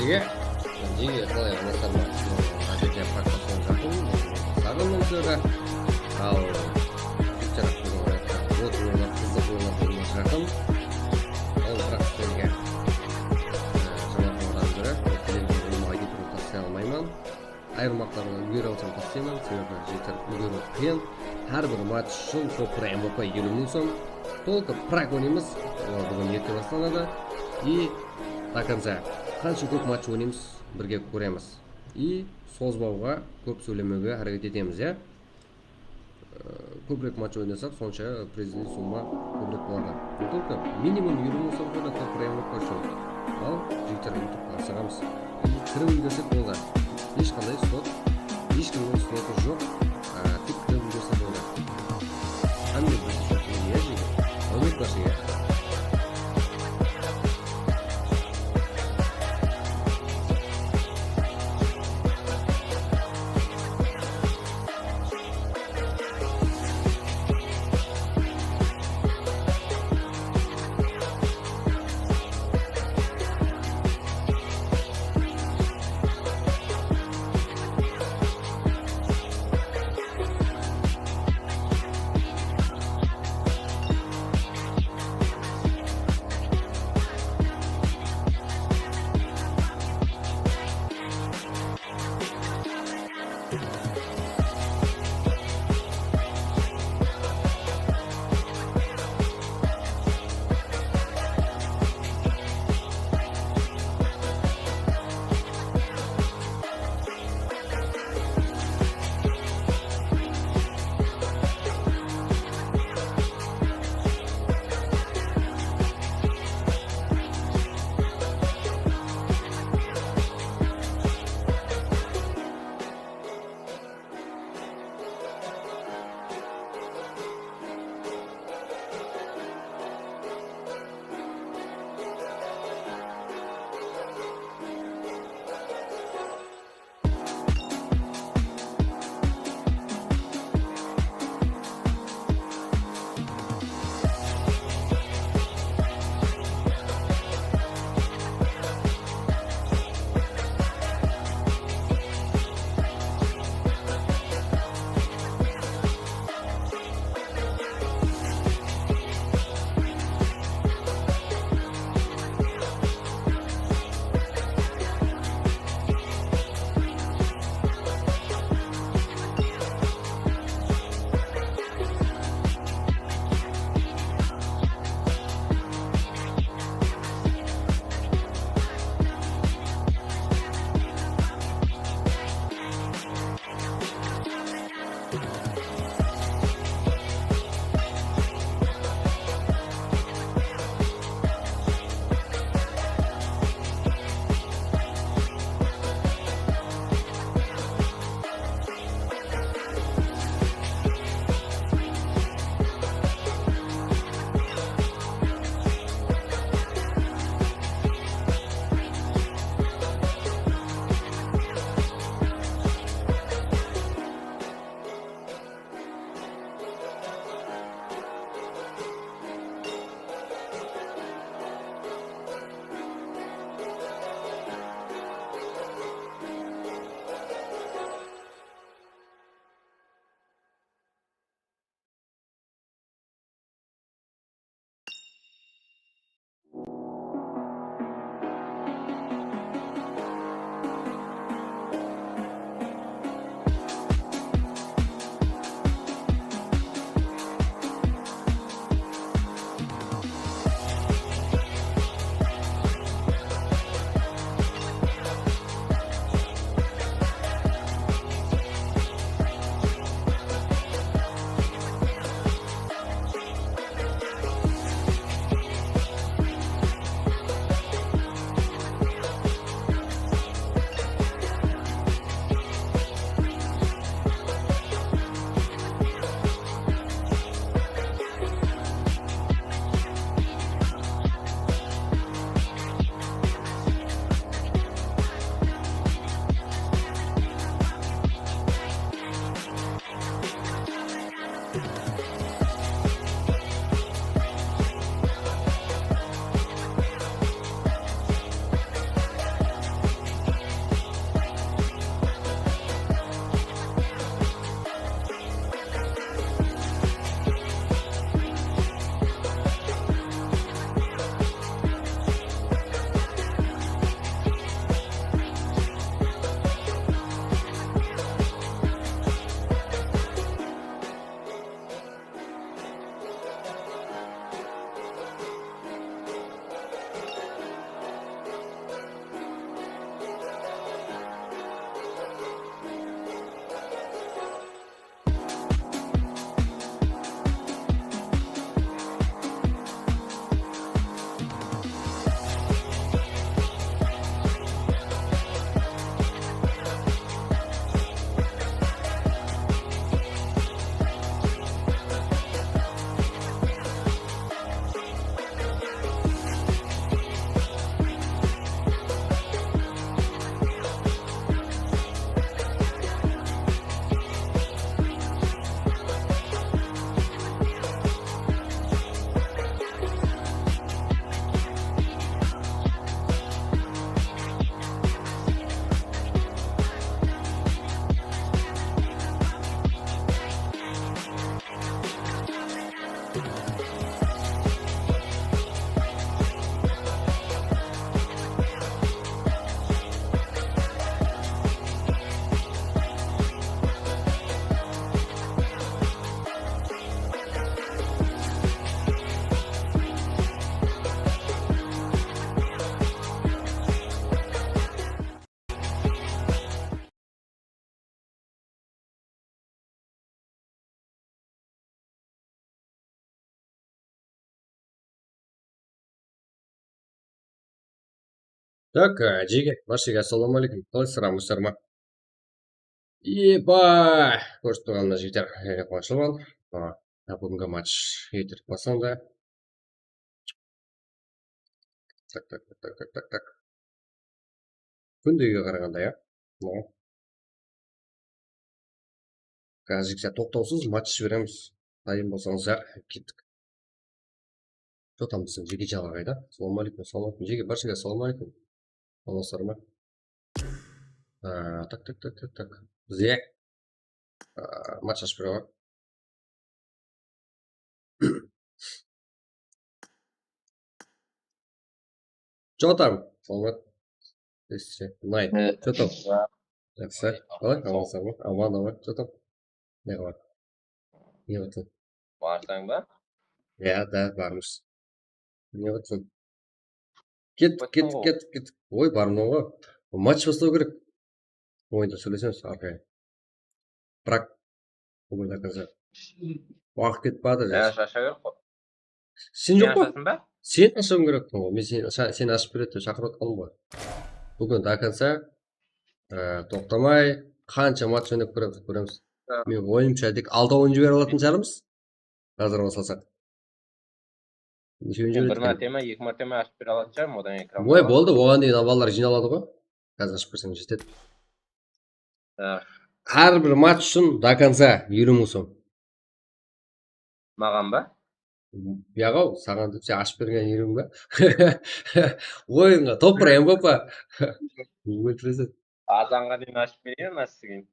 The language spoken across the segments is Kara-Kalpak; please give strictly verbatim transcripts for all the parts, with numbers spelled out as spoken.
Jege, jege, qalay, anasarma? Házirge proqtasiyaǵa jaqın, saǵındım sizlerdi. Al, jigitler, búgin oynaǵan otın oyınlar, qızıq oyınlar bolmaǵa jaqın. Al, biraq sizlerge, e, jańa oyınlardan biri, ol televizion oyınlarǵa ketirin taslay almayman. Ayırmaqlarına úlgere alsam taslayman, sebebi jigitler úlgeriw qıyın. Hár bir match ushın top bir M V P eliw mıń som. Только праг oynaymız, olar búgin erte baslanadı. И до конца. Qansha kóp match oynaymız, birge kóremiz. И sozbawǵa, kóp sóylemewge háreket etemiz, ya. Ee, kóbirek match oynasaq, sonsha prizli summa kóbirek boladı. Только minimum eliw mıń somǵa da top bir M V P ushın. Al, jigitler, ulıttıp asıǵamız. Kirip úlgersek boldı. Hesh qanday slot, hesh kimniń slotı joq. Aa, tek kirip úlgerse boldı. Hámme bir slot, ya, jigit. Áwmet barshege. Tak, e, jege, barshege assalamu aleykum. Qalaysızlar, amandasızlar ma? Epa! Kórip turǵanına jeter. Jáne quwanıshlıman. A, búgingi match erterek baslandı. Tak, tak, tak, tak, tak, tak, tak. Kúndegige qaraǵanda, ya. Mına. Házirgi saat toqtawsız match jiberemiz. Dayın bolsańız, ya, kettik. Что там, biziń jeke jalaǵay da? Assalamu aleykum, assalamu aleykum. Jeke, barshege assalamu aleykum. Amandasızlar ma? A, tak, tak, tak, tak, tak. Bizge, a, match ashıp bere. Что там? Саламат. Здравствуйте. Night. Э, Что там? Да. Jaqsı. Qalay? Aman, sawma? Aman, aman. Что там? Ne qıladı? Ne qıladı? Barsań ba? Ya, da, barmız. Ne qıladı? Kettik, kettik, kettik, kettik. Oy, barmınan ǵoy. Match baslaw kerek. Oyında sóylesemiz, arqayın. Brak. Búgin до конца. Waqıt ketip baratır. Ya, jasha ber. Sen joq pa? Sen ashasın ba? Sen ashıwıń kerek ǵoy. Men sen, sha-, sen ashıp beredi dep shaqırıp atqanım ǵoy. Búgin до конца, e, toqtamay, qansha match oynap kóremiz, kóremiz. Ha. Men oyımsha tek altawın jiberip alatın shıǵarmız. Házir baslasaq. Neshewin Bir jiberedi eken? Márteme, eki márteme ashıp bere alatın shıǵarmın, odan ekran. Oy, boldı, oǵan deyin balalar jıynaladı ǵoy. Házir ashıp berseń jetedi. Ah. Hár bir match ushın до конца eliw mıń som. Maǵan ba? Yaǵaw, saǵan dep sen ashıp bergen eliwiń ba? Oyınǵa topır, M V P. Óltireseń. Azanǵa deyin ashıp bereyin, mına sizge.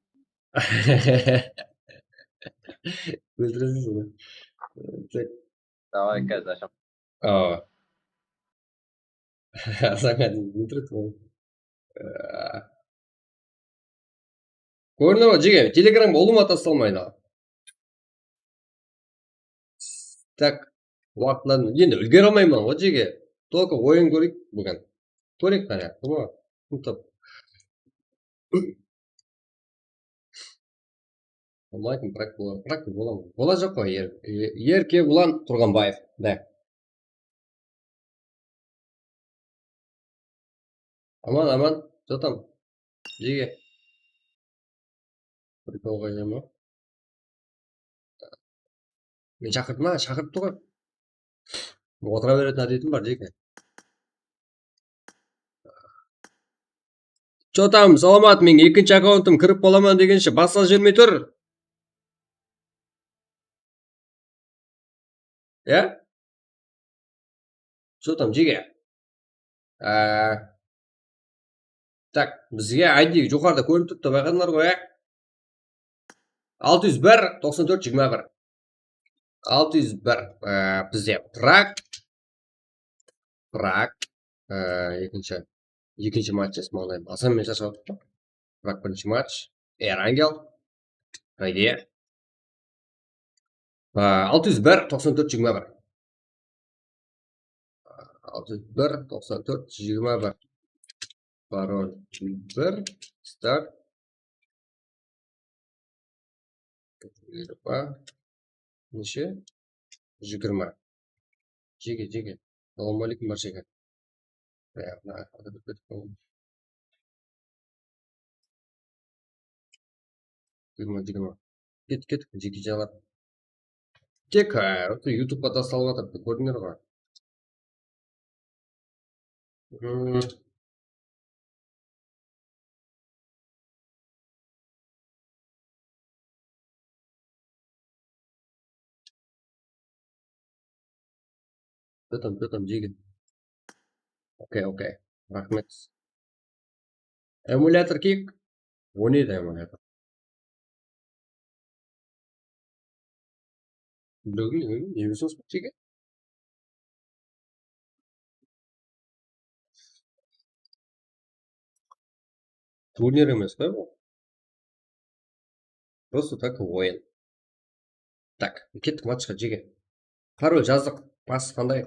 Óltireseń sonı. Tek Davay, házir asham. Awa. Azanǵa deyin óltiredi ol. Kórindi ma, jeke? Telegramǵa ulıwma taslamadı. Tak, waqıtların endi úlgere almayman ǵoy, jeke. Только oyın kóreyik búgin. Kóreyik qáne, kim o? Kim top? Bolmaydı, brak bolar, brak bolar. Bolajaq ǵoy, er-, e-, Erke ulan Turǵanbaev. Da. Aman, aman, что там? Jeke. Prikolǵa iyeme. Men shaqırdım, ha, shaqırıptı ǵoy. Otıra beretin ádetім bar, jeke. Что там, Salamat, men ekinshi akkauntım kirip bolaman degenshe basla jibermey tur. Ya? Что там, jeke? Á, tak, bizge I D joqarıda kórinip turıptı, bayqadıńlar ǵoy, ya? Altı júz bir, toqsan tórt, jigirma bir. Altı júz bir, á, bizde Prag. Prag, á, ekinshi, ekinshi match, mańlayım. Asan men shashıp atırman. Prag birinshi match. Erangel. Haydi. Á, altı júz bir, toqsan tórt, jigirma bir. Altı júz bir, toqsan tórt, jigirma bir. Parol bir, start. Jigirma. Neshe? Jigirma. Jege, jege. Assalamu aleykum, barshege. Ya, mına, jigirma, jigirma. Ket, ket, jeke jalar. Tek, e, usı YouTubeqa taslalıp atır, kórdińler ǵoy. Hmm. Что там, что там, jigit? Okey, okey. Raxmet. Emulyator kik. Oynaydı emulyator. Bilmeymen, ne bilesiz, jigit? Turnir emes pa bul? Просто так oyın. Tak, kettik matchqa, jeke. Parol jazdıq. Bas qanday?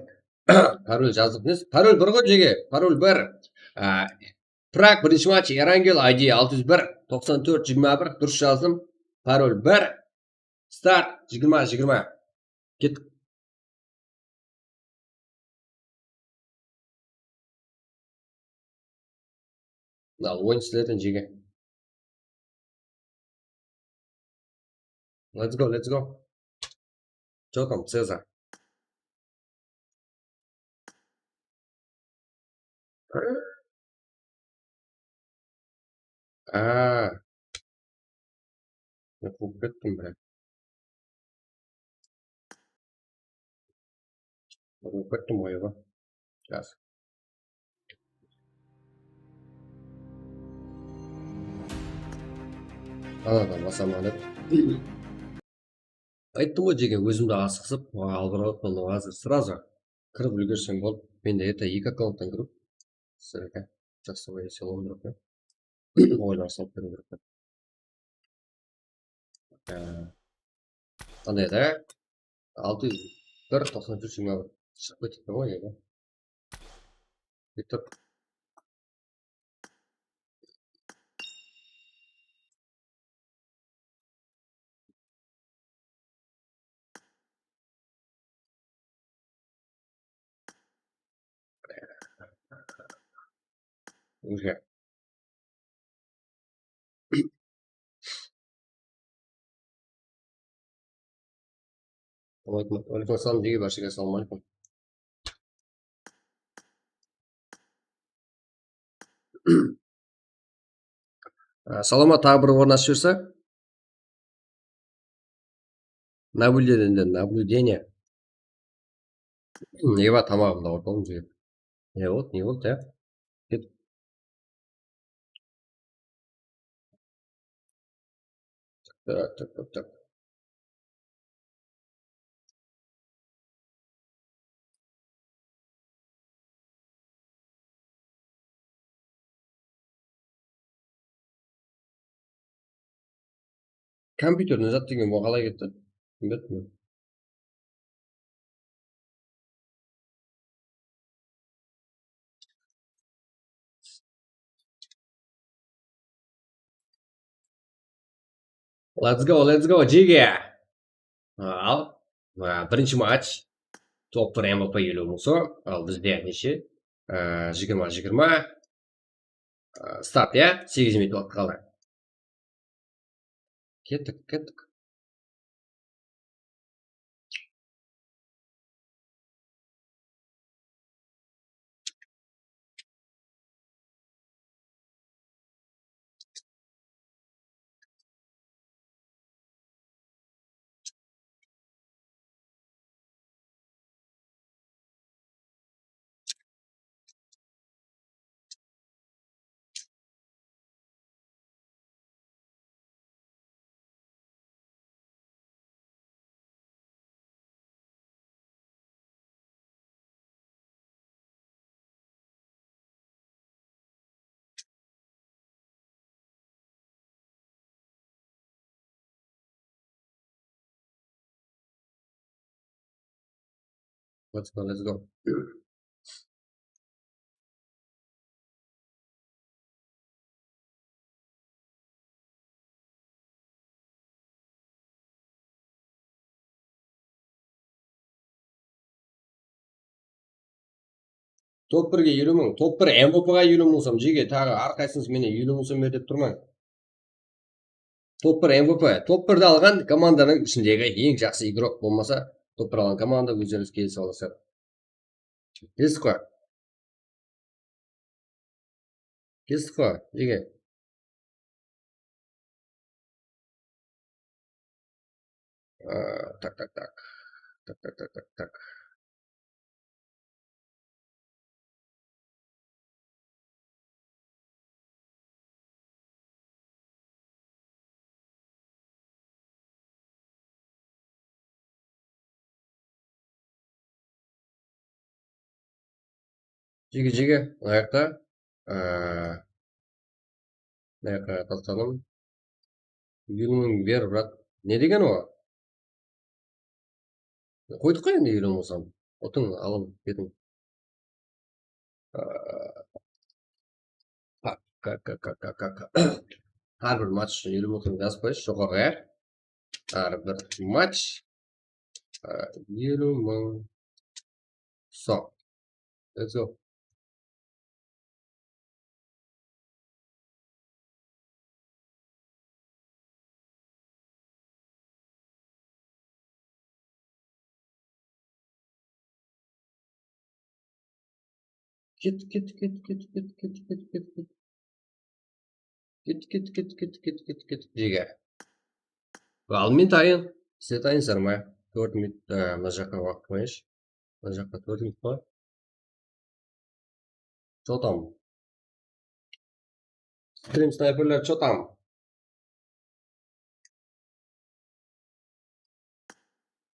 Parol jazdıq. Ne? Parol bir ǵoy, jeke. Parol bir. A, Prag birinshi match, Erangel, I D altı júz bir, toqsan tórt, jigirma bir. Durıs jazdım. Parol bir. Start, jigirma, jigirma. Kettik. Al, oyın sizlerden, jege. Let's go, let's go. Что там, Цезарь? А, men quwıp kettim, блин. Quwıp kettim oyınǵa. Jaqsı. Anadan basaman dep. Ayttım ǵoy, jege, ózimdi asıǵısıp, oǵan albıralıp, mına házir сразу kirip úlgersem boldı. Mende это eki akkaunttan kiriw. Sizlerge jaqsı ólesem boldı. Oylar salıp beriw kerek. Ee, qanday da? Altı júz bir, toqsan úsh, jigirma bir. Shıǵıp ketipti ǵoy endi. Bittip. Уже. Aleykum, aleykum assalam, jege, bárshege assalawma aleykum. Á, Salawma, taǵı bir orın ashıp jiberse. Наблюдение, наблюдение. Ne bar, tamaǵımdı awırtıp aldım, jege. Ne boldı, ne boldı, ya? Ket. Tak, tak, tak, tak. Kompyuterden zat degen bul qalay ketti? Bilmedim. Let's go, let's go, jege. Al, a, birinshi match. Top bir M V P eliw mıń som. Al, bizde neshe? A, jigirma, jigirma. A, start, ya? Segiz minut waqıt qaldı. Kettik, kettik. Let's go, let's go. Top birge eliw mıń, top bir M V P-ǵa eliw mıń som, jege, taǵı hár qaysıńız menen eliw mıń som ber dep turmań. Top bir M V P, top birdi alǵan komandanıń ishindegi eń jaqsı igrok bolmasa, top bir alǵan komanda ózlerińiz kelisip alasızlar. Kelistiko. Kelistiko, jege. A, tak, tak, tak. Tak, tak, tak, tak, tak. Jege, jege, mına jaqta, aa, mına jaqqa tasladım. Eliw mıń ber, brat. Ne degen o? Qoydıq ǵoy endi eliw mıń som. Otıń, alıń, ketiń. Aa, tak, ka, ka, ka, ka, ka, ka. Hár bir match ushın eliw mıń som jazıp qoyısh joqarıǵa, ya. Hár bir match, aa, eliw mıń som. Let's go. Ket, ket, ket, ket, ket, ket, ket, ket, ket. Ket, ket, ket, ket, ket, ket, ket, jege. Al, men tayın, sizler tayınsızlar ma? Tórt minut, e, mına jaqqa waqıt qoyayınshı. Mına jaqqa tórt minut qoy. Что там? Stream снайперler, что там?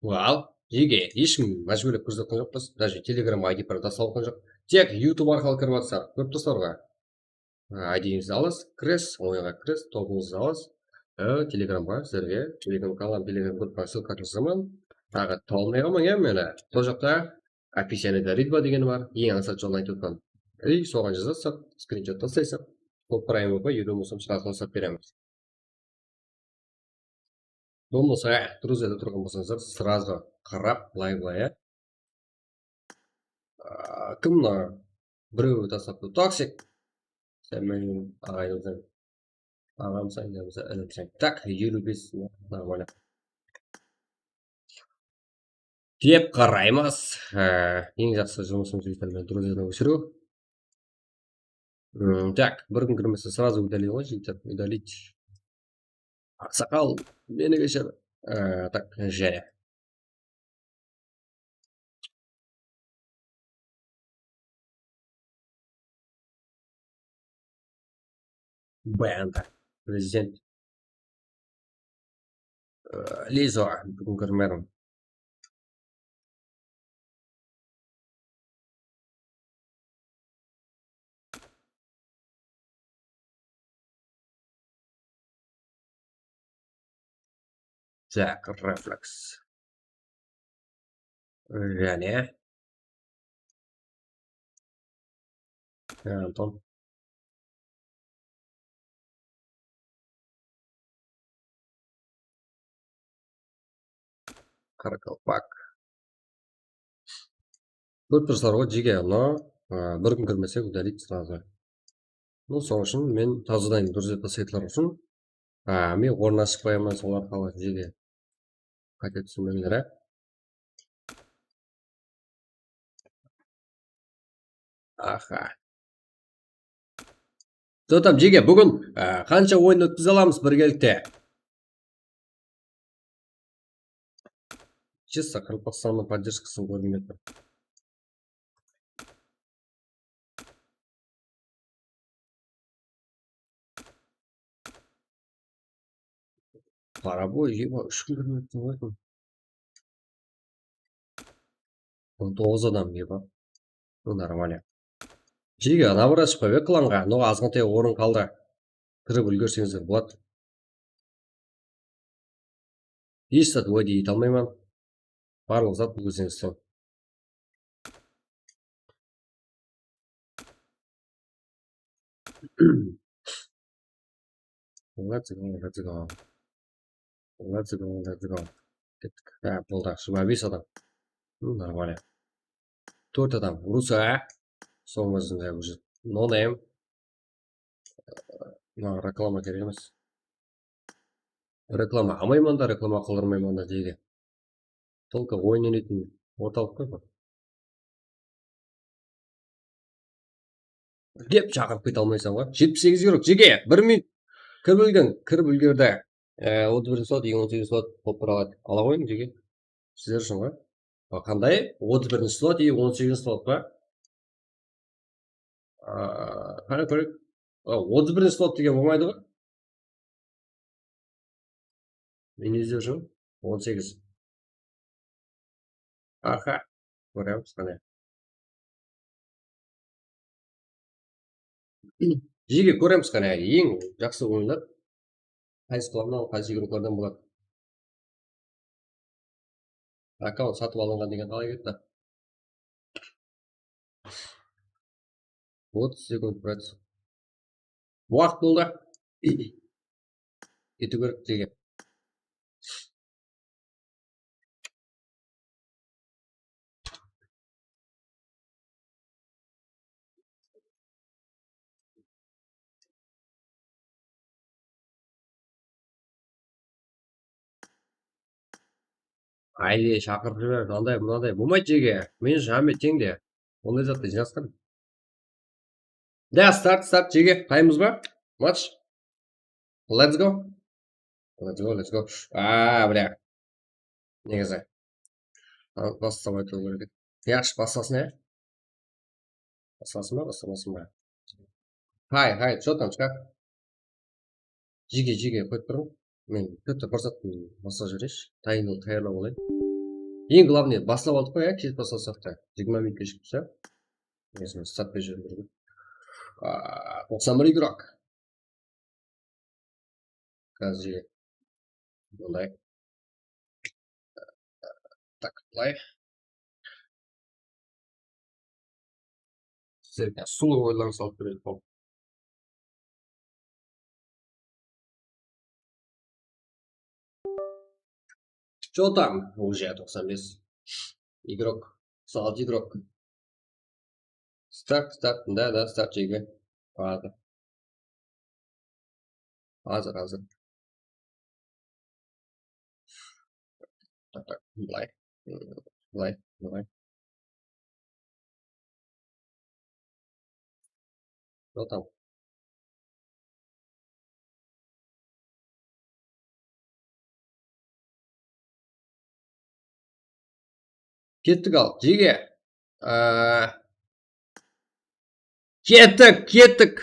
Al, jege, hesh kim májbúrlep kórsetken joqpız. Даже Telegram I D para taslap atqan joq. Tek YouTube arqalı kirip atsaq, kórip tursalar ǵoy. I D-ńizdi alasız, kiresiz, oyınǵa kiresiz, tobıńızdı alasız. E, Telegramǵa, sizlerge Telegram kanalım, Telegram gruppaǵa ссылкаǵa jazaman. Taǵı taba almay qalmań, ya, meni. Sol jaqta описание дарит па degeni bar, eń ańsat jolın aytıp atırman. И soǵan jazasız, skrinshot taslaysız. Sol прямой pa, YouTube bolsa srazı tasıp beremiz. Bolmasa, друзьяда turǵan bolsańızlar, сразу qarap, лайк, лайк, ya. Aa, kim mına? Birew taslaptı. Toksik. Sen meniń aǵayinimsań. Aǵamsań, inemsań, inimsań. Так, eliw bes, нормально. Dep qaraymız. Ee, eń jaqsı jumısımız, jigitler, meni друзьяdan óshiriw. Hmm, так, bir kún kirmese, сразу удалить ǵoy, jigitler, удалить. Aqsaqal, meni keshir. Ee, так, jáne. Banda. Prezident. Ee, Lizo, búgin kirmedim. Так, refleks. Jáne. Anton. Qaraqalpaq. Kórip tursalar ǵoy, jege, но, ı, bir kún kirmesek, удалить сразу. Ну, sonıń ushın men tazadan, друзья, taslaytuǵınlar ushın, ı, men ornın ashıp qoyaman, sol arqalı, jege. Qáte túsinbeńler, á. Aha. Что там, jege, búgin, á, qansha oyın ótkize alamız birgelikte? Чисто Qaraqalpaqstannıń поддержкасın kórmey atır. Парабой, eba, úsh kún kirmepti ǵoy. On toǵız adam, eba. Ну, нормально. Jege, nabrat shıqpay be klanǵa? No, azǵantay orın qaldı. Kirip úlgerseńizler boladı. Hesh zat уәде ete almayman. Barlıq zat búlgeseńiz soń. Let's go, let's go. Let's go, let's go. Kettik. Há, boldı, jigirma bes adam. Hı, нормально. Tórt adam. Rusa. Soń bizde уже no name. Maǵan reklama kerek emes. Reklama almayman da, reklama qıldırmayman da, jege. Только oyın oynaytın ortalıq ǵoy bul. Dep shaqırıp kete almaysań ǵoy. Jetpis segiz yurok, jege, bir minut. Kirip úlgeriń, kirip úlgerdi. E, otız birinshi slot, eń on segizinshi slot bolıp tura aladı. Ala qoyıń, jege. Sizler ushın ǵoy. Ba, qanday? Otız birinshi slot, eń on segizinshi slot pa? Aa, qara, kóreyik. A, otız birinshi slot degen bolmaydı ǵoy. Men ne izlep júrmen? On segiz. Aha, kóremiz qáne. Jege, kóremiz qáne, eń jaqsı oyınlar. Qaysı klannan, qaysı igroklardan boladı? Akkaunt satıp alınǵan degen qalay ketti? Otız sekund, brat. Waqıt boldı. Ketiw kerek, jege. Áyde, shaqırıp jiber, anday, mınaday. Bolmaydı, jege. Men ushın hámme teń de. Onday zattı jıynastırıp. Da, start, start, jege. Taymız ba? Match. Let's go. Let's go, let's go. A, bля. Negizi. A, baslamay turıw kerek edi. Yaqshı, baslasın, ya. Baslasın ba, baslamasın ba? Hay, hay, что там, shka? Jege, jege, qoyıp turıń. Men bitta fursat basqa jibereyinshi. Tayın, tayarlaw alayın. Eń главное, baslap aldıq pa, ya, kez baslasaq ta. Jigirma minut keshikpis, ya. Negizi, start berip jiberiw kerek edi. A, toqsan bir игрок. Házir bunday. Tak, bılay. Sizlerge sulıw oyların salıp beredi bul. Что там? Уже toqsan bes. Игрок. Toqsan altı игрок. Start, start, да, да, start, jege. Házir. Házir, házir. Tak, tak, bılay. Bılay, bılay. Что там? Kettik al, jege. Aa, kettik, kettik.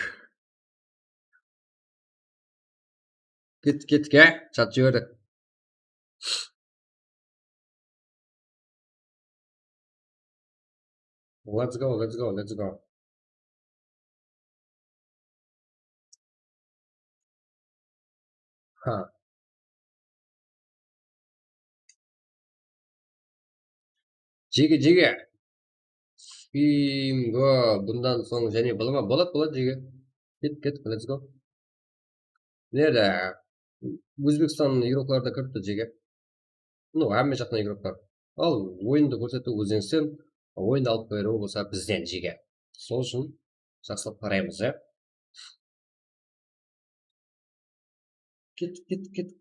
Kettik, kettik, ya. Chat jiberdik. Let's go, let's go, let's go. Ha. Jege, jege. Bingo, bundan soń jáne bola ma? Boladı, boladı, jege. Ket, ket, let's go. Mine de, Ózbekstan igrokları da kiripti, jege. Ну, hámme jaqtan igroklar. Al, oyındı kórsetip ózden sen, oyındı alıp beriw bolsa bizden, jege. Sol ushın jaqsılap qaraymız, ya. Ket, ket, ket.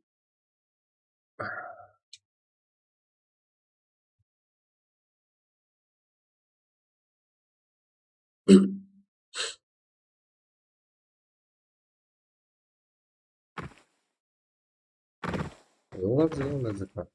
Yola, yola, yola.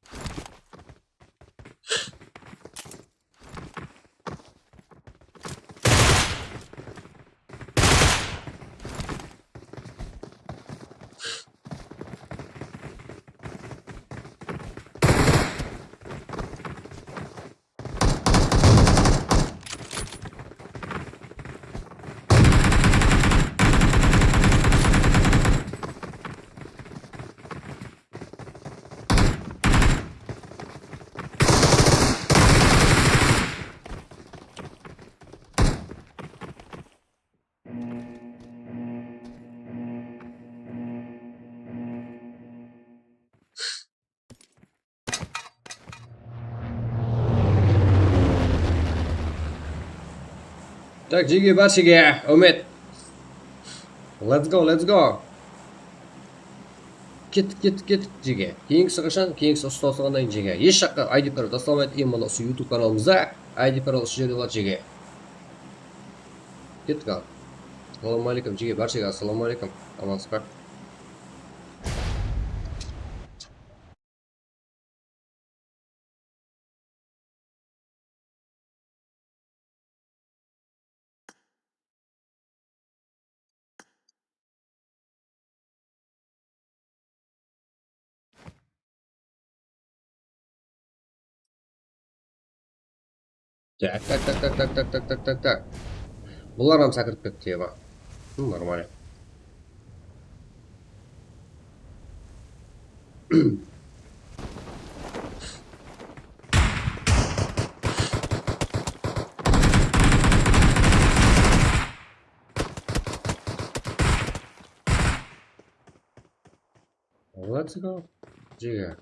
Так, jege, bar jege, Umet. Let's go, let's go. Kettik, kettik, kettik, jege. Keyingisi qashan? Keyingisi usı tawsılǵannan keyin, jege. Hesh jaqqa I D parol taslamaydı, endi mana usı YouTube kanalımızda I D parol usı jerde boladı, jege. Kettik al. Assalawma aleykum, jege, bárshege assalawma aleykum. Amansız ba? Так, так, так. Bular hám sákirip ketti, eba. Hı, нормально. Let's go. Jege.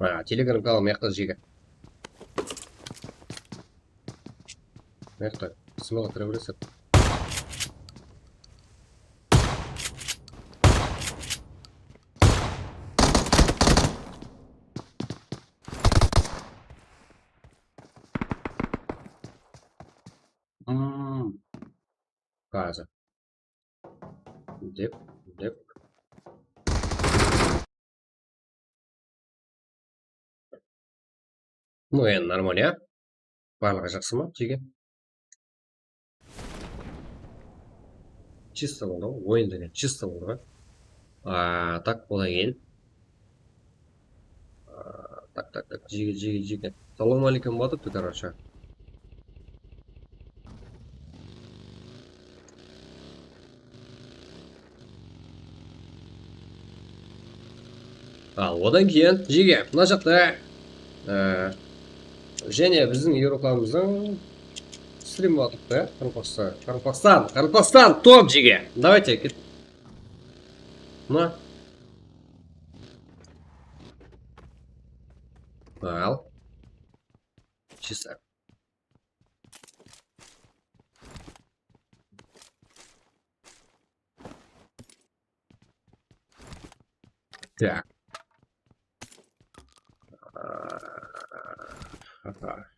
Mana, Telegram kanal mıyaqta, jege. Mıyaqta, smolka kire beresizler. Házir. Dep, dep. Ну, endi нормально, ya. Barlıǵı jaqsı ma, jege? Чисто boldı ǵoy, oyın degen чисто boldı ǵoy. A, tak, odan keyin. A, tak, tak, tak, jege, jege, jege. Salawma aleykum, batıptı, короче. Al, odan keyin, jege, mına jaqta, e, jáne biziń игрокlarımızdıń strim atıptı. Qaraqalpaqstan, Qaraqalpaqstan, Qaraqalpaqstan, top, jege. Давайте, ket. Mına. Al. Чисто. Так. Ага.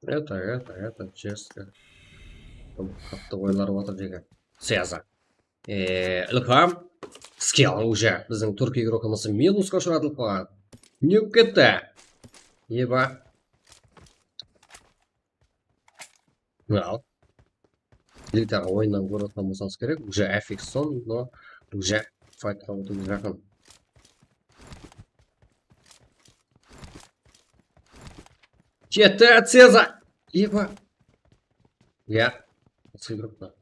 Это, это, это, честно. Tam qattı oylarıp atır jege. Seza. Eee, Ilham. Skill уже. Biziń túrk игрокımızdı minusqa ushıratılıp qalǵan. Ne bolıp ketti? Eba. Al. Diktaǵa oyınnan kórip atqan bolsańız kerek. Уже F X son, но уже fightqa ótiwge jaqın. Ketti, Ceza! Eba! Ya, sıyırıptı.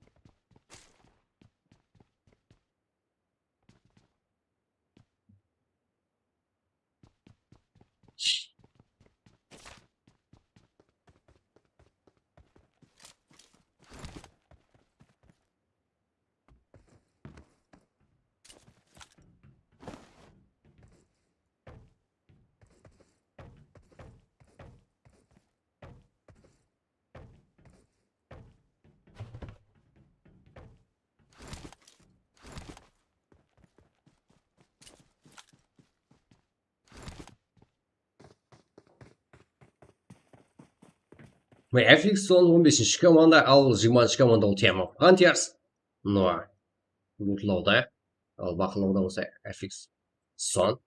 Mine, F X son on besinshi komanda, al jigirmanshı komanda ol Team of Hunters. No, lutlawda, al baqlawda bolsa F X son.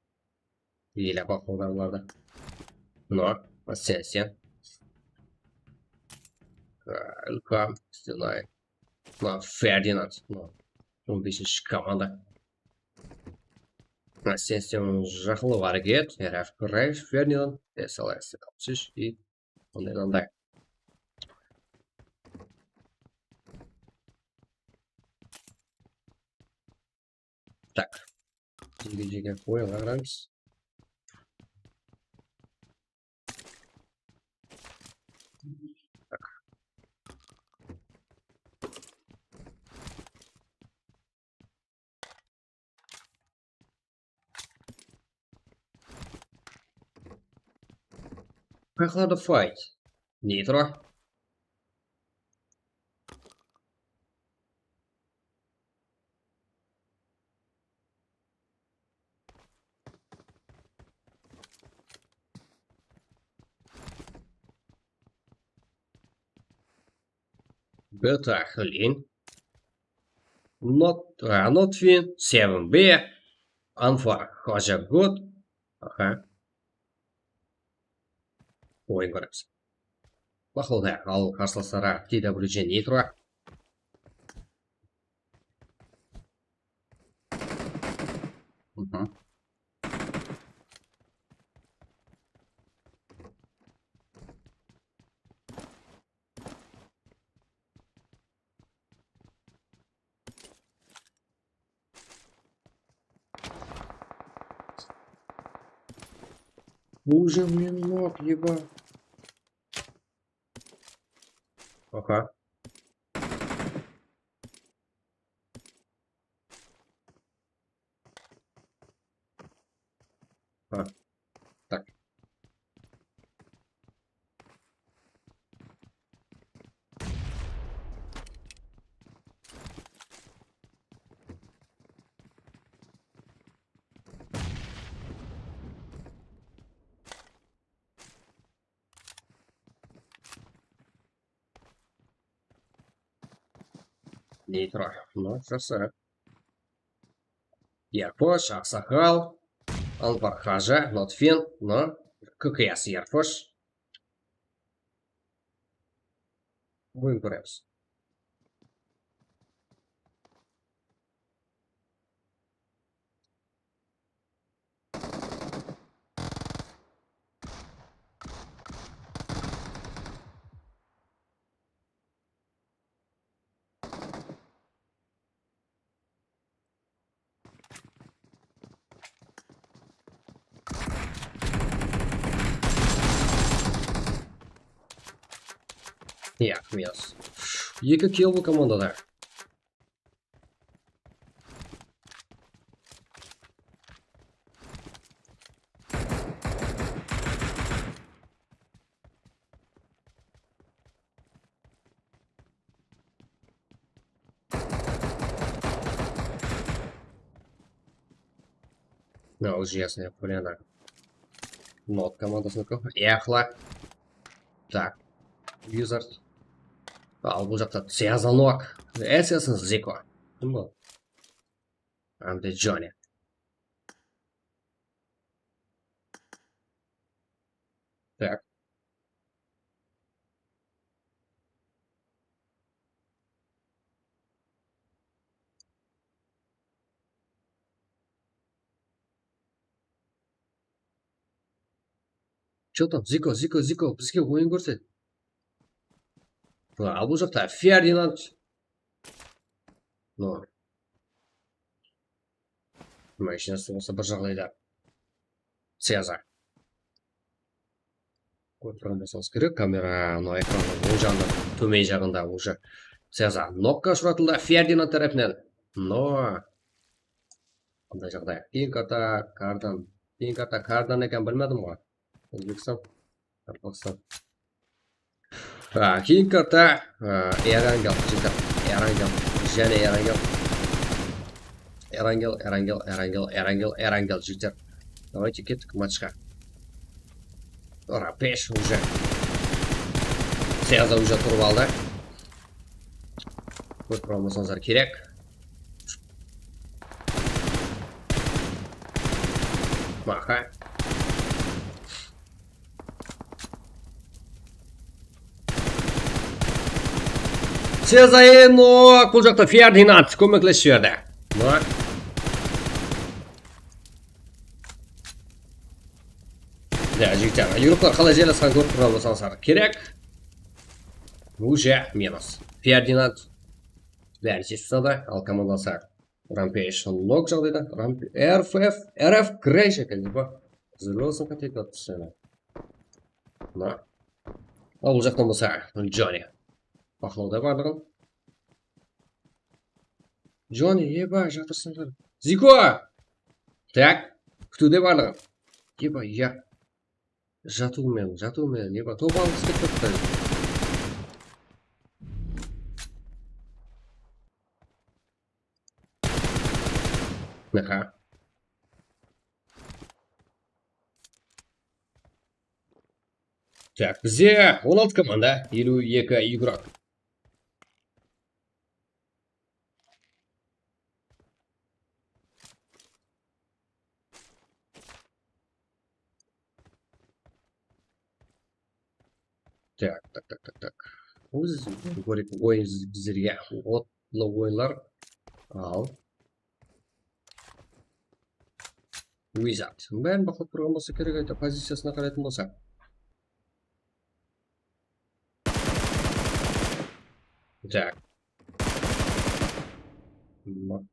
Ele baqlawda bulardı. No, sen, sen. Ilham, Stenay. Mına Ferdinand, mına on besinshi komanda. Mına sen, sen jaqınlıw háreket, Raf Qıray, Ferdinand, Tesla, Selatsish i onday, onday. Tak. Jege, jege, oyınǵa qaramız. Qayaqlarda fight? Nitro. Beta Clean. Not, uh, Notwin, seven B, Anfa, Hoja God. Aha. Oyın kóremiz. Baqlawda, al qarsılasları T W G Nitro. Mhm. Уже мне ног, ебать. Ага. А, так. Neytro. Mına, jaqsı. Erposh, Aqsaqal, Anvar Haja, Notfin, mına, K K S Erposh. Oyın kóremiz. Yaq, minus. Eki kill bul komandada. Mına, уже ясно, я понял. Not komandasınıki. Yaqla. Tak. Wizard. Al, bul jaqta Cezanok. Esesiniz Ziko. Kim bul? Ande Johnny. Так. Чё там? Зико, Зико, Зико, bizge oyın kórset. Al, bul jaqta Ferdinand. No. Mashinası bolsa bir jaǵdayda. Seza. Kórip turǵan bolsańız kerek, kamera, mına, ekrannıń oń jaǵında, tómen jaǵında уже. Seza nokka ushıratıldı Ferdinand tárepinen. No. Qanday jaǵday? Keyingi karta Kardan. Keyingi karta Kardan eken, bilmedim ǵoy. Ózbekstan. Qaraqalpaqstan. Ha, keyingi karta, ha, Erangel, jigitler. Erangel. Jáne Erangel. Erangel, Erangel, Erangel, Erangel, Erangel, jigitler. Давайте, kettik matchqa. Rampej уже. Seza уже turıp aldı. Kórip turǵan bolsańızlar kerek. Maha. Sezayno, bul jaqta Ferdinand kómeklesip jiberdi. Mına. Ya, jigitler, yurıqlar qalay jaylasqanın kórip turǵan bolsańızlar kerek. Уже minus. Ferdinand bárin sheship tasladı, al komandası Rampage nok jaǵdayda. Ramp-, R F, R F Crash eken, tipa. Взрывался хотеть atdı seni. Mına. Al, bul jaqtan bolsa Johnny. Baqlawda barlıǵın. Johnny, eba, jatırsıńlar. Ziko! Tak, kútiwde barlıǵın. Eba, ya. Jatıw men, jatıw men, eba, top alǵısı ketip turıptı. Aha. Tak, bizde on altı komanda, eliw eki igrok. Tak, tak, tak, tak, tak. Óz kórek oyın bizlerge otlı oyınlar. Al. Wizard. Bárin baqlap turǵan bolsa kerek, ayta poziciyasına qaraytın bolsa. Tak. Ma-,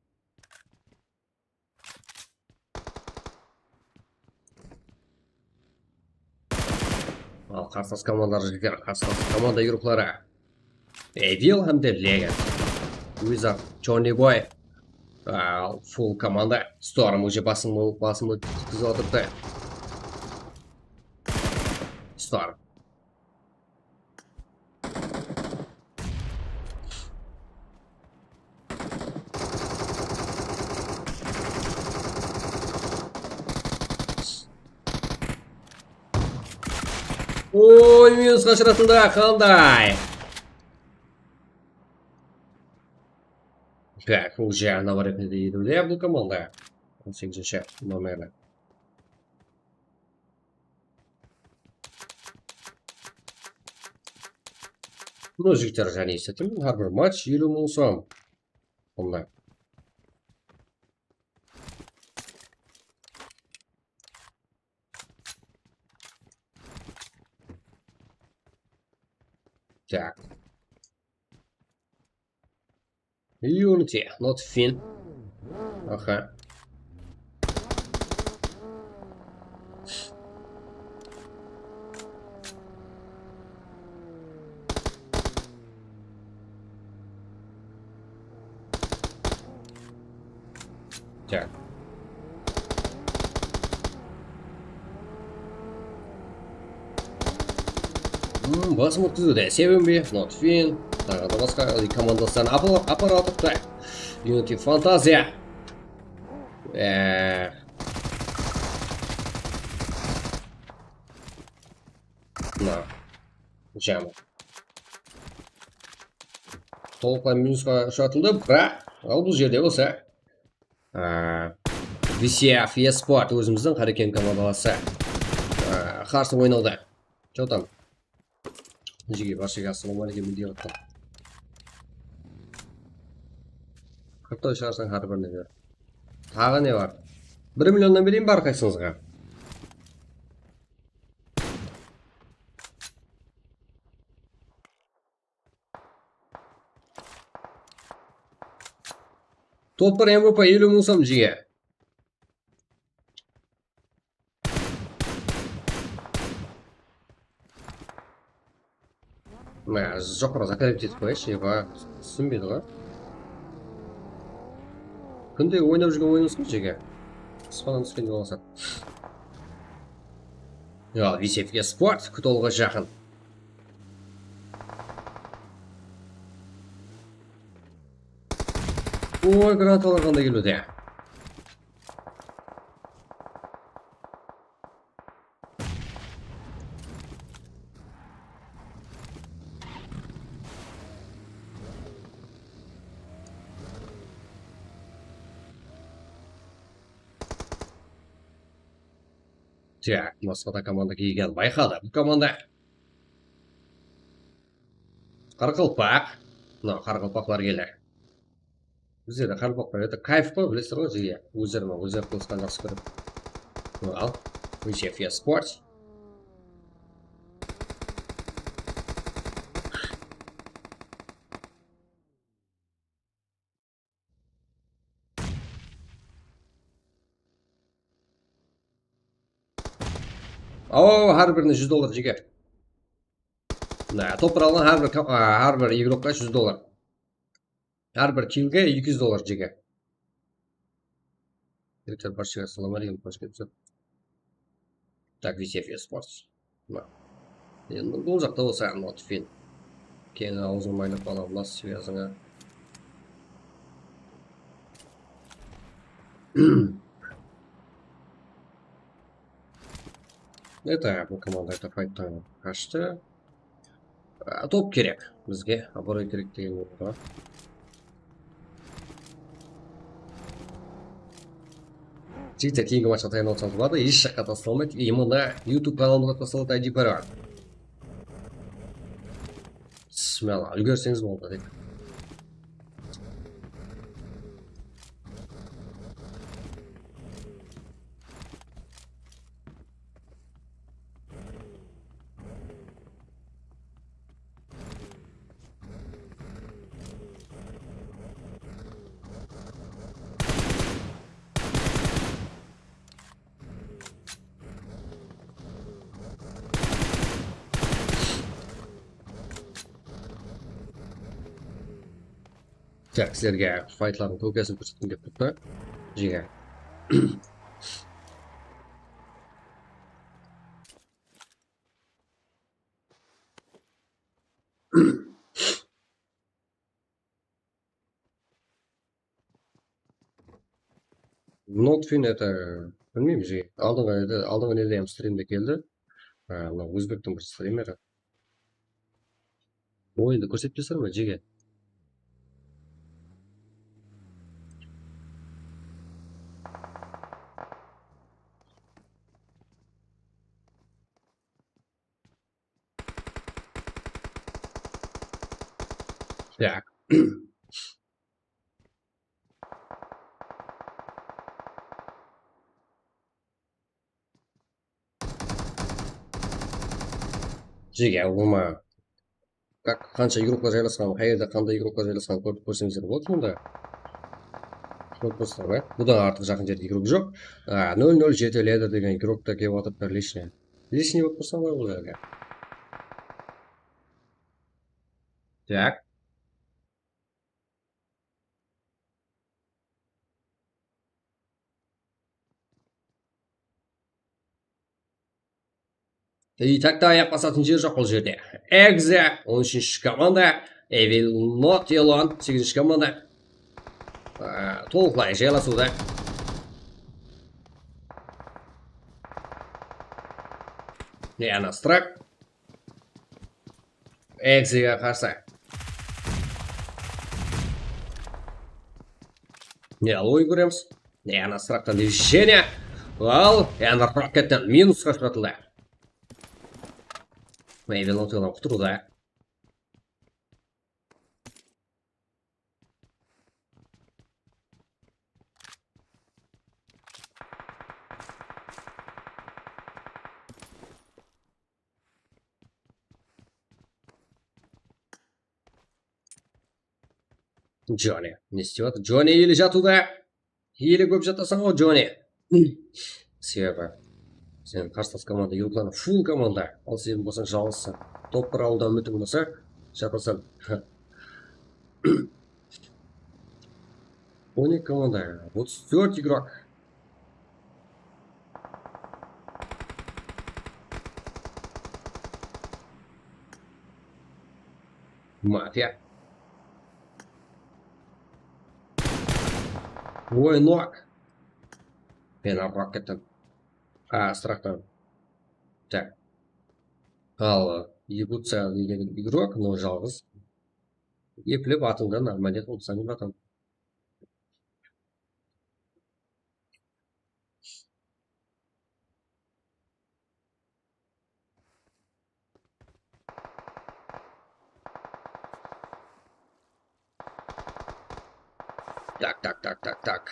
Al, qarsılas komandalar, jigitler, qarsılas komanda yurıqları. Evil hám de Legan. Wizard, Johnny Boy. Al, full komanda. Storm уже basın, basın tútkizip atırıptı. Storm. Oy, minus qashıratın da, qanday? Так, уже anabar etedi eliwde bul komanda. On segizinshi nomerli. Bunı jigitler jáne esittim. Hár bir match eliw mıń som. Bunday. Так. Unity, not Fin. Aha. Так. Hmm, basım ótkizildi. Seven B, Not Fin, taǵı da basqa komandaslardan apar, apar atırıptı. Unity Fantaziya. Eee. Mına. Jaman. Tolıqlay minusqa ushıratıldı, biraq, al bul jerde bolsa. Aa, V C F Esport, ózimizdiń Qareken komandası. Aa, qarsı oynawda. Что там? Jige, barshaǵa assalawma áleykum, deyaptı. Qırqtay shıǵarsań, hár birine ber. Taǵı ne bar? Bir millionnan bereyin be hár qaysıńızǵa? Top bir M V P eliw mıń som, jige. Mına, joqarı zakarep etip qoyayınshı, eba túsinbeydi ǵoy. Kúnde oynap júrgen oyınımız ǵoy, jege. Qıspadan túskende bolasadı. Ya, V C F Esport, kútolǵa jaqın. Oy, granatalar qanday keliwde. Так, basqa da komanda kelgen, bayqadı. Bul komanda qaraqalpaq. Mına, qaraqalpaqlar keldi. Bizde de qaraqalpaqlar, это kayf qoy, bilesiz ǵoy, jege. Ózleri menen ózleri qılısqan jaqsı kóredi. Mına, al. V C F Esport. Aw, hár birine júz dollar, jege. Mına, top bir alǵan hár bir, a, hár bir igrokqa júz dollar. Hár bir killge eki júz dollar, jege. Direktor, barshagá assalawma áleykum, xosh kelipsiz. Так, V C F Esports. Mına. Endi bul jaqta bolsa Not Fin. Keń awzıń maylap ala, mına svyazıńa. Это, bul komanda это fayttan qashtı. A, top kerek bizge, abıroy kerek degen ol ǵoy. Jigitler, keyingi matchqa tayarlanıp otsańız boladı, hesh jaqqa taslamay, именно YouTube kanalımızǵa tasaladı, I D bari bar. Bismillah, úlgerseńiz boldı, deydi. Так, sizlerge faytlardıń tókesin kórsetkim kelip turıptı. Jege. Not Fin, это, bilmeymiz, aldınǵı, aldınǵı nede hám strimde keldi. Mına ózbektiń bir strimeri. Oyındı kórsetpesler me, jege? Tak. Jege, ulıwma. Kak, qansha igroklar jaylasqanın, qayerde qanday igroklar jaylasqanın kórip kórseńizler boladı mında. Kórip turıpsızlar ba? Budan artıq jaqın jerde igrok joq. A, nol nol jeti leader degen igrok ta kelip atırıptı, lishniy. Lishniy bolıp tursa ǵoy bul jerge. Tak. И tak ta ayaq basatın jer joq bul jerde. Exe, on úshinshi komanda, Evil Not Elon, segizinshi komanda. Aa, tolıqlay jaylasıwda. Yana Strak. Exege qarsı. Ne al oyın kóremiz? Yana Straktan движение. Al, yana Rocketten minusqa ushıratıldı. Evil Not Elon qutırıwda. Joni, ne istep atır? Joni ele jatıwda. Ele kóp jatasań ǵoy, Joni. Sebebi sen qarsılas komanda igroklarına full komanda. Al sen bolsań jalǵızsań. Top bir awıldan úmitiń bolsa, jatasań. On eki komanda, otız tórt igrok. Mafiya. Oy, nok. Fena Rockettan. A, Straktan. Tak. Al, Yakuza degen igrok, no jalǵız. Eplep atıńdan normalno qılıp sańıp atırman. Tak, tak, tak, tak, tak.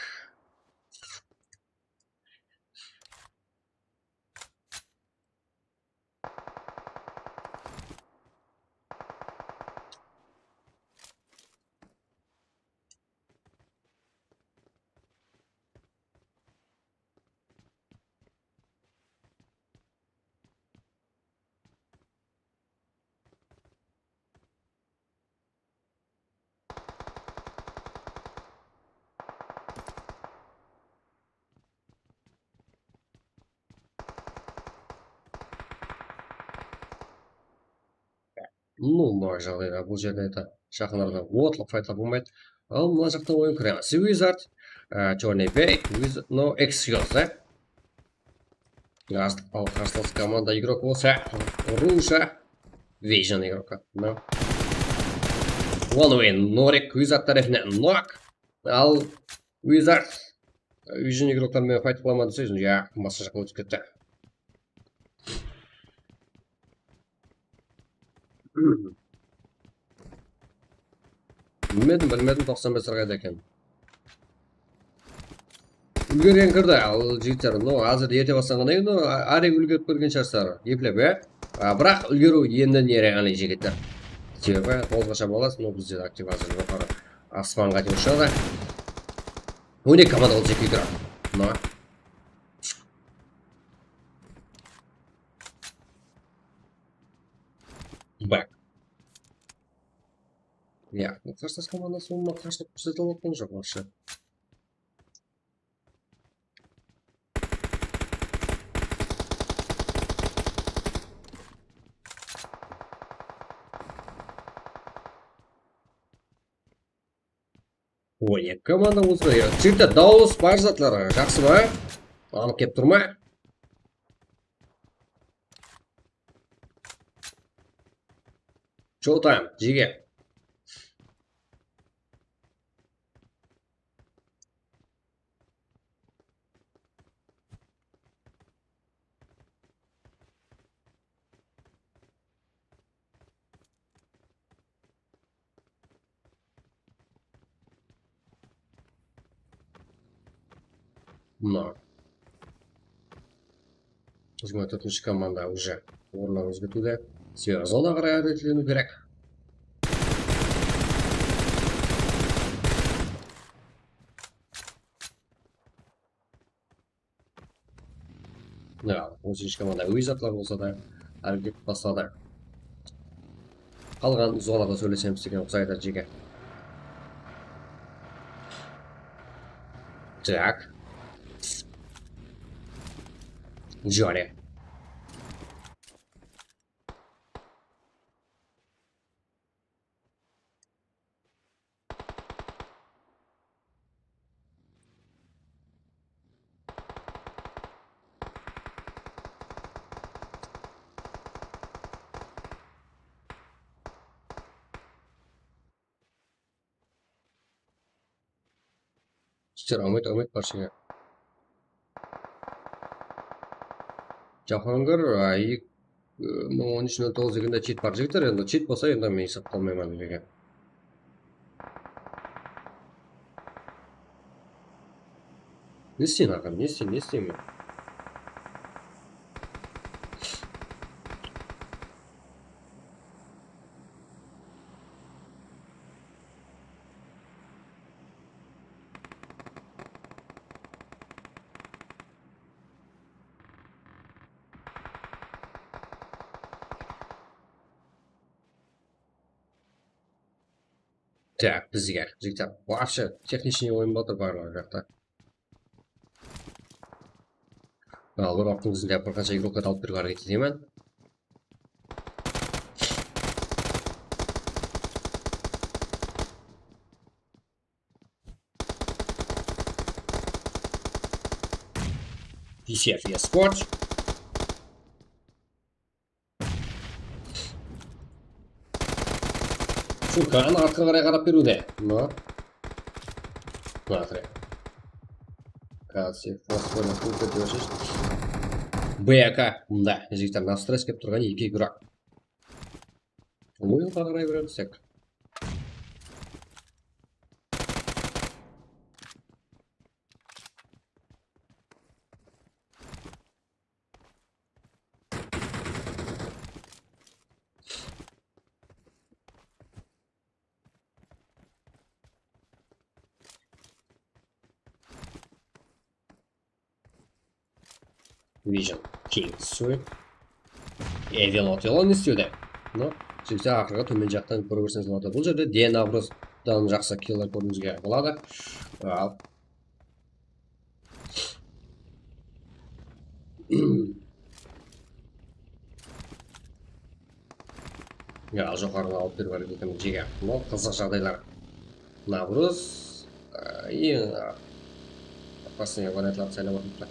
Ну, mına jaǵdayda, bul jerde ayta, jaqın arada otlıq faytlar bolmaydı. Al, mına jaqta oyın kúremiz. Wizard, e, Johnny Bay, Wiz-, no excuse, e? Qarsı-, al, qarsılas komanda igrok bolsa, Rusha, Vision igrok. No. One way Norik, Wizard tárepinen nok. Al, Wizard, Vision igroklar menen fayt qılaman dese, ya, basqa jaqqa ótip ketti. Bilmedim, bilmedim, toqsan bes qayda eken. Úlgergen kirdi, al, jigitler, no, házir erte baslanǵannan keyin, no, a-, árek úlgerip kirgen shıǵarsızlar, eplep, ya. A, biraq úlgeriw endi nere ǵana, jigitler. Sebebi, toǵızǵa shama alasız, no, bizde aktiv házir joqarı aspanǵa teńish shıǵadı. On eki komanda otız eki igrok. No. Bak. Ya, bu qarsılas komandası onıń qarsılıq kórsete alatqanı joq, вообще. On eki komanda bolsa, ya, jigitler, dawıs bar zatlar, jaqsı ma? Anıq kelip tur ma? Showtime, jigitler. Mına. Jigirma tórtinshi komanda уже orınların ózgertiwde. Sebebi zonaǵa qaray hárakatleniw kerek. Ya, on segizinshi komanda óz atları bolsa da háreket basladı. Qalǵan zonada sóylesemiz degen uqsaydı jeke. Tak. Jone. Jigitler, áwmet, áwmet, barshege. Jahangir, a, eki mıń on úsh nol toǵız degende chit bar, jigitler, endi chit bolsa, endi men esap qalmayman degen. Ne isteyin, aǵam, ne isteyin, ne isteyin men? Tak, bizge, jigitler, вообще техничный oyın boldı barlıǵı jaqta. Al, bir waqtıń ózinde bir qansha igroklardı alıp beriwge háreket etemen. P C F eSports. Shul kranı artqa qaray qarap beriwde. Mına. Mına, qara. Kalsiy, fosfor, B K. Mında, jigitler, na stres kelip turǵan eki igrok. Oyınǵa qaray beremiz tek. Vision, King, Sui. Evil Otelo ne istewde? No, jigitler, aqırǵı tómen jaqtan kóre berseńiz boladı. Bul jerde de Navruzdan jaqsı killer kóriwimizge boladı. Al. Ya, joqarıda alıp berip háreket etemen, jege. Mınaw qızıq jaǵdaylar. Navruz, e, eń, e, опасный variantlardı saylap atırıptı.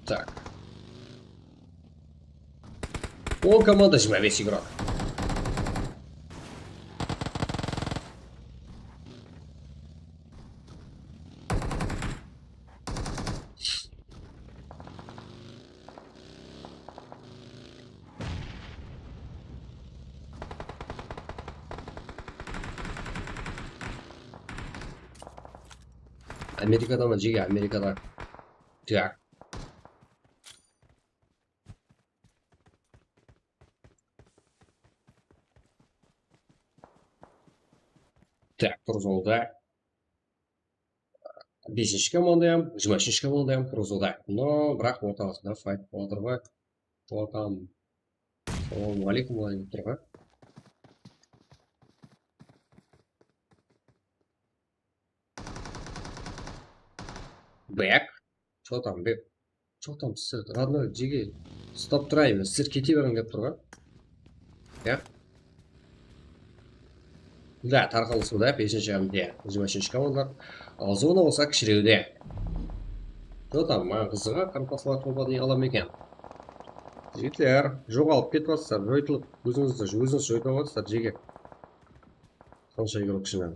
Так. Ol komanda jigirma bes igrok. Amerikadaman, jege, Amerikada. Tak. Tak, turıs oldı. Besinshi komanda hám, jigirma úshinshi komanda hám turǵızıwda. No, biraq ortalasında fayt bolıp atır ǵoy. Ortam. Assalawma aleykum, alaykum turǵa. Back. Что там, bek? Что там, sizler, родной, jege? Stop turayın, sizler kete beriń dep turǵan. Ya? Da, tarqalısıwda, besinshi hám de, jigirma úshinshi komanda. Al, zona bolsa kishirewde. Что там, maǵan qızıǵa, qaraqalpaqlar topa deyin ala ma eken? Jigitler, joǵalıp ketip atırsızlar, joytılıp, ózińizdi, ózińiz joytılıp atırsızlar, jege. Sonsha igrok ishinen.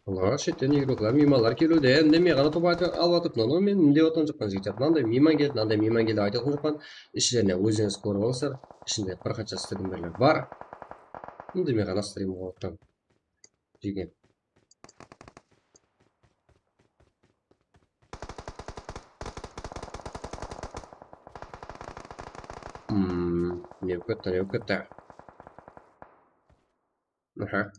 Mına shetten igroklar, miymanlar keliwde, indemey ǵana top aytıp alıp atırıpman ǵoy, men indep atırǵan joqpan, jigitler. Mınanday miyman keldi, mınanday miyman keldi dep aytıp atırǵan joqpan. Ishlerinen ózlerińiz kórip alırsızlar. Ishinde bir qansha strimmerler bar. Indemey ǵana strim qılıp atırıpman. Jigitler. Hmm, ne bolıp ketti, ne bolıp ketti? Aha.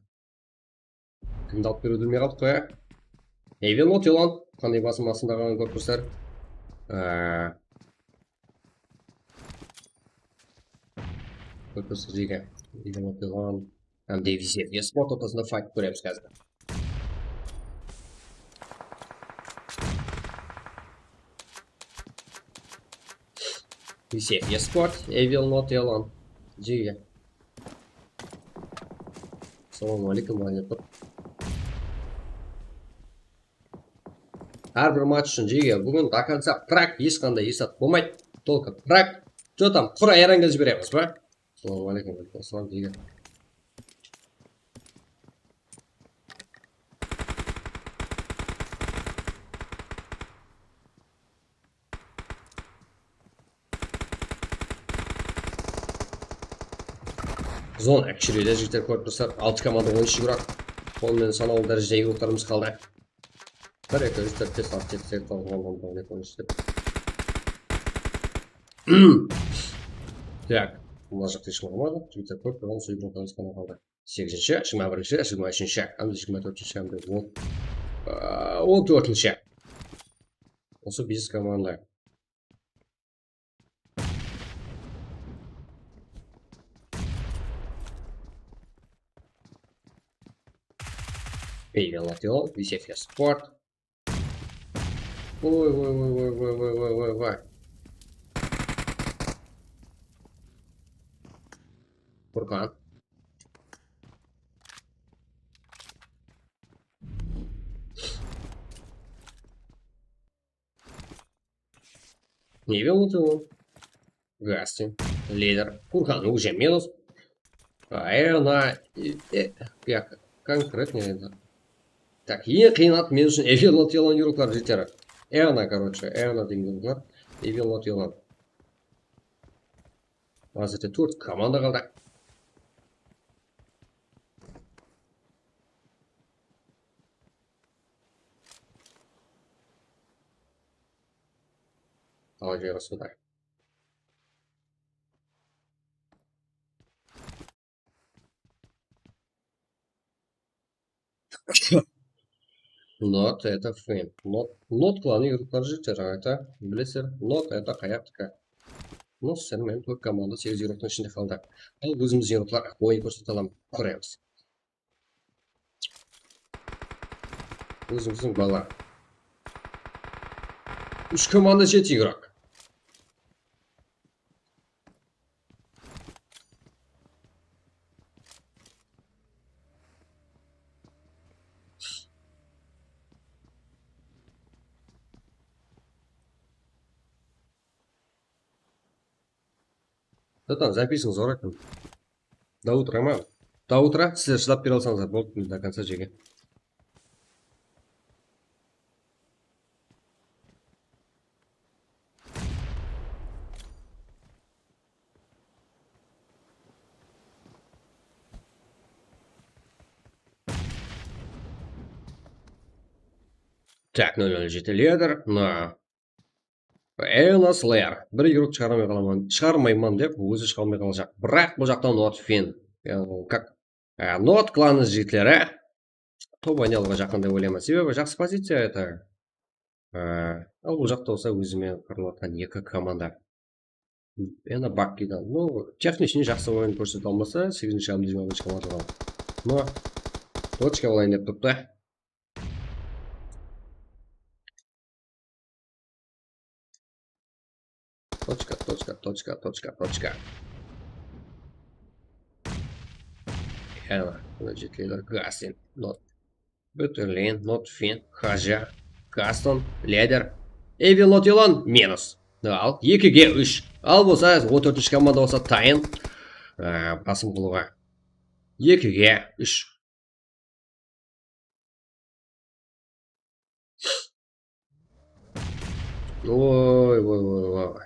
Kimdi alıp beriwdi bilmey qaldıq ǵoy, á? Evil Not Elan. Qanday basım astında qalǵanın kórip tursızlar. Á. Kórip tursız eken. Evil Not Elan. Hám de Visef Esport ortasında fayt kóremiz házir. Visef Esport, Evil Not Elan. Jige. Assalawma aleykum, wa aleykum. Hár bir match ushın, jige, búgin до конца prak, hesh qanday esap bolmaydı. Только prak. Что там, qur ayranǵa jiberemiz ba? Assalawma aleykum, wa aleykum assalam, jige. Zona kúshireydi, jigitler, kórip tursızlar. Altı komanda, on úsh igrok. Qol menen sanawlı dárejede igroklarımız qaldı. Bir, eki, úsh, tórt, bes, altı, jeti, segiz, toǵız, on, on bir, on eki, on úsh dep. Tak, mına jaqta hesh kim qalmadı. Jigitler, kórip turǵan usı igroklarımız ǵana qaldı. Segizinshi, jigirma birinshi, jigirma úshinshi, hám de jigirma tórtinshi, hám de on, aa, on tórtinshi. Usı bes komanda. Evil Not Elan, Visef Esport. Oy, oy, oy. Furkan. Evil Not Elan. Гастин. Лидер. Фуркан уже минус. А, Эона, э, э, как конкретно это? Так, eń qıyın at men ushın Evil Not Elan, igroklar, jigitler. Eona, короче, Eona degen igroklar. Evil Not Elan. Házirde tórt komanda qaldı. Qalay jayǵasıwda? Not, это Fin. Not, Not klanı igrokları jigitler, это, bilesizler, Not, это qayaqtiki. Ну, sen menen tórt komanda segiz igroktıń ishinde qaldı. Al, ózimizdiń igroklar oyın kórsete ala ma, kóremiz. Ózimizdiń bala. Úsh komanda, jeti igrok. Zaten zapisimiz zor eken. До утра ma? До утра sizler shıdap bere alsańızlar, boldı, до конца jege. Tak, nol nol jeti lider, na. Eona Slayer. Bir igrok shıǵarmay qalaman, shıǵarmayman dep, ózi shıǵa almay qalajaq. Biraq bul jaqta Not Fin. Yaǵnıy, как, e, Not klanı jigitleri top oynay alıwǵa jaqın dep oylayman. Sebebi jaqsı poziciya, это. E, al bul jaqta bolsa ózime qırılıp atqan eki komanda. Yaǵnıy, Bakkiden. Ну, texnichniy jaqsı oyın kórsete almasa, segizinshi hám de jigirma birinshi komandadan. Но, tochka alayın dep turıptı. Tochka, tochka, tochka, tochka, tochka. Yaǵnıy, mına jetkiler Gastin, Not, Butterlin, Not Fin, Haja, Gaston, Leder, Evil Not Elan, minus. Al, ekige úsh. Al bolsa, on tórtinshi komanda bolsa, tayın, aa, basım qılıwǵa. Ekige úsh. Oy, oy, oy, oy.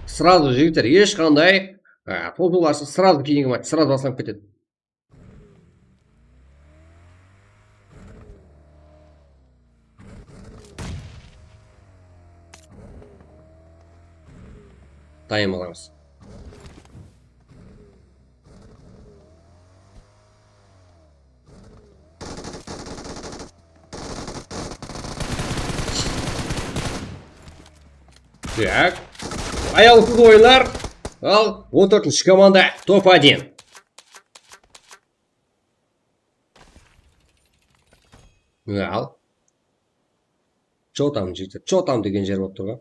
Srazı, jigitler, hesh qanday, e, toltıwlarsız, srazı keyingi match, srazı baslanıp ketedi. Tayın alamız. Tak. Ayalsız oyınlar. Al, on tórtinshi komanda, top один. Al. Chё там, jigitler, chё там degen jer bolıp tur ǵoy.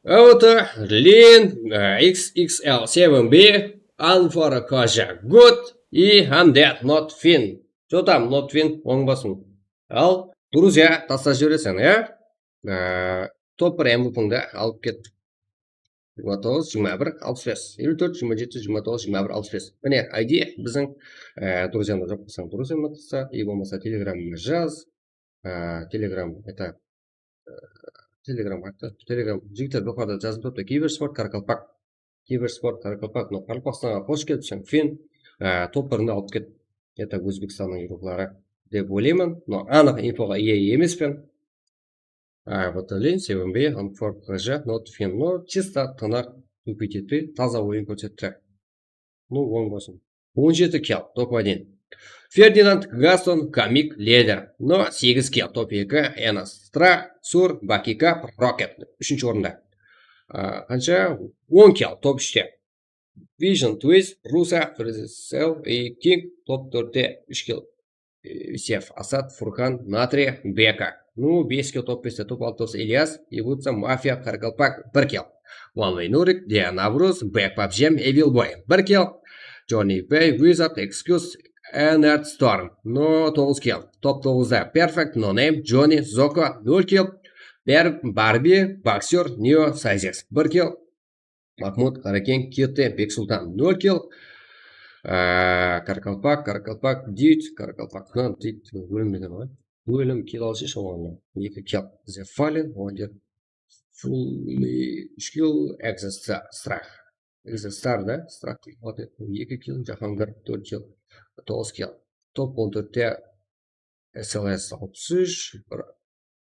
L T, Lin, e, X X L seven B, Anfora Kaja, Good и Undead, Not Fin. Chё там, Not Fin, oń basıń. Al, друзья, taslap jibereseń, ya? E, top bir M V P'ńdi alıp ket. Jigirma toǵız, jigirma bir, alpıs bes, elli tórt, jigirma jeti, jigirma toǵız, jigirma bir, alpıs bes. Mine, I D biziń, e, друзьямda joq bolsań, друзьямda tasa, e bolmasa Telegramıma jaz. E, Telegram, это, e, Telegram, Telegram, jigitler, joqarıda jazıp turıptı, Kibersport Karakalpak. Kibersport Karakalpak, mına Qaraqalpaqstanǵa xosh kelipseń, Fin, e, top birdi alıp ket. Это Ózbekstannıń yurıqları dep oylayman, но anıq infoǵa iye emespen. A, вот Lin, seven B, Anfora Kaja, Not Fin. No, чисто tınıq, tupit etpey, taza oyın kórsetti. No, oń bolsın. On jeti kill, top один. Ferdinand, Gaston, Kamik, Leder. No, segiz kill, top eki, Enos, Strah, Sur, Bakika, Rocket. Úshinshi orında. A, qansha? On kill, top úshte. Vision, Twist, Rusa, Frisel, e, King, top tórtte, úsh kill. E, Isef, Asad, Furkan, Natri, Beka. No, bes kill, top beste, top altı, Ilyas, Ibutsa, Mafia, Karakalpak, bir kill. One Way Nurik, Dia Navruz, Back Pabjem, Evil Boy, bir kill. Johnny Pay, Wizard, Excuse, Enert Storm. No, toǵız kill. Top toǵızda Perfect, No Name, Johnny, Zoko, nol kill. Ber-, Barbie, Boxer, Neo, Sizes, bir kill. Mahmud, Qarakeń, Kete, Beksultan, nol kill. Á, Karakalpak, Karakalpak, Dit, Karakalpak, ha, Dit, ólim degen ǵoy. Ólim, kill alshı, oǵan eki kill. The Fallen, Wonder, Fulmi, úsh kill, Exit Star, Strah. Exit Star da, Strah, eki kill, Jahangir, tórt kill, toǵız kill. Top on tórtte S L S alpıs úsh,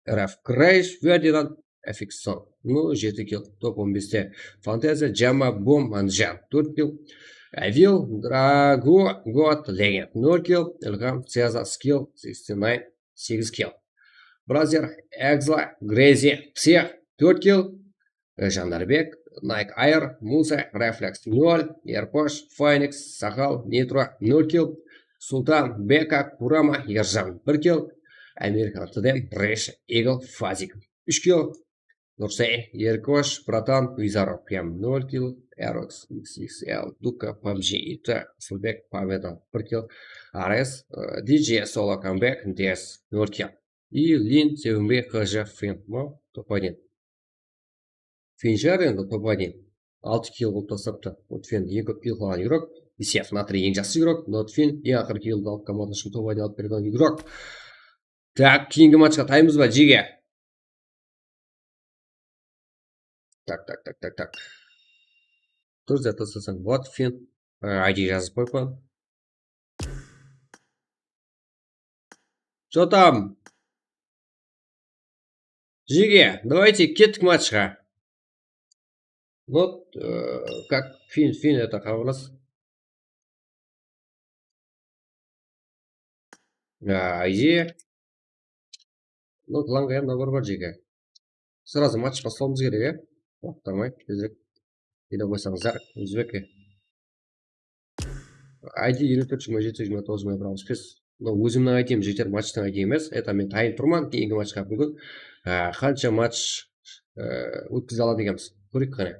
R F Crash, Ferdinand, F X Son. No, jeti kill, top on beste Fantaziya, Jama, Bom, Anjan, tórt kill. Avil, Drago, God, Legend, nol kill. Ilham, Ceza, Skill, sixty nine, segiz kill. Brazer, Exla, Crazy, Psix, tórt kill. Jandarbek, Nike Air, Musa, Reflex, nol, Erkosh, Phoenix, Sahal, Nitro, nol kill, Sultan, Beka, Kurama, Erjan, bir kill, American Tdem, Resh, Eagle, Fazik, úsh kill, Nursey, Erkosh, Bratan, Bizarro, Prem, nol kill, Erox, X X L, Duka, PUBG, Ita, Asılbek, Pavedan, bir kill, Ares, e, D J, Solo, Comeback, Des, nol kill. И Лин, Севинбей, Хожа, Фин, но, топ один. Fin shıǵar endi top один. Altı kill qılıp taslaptı. Utfin eń kóp kill qılǵan igrok. Isef, Natri eń jaqsı igrok. Notfin eń aqırǵı killdi alıp, komanda ushın top один alıp bergen igrok. Tak, keyingi matchqa taymız ba, jege? Tak, tak, tak, tak, tak. Tur, zat taslasań. Utfin, e, I D jazıp qoyıppan. Что там? Jege, давайте kettik matchqa. Вот, э, как Fin, Fin это хабарлас. А, I D. Ну, klanǵa hám nabar bar, jege. Сразу match baslawımız kerek, ya. Waqıt almay, tezirek. Jine qoysańızlar, Ózbek. I D elli tórt, jigirma jeti, jigirma toǵız, jigirma bir, alpıs bes. Mınaw ózimniń I D-m, jigitler, matchtıń I D-i emes. Это men tayın turman, keyingi matchqa búgin, á, qansha match, á, ótkize aladı ekenbiz. Kóreyik qáne.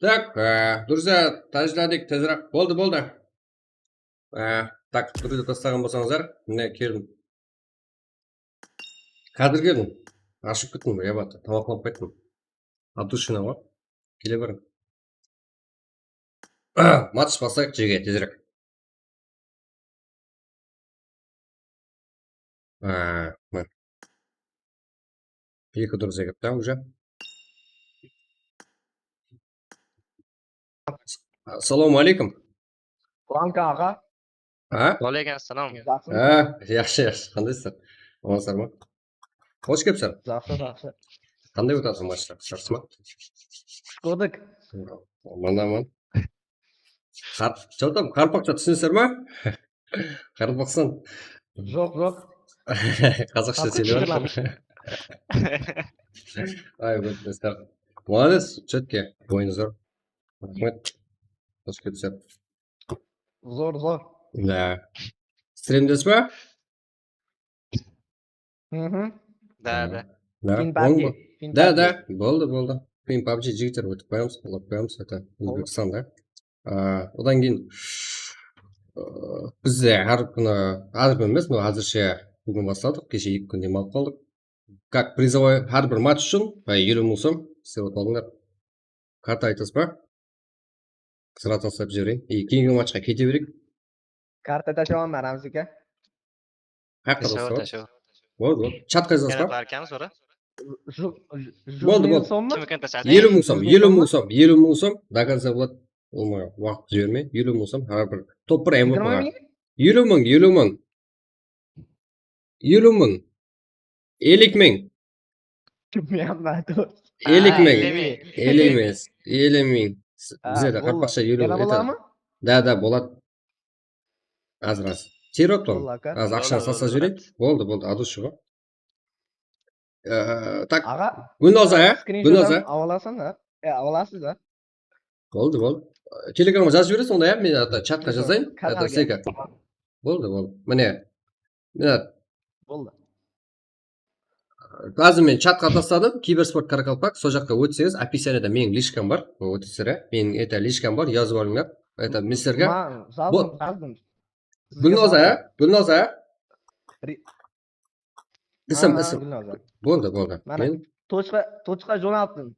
Tak, e, durıs, Tajladek tezirek. Boldı, boldı. E, tak, durıs taslaǵan bolsańızlar, mine keldim. Házir keldim. Ashıp kettim, yabat, tamaqlanıp qayttım. От души ǵoy. Kele beriń. Match baslayıq, jege, tezirek. Á, mine. Eki durıs eket ta, уже. Assalawma aleykum. Blanka aǵa. A? Waleykum assalam. Jaqsımı? A, yaqshı, yaqshı. Qandaysızlar? Amansızlar ma? Xosh kelipsizler. Jaqsı, jaqsı. Qanday ótip atır matchlar? Jaqsı ma? Kutip aldık. Aman, aman. Qar-, Jotam, qaraqalpaqsha túsinesizler ma? Qaraqalpaqstan. Joq, joq. Qazaqsha Qazaqsha sóylep atır. Ay, ótmesler. Молодец, чётко. Oyın zor. Raxmet. Xosh kelipsizler. Zor, zor. Da. Strimdesiz ba? Mhm. Da, da. Da, Fin oń PUBG, ba? Fin Da, PUBG. Da, boldı, boldı. Fin PUBG jigitler ótip qoyamız, qolap qoyamız, это, Boldı. Ózbekstanda. A, odan keyin, ı, bizde hár kúni, hár kúni emes, no, házirshe búgin basladıq, keshe eki kún dem alıp qaldıq. Как призовой hár bir match ushın, e, eliw mıń som, islep alıp alıńlar. Karta aytasız ba? Srazı tasıp jibereyin. E, keyingi matchqa kete bereyik. Karta tashap alamın, Ramzike. Haqqa Tashap, tashap. Tashap. Boldı, boldı. Chatqa jazasız ba? Barkamız ora. Ju-, ju-, Boldı, boldı. Somı? Kim eken tashap? Eliw mıń som, eliw mıń som, eliw mıń som. До конца boladı. Olmay, waqıt jibermey. Eliw mıń som, hár bir top bir M V P ǵa. Yigirma mıń? Eliw mıń, eliw mıń. Eliw mıń. Elik mıń. Bilmeymen, dur. Elik mıń. Aa, elli mıń. Elik emes. Eliw mıń. Aa, bizde de boldı. Qaraqalpaqsha eliw mıń. Yana bola ma? Da, da, boladı. Azır, azır. Terip atpan. Boldı, aka. Az aqshanı salsa jibereyik. Boldı, boldı. От души ǵo. Ee, tak. Aǵa, Gúlnaza, ya? Gúlnaza. Skrinshotın alasın da. E, alasız da. Boldı, boldı. Telegramǵa jazıp jiberesiz onda, ya? Men hatta chatqa jazayın. Kanalǵa. Hatta seka. Boldı, boldı. Mine. Mine. Boldı. Házir men chatqa tasladım. Kibersport Qaraqalpaq. Sol jaqqa ótseńiz, описаниеda meniń lishkam bar. Ótesizler, ya. Meniń, это, lishkam bar, jazıp alıńlar. Это, men sizlerge. Ma-, jazdım, jazdım. Gúlnaza, ya? Gúlnaza, ya? Ri- Isim, Aa, isim. Gúlnaza. Boldı, boldı. Mana, men tochka, tochka jońalttım.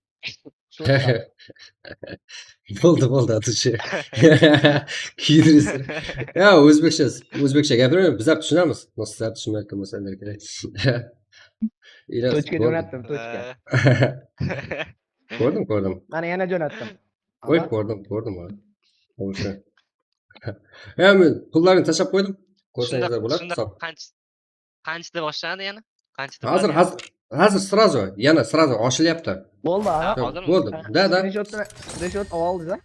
Boldı, boldı, от души. Kiydiresiz. Ya, ózbekshe, ózbekshe gápiremen, bizler túsinemiz. Mınaw sizler túsinbey atqan bolsa, endi kerek. Tochka jońalttım, tochka. Ee. Kórdim, kórdim. Mana, yana jońalttım. Oy, kórdim, kórdim. Oysha. Ya, men pullarıńdı tashlap qoydım. Kórseńizler boladı. Shunda, shunda qansh-, Qanshada boshladı yaǵnıy? Qanshada boladı? Házir, házir, házir сразу, yaǵnıy сразу ashılyaptı. Boldı, aǵa. Ha, boldı. Da, da. Skrinshotın, skrinshot aldı da.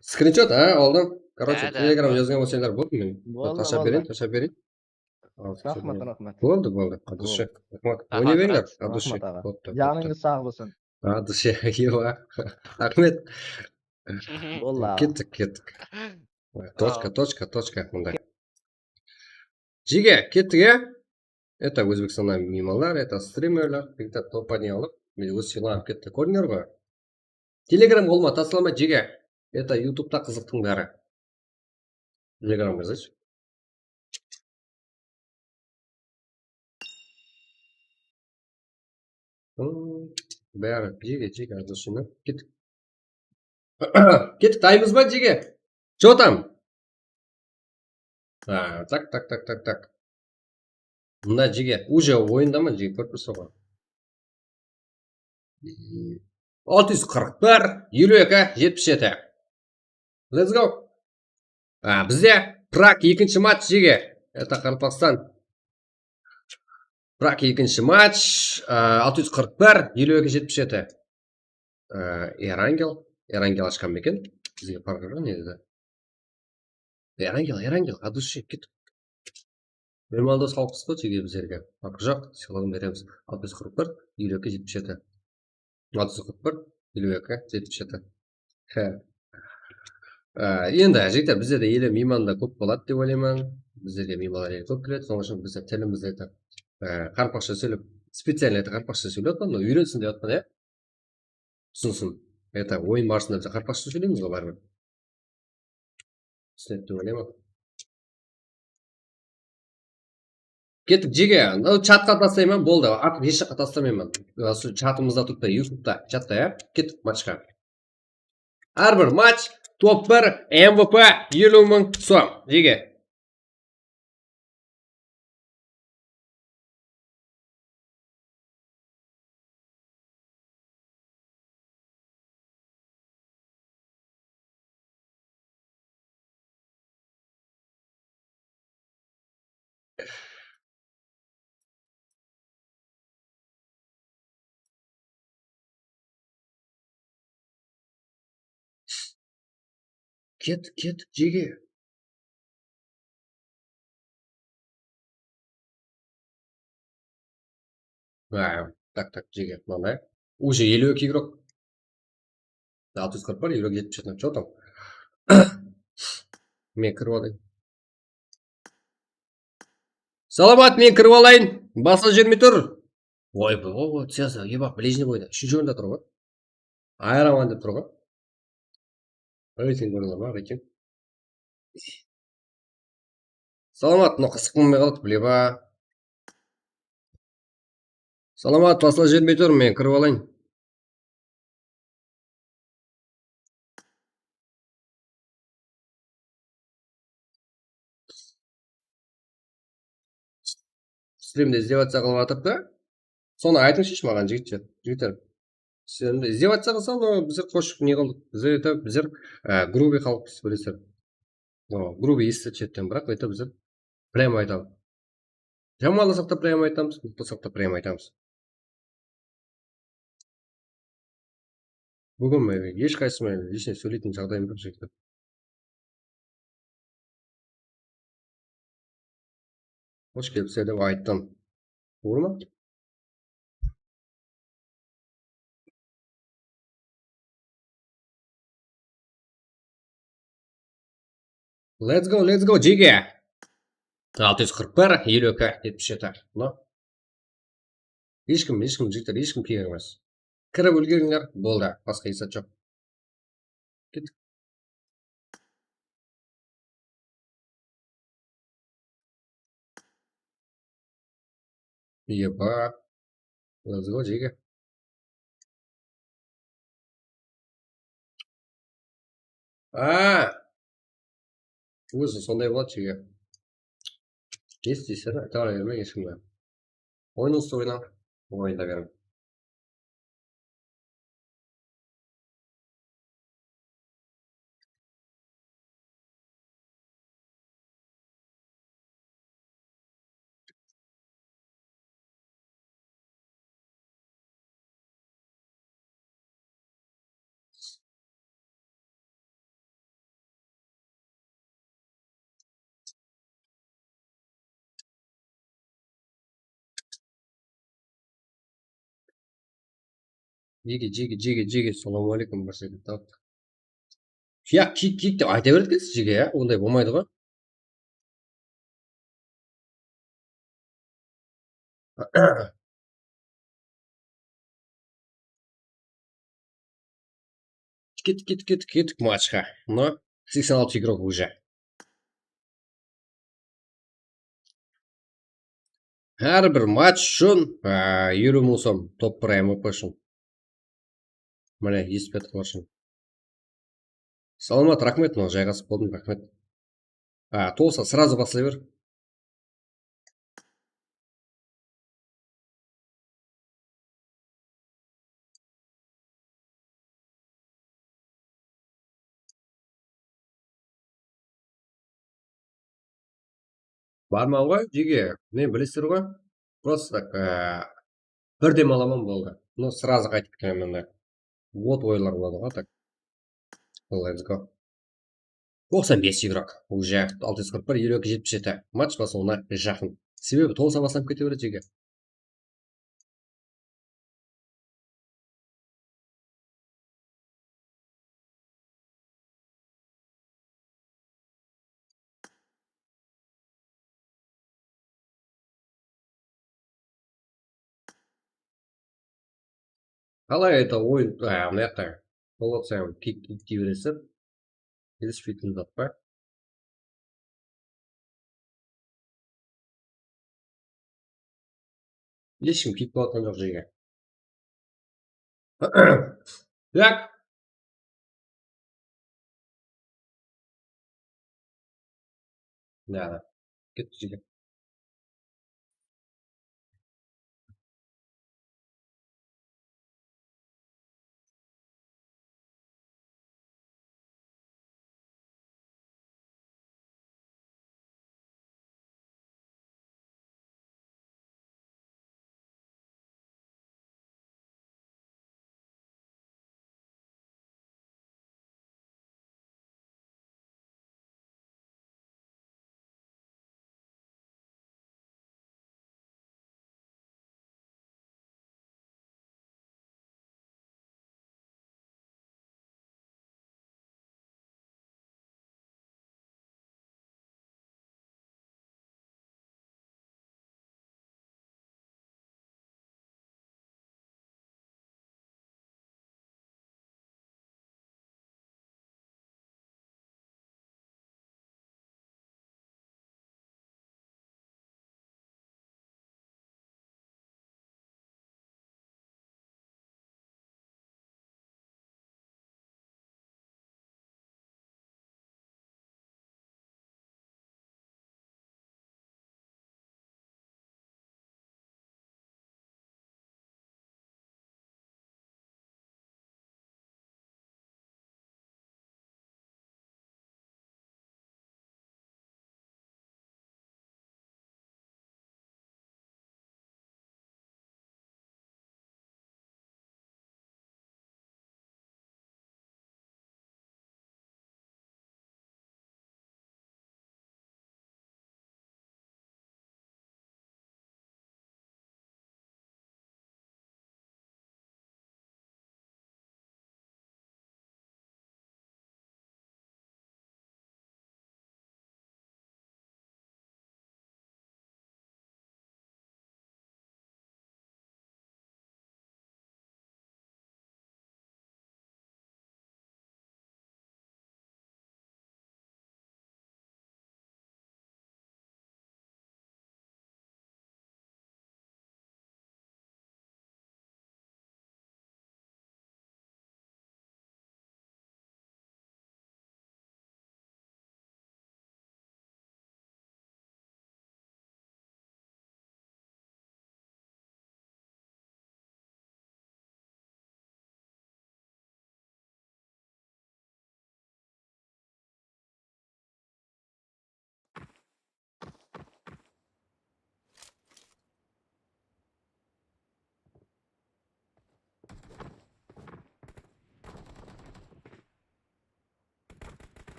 Skrinshot, ha, aldım. Короче, da, da, Telegram jazǵan bolsańlar boldı, men tashlap bereyin, tashlap bereyin. Raxmat, raxmat. Boldı, boldı. От души. Raxmat. Oynay berińler, от души. Raxmat, aǵa. Janıńız sağ bolsın. От души. Ewa. Raxmet. Boldı, aǵa. Kettik, kettik. Tochka, tochka, tochka. Mında. Jege, kettik, e? Это Ózbekstannan miymanlar, это strimerler, bitta topa ne alıp, men óz sıylanıp ketti, kórdińler ǵoy. Telegram qolıma taslamay, jege. Это YouTubeta qızıqtıń bári. Telegramǵa jazayınshı. Bári, jege, jege, jege, kettik. Kettik, dayınbız ba, jege? Jotam. Ha, tak, tak, tak, tak, tak. Mına jege, уже oyındaman, jege, kórip tursań ǵoy. Altı júz qırq bir, eliw eki, jetpis jeti. Let's go. Ha, bizde Prag ekinshi match, jege. Это Qaraqalpaqstan. Prag ekinshi match, a, altı júz qırq bir, eliw eki, jetpis jeti. A, Erangel, Erangel ashqan beken. Bizge farqı joq, negizinde. Erangel, Erangel, от души, ket. Miymandos xalıqpız ǵoy, jege, bizlerge farqı joq, sıylaǵın beremiz. Altı júz qırq bir, eliw eki, jetpis jeti. Altı júz qırq bir, eliw eki, jetpis jeti. He. Á, endi, jigitler, bizlerde ele miyman da kóp boladı dep oylayman. Bizlerge miymanlar ele kóp keledi. Sonıń ushın bizler tilimizdi aytıp, á, qaraqalpaqsha sóylep, специально aytıp qaraqalpaqsha sóylep atırman, mına, úyrensin dep atırman, ya. Túsinsin. Это, oyın barısında biz qaraqalpaqsha sóyleymiz ǵoy báribir. Túsinetti dep oylayman. Kettik, jeke. Mınaw chatqa taslayman, boldı. Artıq hesh jaqqa taslamayman. Usı chatımızda turıptı, YouTubeta, chatta, ya. Kettik matchqa. Hár bir match top bir M V P eliw mıń som, jeke. Ket, ket, jeke. A, tak, tak, jeke, mınanday. Уже eliw eki igrok. Altı júz qırq bir, igrok jetpis jeti. Что там? Men kirip alayın. Salamat, men kirip alayın. Basqa júrmey tur. Oy, bu, bu, bu, сейчас, ебать, ближний boyda. Úshinshi orında tur ǵoy. Ayıraman dep tur ǵoy. Reyting kóriń, ma, reyting. Salamat, mına qısıq bolmay qaldı, bileba. Salamat, basqa júrmey tur, men kirip alayın. Strimde izdevatsiya qılıp atırdı. Sonı aytıńshı maǵan, jigitler, jigitler. Sen izdevatsiya qılsań, no, bizler qoshıp ne qıldıq? Bizler, это, bizler, e, grubiy xalıqpız, bilesizler. No, grubiy esitedi shetten, biraq, это, bizler прямо aytamız. Jamanlasaq ta прямо aytamız, mıqtasaq ta прямо aytamız. Búgin men hesh qaysıma hesh ne sóyleytin jaǵdayım joq, jigitler. Xosh kelipsizler dep ayttım. Tuwrı ma? Let's go, let's go, jeke! Altı júz qırq bir, eliw eki, jetpis jeti. Mına. Hesh kim, hesh kim, jigitler, hesh kim kiyik emes. Kirip úlgerińler, boldı, basqa esap joq. Kettik. Eba. Let's go, jeke. A. Ózi sonday boladı, jeke. Ne isteyseń, ayta beriń, hesh kimge. Oyın usı oyna. Oyna beriń. Jeke, jeke, jeke, jeke, salawma aleykum, bir sekund, tap. Ya, kiyik, kiyik dep ayta beredi ekensiz, jeke, ya, onday bolmaydı ǵoy. Kettik, kettik, kettik, kettik matchqa. Mına, seksen altı igrok уже. Hár bir match ushın, á, eliw mıń som, top bir M V P ushın. Mine, esip atqan ushın. Salamat, raxmet, mına jayǵasıp boldım, raxmet. A, toǵısa, srazı baslay ber. Barman ǵoy, jeke, men bilesizler ǵoy. Просто так, e, bir dem alaman, boldı. No, srazı qaytıp kelemen de. Вот oylar boladı ǵoy, так. Let's go. Toqsan bes igrok. Уже altı júz qırq bir, eliw eki, jetpis jeti. Match basılıwına jaqın. Sebebi toǵısa baslanıp kete beredi, jeke. Qalay это oyın, a, mına jaqta. Bolǵan sayın kik, kiktey beresiz. Elis fitni tappa. Hesh kim kik bolatqan joq jerge. Tak. Nada. Ketti jerge.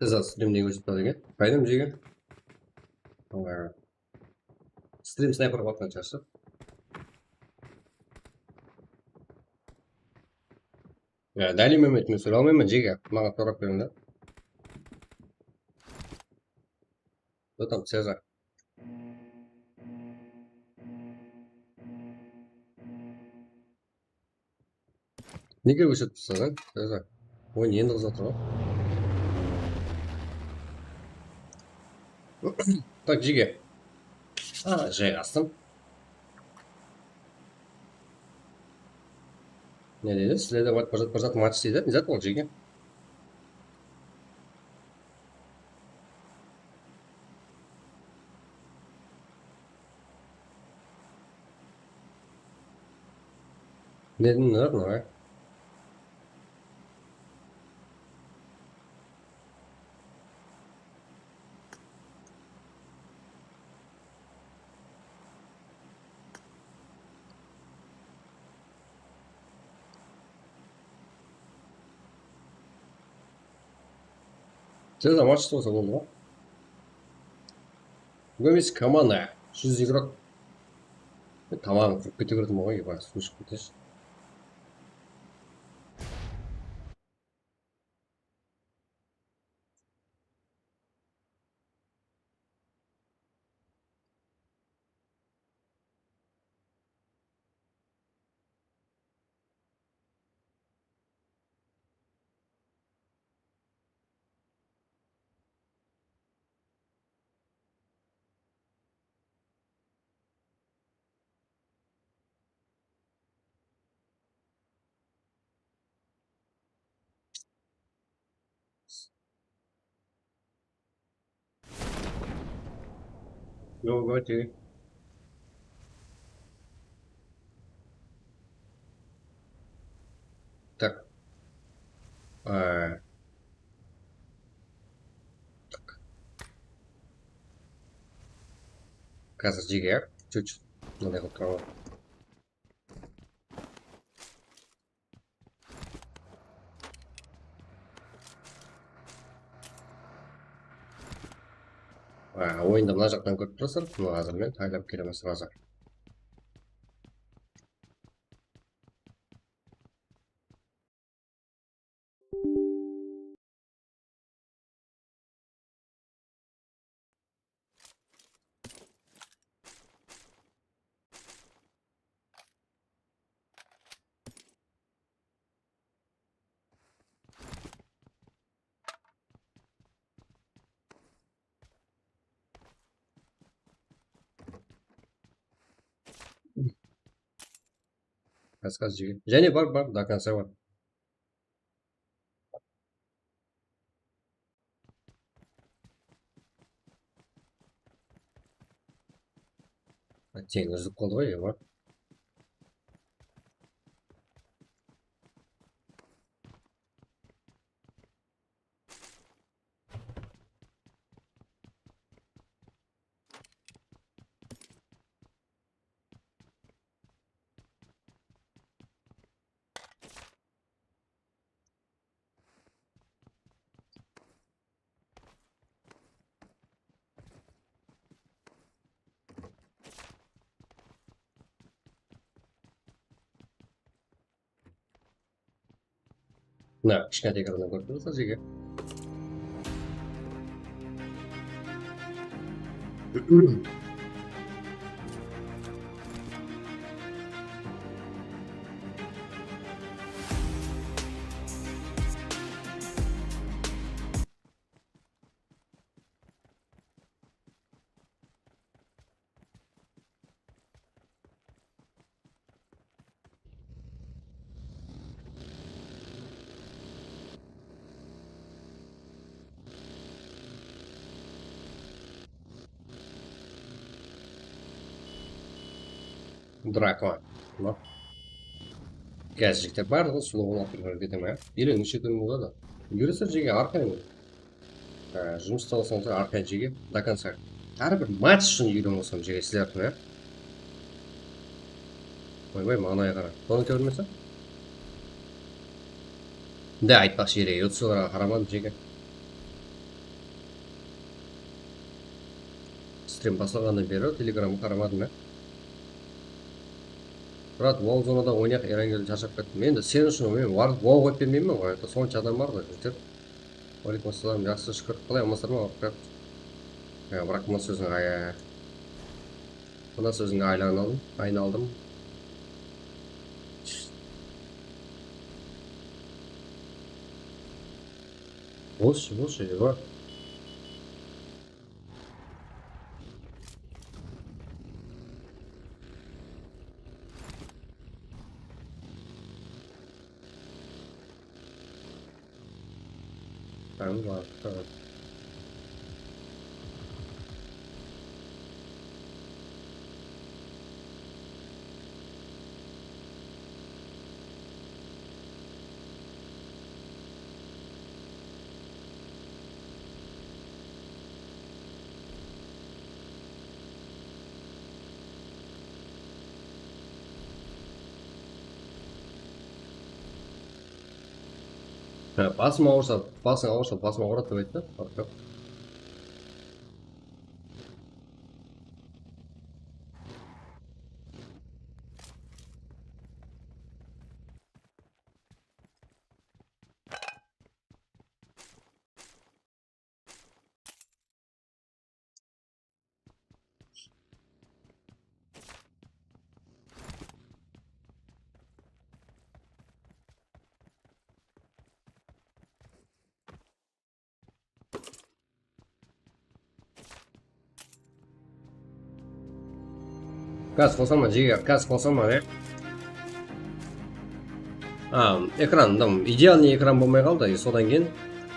Siz streamde kórsetip atır eken. Qaydan jerge? Stream snayper atqan shıǵarsız. Ya, Dali Mehmet, men sóyley almayman, jege. Maǵan sorap beriń da. Кто там, Cezar? Nege óshirip taslasań, Cezar? Oyın endi qızıǵıp tur ǵoy. Tak, jege. A, jayǵastım. Ne deydi? Sizlerde bir zat, bir zat match deydi. Ne zat ol, jege? Neden ne zat, ne? Siz de match bolsa boldı ǵoy. Gómez komanda, júz igrok. Tamam, kirip kete berdim ǵoy, eba, suw iship keteshi. Yo'q, yo'q, yo'q. Tak. Ee, tak. Házir jege, ya. Чуть-чуть. Mınday qılıp turaman. Aa, oyında mına jaqtan kórip turasızlar. Mına házir men aylap kelemen srazu. Рассказ jege. Jáne bar, bar, до конца bar. Teńiz uzılıp qaldı ǵoy, ema. Mına kishkene ekrannan kórip turasızlar jege. Drakon. Mına. Gázjikler barlıǵı sulıwın atıp ketedi me? Ele neshe kún boladı? Yúrisi jege arqayın. Á, jumısta bolsam arqayın jege до конца. Hár bir match ushın úyrenip alsam jege sizlerdiń, á. Oybay, maǵan qara. Sonı kórmesem. De aytpaqshı ere, yutsularǵa qaramadım jege. Strim baslaǵannan beri telegramǵa qaramadım, ya. Brat, WoW zonada oynayıq, Erangel sharshap kettim. Endi sen ushın men WoW qoyıp bermeymen ǵoy, это sonsha adam bar ǵoy, jigitler. Waleykum assalam, jaqsı, shúkir. Qalay, amansızlar ma, brat? Ya, biraq mına sóziń, ay, ay, ay. Mına sózińe aylanalım, aynaldım. Bolshı, bolshı, Eva. Tamam, tamam. Há, basım awırsa, basıń awırsa, basım awıradı dep ayttı. Gaz qosaman, jege, gaz qosaman, e. A, ekran, mınaw idealnıy ekran bolmay qaldı, e, sodan keyin,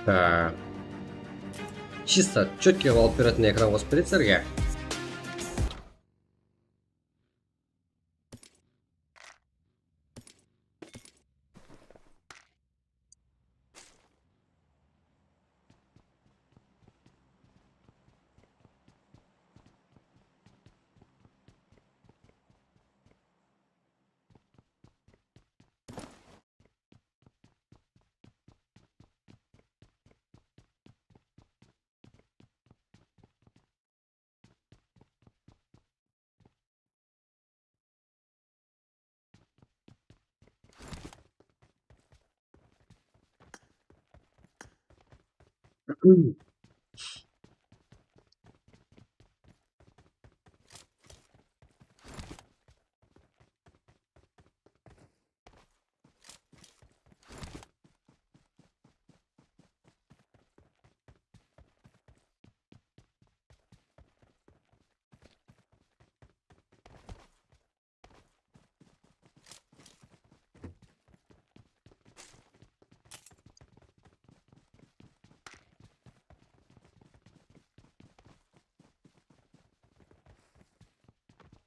a, чисто чёткий qılıp alıp beretin ekran qosıp beredi sizlerge.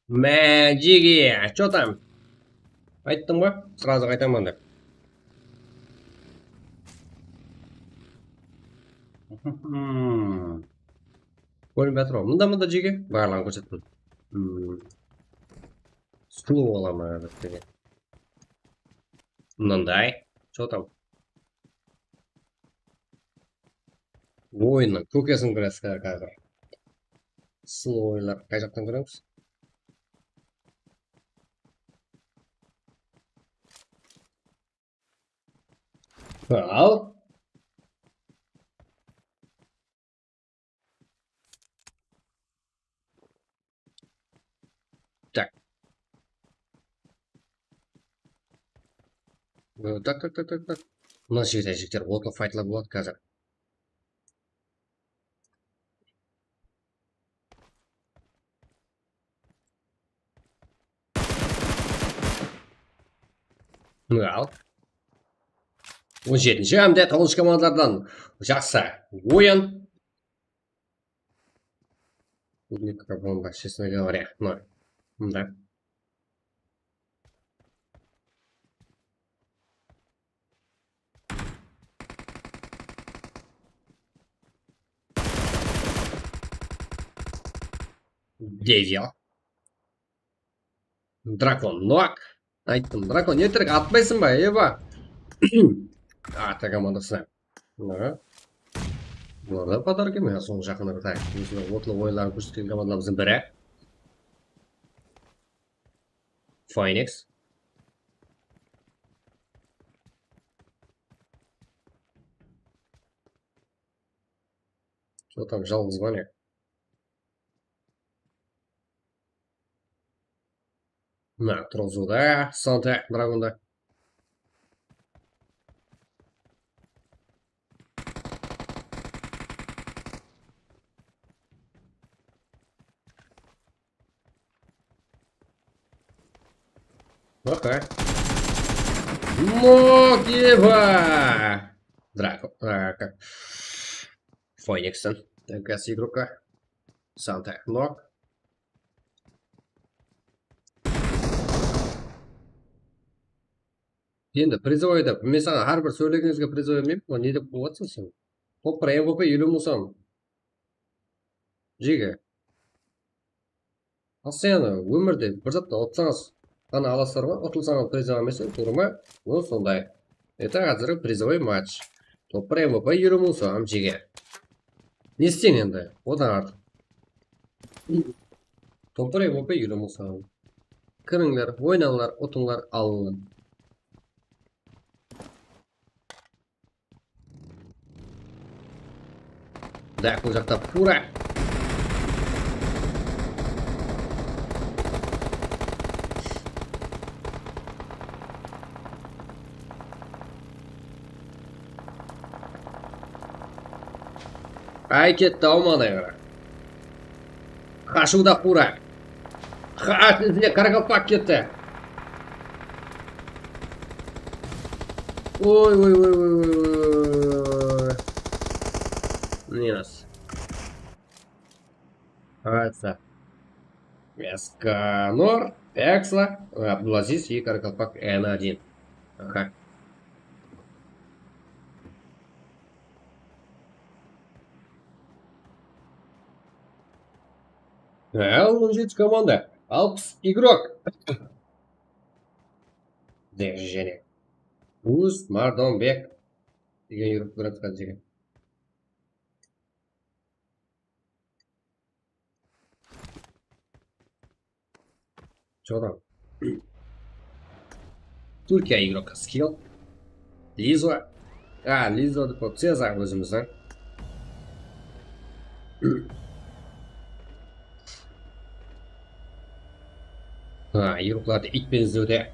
Májigi, что там? Ayttım ǵoy, сразу qaytaman dep. Kórinip atır ǵoy. Mında, mında jege. Barlıǵın kórsettim. Hmm. Slow alaman házir. Mınday. Что там? Oyınnıń kókesin kóresiz házir. Slow oyınlar qay jaqtan kóremiz? Al. Tak. Ee, tak, tak, tak, tak, tak. Mına jerde, jigitler, otlı faytlar boladı házir. Al. On jetinshi hám de toǵızınshı komandalardan jaqsı oyın. Bul mikrofon bar, честно говоря. Mına. Mında. Devil. Drakon nok. Ayttım, Drakon, erterek atpaysın ba, Eva? Ata komandasına. Mına. Bular da podarka, men soń jaqında bir tak. Ózine otlı oyınların kórsetken komandalarımızdıń biri. Phoenix. Что там, jalǵız ba ne? Mına, turǵızıwda, Santa Dragonda. Okey. Mogiba! Drago, a, как? Phoenixten. N K S игрока. Santa nok. Endi призовой dep, men saǵan hár bir sóylegenizge призовой bermeymen ǵoy, ne dep qılıp atırsań sen? Top bir M V P eliw mıń som. Jege. Постоянно ómirde bir zatta utsańız ǵana alasızlar ǵoy, utılsańız призовой bermeseń, tuwrı ma? Mına sonday. Это házirgi призовой матч. Top bir M V P eliw mıń som, jege. Ne isteń endi? Odan artıq. Top bir M V P eliw mıń som. Kirińler, oynańlar, utıńlar, alıńlar. Так, bul jaqta pura. Ay, ketti-aw, mınaday qara. Qashıwda pura. Qa-, izine qaraqalpaq ketti. Oy, oy, oy. Minus. Haysa. Eskanor, Eksla, Abdulaziz и Qaraqalpaq N один. Aha. Há, on jeti komanda, alpıs igrok. Dvижение. Uz Mardonbek degen igrok ko'radi hozir. Что там? Turkiya igroki skill. Lizo. A, Lizo dep qoyıptı, Cezar o'zimizdan. Ha, yurıqlardı iyt penen izlewde.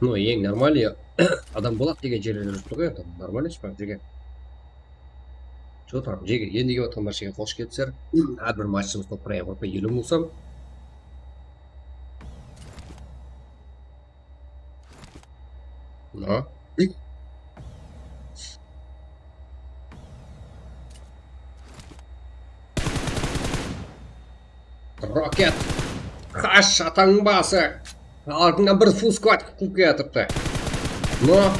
No, eń normalnıy adam boladı degen jerlerde júripti ǵoy, adam normalnıy shıpaq jege. Что там, jege, endi kep atırǵan bárshege xosh kelipsizler. Hár bir matchımızdı uqırayın, uqırayın, eliw bolsam. No. Roket. Qash, atań bası. Aldıńnan bir full squad quwıp kiyatırıptı. No.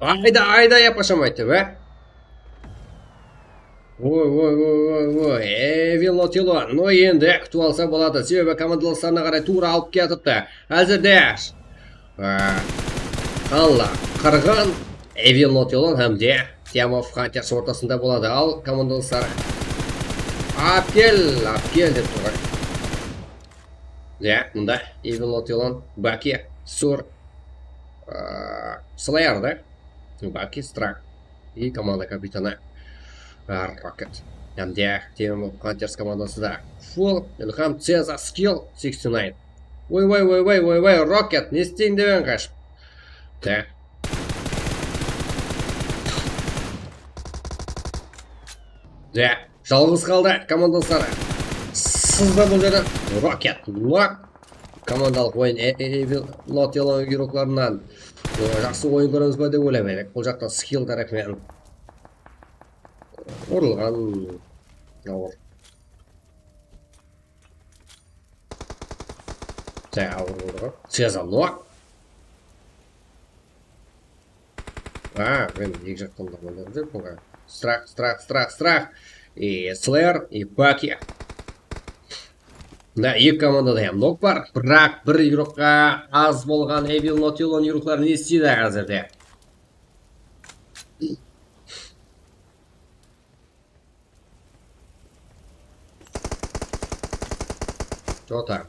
Ayda, ayda, yapashamaydı be. Oy, oy, oy, oy, oy. Evil Not Alone. No, endi kútip alsa boladı. Sebebi komandalaslarına qaray tuwrı alıp kiyatırıptı. Házirde, a, qalla qırǵın Evil Not Alone hám de Team of Hunters ortasında boladı. Al, komandalasları. Alıp kel, alıp kel dep turǵan. Ya, mında Evil Not Alone, Baki, Sur, a, Slayer da. Baki, Strak. I komanda kapitanı, a, Rocket. Hám de Team of Hunters komandası da. Full, Ilham, Ceza, Skill, sixty nine. Oy, oy, oy, oy, oy, oy, Rocket, ne isteyin dep edim qashıp. Ta. Ya, jalǵız qaldı komandasları. Sızdı bul jerden Rocket. Nok. Komandalıq oyın e, e, Evil Not Alone yurıqlarınan, e, jaqsı oyın kóremiz be dep oylap edik. Bul jaqtan skill tárepinen urılǵan awır. Jay awır urılǵan. Ceza nok. A, men eki jaqtan da oynap júrmen ǵoy. Strah, strah, strah, strah. I Slayer, i Baki. Mına eki komandada hám nok bar. Biraq bir yurıqqa az bolǵan Evil Not Alone yurıqları ne isteydi házirde? Jota.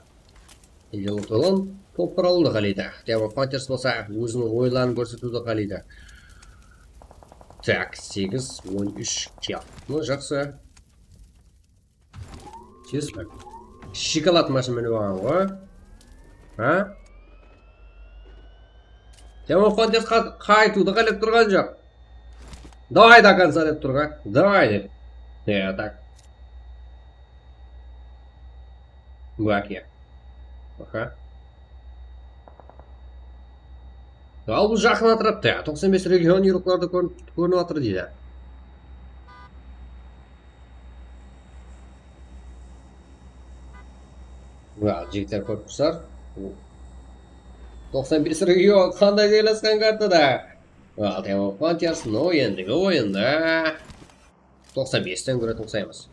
Yıltılın topıralıwdı qáleydi. Team of Hunters bolsa óziniń oyların kórsetiwdi qáleydi. Tak, segiz, on úsh kill. Bul jaqsı. Честно. Shokolad mashina minip alǵan ǵoy. Ha? Team of Hunters qa-, qaytıwdı qálep turǵan joq. Давай до конца dep tur ǵoy. Давай dep. Ya, так. Baki. Aha. Al, bul jaqın atratta, toqsan bes region yurıqlarda kórin-, kórinip atır deydi. Al, jigitler kórip tursar. Toqsan bes region qanday jaylasqan kartada. Al, Team of Hunters, no, endigi oyında toqsan besten kóretin usaymız.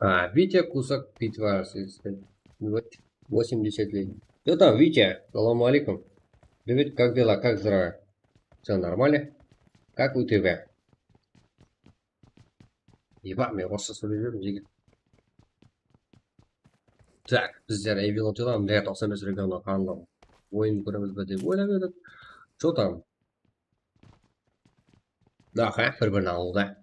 А, Витя, кусок питва, восемьдесят лет. Что там, Витя? Салам алейкум. Привет, как дела, как здоровье? Все нормально? Как у тебя? Eba, men orıssha sóylep júrmen, jigit. Так, bizler Evil Not Alone, mine, toqsan bes regionnan qanlı oyın kóremiz be dep oylap edik. Что там? Aha, bir-birin alıwda.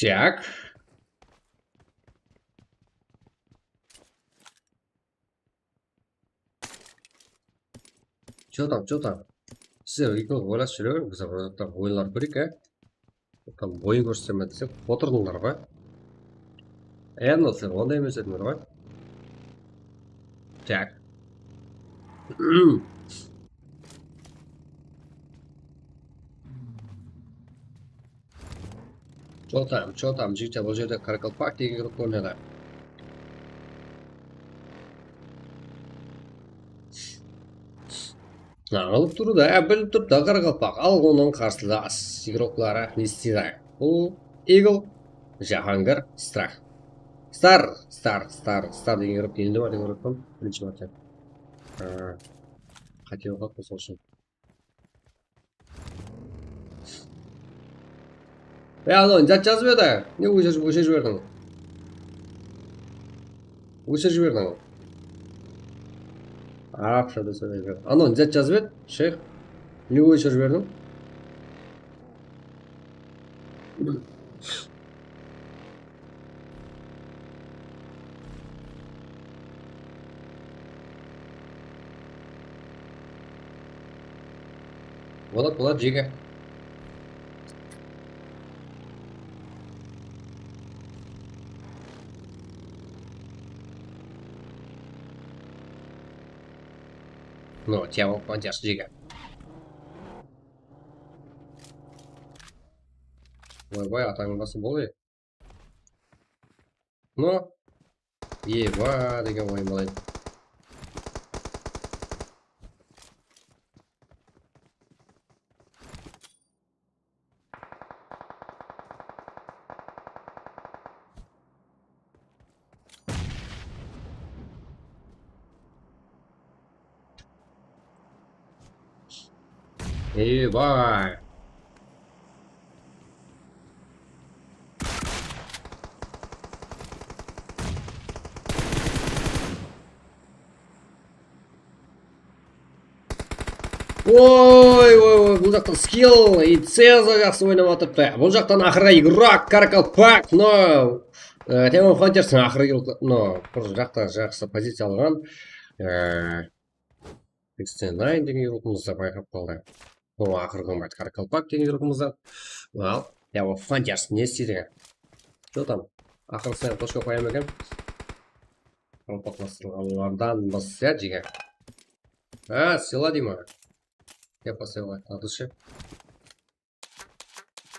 Так. Что там, что там? Sizler úyken oylasıp júre beriń, bizler bir jaqtan oyınlar kóreyik, á? Там oyın kórsetsem be desem, otırdıńlar ǵoy. Endi sizler onday emes edińler ǵoy. Tak. Чё там, чё там, jigitler, bul jerde Qaraqalpaq degen grup oynadı. Aǵılıp turdı, á, bilip turıptı, Qaraqalpaq. Al, onıń qarsılas igrokları ne isteydi? Bul Eagle, Jahangir, Strah. Star, Star, Star, Star degen grup endi bar degen grup birinshi márte. Á, qáte oqıp, mısal ushın. Ya, anaw zat jazıp edi. Ne óshirip, óshirip jiberdiń? Óshirip jiberdiń. Arabsha da sóylep jiber. Anaw zat jazıp edi, sheyx. Ne óshirip jiberdiń? Boladı, boladı, jege. No, tiyap alıp, jaqsı jege. Oybay, atańnıń bası bol, ey. No. Eba degen oyın bala edi. Ey, bay. Oy, oy, oy, bul jaqtan Skill, Itseza jaqsı oynap atırıptı. Bul jaqtan aqırǵı igrok, Qaraqalpaq, no. E, Team of Hunters aqırǵı igrok, no, bir jaqta jaqsı poziciya alǵan. E, Sixty nine degen igrogımız da bayqap qaldı. Bul aqırǵı Qaraqalpaq degen igrogımız da. Al, Team of Hunters ne isteydi? Что там? Aqırı sayan tochka qoya ma eken? Qalpaqlastırılǵanlardanbız, ya, jege? A, sila dey ma? Ya, поставила, от души.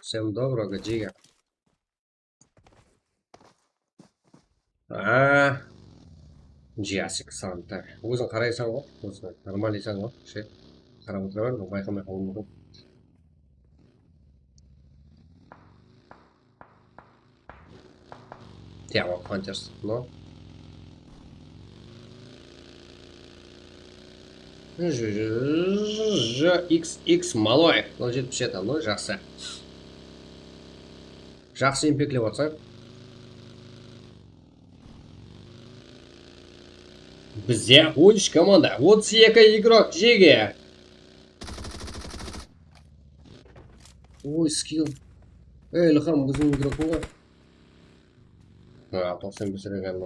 Всем доброго, jege. A, Jessica Santa. Óziń qaraysań ǵoy, óziń normalnıysań ǵoy, ше. Qarap otıra ber, bayqamay qalıwı múmkin. Team of Hunters, no. J X X Maloy, nol jetpis jeti, no, jaqsı. Jaqsı impeklep atsań. Bizde on úsh komanda, otız eki igrok, jege. Oy, Skill. Ey, Ilham, biziń igrokıń ǵoy. Ha, toqsan bes regen.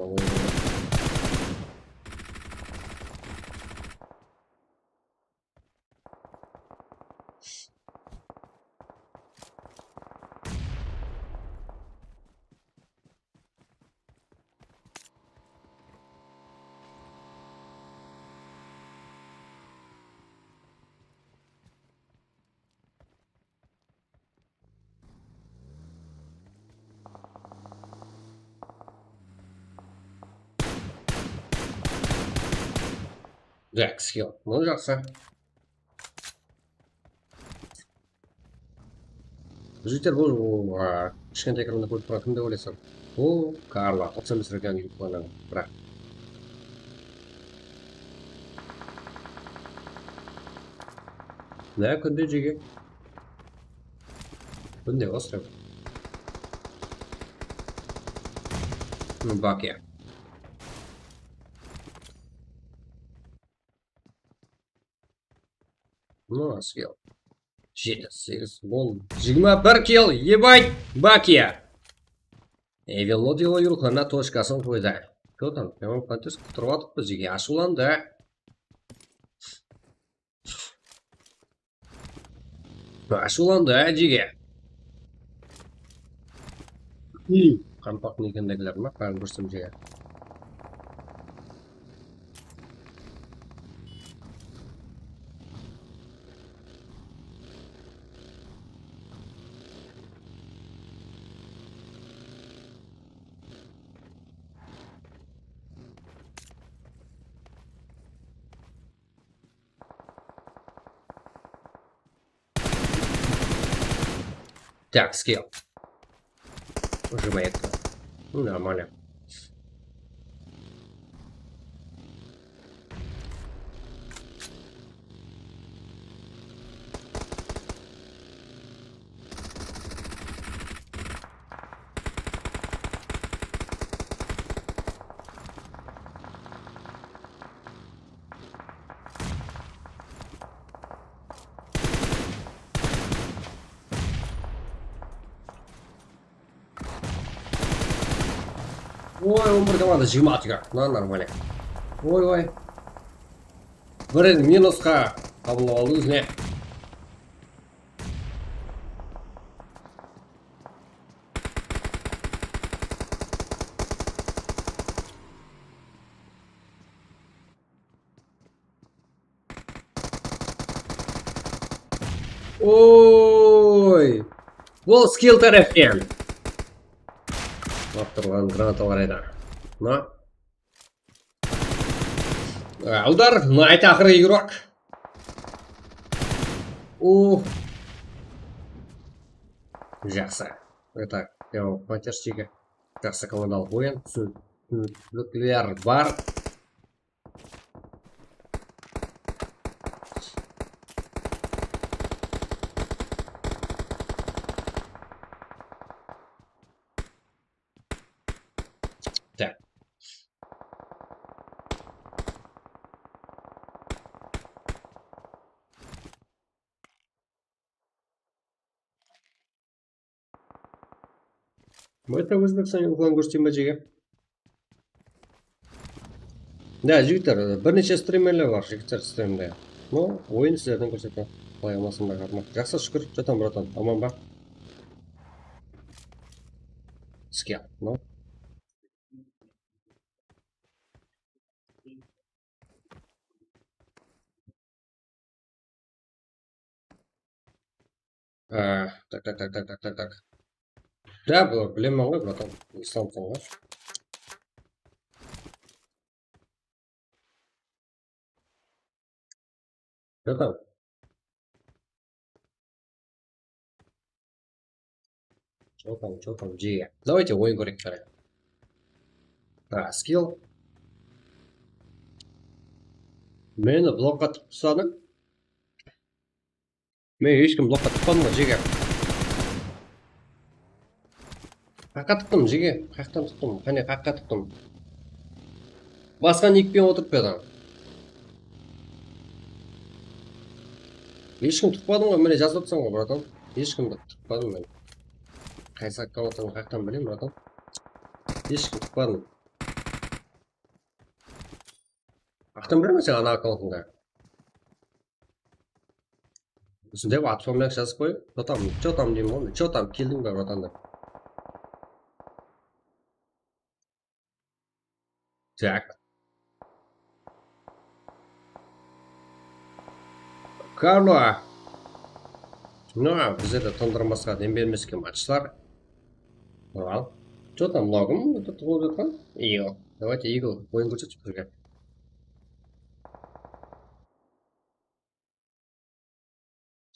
Jaqsı, skill. Bunı jaqsı. Jigitler, bul, a, kishkentay ekrandı kórip turǵan kim dep oylaysań? Bul Karla, toqsan bes regen yutqanı, biraq. Ne kúnde jege? Kúnde ostrov. Bakiya. Mına skill. Jeti, segiz, on, jigirma bir kill, ебать, Bakiya. Evelodilo yurqlarına tochkasın qoydı. Что там? Tamam, kontest qutırıp atıp bizge ashıwlandı. Ashıwlandı, á, jege. Qampaq nekendegiler ma? Bárin kórsem jege. Так, скилл. Уже моя. Ну, нормально. Oy, on bir komanda, jigirma altı kak. Mına normalno. Oy, oy. Birin minusqa qabıllap aldı ózine. Oy! Bul skill tárepten. Atırǵan granatalar edi. Mına. Á, udar, mına ayta aqırǵı игрок. Uh. Jaqsı. Это, я поддержки. Jaqsı komandalıq oyın. Túsinikliler bar. Tak. Mına Ózbekstan ulıwın kórseteyin be, jege? Da, jigitler, bir neshe strimerler bar, jigitler, strimde. No, oyın sizlerden kórsetedi. Qalay, amansań ba, jarma? Jaqsı, shúkir. Jotam, bratan, aman ba? Iske al, no. Á, tak, tak, tak. Da, bul, bilemen ǵoy, bratan. Islamsın ǵoy. Bratan. Чё там, чё там, jege? Давайте oyın kóreyik, qáne. A, skill. Meni blokqa tıqıp tasladı. Men hesh kim blokqa tıqpadım ǵoy, jege. Qayaqqa tıqtım, jege? Qayaqtan tıqtım? Qáne, qayaqqa tıqtım? Basqa nik penen otırıp pa ediń? Hesh kim tıqpadım ǵoy, mine jazıp atırsań ǵoy, bratan. Hesh kimdi tıqpadım men. Qaysı akkauntın qayaqtan bileyim, bratan? Hesh kim tıqpadım. Qayaqtan bilemen sen ana akkauntıńdı? Usınday qılıp at familiyańdı jazıp qoy. Чё там, чё там deymen ǵoy, чё там, keldiń be, bratan, dep. Так. Karlo. No, bizlerde tındırmasqa dem bermesken matchlar. Al. Чё там, logım tıǵılıp jatqan? Yoq. Давайте, Eagle, oyın kórsetshi bizge.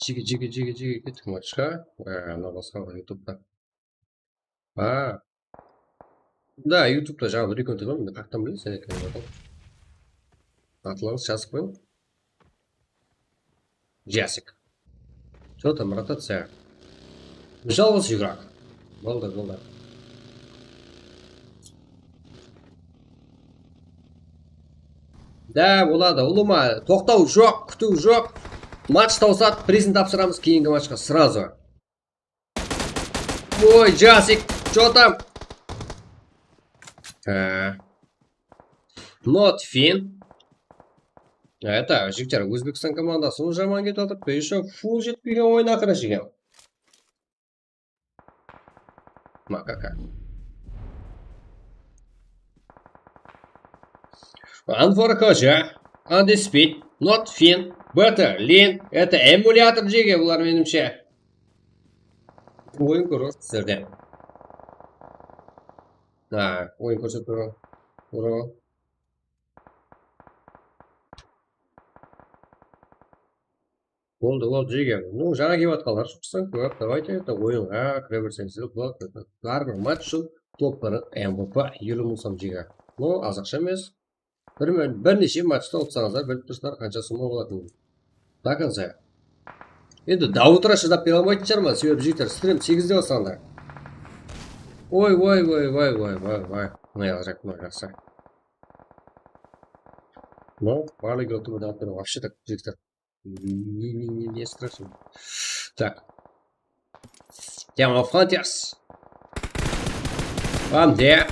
Jege, jege, jege, jege, kettik matchqa. Á, mına basqa bir YouTubeta. A. Da, YouTubeta jańa bir-eki kún turdım. Endi qayaqtan bileyim sen ekenin, bratan? Atıńızdı jazıp qoyıń. Jasik. Что там, rotaciya? Jalǵız игрок. Boldı, boldı. Da, boladı, ulıwma. Toqtaw joq, kútiw joq. Match tawsadı, prizin tapsıramız keyingi matchqa сразу. Oy, Jasik, что там? Há. Not fin. Это, jigitler, Ózbekstan komandası jaman ketip atır. Ещё full jetpegen oyın aqırı, jigem. Makaka. Anfor Xoja, Undisputed, Not fin, Better, Lin, это эмулятор, jege, bular, menimshe. Oyın kórip sizlerden. Ha, oyın kórsetip turman. Uro. Boldı, boldı, jege. Ну, jańa kelip atqanlar shıqsın, kóp, давайте, это, oyınǵa kire berseńiz de boladı. Barınıń match ushın topları M V P, eliw mıń som, jege. Ну, az aqsha emes. Bir, bir neshe matchta utsańızlar, bilip turıpsızlar, qansha summa bolatının. До конца. Endi до утра shıdap bere almaytın shıǵarman, sebebi, jigitler, strim segizde baslanda. Oy, oy, oy, oy, oy, oy, oy. Mına jaqsı. Ну, barlıǵı otıp atır, вообще так, jigitler. Не, не, не, не страшно. Так. Team of Hunters. Hamde.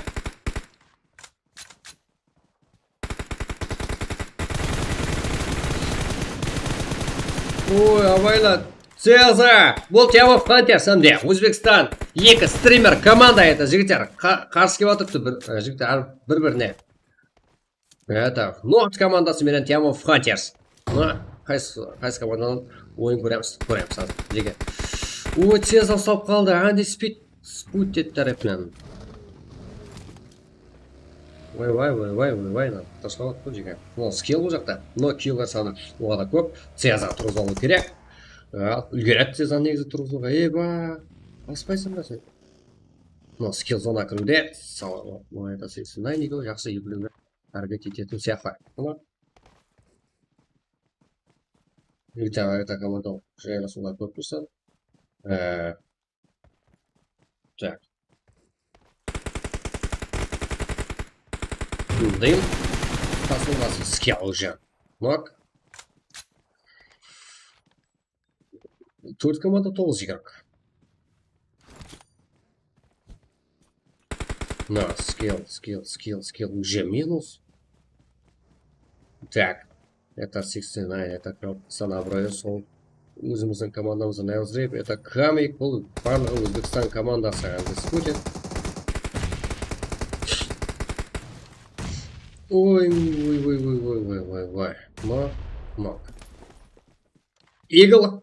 Oy, abayla. Ceza. Bul Team of Hunters hamde. Ózbekstan. Eki streamer komanda, это, jigitler. Qa-, qarsı kelip atırıptı bir, e, jigitler bir-birine. Это, Nord komandası menen Team of Hunters. Mına, qaysı, qaysı komandanıń oyın kóremiz, kóremiz házir. Jege. O, tez uslap qaldı. Andy Speed, Sputnik tárepinen. Vay, vay, vay, vay, vay, vay, mına, taslap atır jege. Mına, skill bul jaqta. No, killlar sanı oǵada kóp. Ceza turǵızıp alıw kerek. Ya, úlgeredi Ceza negizi turǵızıwǵa. Eba, baspaysań ba sen? Mına, skill zona kiriwde. Sal-, mına, это, seksen nine ekewi, jaqsı, ekewi. Háreket etetin sıyaqlı. Mına. Bitta, это, komanda jaylasuwlar kóp tursa. Ee, tak. Bildim. Tasılması skill уже. Nok. Tórt komanda, toǵız igrok. Mına, skill, skill, skill, skill, уже minus. Так, это seksen nine, это krópka sanabıroyı, sol ózimizdiń komandamızdı nayazırayıq. Это Kamik, bul barlıǵı Ózbekstan komandası, endi Sputin. Oy, oy, oy. Ma, ma. Eagle.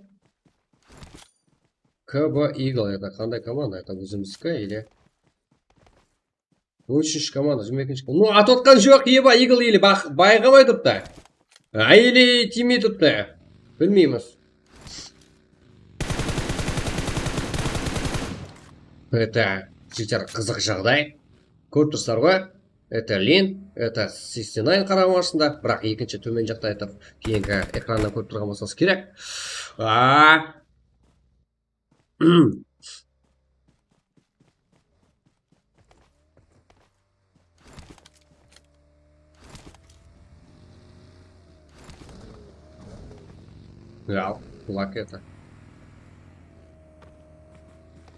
K B Eagle, это qanday komanda? Это ózimizki ele? On úshinshi komanda, jigirma ekinshi komanda. No, atotqan joq, eba, Eagle ele bax-, bayqamay turıptı. A, ele tiymey turıptı. Bilmeymiz. Это, jigitler, qızıq jaǵday. Kórip tursızlar ǵoy. Это Lin, это seksen nine qarama arasında, biraq ekinshi tómen jaqta aytıp, keyingi ekrannan kórip turǵan bolsańız kerek. A. Al, lak это.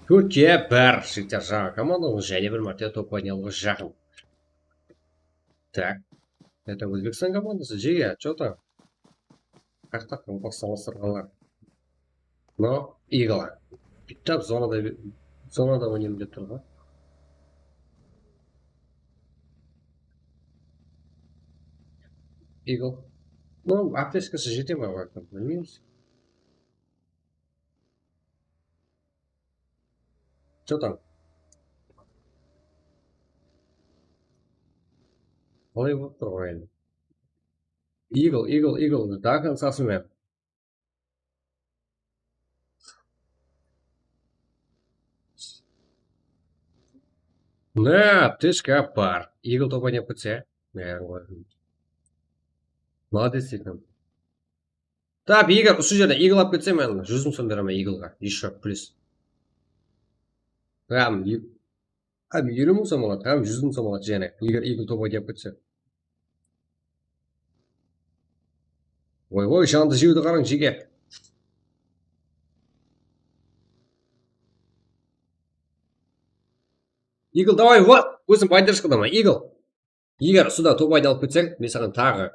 Tórtke bir, jigitler, jańa komandamız jáne bir márte top oynay alıwǵa jaqın. Tak. Это Ózbekstan komandası, jege, чё там? Qaqtaq, Qaqtaqtan ıslastırǵanlar. No, Eagle. Bitta zonada, zonada oynayman dep tur ǵoy. Eagle. No, aptechkası jete ma, bilmeymiz. Что там? Qalay bolıp tur ǵoy endi. Eagle, Eagle, Eagle, до конца men. Mına, aptechka bar. Eagle top oynap ketse. Молодец, Eagle. Так, Igor, usı jerde Eagle alıp ketse, men júz mıń som beremen Eagleǵa. Ещё плюс. Hám, hám eliw mıń som aladı, hám júz mıń som aladı jáne. Eger Eagle top oynap ketse. Oy, oy, jandı jewdi qarań, jege. Eagle, давай, вот, ózim поддержкадаman, Eagle. Eger usıda top ayda alıp ketseń, men saǵan taǵı,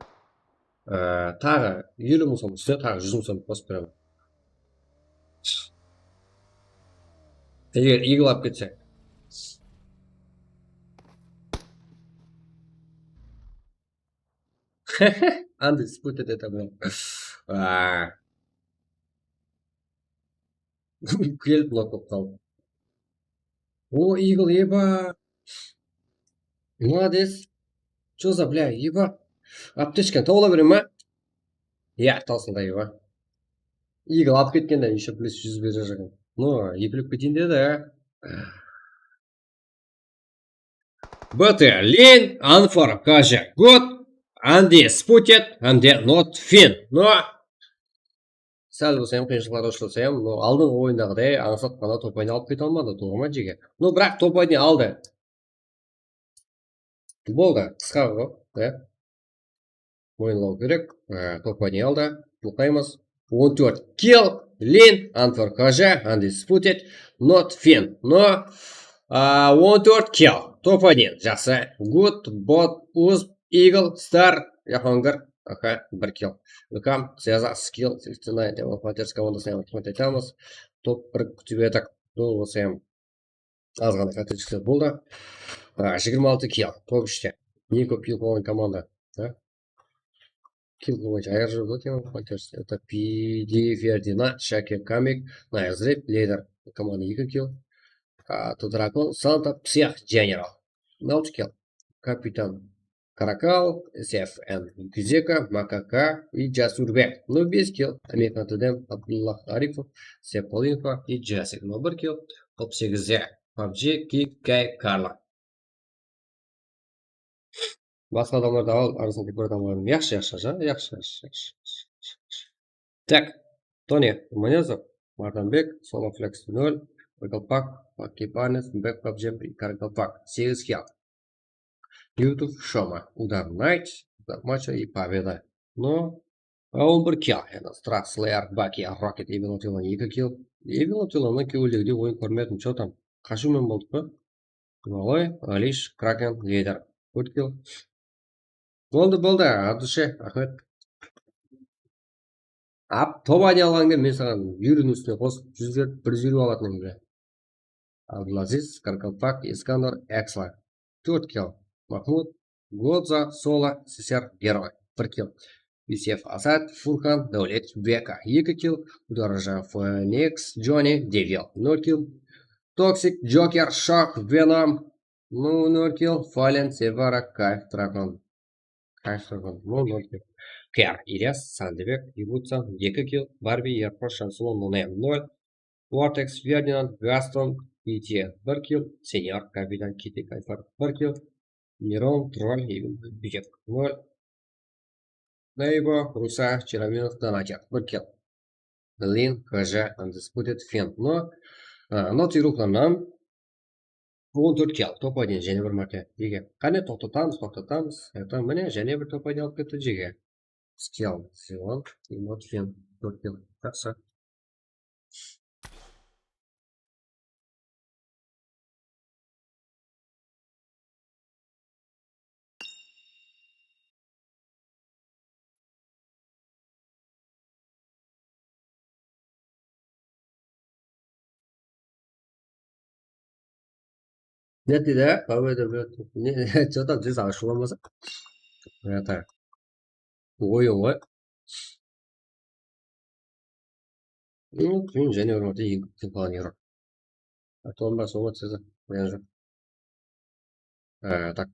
e, taǵı eliw mıń som ústine taǵı júz mıń som qosıp beremen. Eger Eagle alıp ketseń. Undisputed это, блин. Aa. Kelip nok bolıp qaldı. O, Eagle, eba. Молодец. Чё за, бля, eba. Aptechkanı tawıp ala berem ba? Ya, talsın da, eba. Eagle alıp ketkende ещё плюс júz berip júr eken. No, epilep keteyin dedi. B T, Lin, Anfor, Kaja, Good, Undisputed, and the Not Fin. No, sál bolsa hám qıyınshılıqlar ushırasa hám, no, aldınǵı oyındaǵıday ańsat ǵana top oyını alıp kete almadı, tuwrı ma, jeke? No, biraq top oyını aldı. Boldı, qısqa ǵo, ya. Moyınlaw kerek. Á, top oyını aldı. Uqaymız. On tórt kill. Lin, Anfor Kaja, Undisputed, Not Fin. No, á, on tórt kill. Top oyını, jaqsı. Good, Bot, Uzb, Eagle, Star, Jahongir. Aha, bir kill. Lukam, Seza, Skill, seksen toǵız, Developmenters komandasına raxmet aytamız. Top bir kútip edik. Dol bolsa hám az ǵana qáteleslikler boldı. Á, jigirma altı kill, top úshte. Eń kóp kill qılǵan komanda. Á? Kill qılǵan ayar júr ǵoy, Developmenters. Это P D Ferdinand, Shake Kamik, Nice Rip, Lider. Komanda eki kill. Á, T Dragon, Santa, Psix, General. Altı kill. Kapitan Karakal, S F N Gizeka, Makaka i Jasurbek. No, bes kill. Amerikan Tedem, Abdullah Arifov, Sepolinko i Jasik. No, bir kill. Top segizde PUBG, Kik, Kay, Karla. Basqa adamlardı al, arasında bir adamlardı. Yaqshı, yaqshı, ja-, yaqshı, yaqshı, yaqshı. Tak, Toni Munezov, Mardanbek, Solo Flex nol, Karaqalpaq, Pakipanes, Back PUBG, Karaqalpaq, segiz kill. YouTube Shoma, Udar Knight, Udar Macho i Pobeda. No, á, on bir kill. Yaǵnı Strat Slayer, Baki, Rocket, Evil Attila eki kill. Evil Attilanı kewildegidey oyın kórmedim, chё tam. Qashıwmen boldı pa? Gimaloy, Alish, Kraken, Lider. Tórt kill. Boldı, boldı, от души, raxmet. Ap, top oyna alǵanda men saǵan Yuriniń ústine qosıp, júz berip, bir júz eliw alatın edim. Abdulaziz, Karkalpak, Iskandar, Eksla. Tórt kill. Mahmud, Godza, Sola, Seser, Geroy. Bir kill. Yusef, Asad, Furkan, Davlet, Beka. Eki kill. Daraja, Fenix, Joni, Devil. Nol kill. Toksik, Joker, Shok, Venom. No, nol kill. Fallen, Sevara, Kayf, Dragon. Kayf, Dragon. No, nol kill. Ker, Ilyas, Sandibek, Ibutsa, eki kill. Barbi, Yarqosh, Shansula, None, nol. Vortex, Ferdinand, Gaston, Iti, bir kill. Senyor, Kapitan, Kiti, Kayfar, bir kill. Miron, Troll, Evil, Biyek, nol. Naybo, Rusa, Cheraminov, Donater, bir kill. Berlin, H J, Undisputed, Fent. No, a, not ruxlannan on tórt kill, top один, jáne bir márte. Jege. Qáne, toqtatamız, toqtatamız. Eto, mine, jáne bir top один alıp ketti, jege. Skill, Zion, Not Fent, tórt kill. Jaqsı. Neti de, Power de, ne, что там, tez ashıwlanbasa. Это, oyın ǵoy. Ну, keyin jáne bir márte eń kóp tiń qılǵan error. Atlanba, somat sizi, men joq. Á, так.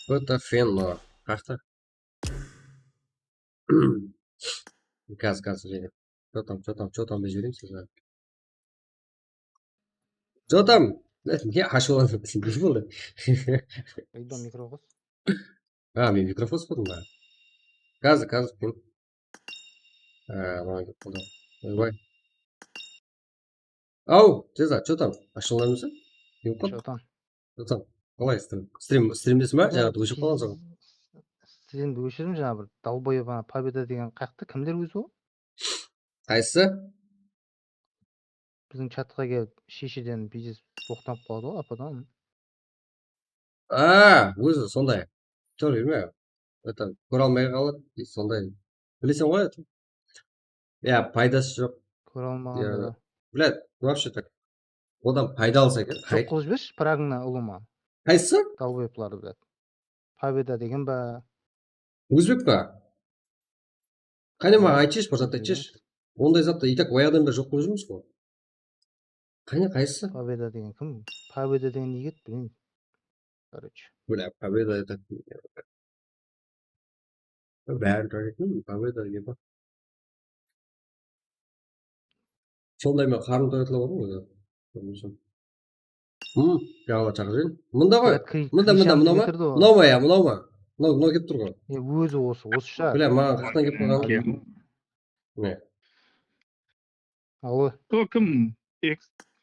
Beta Fenno. Qaqta. Gaz, gaz, jáne. Что там, что там, что там dep jiberemiz sizni. Что там? Ne, ne ashıwlanıp, ne boldı? Uyda mikrofon. Ha, men mikrofon sıqtım da. Gaz, gaz, ping. Ha, mana kelip qaldı. Oybay. Au, Ceza, что там? Ashıwlanıp júrsen? Yoq pa? Что там? Что там? Qalay, strim? Strim, strimdesiń ba? Jańa óshirip qalǵansań. Strimdi óshirdim, jańa bir dalboeb ana Pobeda degen qayaqta, kimler ózi ol? Qaysısı? Biziń chatqa kelip, sheshiden biydesip boqtanıp qaladı ǵoy, apadan. A, ózi sonday. Тоже bilmeymen. Это, kóre almay qaladı, и sonday. Bileseń ǵoy, это. Ya, paydası joq. Kóre almaǵanda da. Блядь, вообще так. Odan payda alsa eken. Joq qılıp jibershi, pragına ulıwma. Qaysısı? Dalboeblardı, блядь. Pobeda degen ba? Ózbek pa? Qáne, maǵan aytshısh, bir zat aytshısh. Onday zattı и так bayaǵıdan beri joq qılıp júrmiz ǵoy. Qáne, qaysısı? Pobeda degen kim? Pobeda degen ne edi, bilmeymen. Короче. Бля, Победа это. Bárin taraytın, Победа ne pa? Sonday men qarım toyatla bar ǵoy ózi. Hım, yala chaqırayın. Mında ǵoy. Mında, mında, mınaw ma? Mınaw ma ya, mınaw ma? Mınaw, mınaw kelip tur ǵoy. E, ózi osı, osı shaq. Bile, maǵan qaqtan kelip qalǵan. Ne? Allo. O kim?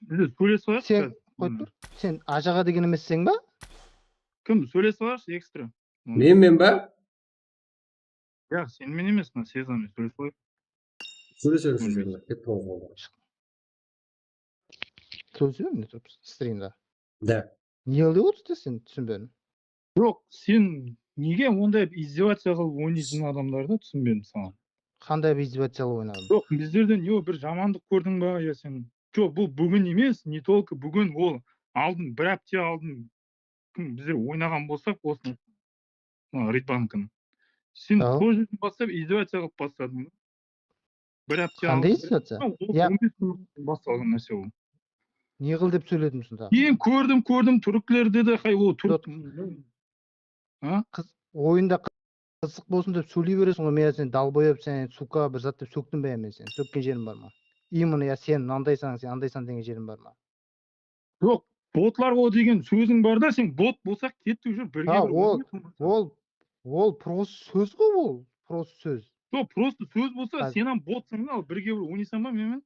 Bize sóylesip alsaq. Sen qoyıp tur. Sen ajaǵa degen emesseń ba? Kim? Sóylesip alsaq ekstra. Menmen ba? Yaq, sen men emes, mına Sezarmen sóylesip qoyayıq. Sóylesemiz, sóylesemiz. Ketip qaldı. Sóylesemiz, ne turıpsız strimde? Da. Ne qılıp otırsań sen, túsinbedim. Joq, sen nege onday izdevatsiya qılıp oynaysań adamlardı, túsinbedim saǵan. Qanday bir izdevatsiya qılıp oynadım? Joq, bizlerden ne bir jamanlıq kórdiń ba ya sen? Joq, bul búgin emes, не только búgin, ol aldın, bir hápte aldın kim bizler oynaǵan bolsaq, osını, mına, Ridbanıkin. Sen sol jerden baslap izdevatsiya qılıp basladıń. Bir hápte aldın. Qanday izdevatsiya? Ya, on bes kún baslalǵan nárse ol. Ne qıl dep sóylediń sonda? Keyin kórdim, kórdim, túrikler dedi, hay, o túrk. Qız, oyında qızıq bolsın dep sóyley bereseń ǵoy, men sen dalboyep, sen suka, bir zat dep sóktim be men seni? Sókken jerim bar ma? Именно, ya sen mınandaysań, sen andaysań degen jerim bar ma? Joq, botlar ǵo degen sóziń bar da, sen bot bolsaq ketti, júr, birge bir oynayıq. Ol, ol просто sóz ǵo ol, просто sóz. Joq, просто sóz bolsa, sen hám botsań da, al birge bir oynaysań ba menen?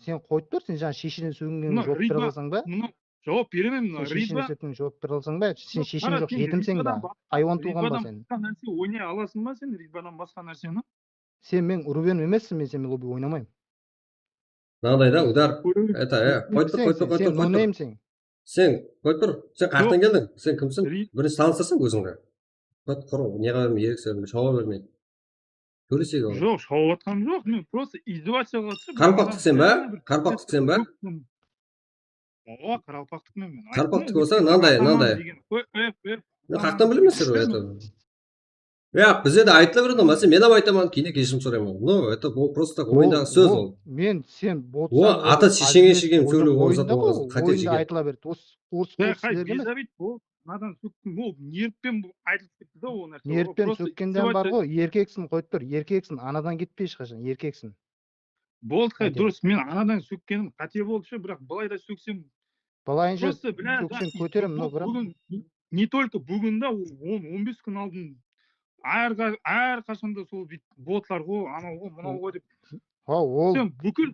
Sen qoyıp tur, sen jańa sheshennen sókingen juwap bere alasań ba? Mına, jawap beremen, mına. Sen sheshennen sókingen juwap bere alasań ba? Sen shesheń joq jetimseń ba? Haywan tuwǵan ba sen? Basqa nárse oynay alasıń ba sen, Ridbadan basqa nárseni? Sen meniń urıbem emessiń, men senimen lobbi oynamaymın. Mınaday da, Udar. Qoyıp tur, qoyıp tur, qoyıp tur, qoyıp tur. Sen qoyıp tur. Sen qayaqtan keldiń? Sen kimsiń? Birinshi tanıstarsın ózińdi. Qurı ne qıla bermey, erik sóyleme, shawıp bermey. Sóyleseyik. Joq, shawıp atqanım joq. Men просто izdevatsiya qılıp atırman. Qaraqalpaqtıqsań ba? Qaraqalpaqtıqsań ba? Awa, qaraqalpaqtıqman men. Qaraqalpaqtıq bolsań, mınanday, mınanday. Qoy, ep, ep. Qaqtan bilemesizler ǵoy, это. Yaq, bizde de aytıla beredi, máselen, men hám aytaman, keyin keshirim sorayman. Ну, это, bul просто oyındaǵı sóz ol. Men, sen botsań, ata shesheńe shekem sóylew, ol zat, ol qáte jeke. Oyında aytıla beredi. Orıs, orıs sizlerge emes. Bul mınadan sóktim, ol nervpen aytılıp ketti da, ol nárse. Nervpen sókkenden bar ǵoy, erkeksiń, qoyıp tur, erkeksiń, anadan ketpe hesh qashan, erkeksiń. Boldı, qay, durıs, men anadan sókkenim qáte boldı shı, biraq bılay da sóksem, bılayınsha sóksem kóterim, но biraq búgin, не только búgin da, on, on bes kún aldın, hár qashanda sol buyt botlar ǵo, anaw ǵo, mınaw ǵo dep. Ha, ol sen búkil,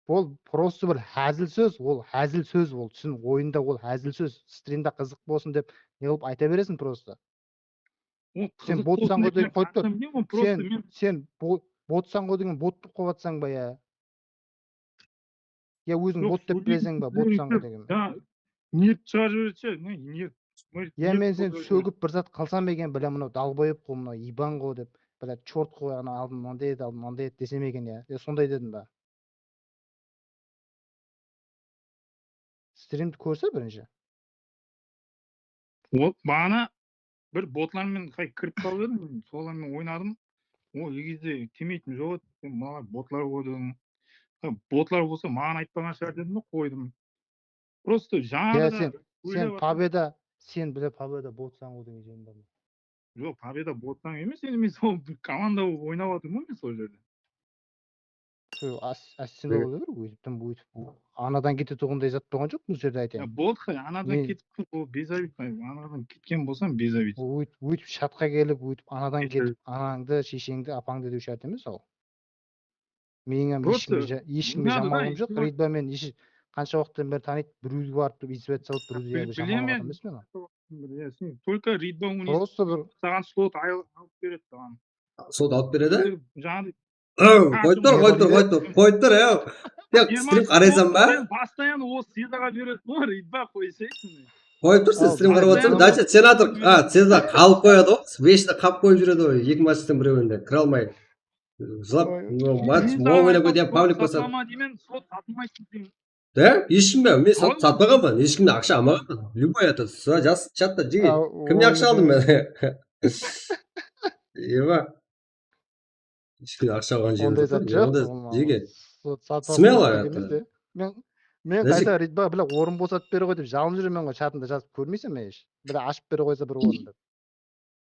ol просто bir házil sóz, ol házil sóz, ol túsin, oyında ol házil sóz. Strimde qızıq bolsın dep ne qılıp ayta bereseń просто. Sen botsań ǵo degen, qoyıp tur. Sen, sen botsań ǵo degen bot bolıp qalıp atsań ba ya? Ya óziń bot dep bileseń ba, botsań ǵo degen? Nerv shıǵarıp jiberedi she, nerv. Ya men sen sógip bir zat qılsam eken, bile, mınaw dalboyep ǵo, mınaw iban ǵo dep, bile, chort ǵo, ana aldın mınday edi, aldın mınday edi desem eken ya. Ya sonday dedim ba? Strimdi kórse birinshi. Ol baǵana bir botlar menen qay kirip qalıp edim, solar menen oynadım. Ol egizde kelmeytin joq edi. Sen mınalar botlar qoydıń. Ha, botlar bolsa maǵan aytpaǵan shıǵar dedim de qoydım. Просто jańa da sen, sen pobeda, sen bile pobeda botsań ǵo degen jerim bar ma? Joq, pobeda botsań emes, endi men sol bir komanda bolıp oynap atırman men sol jerde. Arsenal ber, óytip, óytip anadan ketetuǵınday zat bolǵan joq bul jerde, aytayın. Ya, boldı, anadan ketip, ol без обид, anadan ketken bolsam без обид. Óytip, óytip shatqa kelip, óytip anadan ketip, anańdı, shesheńdi, apańdı dew shárt emes ol. Meniń hám eshkimge jamanlıǵım joq. Ridba men qansha waqıttan beri tanıydı, birewge barıp turıp, izbet salıp, birewge jamanlıǵım emesmen. Только Ridba unis saǵan slot alıp beredi saǵan. Slot alıp beredi? Jańaǵıday. Qoyıp tur, qoyıp tur, qoyıp tur, qoyıp tur, e. Tek strim qaraysań ba? Sen постоянно o Sezaǵa beresiń ǵoy, Ridba qoysayshı. Qoyıp tur, sen strim qarap atırsań. Dacha, senator, a, Seza qalıp qoyadı ǵoy, вечно qap qoyıp júredi ǵoy, eki matchtıń birewinde kire almay. Jılap, match, oynap ketedi, pavlik basadı. Deymen, slot satılmaydı deymen. De, hesh kim de, men sat-, satpaǵanman, hesh kimden aqsha almaǵanman. Любой это, sura jaz, chatta, jige. Kimnen aqsha aldım men? Eba. Hesh kimden aqsha alǵan jerim joq. Onday zat joq. Jige. Smelo это. Men, men qayta Ridba, bile, orın bosatıp bere ǵoy dep jalınıp júremen ǵoy, chatında jazıp kórmeyseń be hesh. Bile, ashıp bere qoysa bir orın dep.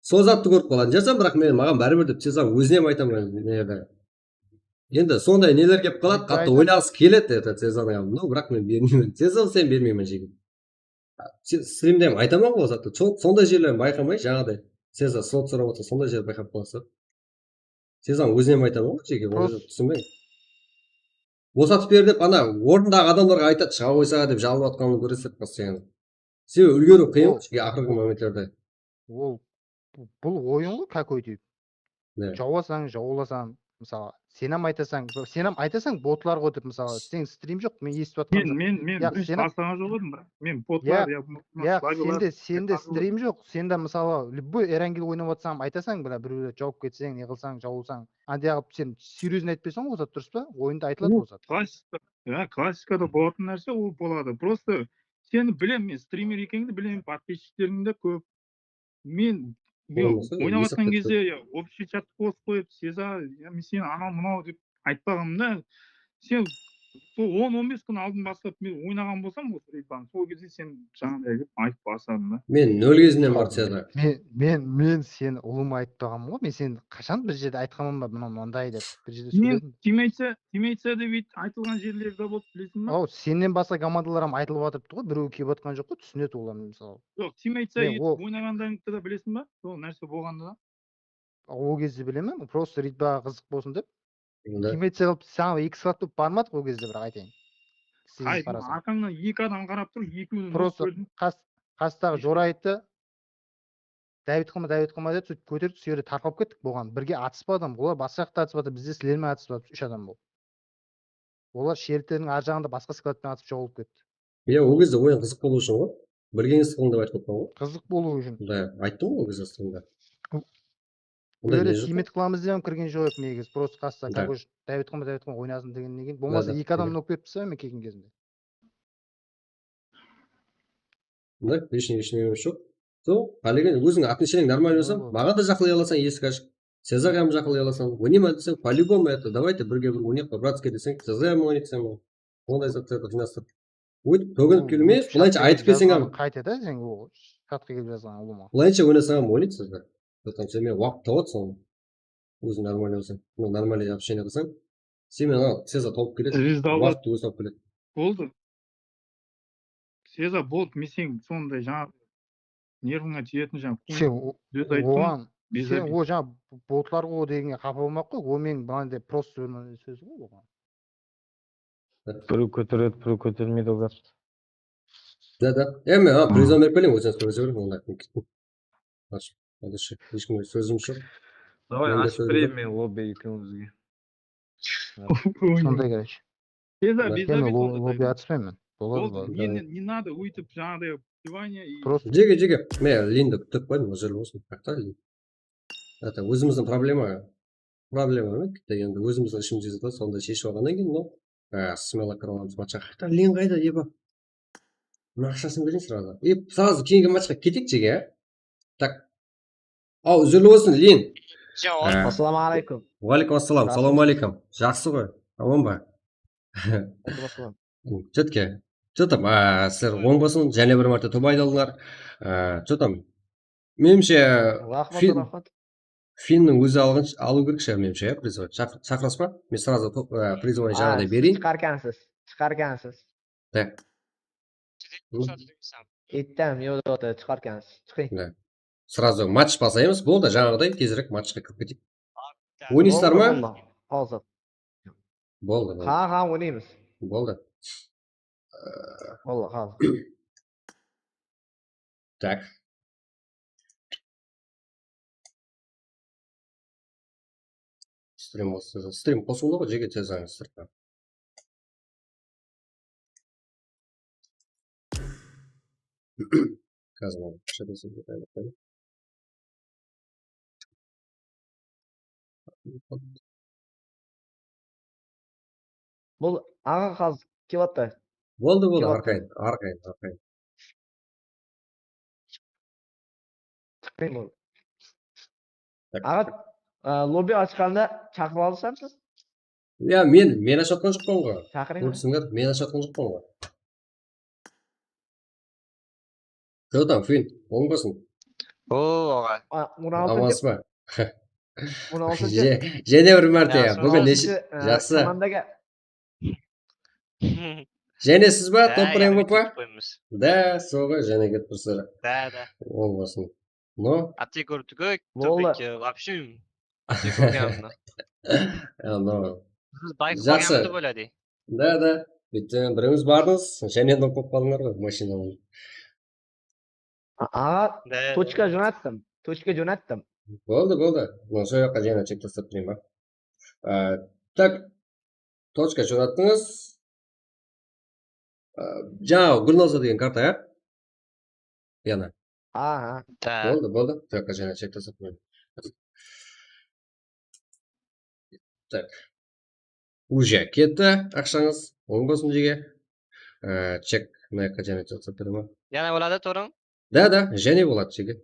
Sol zattı kórip qaladı. Jazaman, biraq men, maǵan báribir dep, Seza ózine hám aytaman, ne edi. Endi sonday neler kelip qaladı, qattı oynaǵısı keledi, это, Cezar, no, biraq men bermeymen. Cezar, sen bermeymen, jigit. Se-, strimde ham aytaman ǵoy, zatta. Sol, sonday jerlerin bayqamay, jańaday, Cezar slot sorap atsa, sonday jerdi bayqap qalasız. Cezar ózine ham aytaman ǵoy, jeke, onday zat túsinbeymen. Bosatıp ber dep, ana, orındaǵı adamlarǵa aytadı, shıǵa qoysa dep jalıp atqanın kóreseń постоянно. Sebebi úlgeriw qıyın, jeke, aqırǵı momentlerde. Ol, bul oyın ǵoy, какой deyip. Jawasań, jawılasań, mısalı, sen ham aytasań, sen ham aytasań, botlar ǵoy dep, mısalı, sen strim joq, men esitip atqanım joq. Men, men, men birinshi baslaǵan joq edim, biraq men botlar, ya, sende, sende strim joq, sende, mısalı, любой erangel oynap atsań, aytasań, bila, birewler jawıp ketseń, ne qılsań, jawılsań. Andaǵı sen серьёзно aytpaysań ǵoy, ol zat, durıs pa? Oyında aytıladı ol zat. Klassika, ya, klassikada bolatuǵın nárse, ol boladı. Просто seni bilemen, men strimer ekenińdi bilemen, подписчиклeriń de kóp. Men, men oynap atqan gezde, ya, общий chatqa qosıp qoyıp, Cezar, ya, men seni anaw mınaw dep aytpaǵanmın da. Sen sol on, on bes kún aldın baslap men oynaǵan bolsam, osı Reybanı, sol gezde sen jańaday dep aytıp basladıń da. Men nol gezimnen bar, Cezar. Men, men, men seni ulıwma aytpaǵanmın ǵoy. Men seni qashan bir jerde aytqanman ba, mınaw mınday dep, bir jerde sóyledim. Teammates, teammates dep aytılǵan jerleri de boldı, bilesiń ba? Aw, sennen basqa komandalar ham aytılıp atırıptı ǵoy, birew kelip atqan joq ǵoy, túsinedi olar, mısalı. Joq, teammates oynaǵandańdı da bilesiń ba? Sol nárse bolǵanda da. Ol gezde bilemen, просто Ritbaǵa qızıq bolsın dep. Teammates qılıp, saǵan eki sklad bolıp barmadıq ol gezde, biraq aytayın. Ay, arqańnan eki adam qarap tur, ekewin kórdim. Просто qas-, qastaǵı Joray ayttı. Dábit qılma, dábit qılma dep, sóytip kóterdik, sol jerde tarqap kettik, bolǵan. Birge atıspa adam, olar basqa jaqta atısıp atır, úsh adam bolıp. Olar shelterdiń ar jaǵında basqa skladpen atıp joǵalıp ketti. Iya, ol gezde oyın qızıq bolıwı ushın ǵoy. Birgeńiz qılıń dep aytıp atpan ǵoy. Qızıq bolıwı ushın. Da, ayttım ǵoy ol gezde strimde. Bul jerde team etip qılamız dep ham kirgen joq edik negizi. Просто qasta, dábit qılma, dábit qılma, oynasın degennen keyin. Bolmasa eki adam nokıp ketippiz, men kelgen gezimde. Mına, hech ne, hech ne joq. Sol, qálegen, óziń отношениeń normalnıy bolsa, maǵan da jaqınlay alasań, esik ashıp. Cezarǵa ham jaqınlay alasań. Oynayman deseń, по-любому, это, давайте birge bir oynayıq, по-братски deseń, Cezar ham oynaydı sen. Onday zatlardı jıynastırıp. Óytip, tóginip keliwime, bılayınsha aytıp kelseń ham. Qayta da, sen o chatqa kelip jazǵan ulıwma. Bılayınsha oynasań ham oynaydı Cezar. Потом sen menen waqıt tawıp atsań. Óziń normalnıy bolsań. Mına normalnıy общение qılsań. Sen menen anaw Cezar tawıp keledi. Waqıttı ózi tawıp keledi. Boldı. Cezar, boldı, men seniń sonday jańa nervıńa tiyetin jańa. Sen o, oǵan, sen o jańa botlar ǵo degenge qapa bolmay-aq qoy, o meniń mınanday просто bir mınanday sóz ǵo oǵan. Birew kóteredi, birew kótermeydi, ol gáp. Da, da. E, men, a, prizvan berip keleyin, ózińiz kóre beriń, onda men kettim. Ash, házirshi hesh kimge sózim joq. Davay, ashıp bereyin men lobbi ekewińizge. Sonday, короче. Tez, a, bizde lobbi atıspayman. Boladı, boladı. Meni не надо óytip, jańaǵıday, pivanie и. Просто jege, jege. Men lindi kútip qoydım, uzrli bolsın. Qaqta lin. Это, ózimizdiń problema. Problema emes, bitta endi ózimizdiń ishimizde de sonday sheship alǵannan keyin, no, a, smelo kire alamız matchqa. Qayda, lin qayda, eba? Mına aqshasın bereyin сразу. E, сразу keyingi matchqa keteyik, jege, a? Tak. Aw, uzrli bolsın, lin. Assalawma aleykum. Wa aleykum assalam, salawma aleykum. Jaqsı ǵoy, aman ba? Чё там, a, sizler oń bolsın, jáne bir márte tub aylandılar. A, чё там, menimshe, raxmat, raxmat. Finnniń ózi alǵan, alıw kerek shıǵar, menimshe, ya, prizvay. Shaqırasız ba? Men сразу, a, prizvay jaǵıday bereyin. Chiqarkansiz, chiqarkansiz. Tak. Ettim, yoq, chiqarkansiz. Chiqıń. Сразу match baslaymız, boldı, jańaǵıday tezirek matchqa kirip keteyik. Oynaysızlar ma? Boldı, boldı. Házir. Boldı, boldı. Ha, ha, oynaymız. Boldı. Boldı, házir. Tak. Strim qosıwda, strim qosıwda ǵoy, jege, tez sırtqa. Házir men shıdasın dep aytıp qoyayın. Bul aǵa házir kelyaptı. Boldı, boldı, arqayın, arqayın, arqayın. Chiqpayın boldı. Aǵa, a, lobbi ashqanda shaqırıp alsam siz? Ya, men, men ashıp atqan joqpan ǵoy. Shaqırıń. Kórdińler, men ashıp atqan joqpan ǵoy. Что там, Fin, oń basın? O, aǵa. A, Murat aka. Amansız ba? On altınshı. Je- Jáne bir márte. Ya, búgin neshe? Jaqsı. Komandaǵa. Jáne siz ba, top bir M V P? Da, soǵan jáne ketip tursızlar. Da, da. Ol bolsın. No? Aptek urıptı-ku, topik, вообще. Aptek urganımdı. Jaqsı. Da, da. Bitta birimiz bardıńız, jáne nokıp qaldıńlar ǵoy mashinadan. Aǵa, tochka jonattım. Tochka jonattım. Boldı, boldı. Mına sol jaqqa jáne chek taslap turayın ba? Tak, tochka jorattıńız. Jańaǵı Gúlnazar degen karta, ya? Yana. Aha. Boldı, boldı. Sol jaqqa jáne chek taslap turayın. Tak. Uje ketti aqshańız. Oń bolsın, jege. Chek mına jaqqa jáne taslap bereme. Yana boladı, turıń. Da, da, jáne boladı, jege.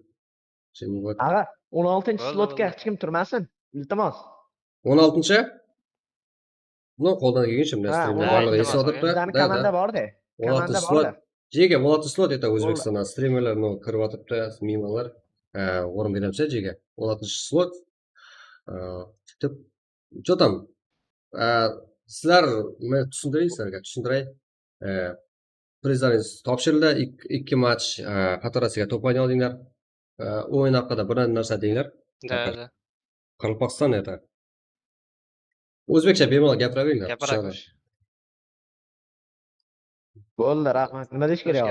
Jáne boladı. Aǵa, on altınshı slotka hech kim turmasın, iltimos. On altınshı? Mına qoldan kelgenshe mına strimde barlıǵı esip atırıptı. Bizlerniń komanda bar de. On altınshı slot. Jege, on altınshı slot, это Ózbekstan stremerler mına kirip atırıptı, miymanlar. Orın beremiz, jege. On altınshı slot. Tip, что там? Sizler, men túsindireyin sizlerge, túsindireyin. Prizlarıńız topshirildi, eki match qatar Rossiyaǵa top oynap aldıńlar. Oyın haqqında bir nárse deńler. Da, da. Qaraqalpaqstan, это. Ózbekshe bemalol gapira berińler. Gapira ber. Boldı, raxmet. Nima deyish kerek?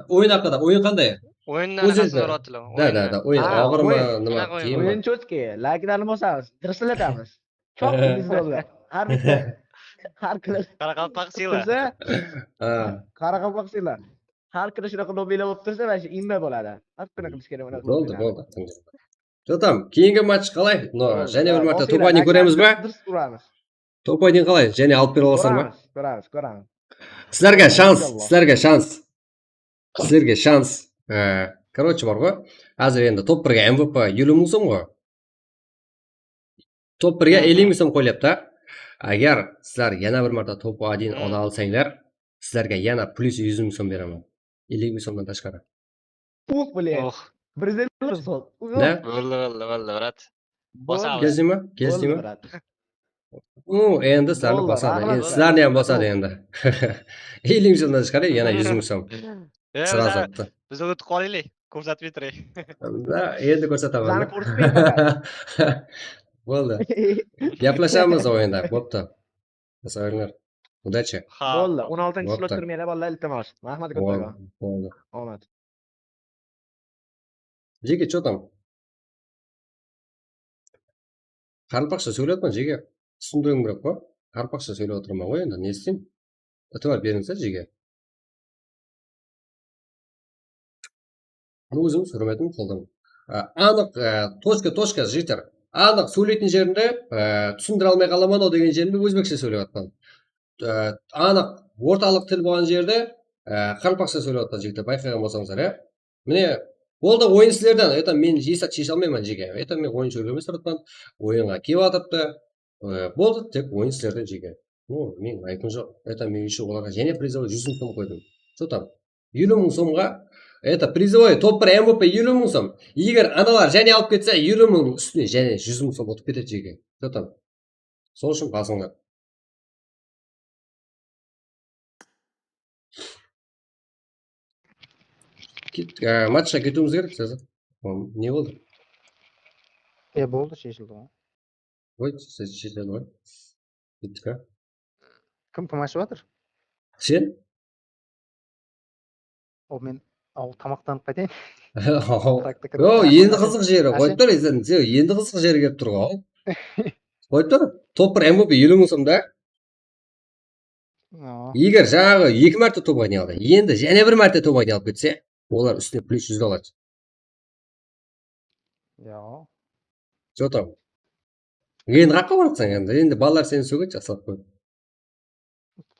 Oyın haqqında, oyın qanday? Oyınnan qanday? Da, da, da, oyın awır ma, nima, qıyın ma? Oyın chotkiy, layklarni bosamiz, dirsildetamiz. Chop, bizde boldı. Har bitta, har kuni. Qaraqalpaq sıylı. Qaraqalpaq sıylı. Har kuni shunaqa nomerlar bolıp tursa, mana shu inme boladı. Har kuni qilish kerek. Boldı, boldı. Что там, keyingi match qalay? No, jáne bir márte top oynay kóremiz be? Durıs uramiz. Top oynay qalay? Jáne alıp bere alasızlar ma? Kóremiz, kóremiz, kóremiz. Sizlerge shans, sizlerge shans. Sizlerge shans. Короче, bar ǵoy. Házir endi top birge M V P eliw mıń som ǵoy. Top birge eliw mıń som qoyılyaptı. Eger sizler yana bir márte top один ala alsańlar, sizlerge yana plyus júz mıń som beremen. Eliw mıń somnan tashqarı. Uh, блин. Oh. Bir júz elli mıń som. Ne? Boldı, boldı, boldı, brat. Boldı. Keldi me? Keldi me? Boldı, brat. U, endi sizlerni bosadı. Endi sizlerni ham bosadı endi. Eliw mıń somnan tashqarı, yana júz mıń som. Srazı attı. Biz ulıtıp qalaylı, kórsatpey turayıq. Da, endi kórsetemen. Boldı. Gaplashamız oyında, boptı. Jasaberingler. Udachi. Boldı, on altınshı slot kirmeli, balalar, iltimos. Raxmat kóp. Boldı. Omad. Jeke, что там? Qaraqalpaqsha sóylep atırman, jeke. Túsindiriwim kerek ǵoy. Qaraqalpaqsha sóylep atırman ǵoy, endi ne isteyin? Itibar berińizler, jeke. Ózińiz húrmetin qıldıń. Anıq, tochka, tochka, jigitler. Anıq sóyleytin jerinde túsindire almay qalaman-aw degen jerinde ózbekshe sóylep atpan. Anıq ortalıq til bolǵan jerde qaraqalpaqsha sóylep atpan, jigitler, bayqaǵan bolsańızlar, ya. Mine, boldı, oyın sizlerden. Это men esap sheshe almayman, jeke. Это men oyın sóyleme sırtpan. Oyınǵa kelip atırıptı. Boldı, tek oyın sizlerden, jeke. No, men aytqım joq. Это men ещё olarǵa jáne призовой júz mıń som qoydım. Что там? Eliw mıń somǵa, это призовой, top bir M V P eliw mıń som. Eger analar jáne alıp ketse, eliw mıń ústine jáne júz mıń som utıp ketedi, jeke. Что там? Sol ushın basıńlar. Matchqa ketiwimiz kerek házir. Ne boldı? E, boldı, sheshildi ǵoy. Oy, sheshildi ǵoy. Kettik, a? Kim, kim ashıp atır? Sen? O, men tamaqtanıp qaytayın. Yo, endi qızıq jeri, qoyıp tur, sen, endi qızıq jeri kelip tur ǵoy. Qoyıp tur, top bir M V P eliw mıń som da. Eger jańaǵı eki márte top oynay aldı, endi jáne bir márte top oynay alıp ketse, olar ústine plyus júz aladı. Ya. Что там? Endi qayaqqa baratsań endi? Endi balalar seni sógedi, jaqsılap qoy.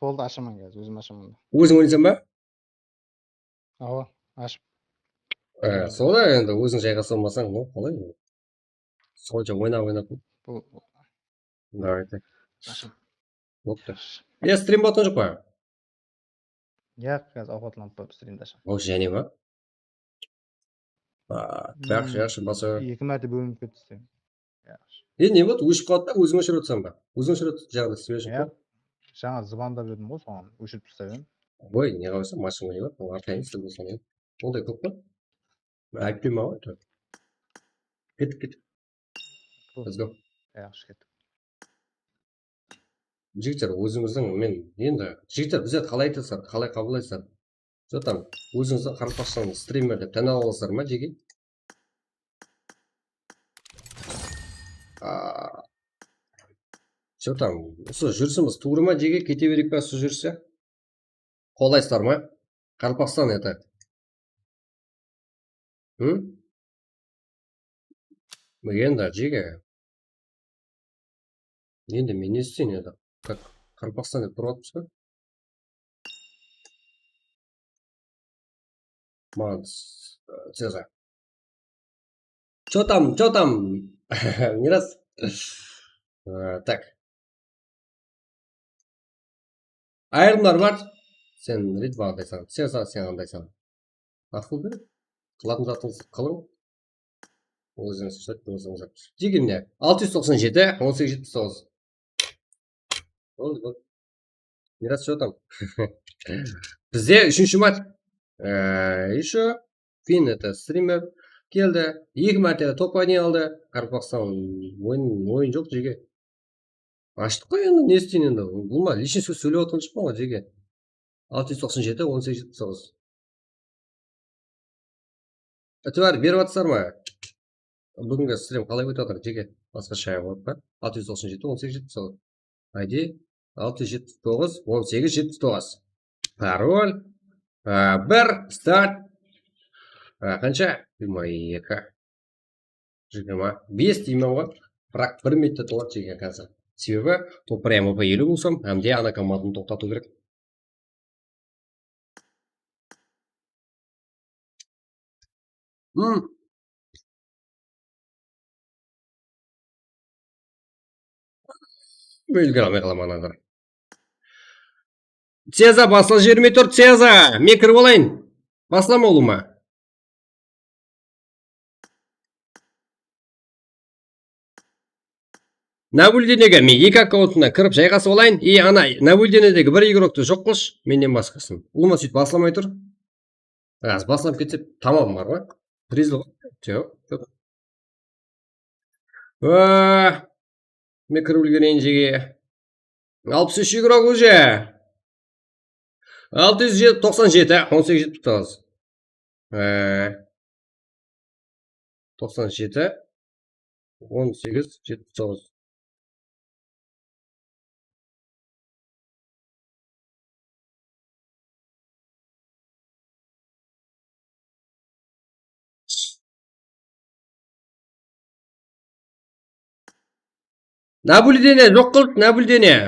Boldı, ashaman házir, ózim ashaman. Óziń oynaysań ba? Awa, ashıp. Soda endi óziń jayǵasa almasań, no, qalay? Soncha oynap, oynap. Bul. Давайте. Ashıp. Boptı. Ya, strim batqan joq pa? Yaq, házir awqatlanıp barıp strimdi ashaman. O, jáne ma? Yaqshı, yaqshı, basa. Eki márte bólinip ketti strim. Ya. E, ne boldı? Óship qaldı da, óziń óshirip atırsań ba? Óziń óshirip atır, jaǵda swejniy. Ya. Jańa zıbandap edim ǵoy, soǵan óshirip taslayman. Oy, ne qılasań, mashina ne bar? Olar tayın sizlerge soǵan. Onday kóp pa? Aytpayman ǵoy. Kettik, kettik. Let's go. Yaqshı, kettik. Jigitler, ózińizdiń, men endi, jigitler, bizlerdi qalay aytasızlar, qalay qabıllaysızlar? Что там, ózińizdiń qaraqalpaqstan strimer dep tán alasızlar ma, jeke? Что там, usı júrisimiz tuwrı ma, jeke, kete bereyik pa usı júriste? Qolaysızlar ma? Qaraqalpaqstan, это. Hı? Endi, jeke. Endi men ne isteyin endi? Как Qaraqalpaqstan dep turıp atırmız ba? Maǵan, Cezar. Что там, что там? Miras. Э, так. Ayırımlar bar. Sen Ritva qandaysań, Cezar sen qandaysań. Aqıldı. Qılatın zatıńız qılıń. Ózińiz sóytip, ózińiz. Jigimne. Altı yüz toqsan jeti, on segiz jetpis toǵız. Boldı, boldı. Miras, что там? Bizde úshinshi match. Ee, еще Fin, это, strimer keldi. Eki márte top oynay aldı. Qaraqalpaqstan oyın, oyın joq, jeke. Ashtıq ǵoy endi, ne isteyin endi? Bul ma, личный sóz sóylep atırǵan joqpan ǵoy, jeke. Altı yüz toqsan jeti, on segiz jetpis toǵız. Itibar berip atırsızlar ma? Búgingi strim qalay ótip atır, jeke? Basqasha qılıp pa? Altı yüz toqsan jeti, on segiz jetpis toǵız. I D altı yüz jetpis toǵız, on segiz jetpis toǵız. Parol. A, bir, start. A, qansha? Jigirma eki. Jigirma bes deymen ǵoy. Biraq bir minutta toladı, jeke, házir. Sebebi topar M V P eliw bolsam, hám de ana komandanı toqtatıw kerek. Hmm. Úlgere almay qalaman házir. Ceza, basla jibermey tur, Ceza. Men kirip alayın. Baslama, ulıwma. Nablюдениеge men eki akkauntınan kirip jayǵasıp alayın. I ana nablюдениедegi bir igrokti joq qılshı, mennen basqasın. Ulıwma, sóytip baslamay tur. Házir baslanıp ketse, tamam bar ǵoy. Prizli ǵoy. Joq, joq. Aa, men kirip úlgereyin, jeke. Alpıs úsh igrok уже. Altı yüz toqsan jeti, on segiz jetpis toǵız. Ee, toqsan jeti, on segiz jetpis toǵız. Nablюдение joq qıldı, nablюдение.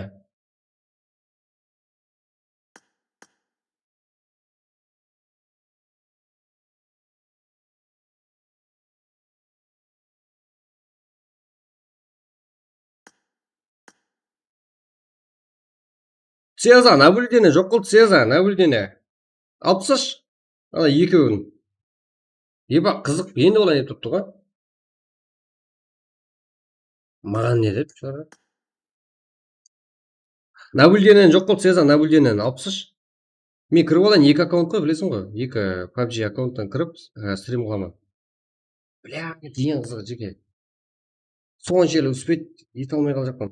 Ceza, nablюдение joq qıldı, Ceza, nablюдение. Alıp taslash. Ana, ekewin. Eba, qızıq, endi olay etip turıptı ǵoy. Maǵan ne dep, shıǵar? Nablюдениеni joq qıl, Ceza, nablюдениеni alıp taslash. Men kirip alayın, eki akkaunt ǵoy, bilesiń ǵoy. Eki PUBG akkaunttan kirip, e, strim qılaman. Блядь, eń qızıǵı, jeke. Soǵan sheyli успеть ete almay qalajaqpan.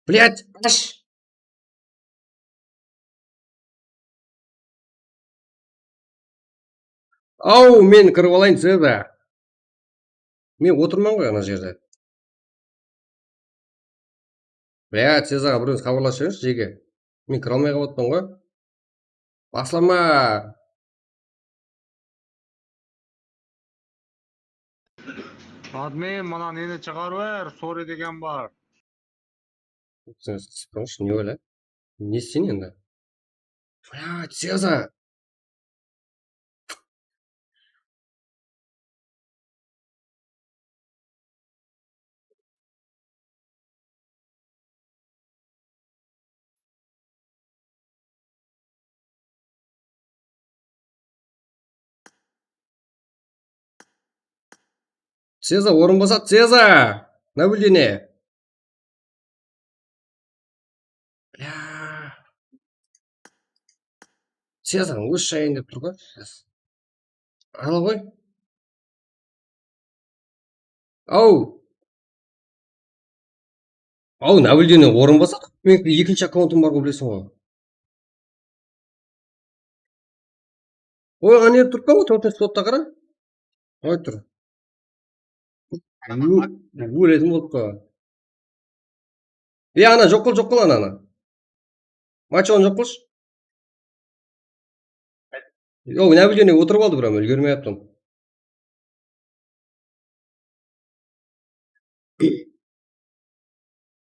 Блядь, ash! Aw, men kirip alayın, Ceza. Men otırman ǵoy ana jerde. Блядь, Cezaǵa birewińiz xabarlasıp jiberińizshi, jeke. Men kire almay qalıp atırman ǵoy. Baslama! Admin, mına neni shıǵarıp ber, sorry degen bar. Siz qısqırıńızshı, ne oylay? Ne isteyin endi? Блядь, Ceza! Ceza, orınbasar, Ceza! Nablюдение. Blya. Cezanıń óz shayın dep tur ǵoy. Al ǵoy. Aw. Aw, Nablюдение, orınbasar. Meniń ekinshi akkauntım bar ǵoy, bileseń ǵoy. Oy, ane turıppan ǵoy, tórtinshi slotta qara. Oy, tur. Óledim bolıp qa. E, ana, joq qıl, joq qıl ananı. Machonı joq qılshı. Yoq, Nablюдение otırıp aldı, biram, úlgermey atırman.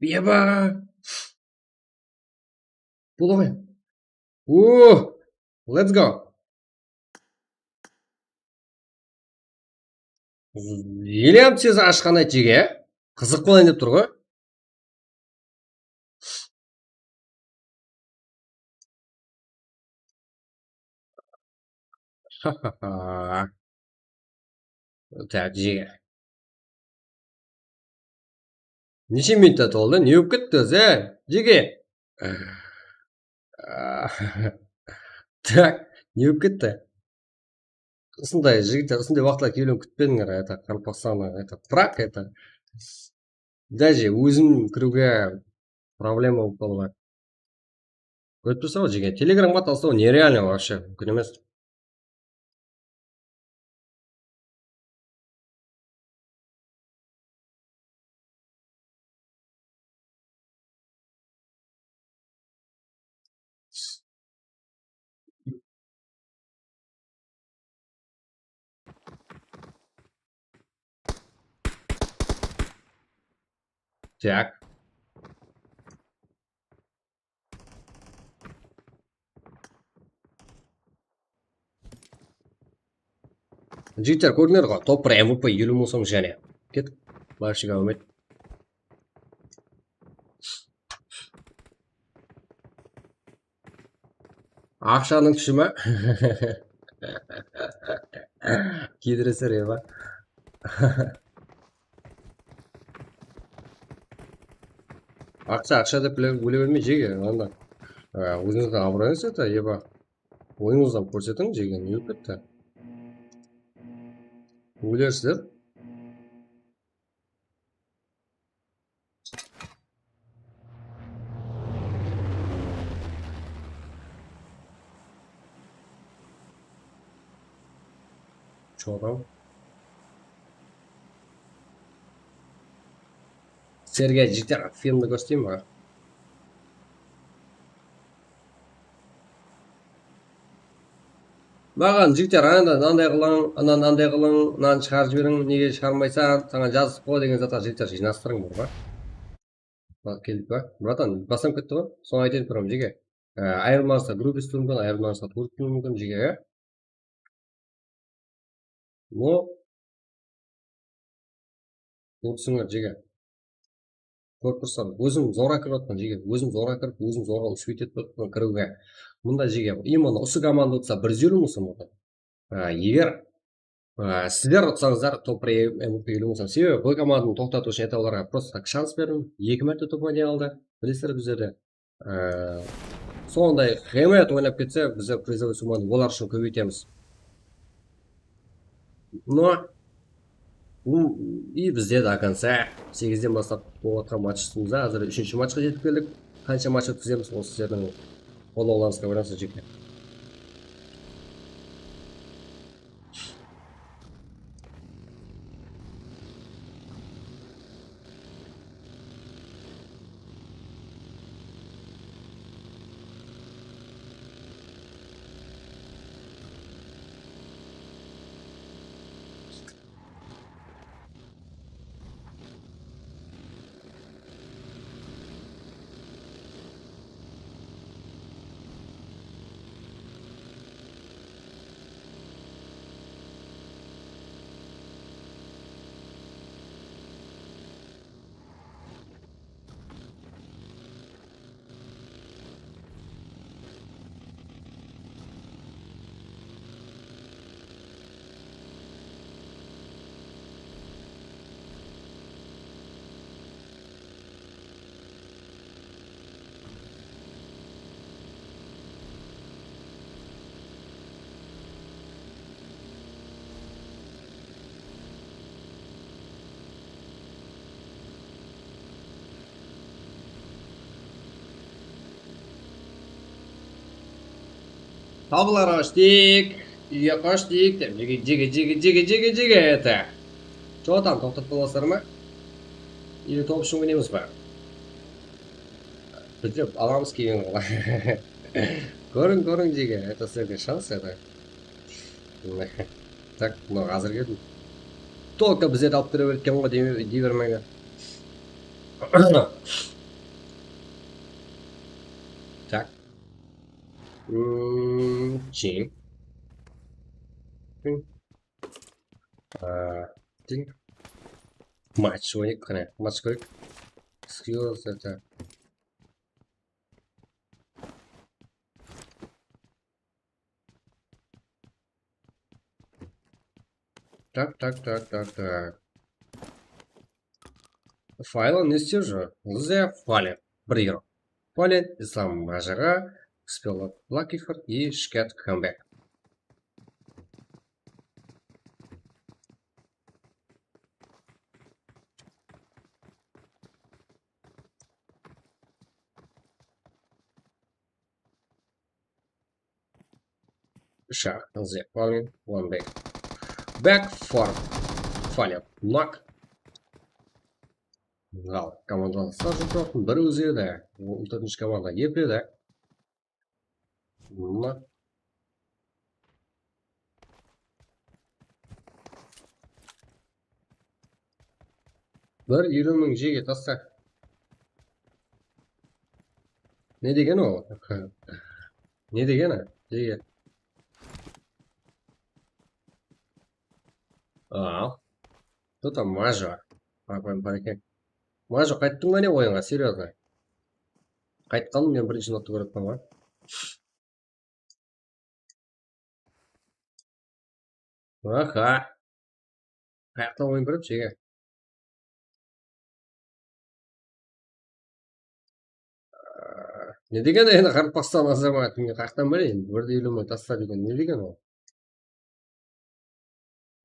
Eba! Bul ǵoy. Uuh! Let's go! William Cezar ashqan ayt jege. Qızıq bolayın dep tur ǵoy. Tak, jege. Neshe minutta toldı? Ne bolıp ketti ózi? Jege. Tak, ne bolıp ketti? Usınday jigitler, usınday waqıtlar keliwin kútpedińler, ayta, Qaraqalpaqstannan, ayta, prak, ayta. Даже ózim kiriwge problema bolıp qaladı. Kórip tursań ǵoy, jege. Telegramǵa taslaw nerealno вообще, múmkin emes. Tak. Jigitler, kórdińler ǵoy, top bir M V P eliw mıń som jáne. Ket. Barshıǵa úmit. Aqshanıń kúshi ma? Kiydireser eba. Aqsha, aqsha dep bile, óle bermey, jege, anda. Á, ózińizdiń abırayıńız, eba. Oyınıńızdan kórsetiń, jege, ne bolıp ketti? Ólersizler. Çoraw. Sizlerge jigitler filmdi kórseteyinbe? Maǵan jigitler, ananday, ananday qılıń, anan anday qılıń, mınanı shıǵarıp jiberiń, nege shıǵarmaysań, saǵan jazıp qoy degen zatlar, jigitler, jıynastırıń burǵa. Bak, keldik pa? Bratan, baslanıp ketti ǵoy. Soń aytayın turamın, jege. Á, ayırılmasına grup isletiw múmkin, ayırılmasına tur isletiw múmkin, jege, ya. No. Turıpsıńlar, jege. Kórip tursań, ózim zorǵa kirip atırman, jege. Ózim zorǵa kirip, ózim zorǵa úspet etip atırman kiriwge. Mında, jege, именно usı komanda utsa, bir júz eliw mıń som boldı. Á, eger, á, sizler utsańızlar, top bir M V P eliw mıń som. Sebebi bul komandanı toqtatıw ushın, это, olarǵa просто так shans berdim. Eki márte top oynay aldı. Bilesizler, bizlerde Ee, sonday himoyat oynap ketse, bizler призовой сумманы olar ushın kóbeytemiz. No, bu, и bizde до конца, segizden baslap bolıp atırǵan match ustimizde, házir úshinshi matchqa jetip keldik. Qansha match ótkizemiz, ol sizlerdiń qollawlarıńızǵa baylanıslı, jigitler. Tabılar ashtıq, úyge qashtıq, dep, jege, jege, jege, jege, jege, jege, это. Что там, toqtatıp bolasızlar ma? Или top ushın oynaymız ba? Bitirip alamız keyin. Kóriń, kóriń, jege, это sizlerge шанс, это. Так, mına házirge только bizlerdi alıp kire beredi eken ǵoy, dey, dey bermeydi. Так. М, чей. Тинь. А, тинь. Матч oynayıq, qáne, match kóreyik. Skills, это. Так, так, так, так, так. Фален, не islep júr? Зе Фален. Bir игрок. Фален, Ислам Бажаǵа, Спеллок Блакифорд и Шкет Камбек. Shaq, Зе Фален, One Back. Back for Фален. Knock. Al, komandalar sar jurtın, bir ózi edi. Ol tórtinshi komanda ep edi. Mına. Bir eliw mıń jege tasta. Ne degen ol? Ne degeni? Jege. Al. Кто там Majo? Bar eken. Majo, qayttıń ba ne oyınǵa? Серьёзно. Qaytqanın men birinshi minutta kórip atırman ǵoy. Aha. Qayaqtan oyın kirip, jege. Ne degen endi, qartpastan Azamat, men qayaqtan bileyin? Bir de eliw mıń tasta degen ne degen ol?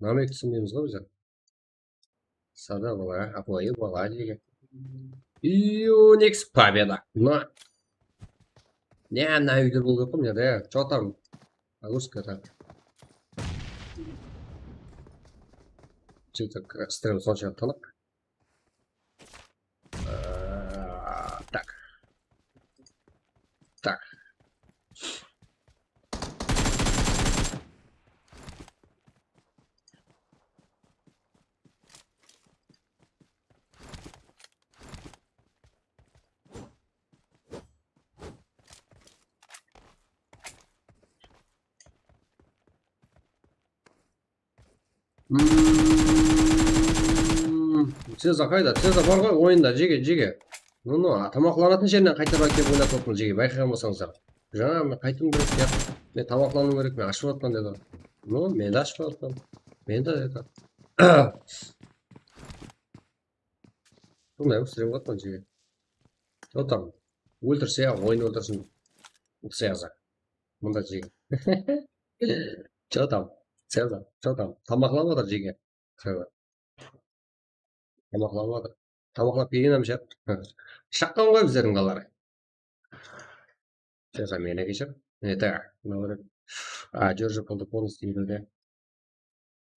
Namek túsinbeymiz ǵoy bizler. Sada bala, ápiwayı bala degen. Unix победа. Mına. Ne, mına úyde bol dep qoy, mına da. Что там? Русская так. Что так, стрим sonsha tınıq. Э, так. Так. Ceza qayda? Ceza bar ǵoy oyında, jege, jege. No, no, tamaqlanatın jerinen qaytarıp ákelip oynatıp atırman, jege, bayqaǵan bolsańızlar. Jańa men qaytıp bir, men tamaqlanıw kerek, men ashıp atırman dedi. No, men de ashıp atırman. Men de, это. Bunday qılıp sirep atırman, jege. Что там? Óltirse, oyın óltirsin. Ceza. Mında jege. Что там? Ceza. Что там? Tamaqlap atır jege. Ceza. Tamaqlap atır. Tamaqlap kelgen hám shaq. Shaqqan ǵoy bizlerdiń balalar. Ceza meni keshir. Это, говорит. А, Джорджо полностью.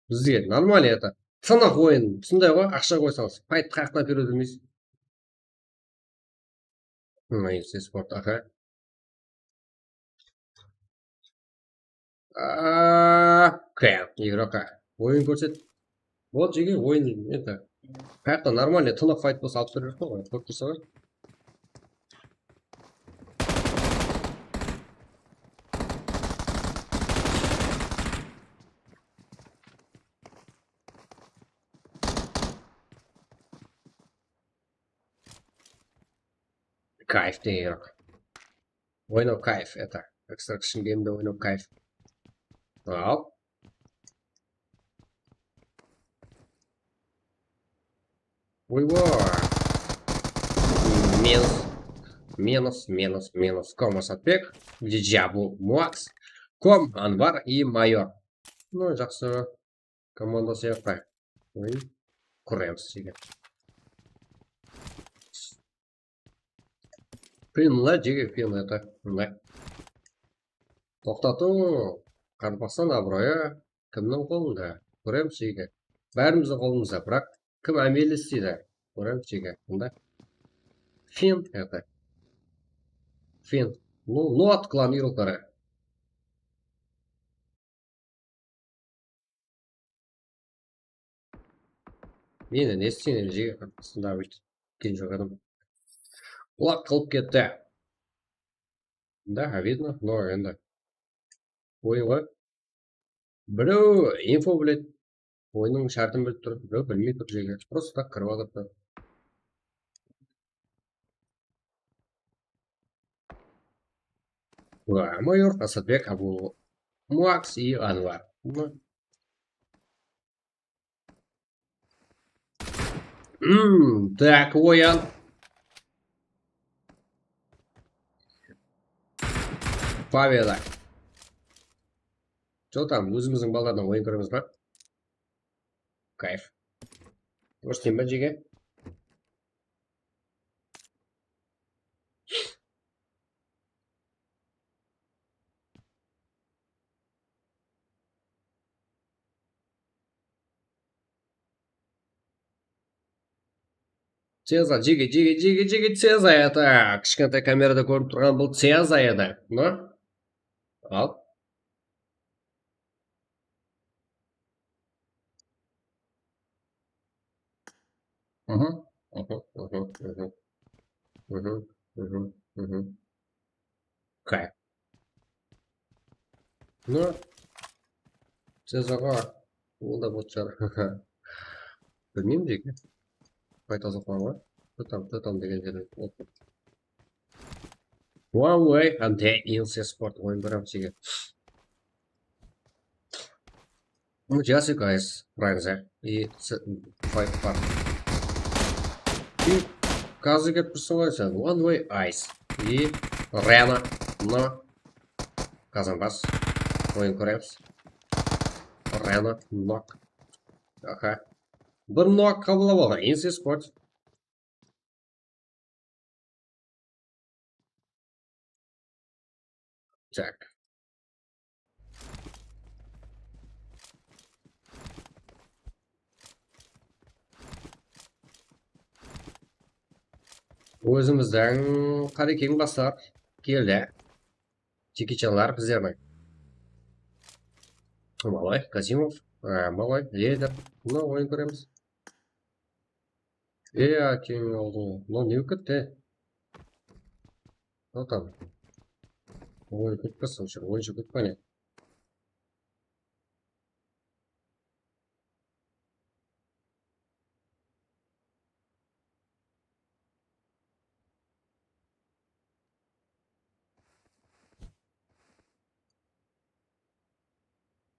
Bizge нормально это. Tınıq oyın. Usınday ǵoy, aqsha qoysańız. Payt qayaqtan berip júrmeysiz. Nice sport, aha. Aa, kayaq, игрока. Oyın kórset. Bol, jege, oyın, это. Qayaqta нормально, tınıq fayt bolsa alıp berip ǵoy, kórip tursa ǵoy. Kayf degen ǵoy. Oynaw kayf, это. Extraction game'de oynaw kayf. Al. Oyba. Minus. Minus, minus, minus. Kom Asatbek. Djablu Muaks. Kom Anvar и Mayor. No, jaqsı. Komanda sıyaqlı. Oyın qurayımız, jege. Qıyın la, jege, qıyın, это, mına. Toqtatıń, Qaraqalpaqstan abırayı kimniń qolında? Kóremiz jege. Bárimizdiń qolımızda, biraq kim ámelli isleydi? Kóremiz jege. Mında. Фин это. Фин. Ну, ну, откладывай рукары. Meni ne isteymen, jege, qasında óytip ketken joq adam. Lak qılıp ketti. Да, обидно, но endi oyın ǵoy. Birew info biledi. Oyınnıń shártin bilip tur, birew bilmey tur jege. Просто так kirip atırdı. Ва, майор Асатбек, Абу Макс и Анвар. Ну. М, так, oyın. Победа. Что там, ózimizdiń balalardan oyın kóremiz ba? Kayf. Durıs diymen ba, jege? Ceza, jege, jege, jege, jege, Ceza edi. Kishkentay kamerada kórinip turǵan bul Ceza edi. Mına. Al. Hı hı, hı hı, hı hı, hı hı. Hı hı, hı hı, hı hı. Kay. Mına. Cezaǵa. Ol da bot shıǵar. Bilmeymen, jeke. Qayta uzatıp qoyǵan ǵoy. Totam, totam degen jerden. Huawei hám de Inse Sport oyın kóremiz, jeke. Ну, Jessica из Франции. И с-, Файт бар. И қазір kelip tursań ǵoy sen. One Way Ice. И Rena. Mına. Qazanbas. Oyın kóremiz. Rena. Nok. Aha. Bir nok qabıllap aldı. Inse Sport. Tak. Ózimizdiń Qarekeń baslar keldi. Jekichanlar bizlerdiń. Malay, Kazimov, e, Malay, Leder. Mına oyın kóremiz. E, keyin oldı. Mına ne bolıp ketti? Mına tam. Oyın ketpesin, oyın ketpene.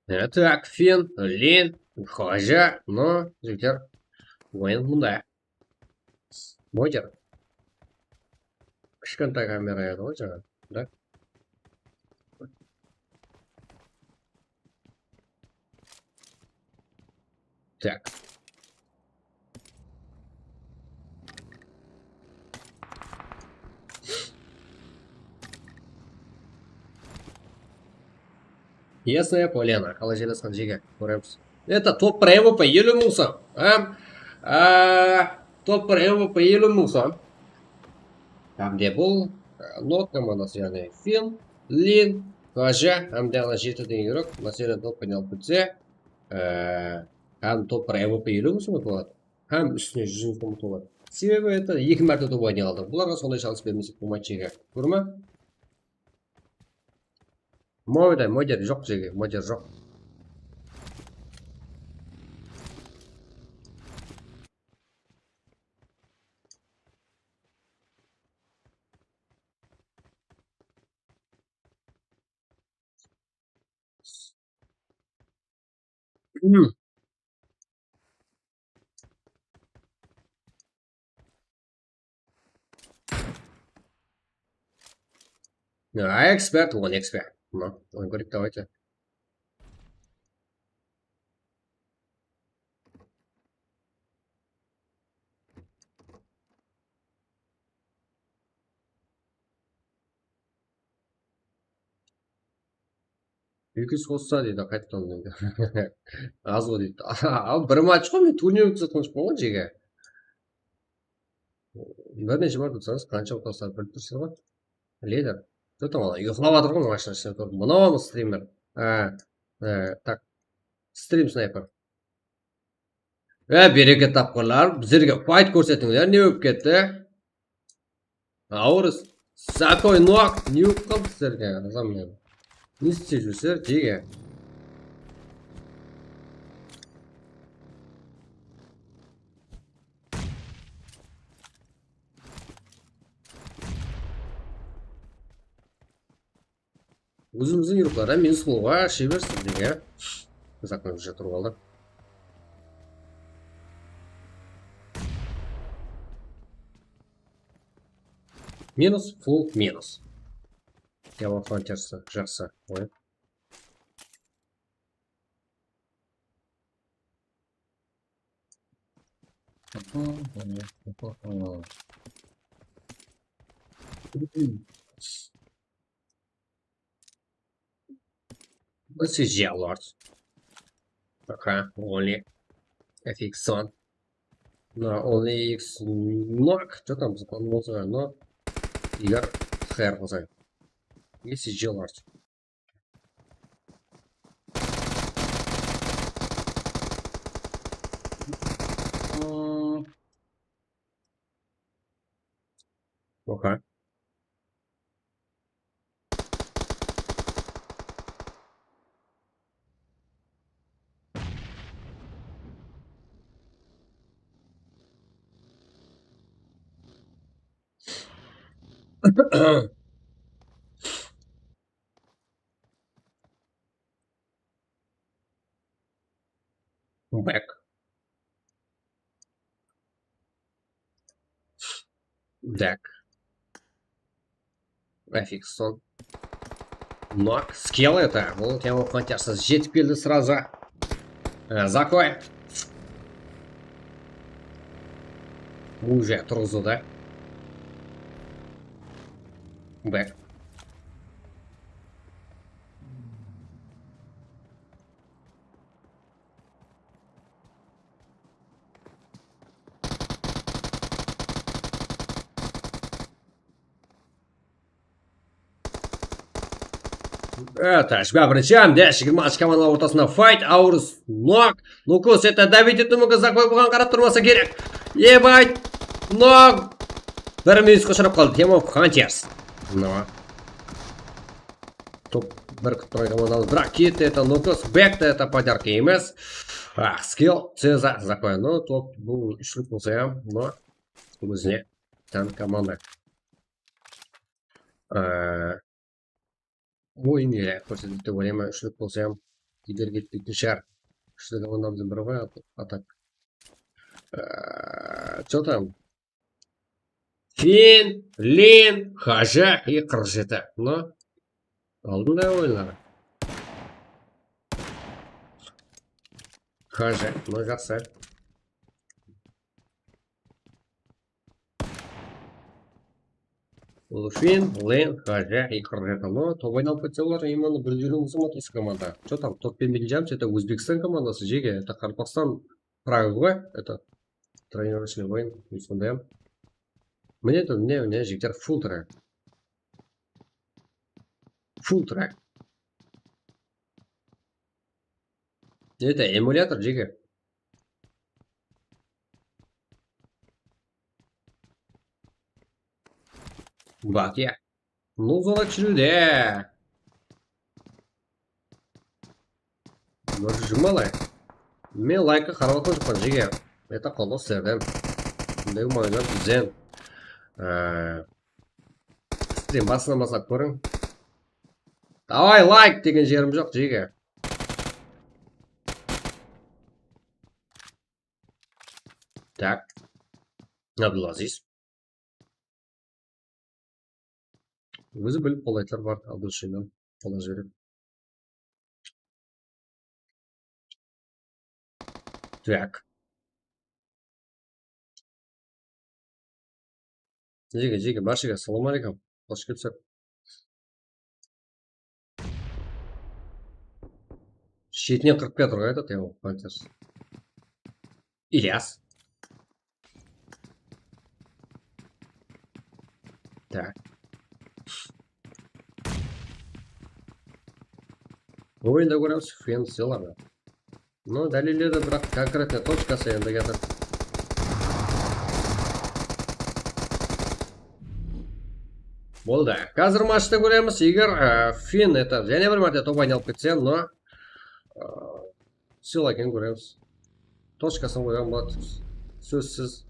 E, tak, Fin, Lin, Xoja, no, jigitler, oyın mında. Bojer. Kishkentay kamera edi ǵoy jańa, da? Так. Ясная Поляна. Qalay jaylasqan jege, kóremiz. Это top bir M V P eliw mıń som. Hám, a, top bir M V P eliw mıń som. Hám de bul, e, Nok komandası, yaǵnıy Fin, Lin, Xoja, hám de ana jeti degen yurek, masalan, top bir alıp ketse, e, hám top bir M V P eliw mıń som utıladı. Hám ústine júz mıń som utıladı. Sebebi, это, eki márte top oynay aldı. Bularǵa sonday shans bermesek bolmaydı jege. Kórme? Moyday, moyder joq jege, moyder joq. Hmm. А, эксперт, вон эксперт. Ну, он говорит, давайте. Eki júz qossa deydi, qayttan deydi. Az ǵo deydi. Al, bir match ǵo, men turnirdin ótkizip atqan joqpan ǵo, jege. Bir neshe mart utsańız, qansha utasızlar bilip turıpsız ǵo. Lider. Что там, ala, uyıqlap atır ǵo, mashina ishinen kórdim. Mınaw strimer. A, e, tak. Stream sniper. E, bereket tapqırlar, bizlerge fight kórsetińler, ne bolıp ketti? Aurus, Zakoy, Nok, ne bolıp qaldı sizlerge, azamlar? Ne istep júrsizler, jege? Ózimizdiń yurtlarda minus bolıwǵa shebersiz, jege. Zakoy уже turıp aldı. Minus, full minus. Yamaqlan tersi, jaqsı. Oy. This is Geolord. Пока, only F X on. No, only X Nok. Что там, запланировал, но Игорь Хэр, this is Geolord. Okey. Back. Так. Аффикс сон. Nok, скилл это. Ol Тема Фронтирсыз jetip keldi сразу. Á, Zakoy. Уже turǵızdı. Back. Evet, jigirma birinshi raundda jigirma altı komandalar ortasında fight, Aurus Nok. Nukus, это давить etip múmkin, Zakoy buǵan qarap turmasa kerek. Ебать, Nok. Bir minusqa ushırap qaldı, Team of Hunters. No. Top bir kútip turǵan komandamız, biraq ketti, это Nukus, back, это подарка emes. Ah, skill, Ceza, Zakoy. No, top, bul úshlik bolsa ya, no. Ózine tán komanda. Ee, oyın ele kórsetedi dep oylayman, úshlik bolsa ham, lider ketpeytin shar. Úshlik komandamızdıń biri ǵoy, atak. Ee, что там? Fin, Lin, Haja и qırq jeti. No. Aldın da oyınları. Haja, no, jaqsı. Lufin, Len, Haja и qırq jeti. No, top aynalap ketse olar, именно bir júz elli mıń sum atır usı komanda. Что там, top penen birinshi, это Ózbekstan komandası, jege, это Qaraqalpaqstan Praga ǵoy, это тренировочный ойын, sonday ham. Mine tur, mine, mine, jigitler, full track. Full track. Это эмулятор, jege. Bak ya. Nuzala júriwde. Jumalaay. Men laykqa qarap atırman, jege. Это qolda sizlerden. Bunday mańızlar bizden. Ee, Strim basınan baslap kóriń. Davay, layk degen jerim joq, jege. Tak. Abdulaziz. Ózi bilip qolay aytlar bar, Abdulshinnan qola jiberedi. Так. Jege, jege, barshaǵa assalawma aleykum. Xosh kelipsizler. Shetinen qırıp kiyatır ǵoy, aytadı, ya, Panthers. İlyas. Tak. Oyında kóremiz, Fen sıylar. No, dálilledi, biraq konkretno tochkası endi kiyatır. Boldı. Házir matchta kóremiz, eger, e, Fen, это, jáne bir márte top aynalıp ketse, no, e, sıyla eken kóremiz. Tochkasın qoyǵan boladı. Sózsiz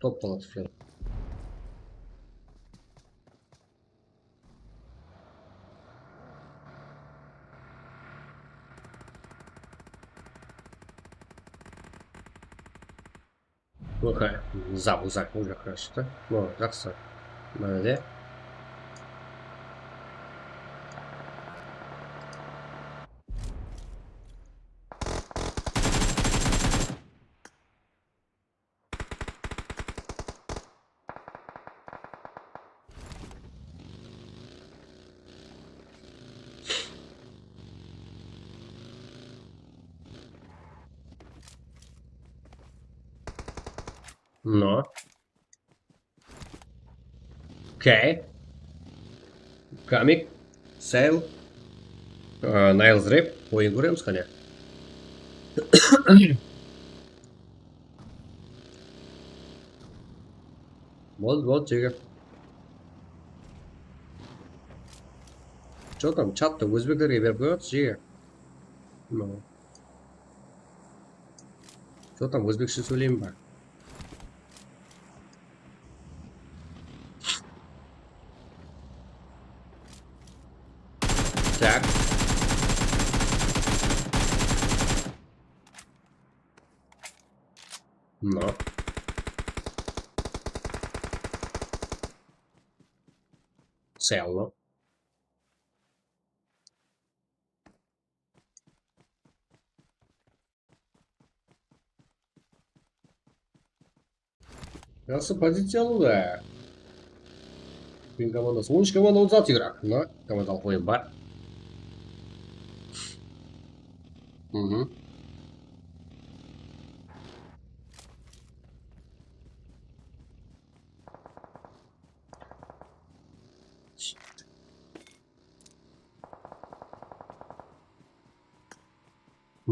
top boladı Fen. Okey, zap uzaq, uzaqqa shıqtı. No, jaqsı. Mine de. No. Okey. Kamik, Sail, ı, Niles Rap, oyın kóremiz qáne. Boldı, boldı, jege. Что там, chattı ózbeklerge berip qoyıp atır, jege. No. Что там, ózbekshe sóyleyin ba? Tak. No. Sello. Jaqsı poziciya aldı. Fen komandası. On úsh komanda otız altı igrok. Mına komandalıq oyın bar. Mhm.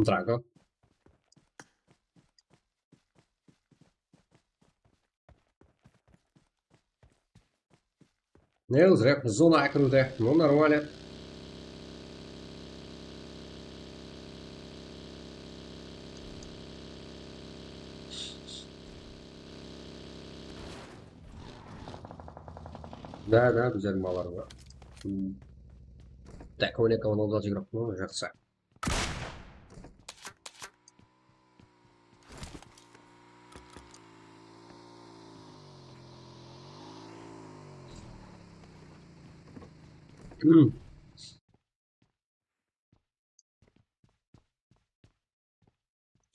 Drago. Ne, zraq zona kiriwde. Ну, нормально. Da, da, bizler malar bar. Hmm. Tak, on eki, on altı, jigirma, jaqsı.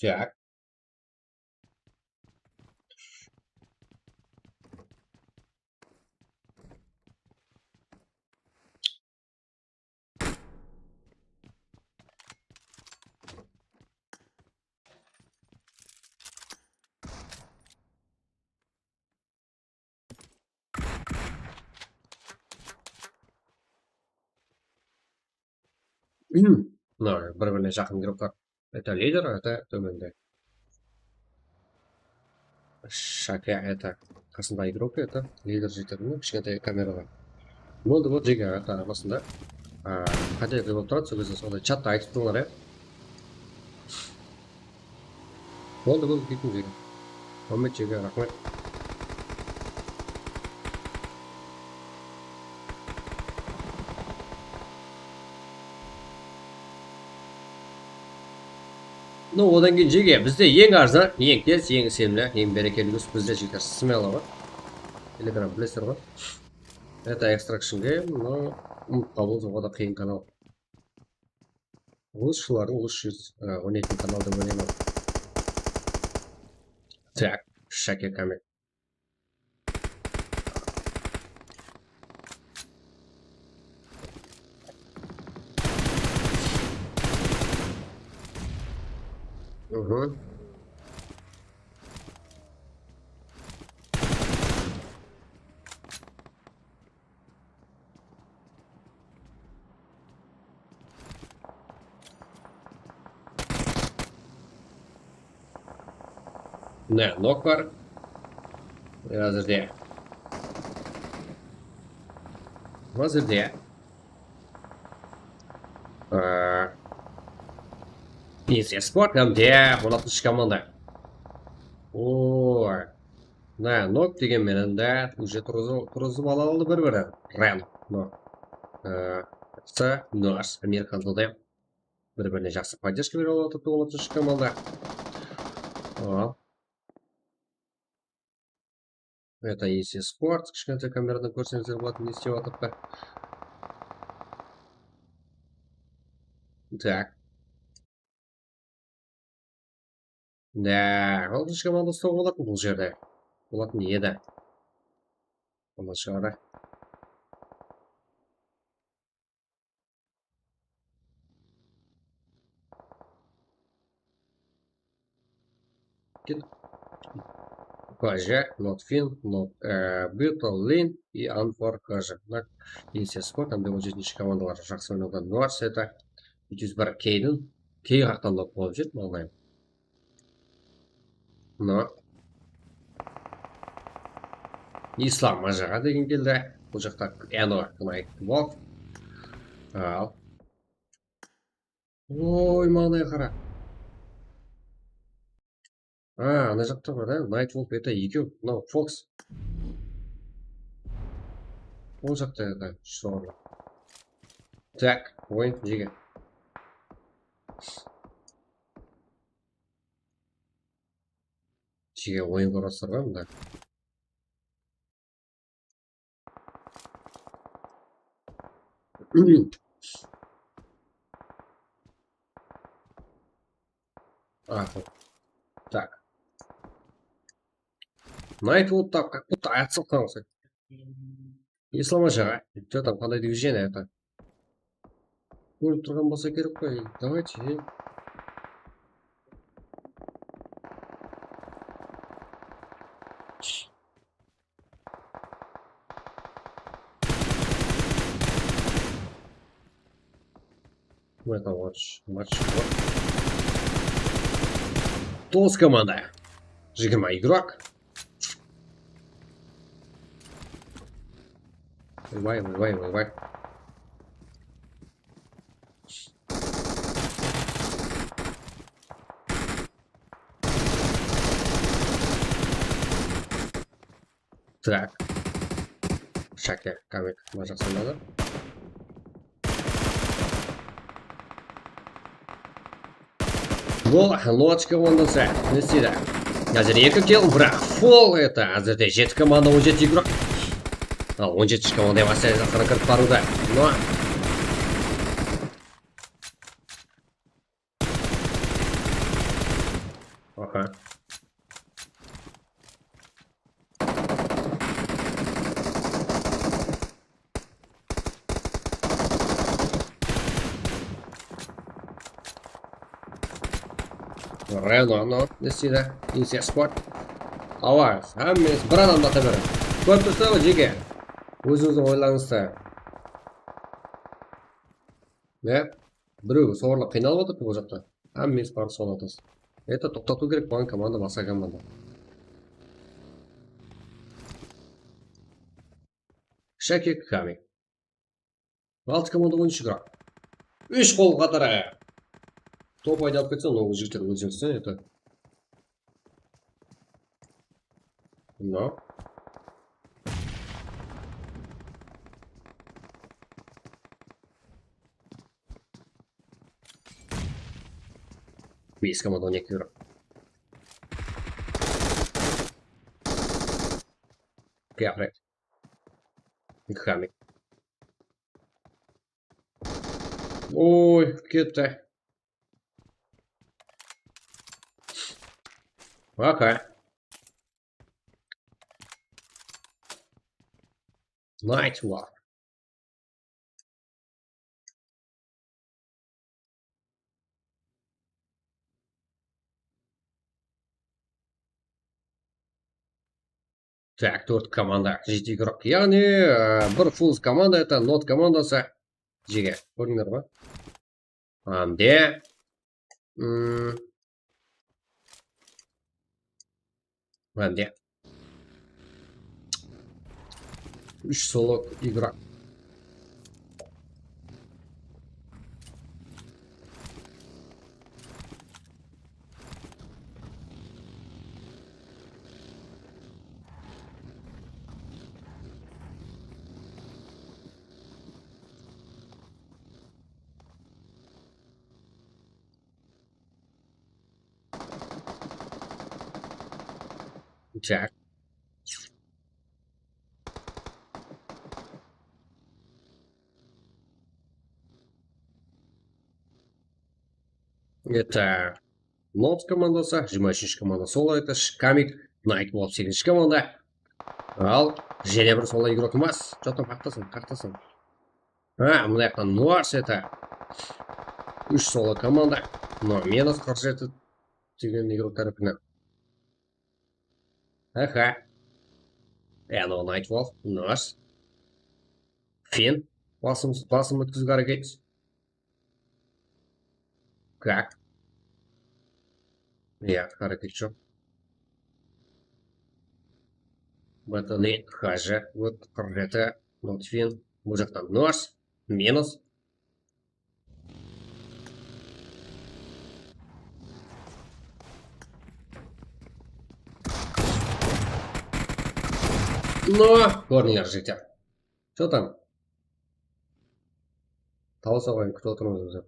Tak. Mına, bir-birine jaqın igroklar. Это лидер, это tómende. Shaka, это qasındaǵı igrok, это лидер jetedi, mına, kishkentay kameraǵa. Boldı, boldı, jege, это arasında. A, qátelik bolıp turadı, sol gezde sonday chatta aytıp turıńlar, ya. Boldı, boldı, ketiń, jege. Muhammed, jege, raxmet. No, odan keyin, jege, bizde eń arzan, eń tez, eń isenimli, eń bereketli yus bizde, jigitler, smeloǵo. Telegram bilesizler ǵoy. Это Extractionge, no, umıtqa bolsa, o da qıyın kanal. Lúshılardıń lúshısı, e, on eki kanal dep oylayman. Так, Shake Kamik. Mhm. Mine, nok bar. Házirde. Házirde. Aa, Insiya Sport hám de on altınshı komanda. Oy. Mına, nok degen menen de уже turǵızı-, turǵızıp ala aldı bir-birin. Ren, nok. Ee, s, Nors, Amerikan da bir-birine jaqsı podderjka berip alıp atırıptı on altınshı komanda. Aa. Это Insiya Sport, kishkentay kameradan kórseńizler boladı, ne islep atırıptı. Так. Да, on altınshı komanda ustaw bolatın bul jerde. Bolatın edi. Onnan shıǵarı. Ket. K J, not fin, not, e, Battle Line и Unfor K J. Mına, Insiya Sport hám de on jetinshi komandalar jaqsı oynawda. Nors это eki júz bir Keyden. Key qaqtan nok bolıp júr, maǵdayım. Mına. Islam Majaǵa degen keldi. Bul jaqta Enor Knight Wolf. Al. Oy, maǵdayǵa qara. A, ana jaqta bar, a, Night Wolf, это ekew. Mınaw Fox. Ol jaqta, это, shorlı. Так, oyın, jege. Jege oyın qurasırǵan da. А, так. Night Wolf там как будто отсылка. Islam Majaǵa. Что там, qanday движение это? Kórip turǵan bolsa kerek qoy. Давайте. To'qqiz komanda. Jigirma игрок. Vay, vay, vay, vay, vay. Так. Шаке, камик, мына жақсылады. Gol, Lodge komandası. Ne isteydi? Házir eki kill, biraq full это. Házirde jeti komanda, on jeti игрок. Al, on jetinshi komanda hám Asayız aqırı kirip barıwda. No. Aha. Reno, no, ne isteydi? Insiya Sport. Awa, hámmeniz bir adamdı ata beriń. Kórip tursa, jeke. Ózińizdiń oylarıńızdı. Ne? Birew soǵırlap qıynalıp atır ol jaqta. Hámmeniz barıp soǵıp atasız. Это toqtatıw kerek, buǵan komanda, basqa komanda. Shake Kami. Altı komanda, on úsh игрок. Úsh qol qatarı. Top aydalıp ketse, mınaw jigitler ólseń sen, это. No. Bes komanda, on eki игрок. Kiyafret. Kami. Oy, ketti. Aka. Night War. Tak, tórt komanda, jeti igrok. Yaǵnıy, e, bir full komanda, это not komandası. Jege, kórdińler ǵoy. Hám de, mm, hám de úsh solo igrok. Так. Это Not komandası, jigirma úshinshi komanda solo, это Shkamik, Nightwolf segizinshi komanda. Al, jáne bir solo igrokımız. Что там, qaqtasań, qaqtasań. Ha, mına jaqta Nors, это úsh solo komanda. No, minus qırq jeti degen igrok tárepinen. Aha. Anaw Nightwolf, Nors. Fin. Basım, basım ótkiziwge háreket. Как? Ya, háreket joq. Batalin, Haja, вот, qırq jeti, Notfin, bul jaqtan Nors, minus. No, kórdińler, jigitler. Что там? Tawısa qoyıń, kútip otırmız ózi.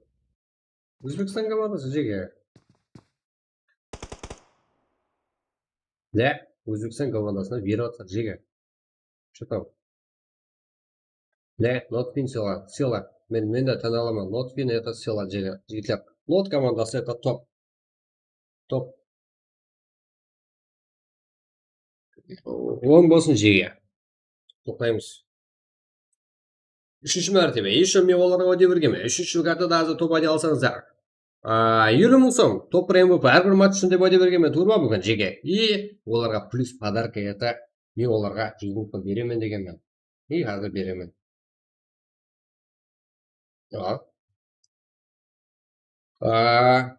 Ózbekstan komandası, jege. Lá, Ózbekstan komandasına berip atır, jege. Что там? Lá, Notfin sıyla, sıyla. Men, men de tán alaman. Notfin, это sıyla, jege. Jigitler, Not komandası, это top. Top. Oń bolsın, jege. Toqtaymız. Úshinshi mártebe. Ещё men olarǵa wáde bergenmen. Úshinshi kartada házir top ayta alsańızlar, a, eliw mıń som, top bir M V P, hár bir match ushın dep wáde bergenmen. Tuwrı ma búgin, jege? И olarǵa plyus podarka, это men olarǵa júz mıń som beremen degenmen. И házir beremen. Al. A,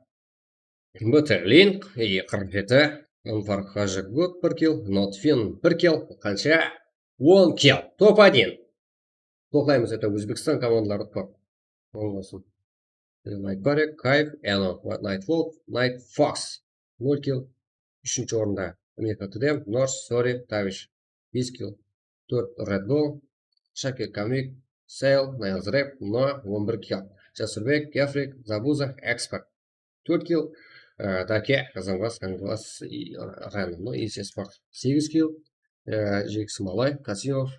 B T Link, e, qırq jeti, Anfar Hajagud bir kill, Notfin bir kill, qansha? On kill. Top один. Toqtaymız, это Ózbekstan komandaları top. Oń bolsın. Nightbare, Kayf, Eno, Nightwolf, Night Fox. Nol kill. Úshinshi orında Amerika Tudem, Nors, Sori, Tavish. Bes kill. Tórt Red Bull, Shakir Kamik, Sail, Niles Rap, No, on bir kill. Jasurbek, Gefrik, Zabuza, Expert. Tórt kill, e, Dake, Qazanbas, Qanbas, i, Ren, no, i Sesport. Segiz kill, e, Jekis Malay, Kasimov,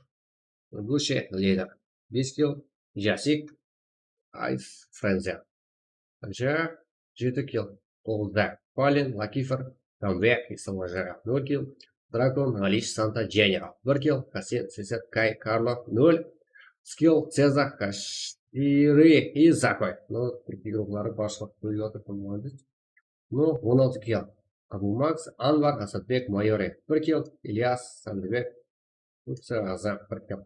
Gushi, Lider. Bes kill, Jasik, Ice Frenzy. Qansha? Jeti kill. Toǵızda Fallen, Lakifer, Comeback, Islamajara, nol kill. Drakon, Alish, Santa, General, bir kill. Kasin, Seset, Kay, Karlo, nol. Skill, Cezar, Kashiri i Zakoy. No, igrokları barshılıq bólip atır, молодец. No, on altı kill. Abu Max, Anvar, Asadbek, Mayori, bir kill. İlyas, Sandibek, Utsa, Azar, bir kill.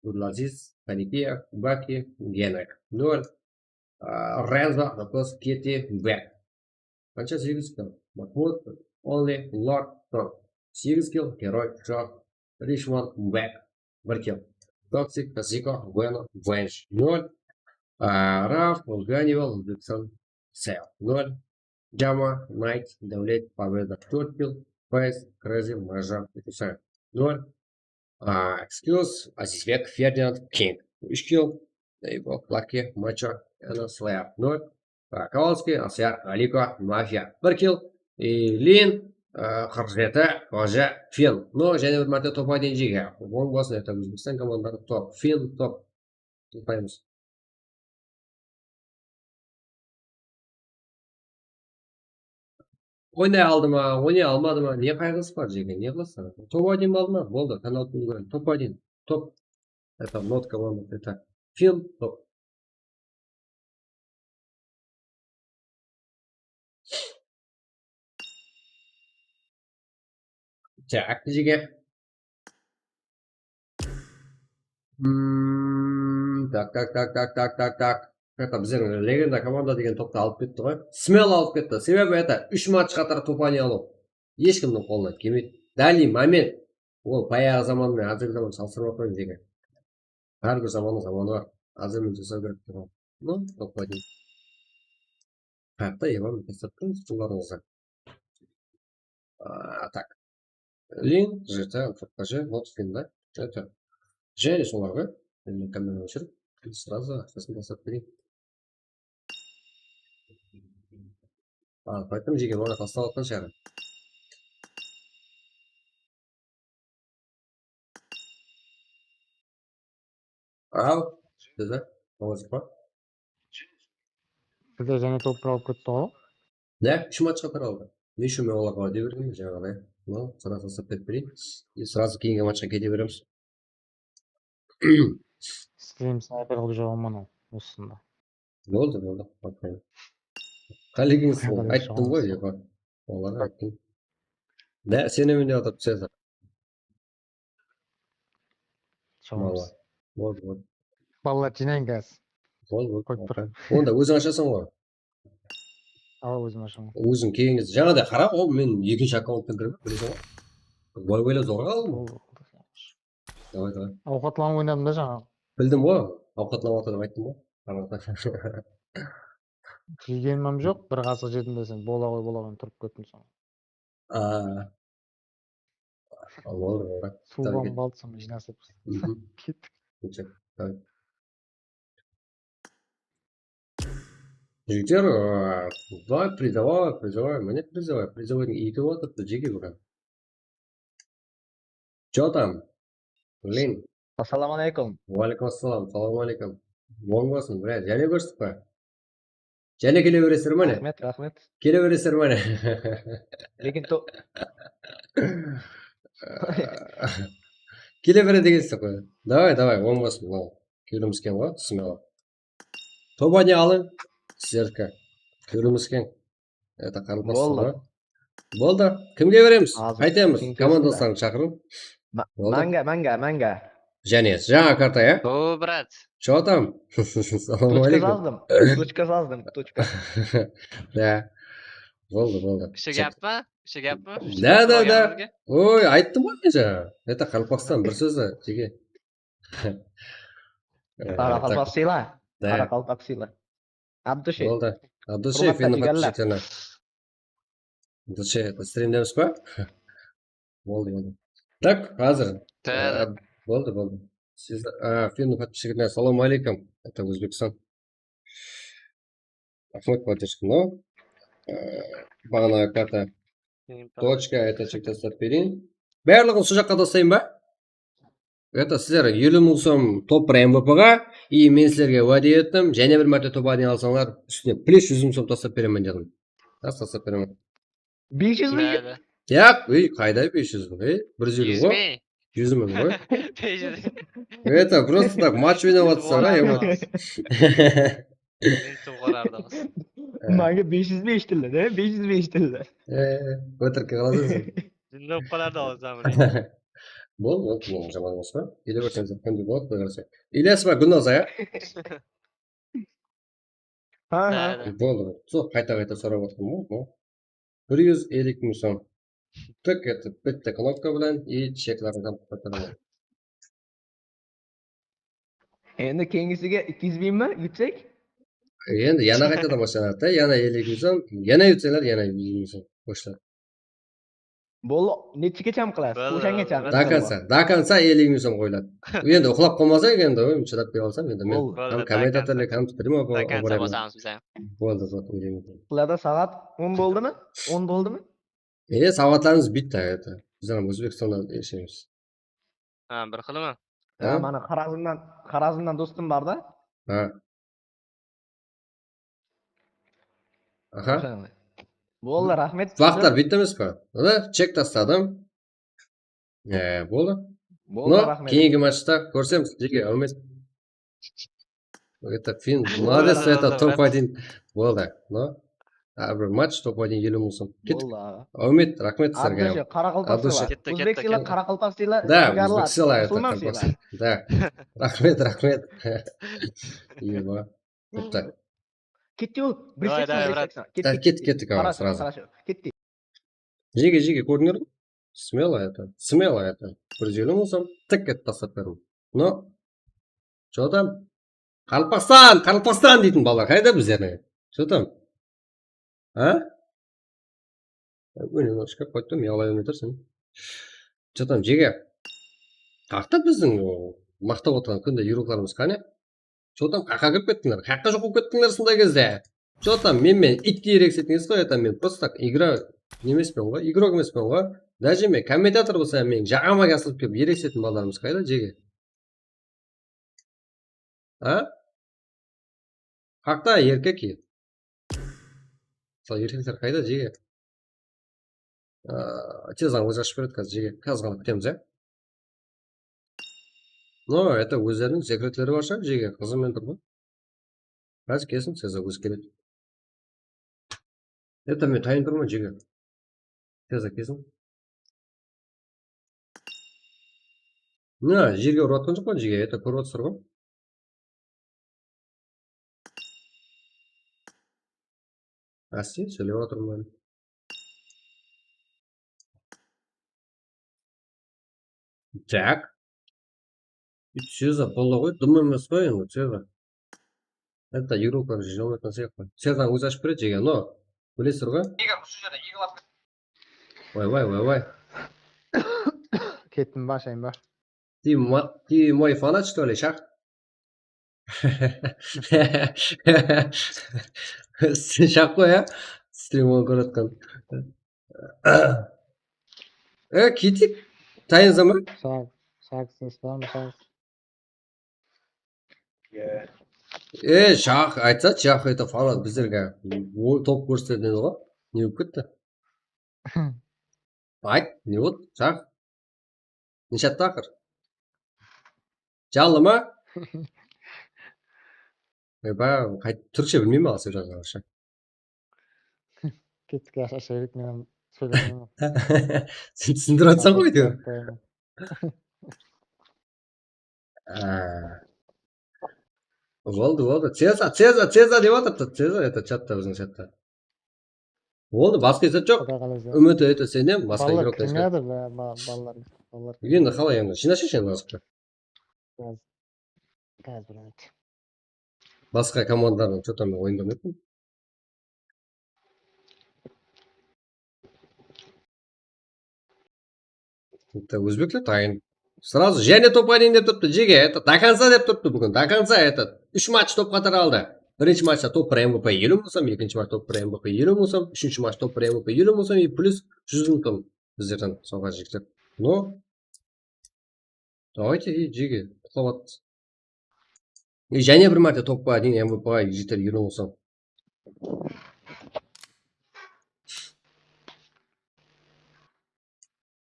Abdulaziz, Tanikiya, Baki, Genrik, nol. A, Renzo, Dokos, Keti, Bek. Qansha? Segiz kill. Mahmud, Only, Lord, Tom. Segiz kill. Heroj, Joh, Rishmon, Bek, bir kill. Toxic, Ziko, Venom, Venge, nol. A, Raf, Ganival, Dixon, Sel, nol. Jama, Knight, Davlet, Pobeda, tórt kill. Faiz, Crazy, Marjan, Usain, nol. A, Excuse, Azizbek, Ferdinand, King, úsh kill. Eybok, Lucky, Macho, Eno, Slayer, nol. A, Kowalskiy, Asyar, Aliko, Mafia, bir kill. E, Lin, a, qırq jeti, Hoja, Fin. No, jáne bir márte top aytayın, jege. Oń bolsın, это Ózbekstan komandaları top. Fin, top. Toqtaymız. Oynay aldı ma, oynay almadı ma, ne qayǵısı bar, jege, ne qılasań? Top один aldı ma, boldı, kanal to'lgan, top один, top. Это Not komanda, это Fin, top. Так, jege. Hmm, tak, tak, tak, tak, tak, tak, tak. Это bizler Legenda komanda degen toptı alıp ketti ǵoy. Smelo alıp ketti. Sebebi это úsh match qatar Topani alıw. Eshkimniń qolına kelmeydi. Данный момент. Ol bayaǵı zaman menen házirgi zaman salıstırıp atpayın jeke. Hár bir zamannıń zamanı bar. Házir men jasaw kerek turǵan. Ну, Topani. Qayaqta Evan Microsofttıń jıllarıńızda. A, tak. Lin, G T A, F P G, not fin da. Это. Jáne solarǵa, men kamerani óshirip, srazı aqshasın taslap bereyin. A, poytam jegen, oǵan taslap atqan shıǵar. Al, bizde, oǵan shıqpa? Bizde jáne top alıp ketti ǵoy. Ne? Úsh matchqa taraldı. Ne ushın men olarǵa wáde bergenmen, jańaǵıday. No, srazı taslap berip bereyin. И сразу keyingi matchqa kete beremiz. Stream snayper qılıp júre alman al usında. Boldı, boldı. Okey. Qálegeńiz, ayttım ǵoy, Eva. Olarǵa ayttım. Ne, senemen dep atır Cezar. Boldı, boldı. Balalar, jıynayıń házir. Boldı, boldı. Qoyıp tur. Onda óziń ashasań ǵoy. Awa, ózim ashaman. Óziń keyingi, jańada qara, ol men ekinshi akkaunttan kirip, bileseń ǵoy. Oy, oylap zorǵa aldım. Davay, davay. Awqatlanıp oynadım da jańa. Bildim ǵoy, awqatlanıp atır dep ayttım ǵoy. Jegenim joq, bir qasıq jedim desem, bola ǵoy, bola ǵoy, turıp kettim soń. Aa. Boldı, boldı. Suw alǵan qaldı, sonı jıynasıp kettik. Jigitler, aa, давай, призовой, призовой, mine призовой, призовойдың iyki boldı, jeke buǵan. Чё там? Блин. Assalamu aleykum. Wa aleykum assalam, salam aleykum. Oń bolsın, brat, jáne kórstik pa? Jáne kele beresizler ma ne? Raxmet, raxmet. Kele beresizler ma ne? Lekin to- Kele beredi ekensiz ǵoy. Davay, davay, oń bolsın, oń. Kewlimiz keń ǵoy, smelo. Topani alıń, sizerdiki. Kewlimiz keń. Это, qarılpasız ǵoy. Boldı. Kimge beremiz? Aytamız, komandaslarıńdı shaqırıń. Boldı. Manga, manga, manga. Jáne, jańa karta, ya? O, brat. Чё там? Salam aleykum. Точка jazdım. Точка jazdım, точка. Da. Boldı, boldı. Usı gáp pa? Usı gáp pa? Da, da, da. Oy, ayttım ǵoy men jańa. Это, Qaraqalpaqstan, bir sózi, jeke. Qaraqalpaq sıyla. Da. Qaraqalpaq sıyla. От души. Boldı. От души, Hurmatlı jigerler. От души, это, strimdemiz ba? Boldı, boldı. Так, házir. Boldı, boldı. Siz, a, Fin подписчигine salam aleykum. Это Ózbekstan. Raxmet, поддержка, no? E, baǵanaǵı karta. Точка, это, chek taslap bereyin. Barlıǵın usı jaqqa taslayın ba? Это, sizler eliw mıń som top bir M V P ǵa, и men sizlerge wáde ettim, jáne bir márte top один alsańlar, ústine plus júz mıń som taslap beremen dedim. Ras taslap beremen. Bes júz mıń? Yaq, ey, qayda bes júz mıń, ey? Bir júz eliw ǵoy. Júz mıń ǵoy. Bes júz. Это, просто так, match oynap atırsań ǵoy, emat. Men tım qorardı. Manga bes júz bes tildi, de? Bes júz bes tildi. E, ótirikke qalasań sen. Jınlap qalardı aǵzı mine. Boldı, boldı, boldı, jaman emes pa? Ele berseńiz, qanday boladı, quday qálese. Ilyas pa, Gúlnaza, ya? Ha, ha. Boldı, boldı. Sol, qayta-qayta sorap atırman ǵoy. Bir júz elli mıń som. Tık etip, bitti knopka bilen, i cheklardı jabıp qoyıp beraman. Endi keyingisige ikki júz mıń ma, yutsek? Endi yana qaytadan baslanadı da, yana elli mıń som, yana yutsalar, yana elli mıń som. Boshlar. Bol, nechige cham qılasız? Qoshangacha. До конца, до конца elli mıń som qoyıladı. Endi uxlap qalmasań, endi, oy, chidap kele alsam, endi men ham kommentatorlarga, ham stream obermen. До конца qosamız biz. Boldı, boldı, elli mıń som. Qılada saat on boldı ma? On boldı ma? E, saatlarımız bitti, это. Biz ham Ózbekstanda yashaymiz. Ha, bir xili ma? Ha, mana Xorazmdan, Xorazmdan dostım bar da. Ha. Aha. Boldı, raxmet. Vaqtlar bitti emes pa? Mına, chek tasladım. E, boldı. Boldı, raxmet. Keyingi matchta kórsemiz, jeke, áwmet. Это Fin, молодец, это топ один. Boldı. No. Hár bir match top один eliw mıń sum. Kettik. Boldı, aǵa. Áwmet, raxmet sizlerge. Abdushe, qaraqalpaq Abdushe. sıyla. Ózbek sıyla, qaraqalpaq sıyla, Да, Nigarlar, ózbek sıyla, это, musulman qaraqalpaq sıyla. Да. Raxmet, raxmet. Eba. Bitti. Ketti ol, bir Давай, seksen, давай, bir брат. seksen. Ketti, Да, kettik, kettik, awa, сразу. Ketti. Jege, jege, kórdińler? Смело это, смело это. Bir júz eliw mıń sum, tık etip taslap berdim. No. Что там? Qaraqalpaqstan, Qaraqalpaqstan deytin balalar qayda bizlerdiń? Что там? A? Óne, shıǵıp qoyıptı, miyawlay bermey tur sen. Что там, jege? Qaqta bizdiń, o, maqtap otırǵan kúnde yurıqlarımız qáne? Что там, qaqa kirip kettińler? Qayaqqa joq bolıp kettińler usınday gezde? Что там, men, men ittey ereksetińiz ǵoy, это men просто так игра emespen ǵoy, игрок emespen ǵoy. Даже men kommentator bolsa, men jaǵama asılıp kelip ereksetin balalarımız qayda, jege? A? Qaqta erkek. Sol erkekler qayda, jege? Aa, tez ǵana ózi ashıp beredi házir, jege. Házir ǵana kútemiz, ya. No, это ózleriniń sekretleri bar shıǵar, jege. Qızı men tur ǵoy. Házir kelsin, Cezar ózi keledi. Это men tayın turman, jege. Tez-aq kelsin. Mına jerge urıp atqan joq pa, jege? Это kórip atırsızlar ǵoy. Áste sóylep atırman. Так. Cezar, boldı ǵoy, dım emes ǵoy endi, Cezar. Это Evropa jınalatın sıyaqlı. Cezar ózi ashıp beredi, jege, no. Bilesizler ǵoy? Vay, vay, vay, vay. Kettim be, ashayın ba? Ты мо-, ты мой фанат, что ли, Shaq? Sen Shaq ǵoy, ya? Strimini kórip atqan. E, ketik. Tayınsań ba? Shaq, Shaq, ses bar ma, Shaq? E, Shaq, aytsa, Shaq, это фанат bizlerge. O, top kórsetedi ǵoy. Ne bolıp ketti? Ayt, ne boldı, Shaq? Neshatta aqır? Janlı ma? E, ba, qayt, túrkshe bilmey me, al, sen jazǵan aqsha? Kettik, ashıp bereyik, men sóylemeymen. Sen túsindirip atsań ǵoy, áytewir. A. Boldı, boldı. Cezar, Cezar, Cezar dep atırdı. Cezar, это chatta, biziń chatta. Boldı, basqa esap joq. Quday qálese. Úmit ete senem, basqa igrok. Balalar kirmeyatır, balalar, balalar. Endi qalay endi? Jıynashıńshı endi azıqtı. Házir, házir úmit. Basqa komandalardan что-то men oyındamayman. Bitta ózbekler tayın. Сразу jáne top oynayın dep turıptı, jege. Это до конца dep turıptı búgin. До конца это. Úsh match top qatar aldı. Birinshi matchta top bir M V P eliw mıń sum, ekinshi match top bir M V P eliw mıń sum, úshinshi match top bir M V P eliw mıń sum, и plyus júz mıń sum bizlerden sovǵa jigitler. No. Давайте, и jege, qutlap atırmız. И jáne bir márte topqa deyin M V P jeter eliw mıń sum.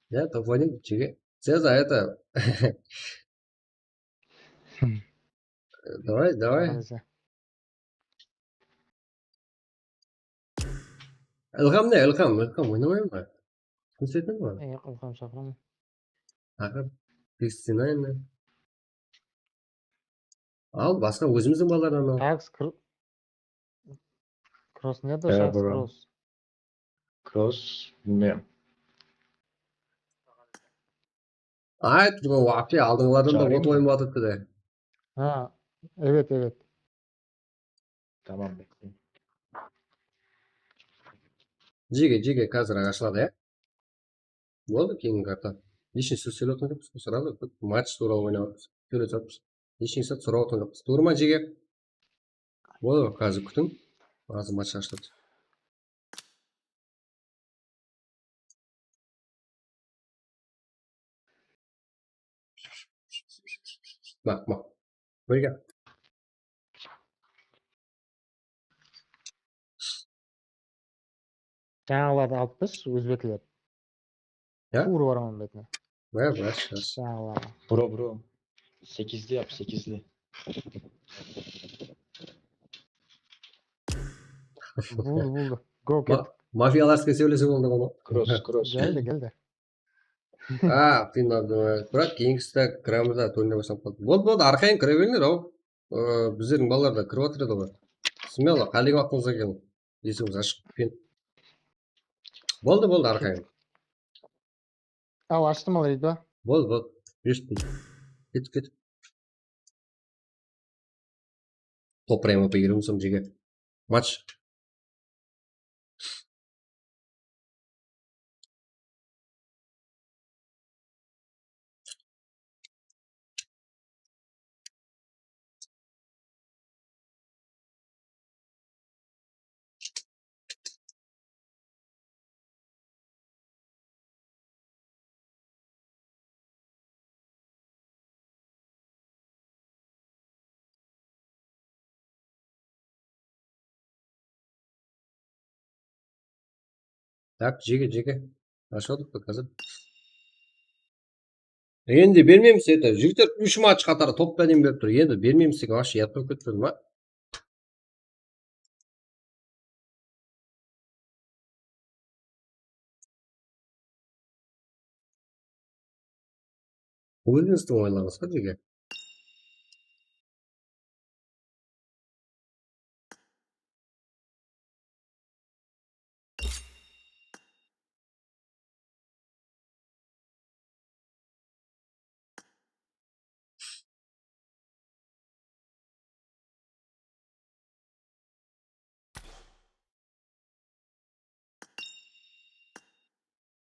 Ya, top один, jege. Cezar, это. Давай, давай. Ilham ne? Ilham, Ilham oynamayın ba? Kórsetedi ǵoy. Yoq, Ilham shaqıraman. Aqır, Kristina endi. Al, basqa ózimizdiń balalardan al. Tax, Kr-, Kross ne edi, Shax, Kross? Kross, bilmeymen. Ay, turǵan waqıt, aldınǵılardan da ot oyın batıptı da. Ha, evet, evet. Tamam, bekleyin. Jege, jege, házir aǵa ashıladı, ya? Boldı, keyingi karta. Hesh ne sóylep atırǵan joqpız, сразу match tuwralı oynap atırmız. Sóylep atırmız. Hesh ne sorap atırǵan joqpız. Tuwrı ma, jege? Boldı, házir kútiń. Házir match ashıladı. Maq, maq. Birge. Jańalardı alıp biz, ózbekler. Ya? Tuwrı baraman betine. Ya, bırak, bırak. Jańalardı. Bro, bro. Sekizli yap, sekizli. Boldı, boldı. Go, ket. Ma-, mafiyalarskiy sóylese boldı ǵoy. Cross, cross. Geldi, geldi. A, finalda, birak, keyingisi de kiremiz de, tónine baslanıp qaldı. Boldı, boldı, arqayın kire berińler, aw. Ee, bizlerdiń balalar da kirip atır edi ǵoy. Smelo, qálegen waqtıńızda keliń. Esigimiz ashıq. Fin-, boldı, boldı, arqayın. Aw, ashtım al, Ridva. Boldı, boldı. Bes minut. Ketip, ketip. Topıra M V P giriwim sum jege. Match. Tak, jege, jege. Ashıp atırıq házir. Endi bermeymiz, это, jigitler, úsh match qatarı top penen berip tur. Endi bermeymiz degen, вообще, yat bolıp ketip turdı ma? Ózińizdiń oylarıńızǵa jege.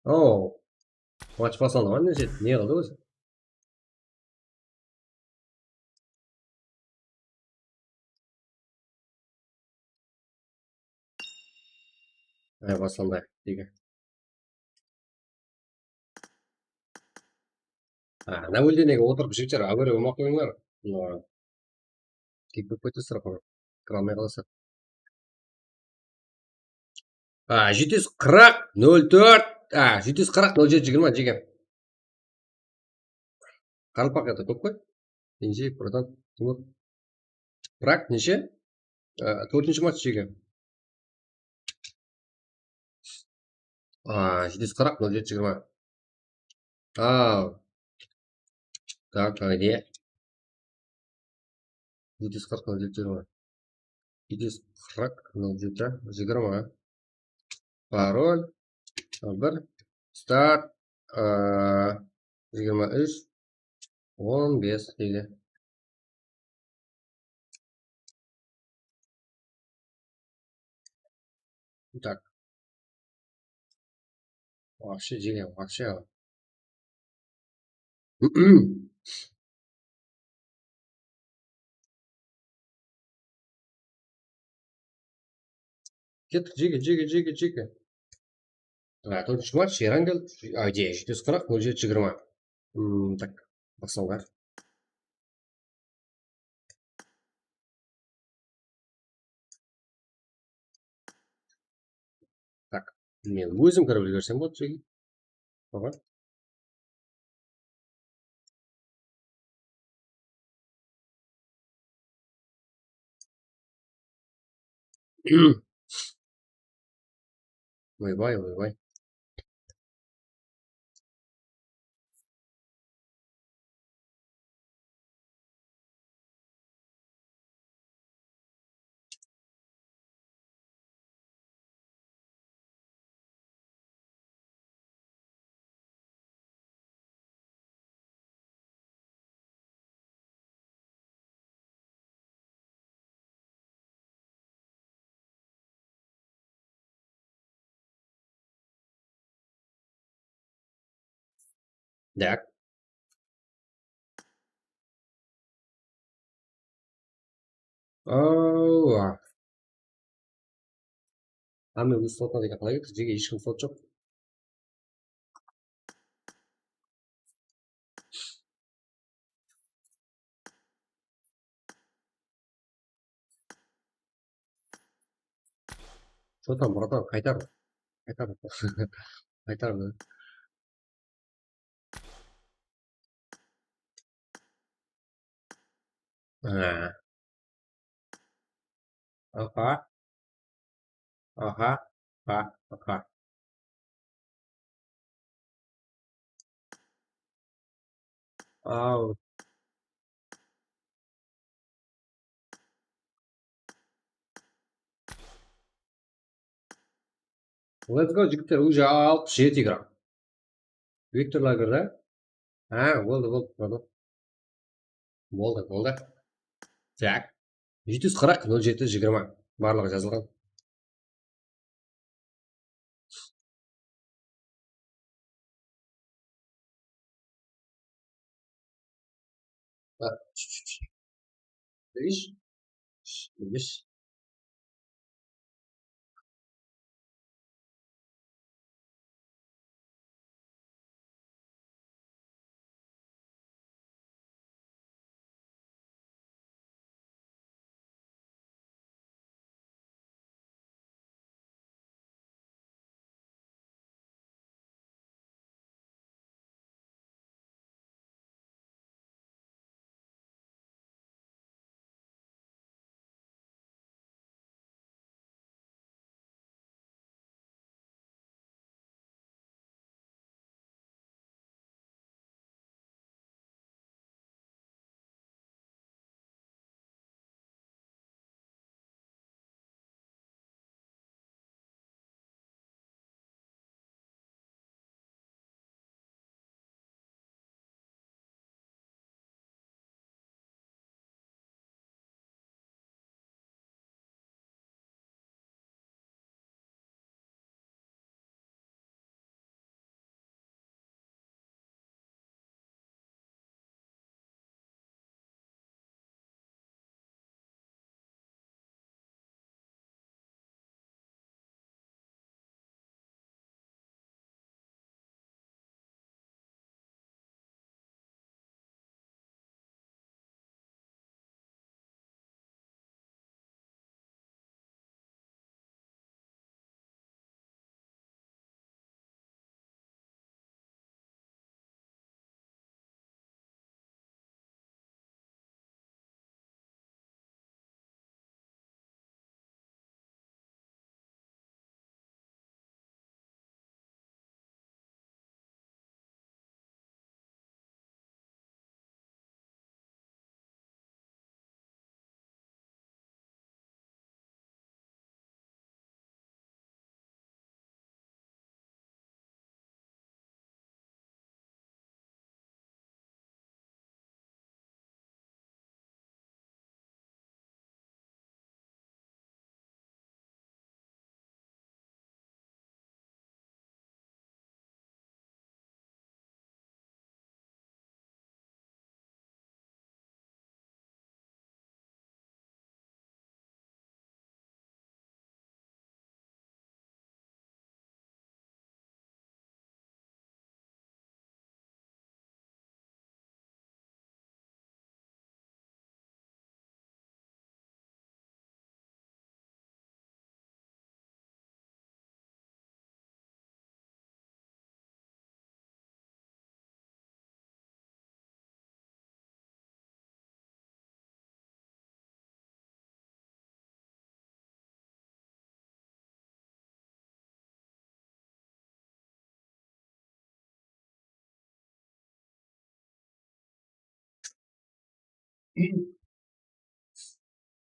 Oo. Match baslandı ǵoy, ne, ne qıldı ózi? Ay, baslandı, deydi. Ha, Nawilde nege otırıp jigitler, áwere bolmay qoyıńlar. Mına, kiyik bolıp ketesizler, qurı. Kire almay qalasızlar. Ha, jeti júz qırq, nol tórt, ha, jeti júz qırq, nol jeti, jigirma, jege. Qaraqalpaq edi, kóp qoy. Inji, Prodan, Timur. Prag neshe? Á, tórtinshi match jege. Á, jeti júz qırq, nol jeti, jigirma. Á. Так, pogodi. Jeti júz qırq, nol jeti, jigirma. Jeti júz qırq, nol jeti, jigirma. Parol, bir, start, aa, jigirma úsh, on bes deydi. Так. Вообще, jege, вообще. Kettik, jege, jege, jege, jege. Ha, tórtinshi match, Erangel, a, jeti júz qırq, nol jeti, jigirma. Hmm, так, baslandı. Так, men ózim kirip úlgersem boladı, jege. Oǵan. Oybay, oybay. Так. Awa. Hámme óz slotına degen qalay kettik? Jege hesh kim slot joq. Что там, братан, qaytar. Qaytar. Qaytar. Ha. Aha. Aha. Ha, ha. Aw. Let's go, jigitler, уже alpıs jeti gram. Viktor Lagerda. Ha, boldı, boldı, boldı. Boldı, boldı. Tak. Jeti júz qırq, nol jeti jigirma. Barlıǵı jazılǵan.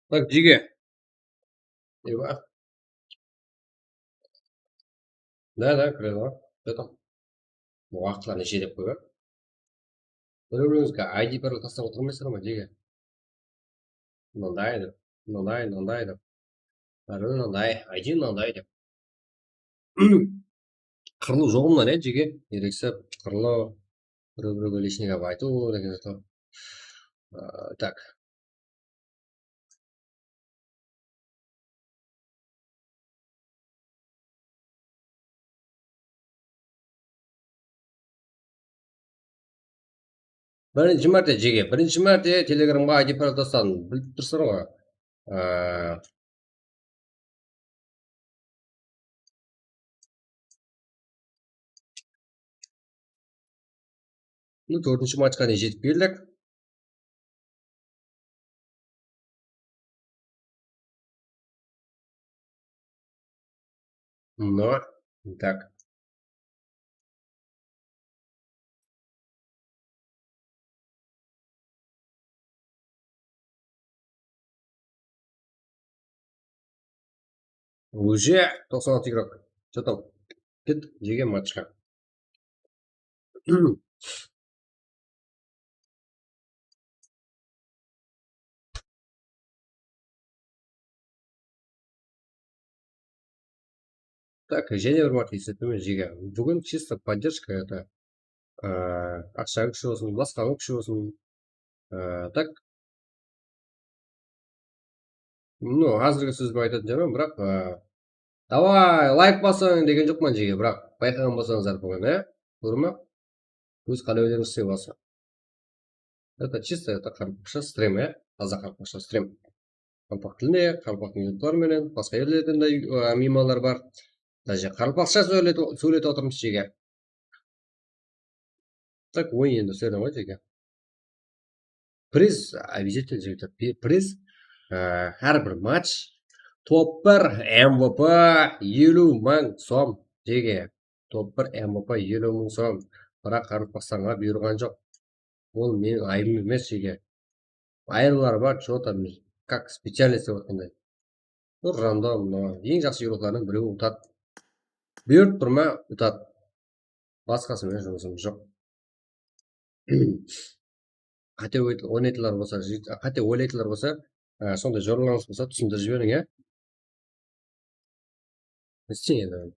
Так, jige. Eywa. Da, da, kiredi ǵoy. Что там? Waqıtlar neshe dep qoyıp. Bir-birińizge I D parol taslap otırmaysızlar ma, jige? Mınanday dep, mınanday, mınanday dep. Bári mınanday, I D mınanday dep. Qırılıw joǵı mınan, ya, jige? Ereksep, qırılıw, bir-biriwge лишний gáp aytıw degen zat. A, так. Birinshi márte, jege, birinshi márte Telegramǵa I D parol tasladım, bilip tursızlar ǵoy. Aa, Mine, tórtinshi matchqa ne jetip keldik. No, так. Уже toqsan altı игрок. Что там? Ket, jege matchqa. Так, jáne bir márte esletpemen, jege. Búgin чисто поддержка, это, aqsha kúshi bolsın, basqa kúshi bolsın. Так, ну, házirgi sóz bilen aytatın jaqpan, biraq, davay, layk basıń degen joqpan, jege, biraq bayqaǵan bolsańızlar búgin, e? Kórme? Óz qálewlerińizshe basıń. Это чисто, это qaraqalpaqsha strem, e? Taza qaraqalpaqsha strem. Qaraqalpaq tilinde, qaraqalpaq minutlar menen, basqa jerlerden de, ı, miymanlar bar. Даже qaraqalpaqsha sóylep, sóylep otırmız, jege. Так, oyın endi sóylep qoy, jege. Priz, обязательно, jigitler, pri-, priz, ı, hár bir match top bir M V P eliw mıń som, jege. Top bir M V P eliw mıń som. Biraq Qaraqalpaqstanǵa buyırǵan joq. Ol meniń ayıbım emes, jege. Ayırımları bar, что-то, как специально islep atqanday. Bul random, mına, eń jaqsı игрокlardıń birewi utadı. Buyırıp turma, utadı. Basqası menen jumısımız joq. Qáte oy-, oynaytınlar bolsa, jig-, qáte oylaytınlar bolsa, ı, sonday joralańız bolsa, túsindirip jiberiń, ya. Isleń endi.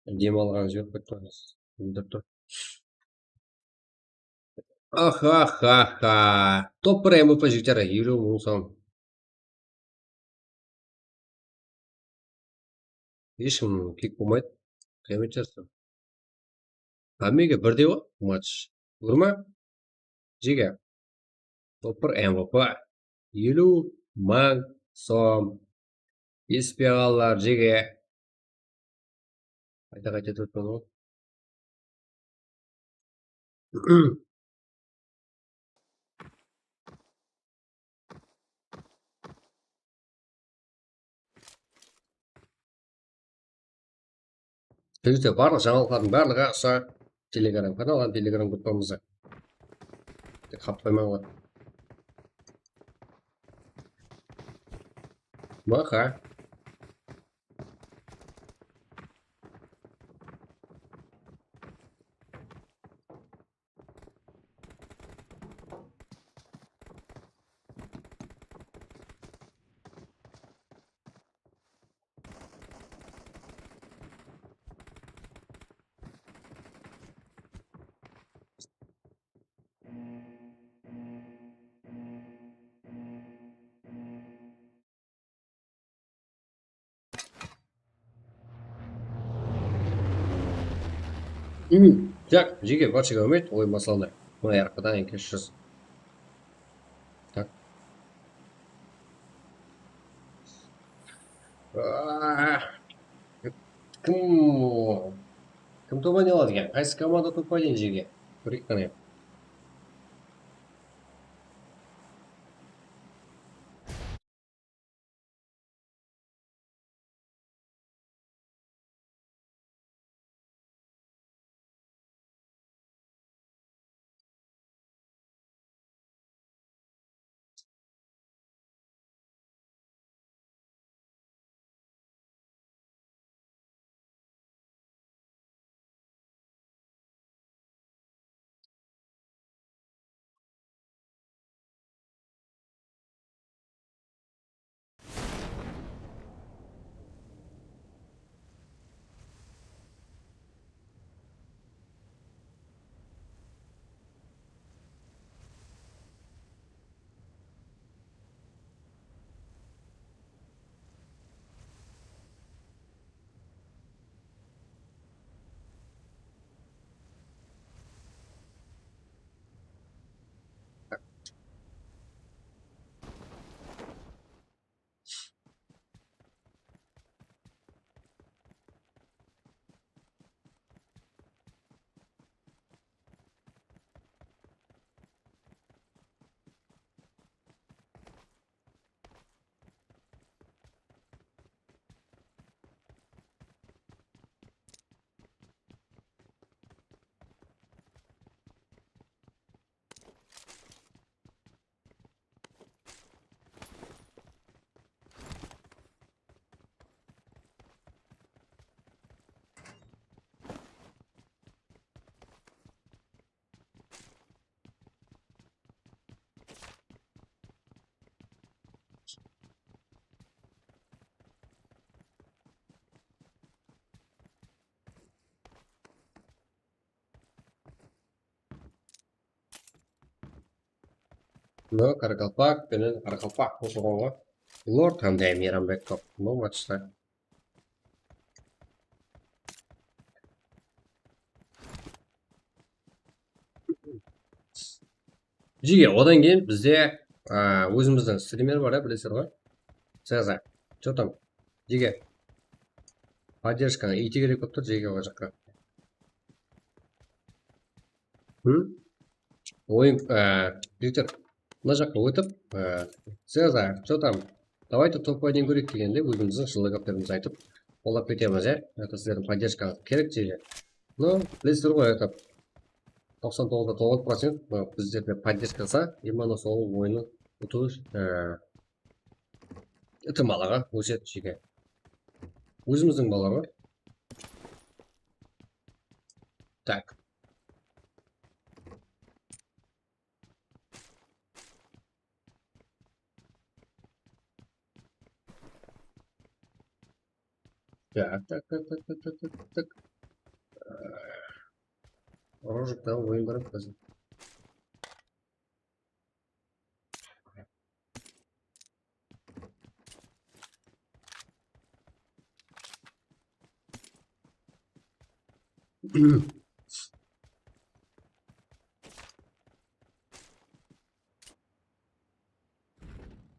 Dem alǵanı joq, bildirip tur. Ahahaha. Top bir M V P jigitler, eliw mıń som. Hesh kim kiyik bolmaydı. Qıyamet jarısı. Hámmege birdey ǵoy match. Kórme? Jege. Top bir M V P. Eliw mıń som. Esitpey qalǵanlar, jege. Qayta-qayta aytıp atırman ǵoy. Jigitler, barlıq jańalıqlardıń barlıǵı usı Telegram kanal hám Telegram gruppamızda. Tek qaplayman ǵoy. Maqa. Hmm, так, jege, barchaǵa úmit, oyın baslandı. Mına yarqıdan keshirsiz. Tak. Ah, kim, kim top oynay aladı eken? Qaysı komanda top oynaydı, jege? Kóreyik qáne. Mına qaraqalpaq penen qaraqalpaq qosılǵanǵa Lord hám de Meyranbek top. Mına matchta. Jige, odan keyin bizde, a, ózimizdiń strimer bar, ya, bilesizler ǵoy. Seza, что там? Jige. Поддержкаǵa iyte kerek bolıp tur, jege, ol jaqqa. Hı? Oyın, e, Twitter. Mına jaqqa ótip, e, Seza, что там? Давайте topa deyin kóreyik degende, ózimizdiń jıllı gáplerimizdi aytıp, qollap ketemiz, ya. Это sizlerdiń поддержкаńız kerek, jege. No, bilesizler ǵoy, это toqsan toǵız da toǵız procent, mına, bizlerdi поддержкаласа, именно sol oyınnı utıw, e, itimalıǵı ósedi, jege. Ózimizdiń balalar ǵoy. Так. Так, так, так. Рожекта oyın bar edi házir.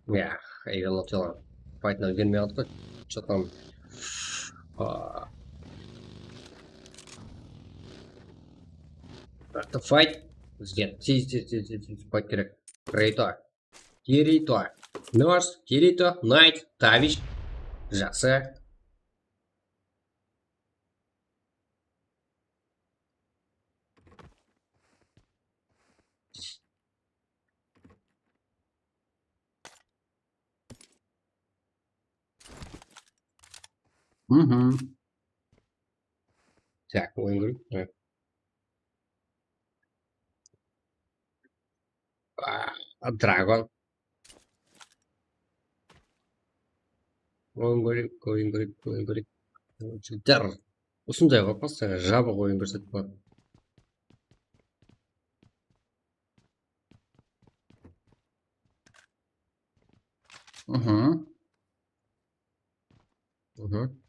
Ya, eyvallah, Telan. Faytına úlgermey atqı. Что там? А. Это файт. Bizge tez, tez, tez, tez, tez fayt kerek. Kirito. Kirito. Nurse, Kirito, Knight, Tavish. Jaqsı. Mhm. Так, oyın kóreyik. Ha. A, Dragon. Oyın kóreyik, oyın kóreyik, oyın kóreyik. Jigitler, usınday ǵoy, постоянно jabıq oyın kórsetip qoyadı. Mhm. Mhm.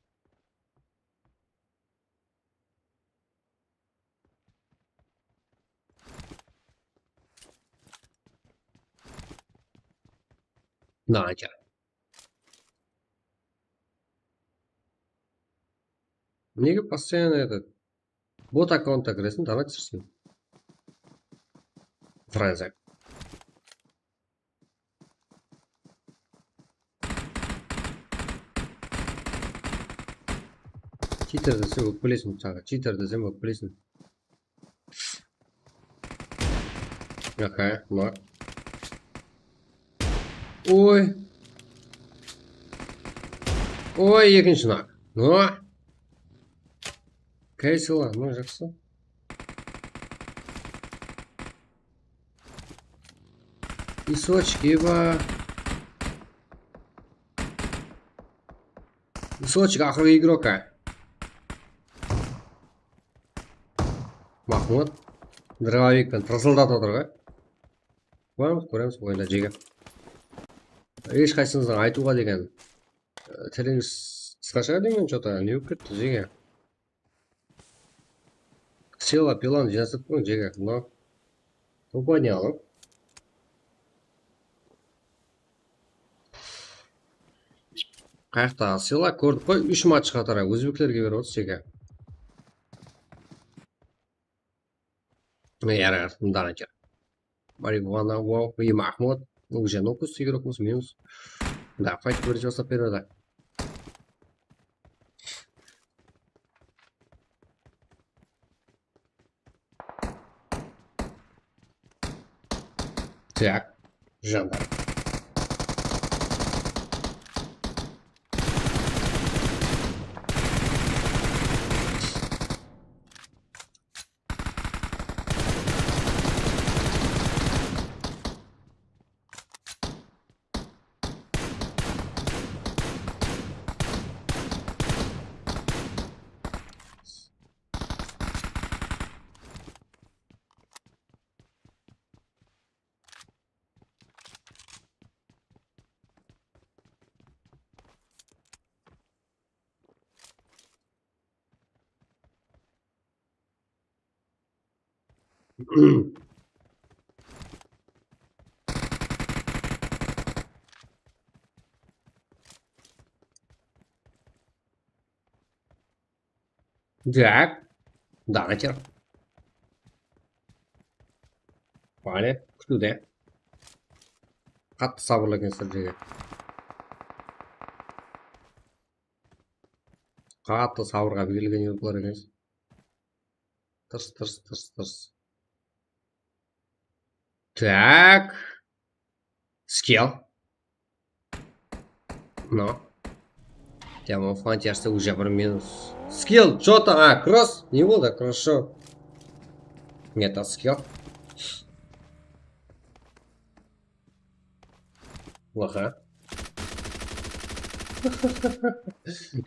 Mına aytayın. Nege постоянно этот bot akkauntqa kiresiń, давай túsirsin. Fransiya. Cheater desem ókpeleysiń, saǵan cheater desem ókpeleysiń. Aha, mına. Oy. Oy, ekinshi nak. No. Kaysa, mına jaqsı. Isochki ba. Isochki aqırǵı igrok a. Mahmud. Drovovik penen tırısıldatıp atır ǵoy. Kóremiz, kóremiz, oyında jege. Hesh qaysıńızdıń aytıwǵa degen, e, tilińiz qısqa shıǵar deymen, что-то ne bolıp ketti, jege. Sela, pilan jazıp qoyıń, jege, mına. Toplanıp alıp. Qayaqta Sela kórdik qoy, úsh match qatara ózbeklerge berip atır, jege. Yarar, mındaǵı jer. Marihuana, wow, и Mahmud. Уже нокаут игрокпыз, минус. Да, файт bir jaslap bermedi. Так, jandarım. Так. Danater. Bale, kútiwde. Qattı sabırlı ekensizler, jigit. Qattı sabırǵa berilgen yurtlar ekensiz. Tırs, tırs, tırs, tırs. Так. Скилл. No. Tamam, Frontiers-te уже bir minus. Скилл, чё-то, a, кросс? Ne boldı? Хорошо. Meta скилл. Aha.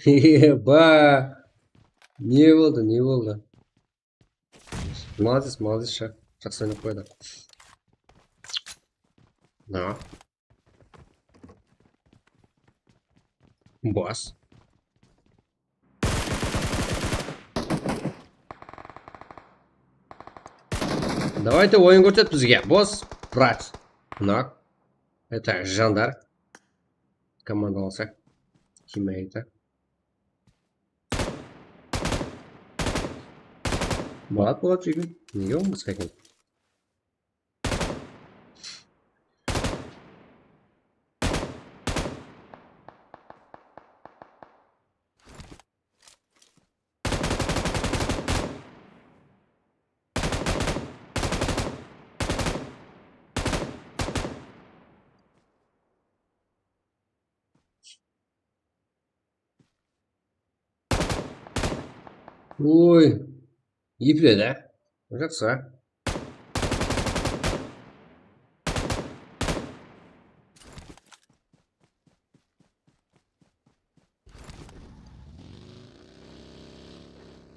Eba. Ne boldı, ne boldı? Молодец, молодец, sha. Jaqsı oynap qoydı. Na. Bas. Давайте oyın kórset bizge, bos, brat. Mına. Это Jandar. Komandalasaq. Kim ayta? Bolad, bolad, jigim. Nege bolmasqa eken? Oy. Epledi. Jaqsı.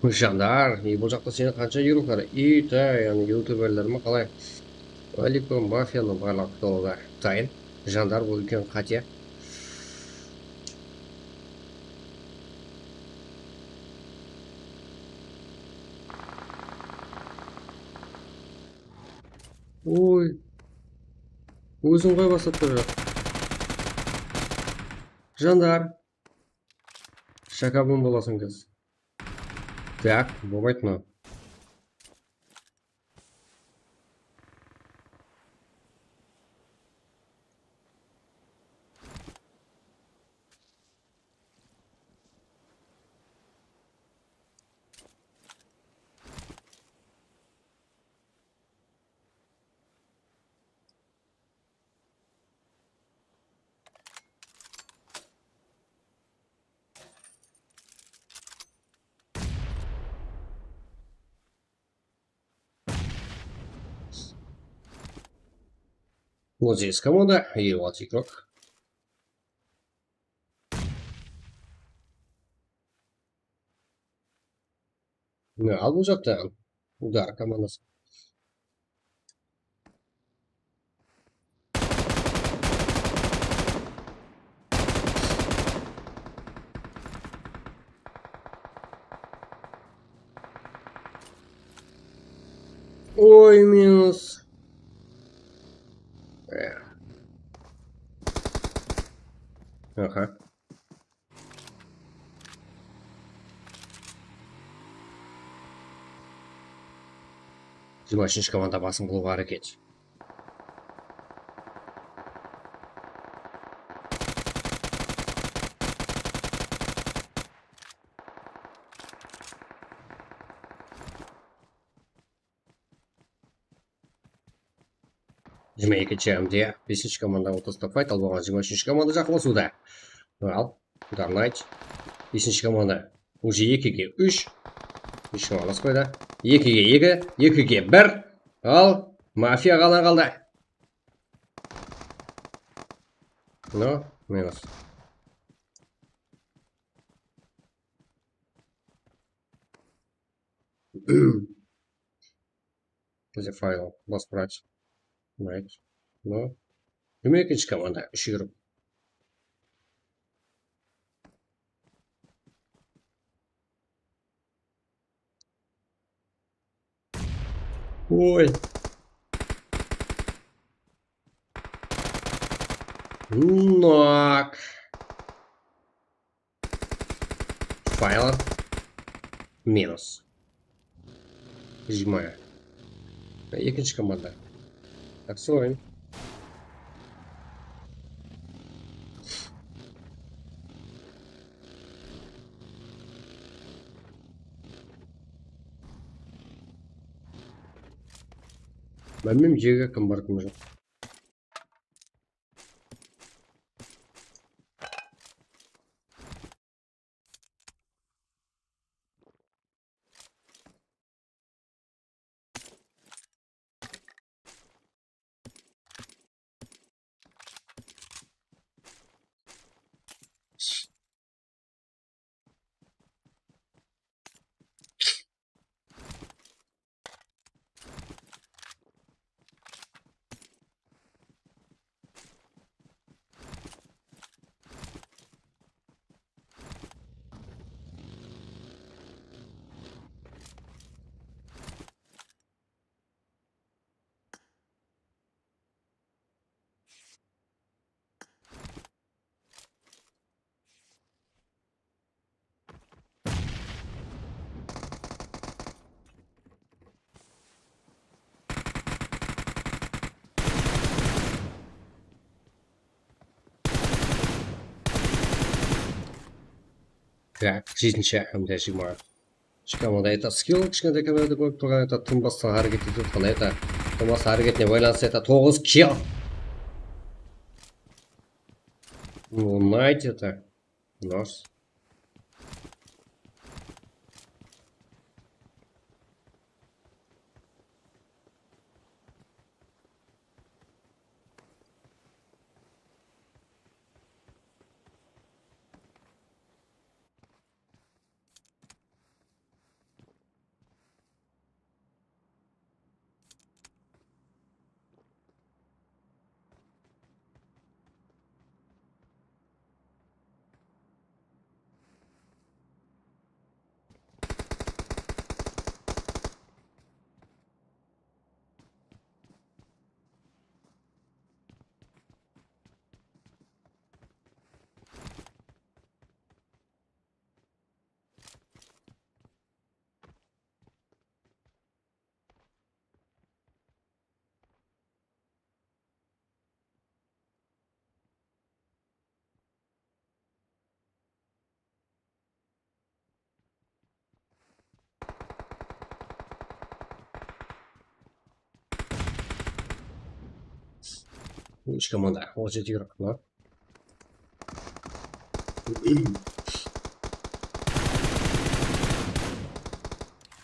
Jandar, e, bul jaqta seni qansha yurip atır? Ita, yaǵnıy youtuberler me qalay? Aleykum, mafiyanıń barlıǵı tolada. Tayın, Jandar, bul úlken qáte. Oy. Óziń ǵoy baslap tur. Jandar. Shakabın bolasań kez. Tak, bolmaydı mınaw. Вот здесь команда, и вот игрок. Mine, al bul jaqta Udar komandası. Oy, minus. E. Aha. Jigirma úshinshi komanda basım qılıwǵa háreket. Jigirma ekinshi raundda besinshi komanda ortasında fayt alıp alǵan jigirma úshinshi komanda jaqınlasıwda. Al, Darnayt. Besinshi komanda уже ekige úsh. Úsh komanda qoydı. Ekige eki, ekige bir. Al, Mafiya ǵana qaldı. No, minus. Bizde fayl bas brać. Right. No. Jigirma ekinshi komanda, úsh grup. Oy. Nok. Fayl. Minus. Jigirma. Ekinshi komanda. Jaqsı oyın. Bilmem, jerge kim bar, kim joq. Krak, jetinshi hám de jigirma. Shkamada ayta skill, kishkentay kamerada kórip turǵan ayta tınbastan háreket etip atqan ayta tınbas háreketine baylanıslı ayta toǵız kill. Unite ayta. Nors. Úsh komanda, otız jeti yuraq, bular.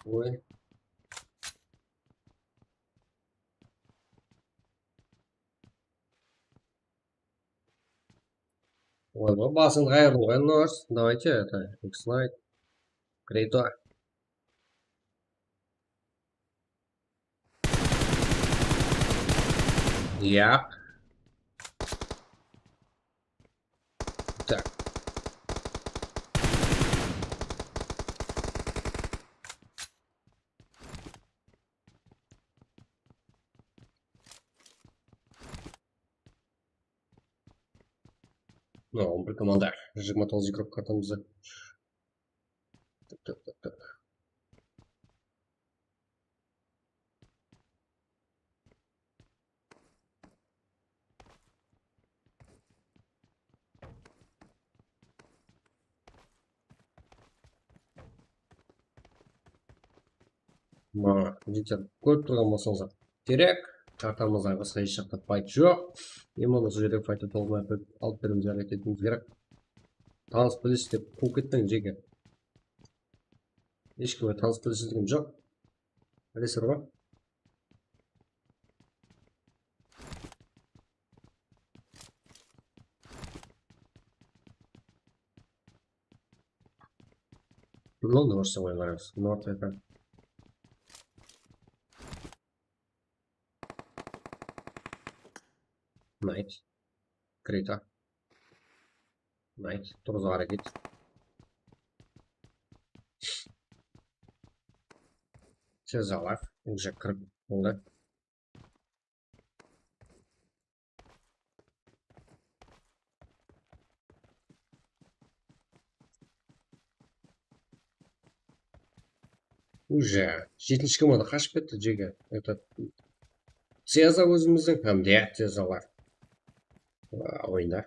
Oy. Oy, bu basın ǵayırın qoy, Nors. Давайте, это, X-Night. Kreyto. Yaq. Так. No, on bir komanda. Jigirma toǵız yukirip kartamızdı. Tak, tak, tak, tak. Ma, jigitler, kórip turǵan bolsańızlar, terek, kartamızda basqa hesh jaqta fayt joq. Endi usı jerde fayttı tolıq alıp beremiz, háreket etiwimiz kerek. Tanıs bilesiz dep quwıp ketpeń, jeke. Hesh kimge tanıs bilesizligim joq. Bilesizler ǵoy. Bunı da ursa qoyıp alamız. Bunı ortaǵa. Night. Krita. Night. Turǵızıwǵa háreket. Tez alayıq. Уже kirip. Onda. Уже jetinshi komanda qashıp ketti, jege. Этот, Ceza ózimizdiń hám Dead Cezalar, a, oyında.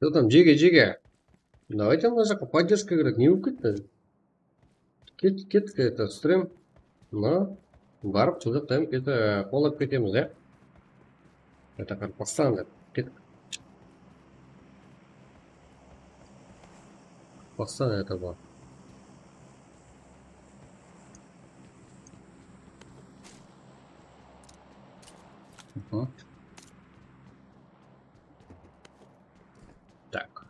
Что там, jege, jege? Давайте mına jaqqa поддержка kerek. Ne bolıp ketti? Ket, ket, это, стрим. Mına, barıp, mına jaqtan kete, qollap ketemiz, ya. Это как постоянно. Ket. Постоянно это было. Мгм. Так.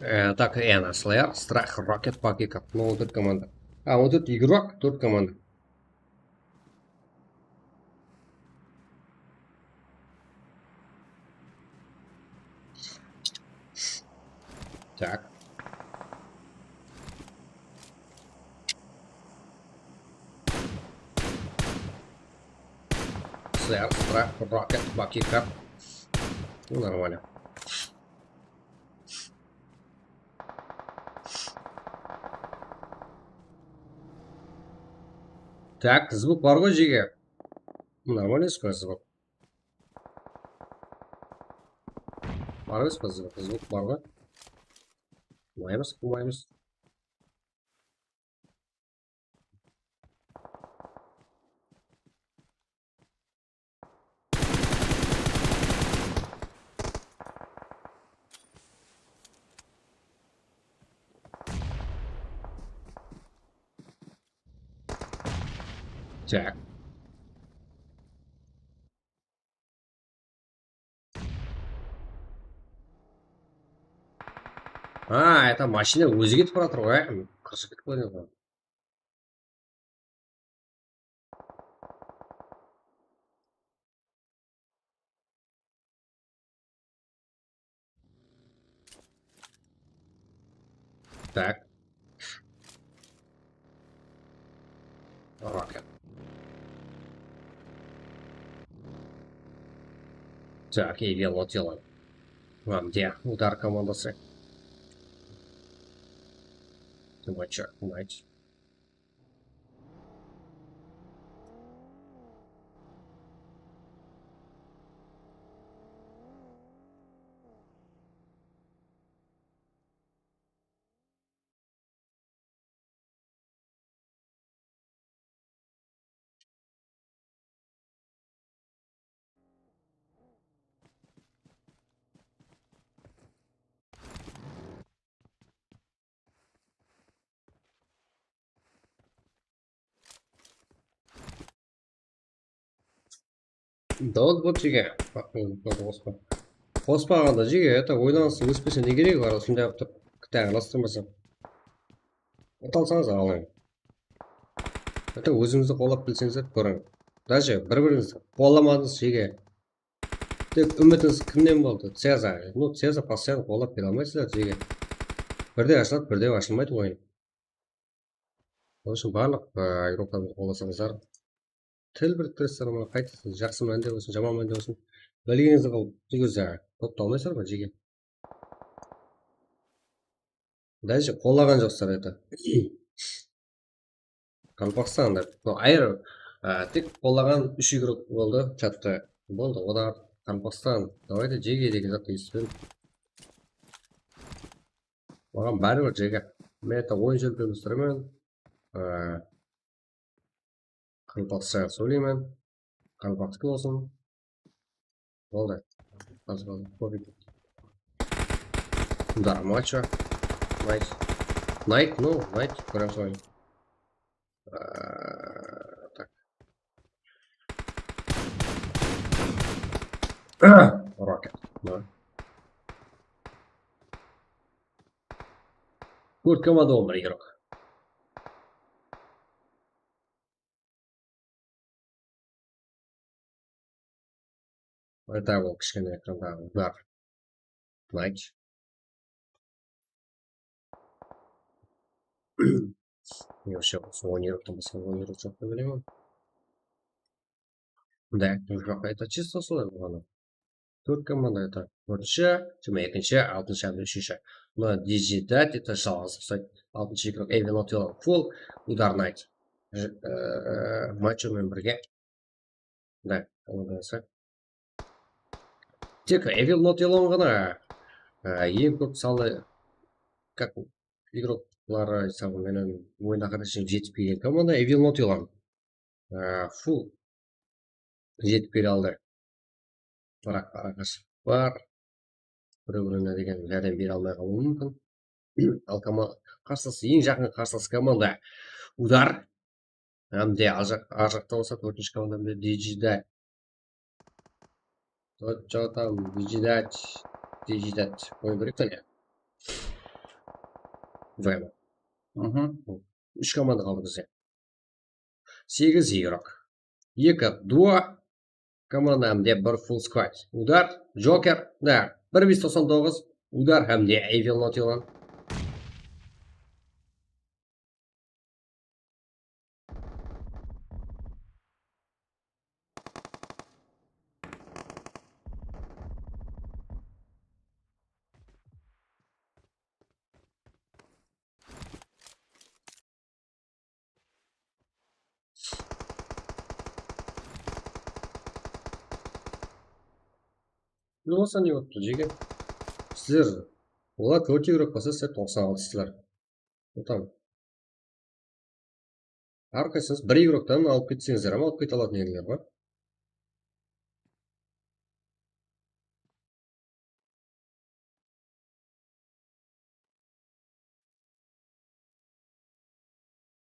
E, так, e, ana, Slayer, Strike, Rocket, Pakikat. Mına on tórt komanda. A, on tórt игрок, tórt komanda. Так. Slayer, Strike, Rocket, Pakikat. Ну, нормально. Так, звук bar ǵoy, jege. Нормально emes pe звук? Bar emes pe звук? Звук bar ǵoy. Qılmaymız, qılmaymız. Так. Ha, это mashina ózi ketip baratır ǵoy, qırshıp ketip qoydı. Так. Rocket. Так, и вело делаем. Вам где? Удар командасы. Ты мой чё, мать? Dawıt bot jege. Qospa. Qospaǵanda jege, это, oylanıs óspese ne keregi bar, usınday qılıp turıp, kitaǵı alastırmasa. Uta alsańız alıń. Это, ózińizdi qollap bilseńizler, kóriń. Даже bir-birińizdi qollamadıńız jege. Tek úmitińiz kimnen boldı? Ceza. Ну, Ceza постоянно qollap bere almaysızlar jege. Birde ashıladı, birde ashılmaydı oyın. Onıń ushın barlıq, e, игрокlardı qollasańızlar, til biriktiresiz, ama qaytırsın, jaqsı mánde bolsın, jaman mánde bolsın, bilgenińizdi qılıp, júrgizdi, toqta almaysızlar ma, jege? Даже qollaǵan joqsızlar, это. Qaraqalpaqstan dep. Bu ayır, e, tek qollaǵan úsh игрок boldı, chatta. Boldı, olar Qaraqalpaqstan. Давайте, jege degen zattı esitpedim. Maǵan báribir, jege. Men это oyın júrip túremen. E, qaraqalpaqsha sóyleymen. Qaraqalpaqtiki bolsın. Boldı. Házir boldı. Kóp eken. Udarmacho. Найт. Найт, ну, найт, прям свой. Э, так. Rocket. Да. Tórt komanda, on bir игрок. Это ol kishkene ekrandaǵı udar. Найт. Men вообще usı on игрокtan basqa on игрок joq dep oylayman. Да, это чисто solay bolǵanı. Tórt komanda, это tórtinshi, jigirma ekinshi, altınshı hám de úshinshi. Mına Digidad, это jalǵız uslaydı. Altınshı игрок Evil Not Yellow, full udar найт. J-, e, Macho menen birge. Да, komandası. Tek Evil Not Yellow ǵana, e, eń kóp salı, как, игрокları esabı menen oyına qatnasıp jetip kelgen komanda Evil Not Yellow. Á, full jetip kele aldı. Biraq, araqashıqlıq bar. Birew-birewine degen járdem bere almay qalıwı múmkin. Al, koma-, qarsılas, eń jaqın qarsılas komanda Udar. Hám de al jaq-, ar jaqta bolsa tórtinshi komanda hám de Digidad. Что там, выжидать, выжидать. Qoyıw kerek, qáne. Вайма. Мгм. Úsh komanda qaldı bizde. Segiz igrok. Eki duo komanda hám de bir full squad. Udar, Joker, da, bir bes toqsan toǵız, Udar hám de Evil Not Yılan. Ne bolsa ne bolıptı, jigit? Sizler, olar tórt igrok bolsa, sizler toqsan altısızlar. Otam. Hár qaysıńız bir igroktan alıp ketseńizler hám alıp kete alatın ediler ǵoy.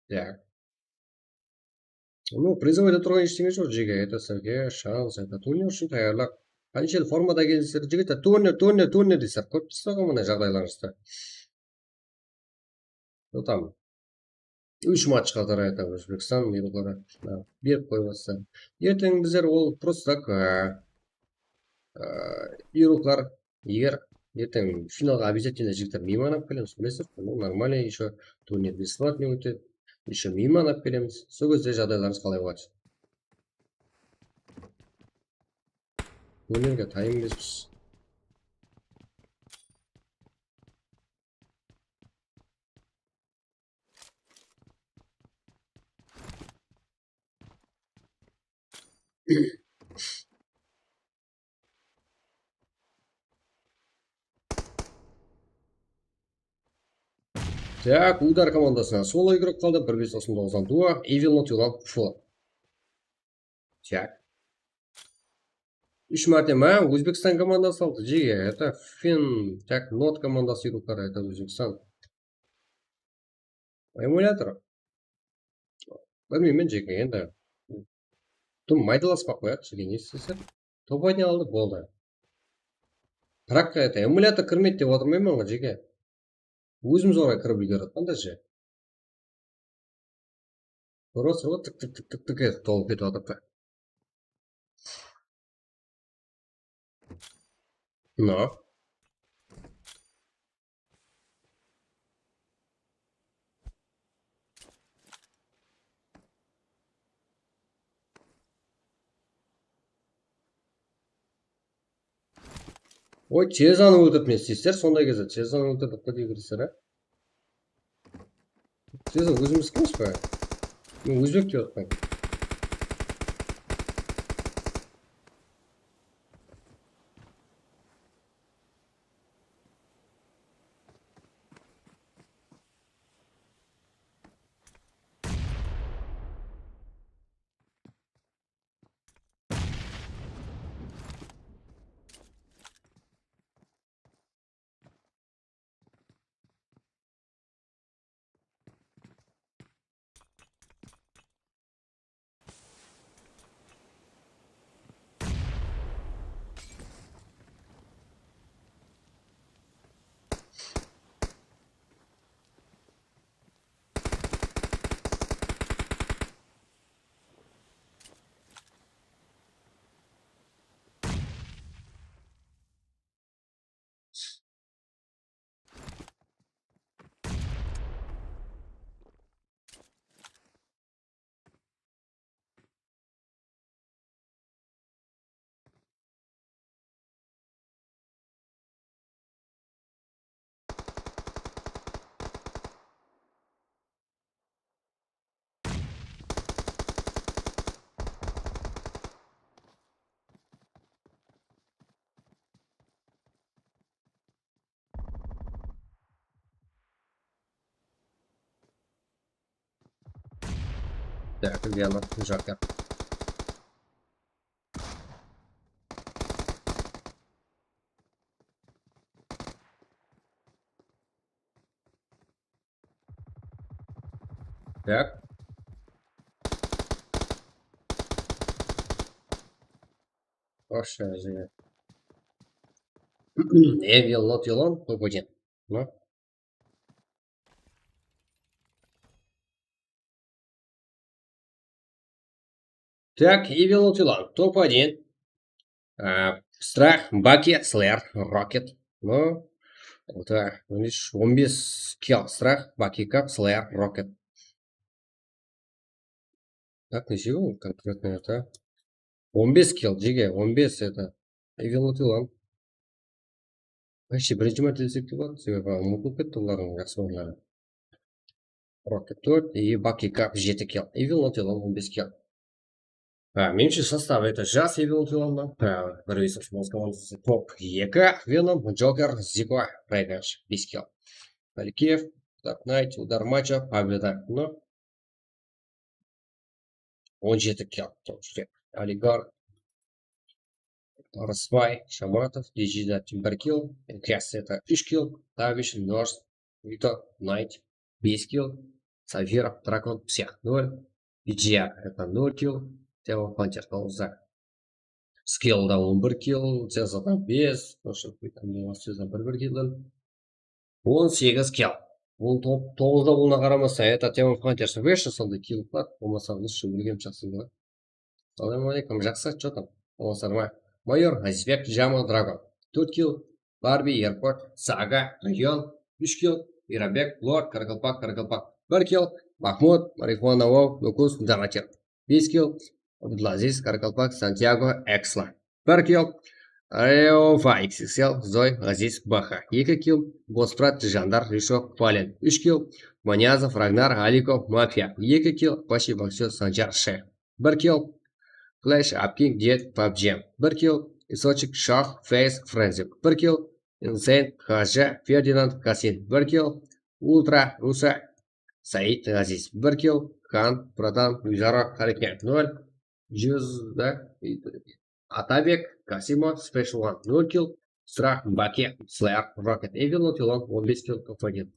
Ya. Ну, призовойda turǵan eshteńe joq, jigit, это sizlerge shans, это turnir ushın tayarlıq. Qanshelli formada kelsizler, jigitler, turnir, turnir, turnir deysizler. Kórip tursızlar ǵoy mına jaǵdaylarıńızdı. Otam. Úsh matchqa taraydı Ózbekstan, Evroklar berip qoyıp atsa. Erteń bizler ol просто так, e, e, Evroklar, eger erteń finalǵa обязательно jigitler miyman alıp kelemiz, bilesiz, ну, нормально, ещё turnir бесплатный ótedi, ещё miyman alıp kelemiz, sol gezde jaǵdaylarıńız qalay boladı? Turnirge tayın emespis. Так, Udar komandasına solo igrok qaldı, bir bes toqsan toǵızdan duo, Evil Not Yılan, Ufo. Так. Úsh márte ma? Ózbekstan komandası aldı, jigit. Это Fin, так, Not komandası, igroklar, это Ózbekstan. Emulyator. Bilmeymen, jeke, endi. Dım maydalaspaq qoyayıq, jeke, ne istese. Top oynay aldı, boldı. Birak, это, emulyator kirmeydi dep otırmayman ǵoy, jeke. Ózimiz orayı kirip úlgerip atqan da, je. Просто tık, tık, tık, tık, tık etip tolıp ketip atırdı. No. Oy, Tezanı óltirip ne isteysizler? Sonday gezde Tezanı óltirip ne deysiz, a? Tezan ózimizdiki emes pe? Men ózbek dep atırman. Так, где она? Жарко. Так. Вообще, жеке. Evil Not Alone, топ один. Ну. Так, Evil Not Alone, топ один. А, Страх, Баки, Слеер, Рокет. Ну, это, видишь, он бес килл Страх, Баки, Кап, Слеер, Рокет. Так, неше ol конкретно это? Он бес килл, jige, он бес это. Evil Not Alone. Вообще, birinshi márte desek te boladı, sebebi umıtılıp ketti olardıń jaqsı oyınları. Rocket tórt и Baki Cup jeti kill. Evil Not Alone on bes kill. Ha, menimshe, sostav это jas Evil Not Alone-dı. Ha, bir esas bolas komandası top eki, Venom, Joker, Ziko, Revenge, bes kill. Kalikev, Dark Knight, Udar Macho, Pavlida. No, on jeti kill. Oligark, Rısbay, Shamatov, Dejida bir kill, Kasseta úsh kill, Tavish, Nors, Vito, Knight, bes kill, Safirov, Drakon, Psix, nol, Vijiya, это, nol kill, Demon Hunter, toǵızda. Skillda on bir kill, Cezada bes, Sezada bir bir kill. On segiz kill. Bul top-, toǵızda bolıwına qaramastan, это, Demon Hunter, Safir sonday kill bar, bolmasa, lúshshe ólgen jaqsı bolar. Assalamu aleykum, jaqsı, что там? Olasarma. Mayor, Azizbek, Jamo, Dragon. Tórt kill, Barbi, Airport, Saga, Rayon, úsh kill, Mirabek, Lord, Qaraqalpaq, Qaraqalpaq, bir kill, Mahmud, Marihuana, Vov, Nukus, Donater, bes kill, Abdulaziz, Qaraqalpaq, Santiago, Eksla, bir kill, Reofa, X X L, Zoy, Aziz, Baha, eki kill, Bosbrat, Jandar, Risho, Falin, úsh kill, Manyazov, Ragnar, Alikov, Mafia, eki kill, Pashi, Boksyor, Sanjar, Shey, bir kill, Clash, Apking, Dead, pabji, bir kill, Isochik, Shoh, Face, Frenzy, bir kill, Insane, Haja, Ferdinand, Kasin, bir kill, Ultra, Rusa, Said, Aziz, bir kill, Khan, Bratan, Vizaro, Hariken, nol, Juzda, Atabek, Kasimo, Special One, nol kill, Strah, Baki, Slayer, Rocket, Evil Not Alone, on bes kill, Kofagen.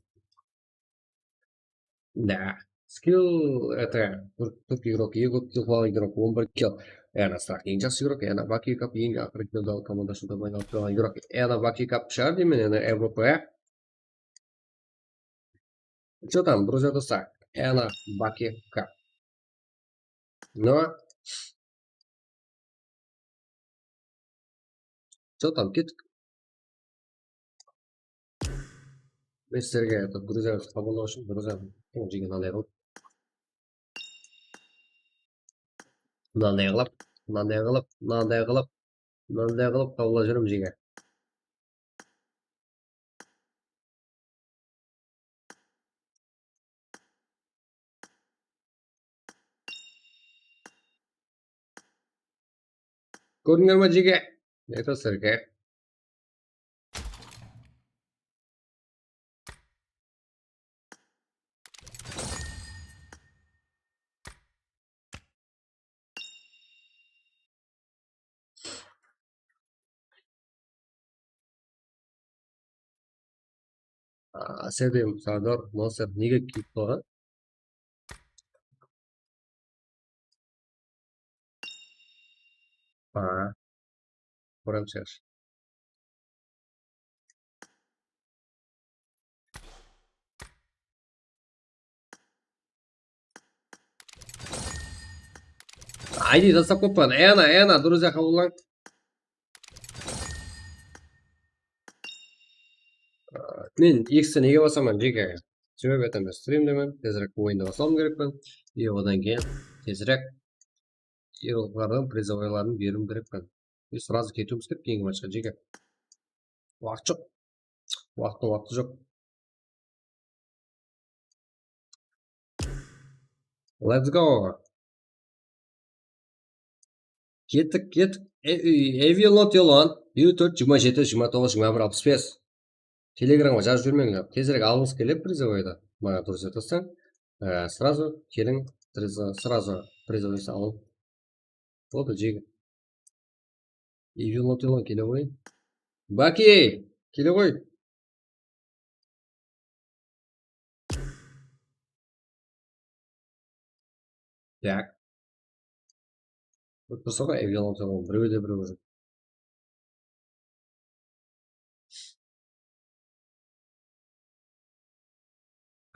Да. Skill, это, tur-, turk igrok, ego kill qılǵan igrok, on bir kill. Ena Strah eń jaqsı igrok, ena Baki Kap eń aqırǵı killdi komanda shıldap aylanıp turǵan igrok. Ena Baki Kap shıǵar deymen, ena E V P. Что там, друзья, dosta? Ena Baki Kap. No. Что там, kettik. Men sizlerge, это, друзья, qabıllaw ushın, друзья, jegen mınanday qılıp. Mınanday qılıp, mınanday qılıp, mınanday qılıp, mınanday qılıp qabıllap júrem, jege. Kórdińler ma, jege? Aytasızlar eken. Aserdem, Sardor, Nosir nege kiyip qoyǵan? Aa, ko'ramiz, yaxshi. Aydi, taslap qoyıppan. Ena, ena, друзья, qabıllań. Men X-ti nege basaman, jeke? Sebebi, aytaman, strimdemen, tezirek oyındı baslawım kerekpen. I odan keyin tezirek igroklardıń prizovoyların beriwim kerekpen. I srazu ketiwimiz kerek keyingi matchqa, jeke. Waqıt joq. Waqıttıń waqtı joq. Let's go. Kettik, kettik. E, e, Evil Not Alone. Eliw tórt, jigirma jeti, jigirma toǵız, jigirma bir, alpıs bes. Telegramǵa jazıp júrmeń, tezirek alǵıńız keledi prizovoydı. Maǵan durıs aytasań. E, srazu keliń, prizo-, srazu prizovoydı alıń. Boldı, jegi. Evil Not Alone kele ǵoy. Baki, kele ǵoy. Так. Tursa ǵoy, Evil Not Alone, birew de birew.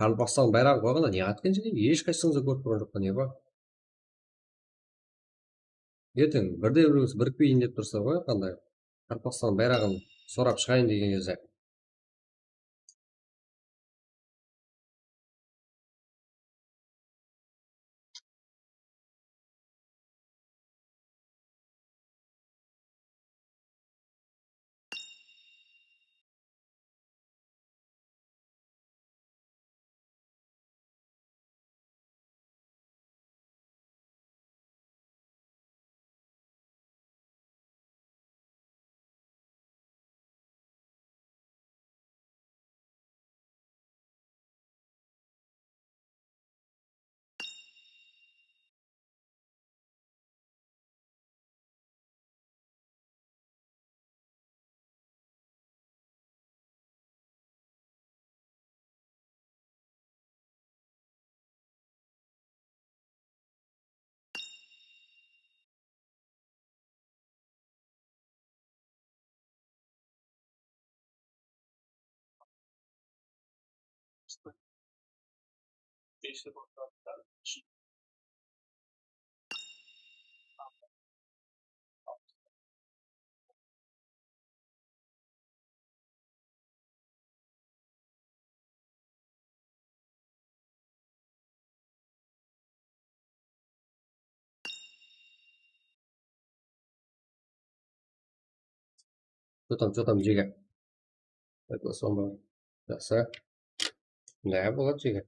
Qaraqalpaqstan bayraǵın qoyǵanda ne qatqan jerde? Hesh qaysıńız da kórip turǵan joqpan, ne bar? Erteń birde-birimiz birikpeyin dep tursa ǵoy, qanday? Qaraqalpaqstan bayraǵın sorap shıǵayın degen gezde. Что там, что там, Джига? Aytlasam ba? Jaqsı. Ne boladı, Jigit?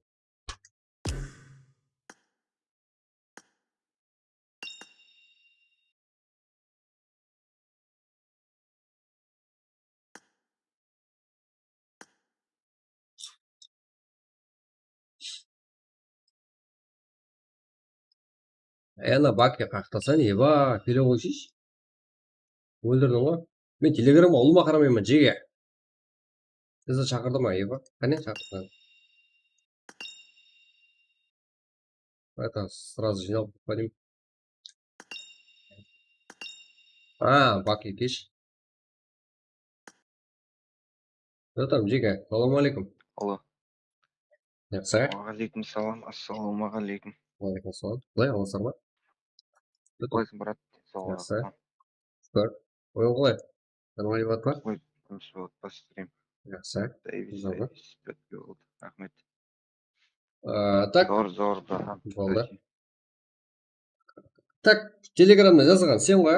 Ana, Baki qaqtasań, eba, kele qoyshısh. Óldirdiń ǵoy. Men telegramǵa ulıwma qaramayman, Jege. Sizi shaqırdı ma, eba? Qáne, shaqırdı. Это, сразу jıynalıp ketip qoyayın. A, Baki, kesh. Что там, Jige? Assalawma aleykum. Alo. Jaqsı. Wa aleykum salam, assalawma aleykum. Wa aleykum salam. Qalay, amansızlar ma? Qalaysıń, brat? Jaqsı. Shúkir. Oyın qalay? Normalnıy bolıp pa? Oy, jumıs bolıp pa, stream? Jaqsı. Davis, Davis, tórtke boldı. Raxmet. Aa, tak. Zor, zor, brat. Boldı. Tak, telegramda jazılǵan sen ǵoy.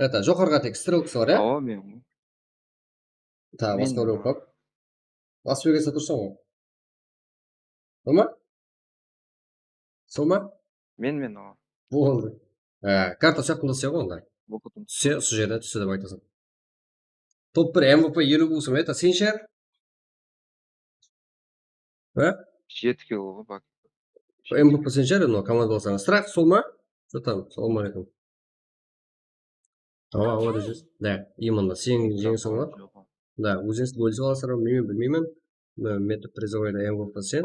Это, joqarıǵa tek strelkası bar, ya? Awa, men ǵoy. Ta, basqa birov kop. Las-Vegaста tursań ǵoy. Sol ma? Sol ma? Men, men, awa. Boldı. Á, karta sıyaqlı da ǵoy onday. Túse, usı jerden túse dep aytasań. Top bir M V P eliw bolsa, это sen shıǵar. Á? Jeti kilo ǵoy, bak. M V P sen shıǵar, no, komanda bolsań. Strah, sol ma? Что там? Assalawma aleykum. Awa, awa, dejesiz. Da, именно, sen jeńiń soń ba? Da, ózińiz bólise alasızlar ma, bilmeymen, bilmeymen. Mı, meta prizovayda M V P sen,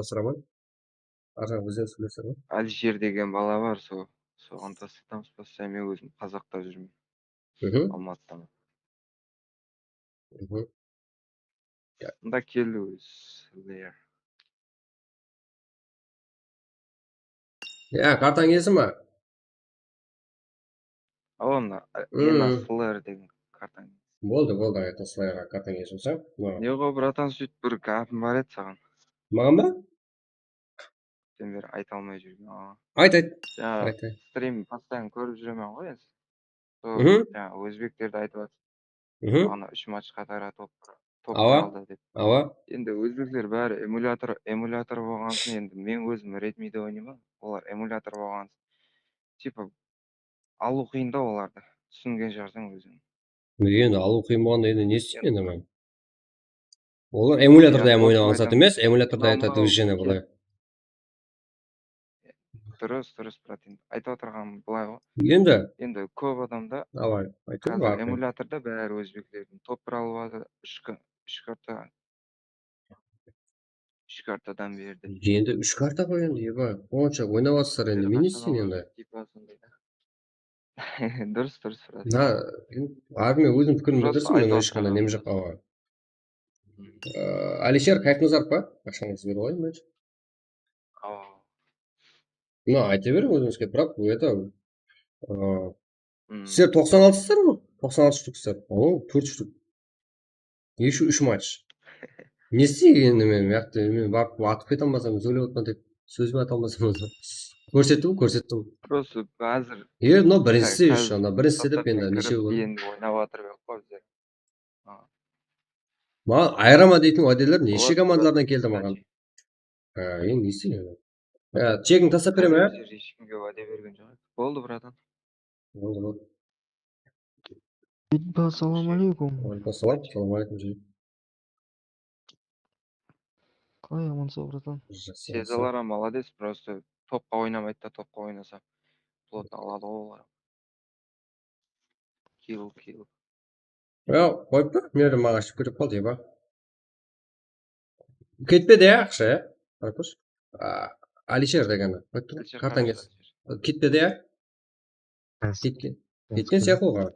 saraman. Arjan, ózińiz bilesizler ma? Aljer degen bala bar, so, soǵan taslatamız, postoyanno men ózim Qazaqta júrmen. Almatıdaman. Mında keldi ózi. Ya, kartań iyesi ma? Awa, mına, e, Ena Slayer degen kartań iyesi. Boldı, boldı, ayta Slayerǵa kartań iyesi bolsa. Ne ǵo, bratan, sóytip bir gápim bar edi saǵan. Maǵan ba? Sen beri ayta almay júrgen, a. Ayt, ayt. Ayt, ayt. Stream postoyanno kórip júremen ǵoy endi. Sol, jańa ózbeklerdi aytıp atır. Ana úsh match qatara top, top aldı dep. Awa. Endi ózbekler bári emulyator, emulyator bolǵan soń, endi men ózim Redmide oynayman. Olar emulyator bolǵan soń, tipa, alıw qıyın da olardı. Túsingen shıǵarsań óziń. Endi alıw qıyın bolǵanda endi ne isteymen endi men? Olar emulyatorda hám oynaǵan zat emes, emulyatorda это движение bılay. Durıs, durıs, brat, endi aytıp atırǵanım bılay ǵoy. Endi, endi kóp adamda, awa, aytıp atır, emulyatorda bári ózbeklerdiń top bir alıp atır, úsh k-, úsh karta. Úsh kartadan berdi. Endi úsh karta ǵoy endi, eba, onsha oynap atsızlar endi, men ne isteyin endi? Tipa sonday da. Durıs, durıs, brat. Na, endi, armiya óziniń pikirin bildirsin, mına hesh qanday nem joq, awa. Alisher Kaypnazarov pa? Aqshańızdı berip alayın men. Awa. No, ayta beriń ózińizge, biraq bu это, ı, Hmm. sizler toqsan altısızlar ma? Toqsan altı shtuksızlar. O, tórt shtuk. Ещё úsh match. Ne isteyik endi men, mıyaqta men barıp atıp kete almasam, sóylep atırman dep, sózime ata almasam. Kórsettim, kórsettim. Просто házir E, no, birinshisi ещё, anda birinshisi dep endi neshe kún. Endi oynap atırıq pa bizler. Maǵan ayırama deytin wádeler neshe komandalardan keldi maǵan. Ha, endi ne isteydi? Ya, chekin taslap bereme, ya? Házir hesh kimge wáde bergen joq. Boldı, bratan. Boldı, boldı. Assalamu aleykum. Aleykum assalam, assalawma aleykum, jigit. Qalay, amansaw, bratan? Jaqsı, Sezalar ham молодец, просто topqa oynamaydı da, topqa oynasa plotno aladı ǵoy olar. Kill, kill. Ya, qoyıptı. Mine maǵan shıp ketip qaldı, eba. Ketpedi, ya, aqsha, ya. Qarap turshı. A, Alisher degeni. Qoyıptı. Kartań ketsin. Ketpedi, ya. Ketken. Ketken sıyaqlı ǵoy.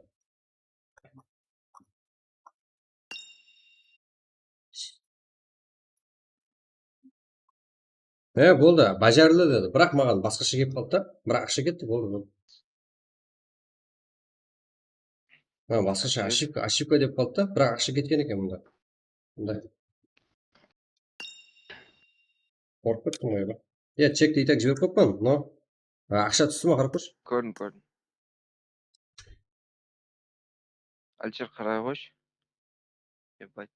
E, boldı, bajarıldı dedi. Biraq maǵan basqasha kelip qaldı da. Biraq aqsha ketti, boldı, boldı. Ha, basqasha ошибка, ошибка dep qaldı da, biraq aqsha ketken eken bunda. Bunda. Qorqıp kettim ǵoy, eba. Ya, chekti и так jiberip qoyıppan, no. Ha, aqsha tústi ma, qarap kórshi. Kórdim, kórdim. Alisher, qaray qoyshı. Ебать.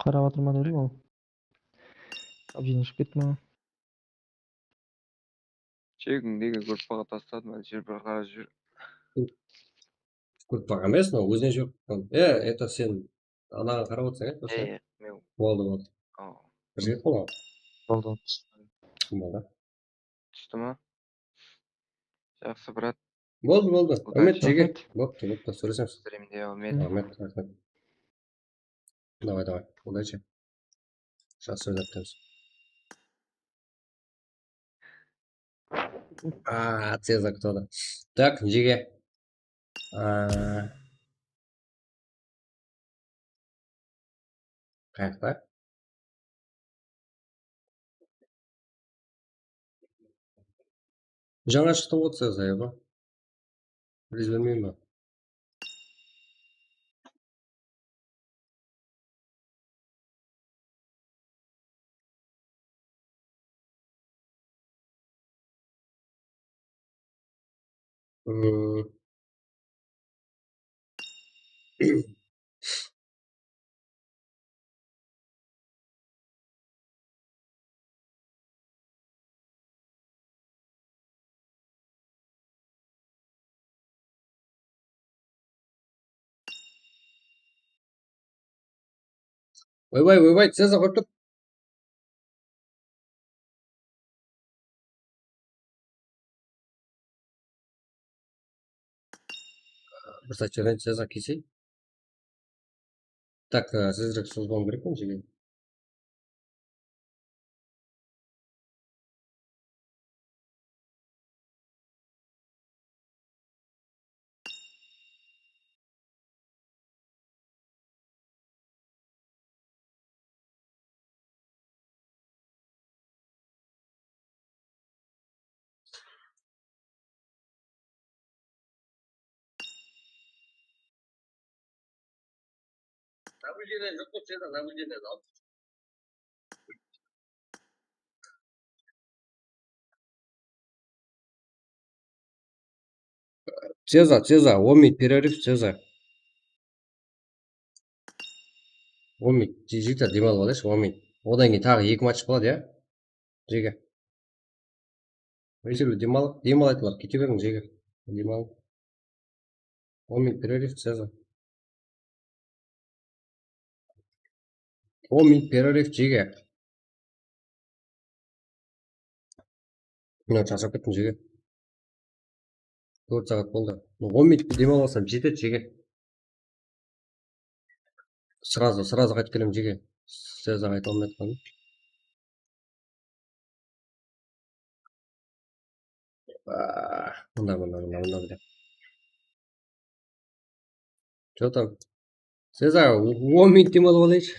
Qarap atırman dedim ol. Abjin ushıp ketti maǵan. Chekińdegi gruppaǵa tasladım, Alisher, bir qarap júr. Gruppaǵa emes, mınaw ózine júrip. E, это sen anaǵan qarap otırsań, e, E, e, men. Boldı, boldı. Aw. Bir jigit qol al. Boldı. Boldı. Tústi ma? Jaqsı, brat. Boldı, boldı. Úmit, jigit. Boptı, boptı, sóylesemiz. Strimde, Úmit. Rahmet, rahmet. Davay, davay. Удачи. Jaqsı oynap atırmız. Aa, Cezar кто-то. Так, jege. Aa. Qayaqta? Jańa shıqtı ǵoy, Cezar, eba. Biz bilmeymen. Oybay, oybay, Cezar, qoyıp tur. Bir sat júrgen, Cezar, kesey. Так, e, sizlerge sozbawım kerek pe, jigit? Cezar, Cezar, on minut перерыв, Cezar. On minut, jigitler, dem alıp alayıqshı, on minut. Odan keyin taǵı eki match boladı, ya. Jege. Rezervde dem alıp, dem alaydılar, kete beriń, jege. Dem alıp. On minut перерыв, Cezar. On minut перерыв, jege. Mına, shashap kettim, jege. Tórt saat boldı. On minut dem alıp alsam jetedi, jege. Сразу, сразу qaytıp kelemen, jege. Cezar, ayta almay atırman. Aa, mında, mında, mında, mında, mında. Что там? Cezar, on minut dem alıp alayınshı.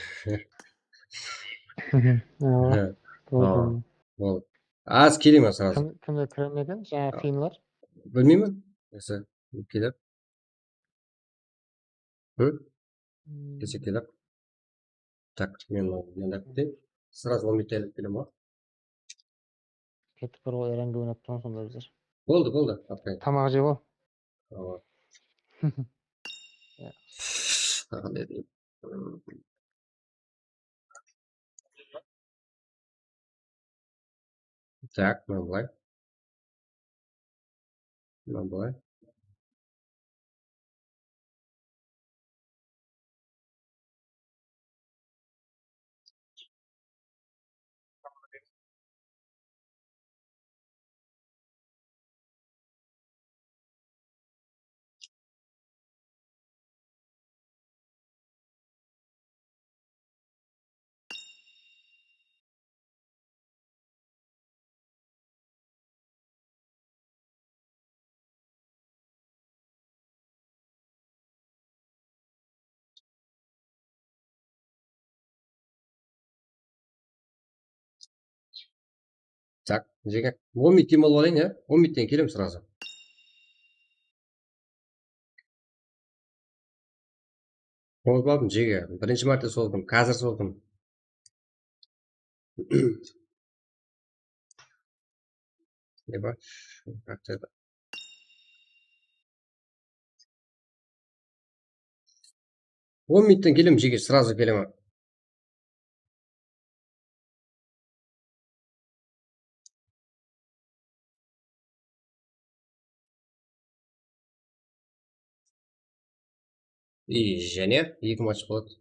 Awa. Boldı. Az kelemen srazı. Kimler kiremegen? Jańa qıyınlar. Bilmeymen. Neyse, keler. Hı? Kese keler. Tak, men mınaw, men ayttım. Srazı on minut aylanıp kelemen. Ketip bir ol Erange oynap turǵan sonda bizler. Boldı, boldı, apay. Tamaq jep al. Awa. Ya. Saǵan edim. Tak, mına bılay. Mına bılay. Tak, jege. On minut dem alıp alayın, ya? On minutten kelem srazı. Sozıp aldım, jege. Birinshi márte sozdım, házir sozdım. Ne bar? On minutten kelem, jege, srazı kelemen. И jáne eki match boladı.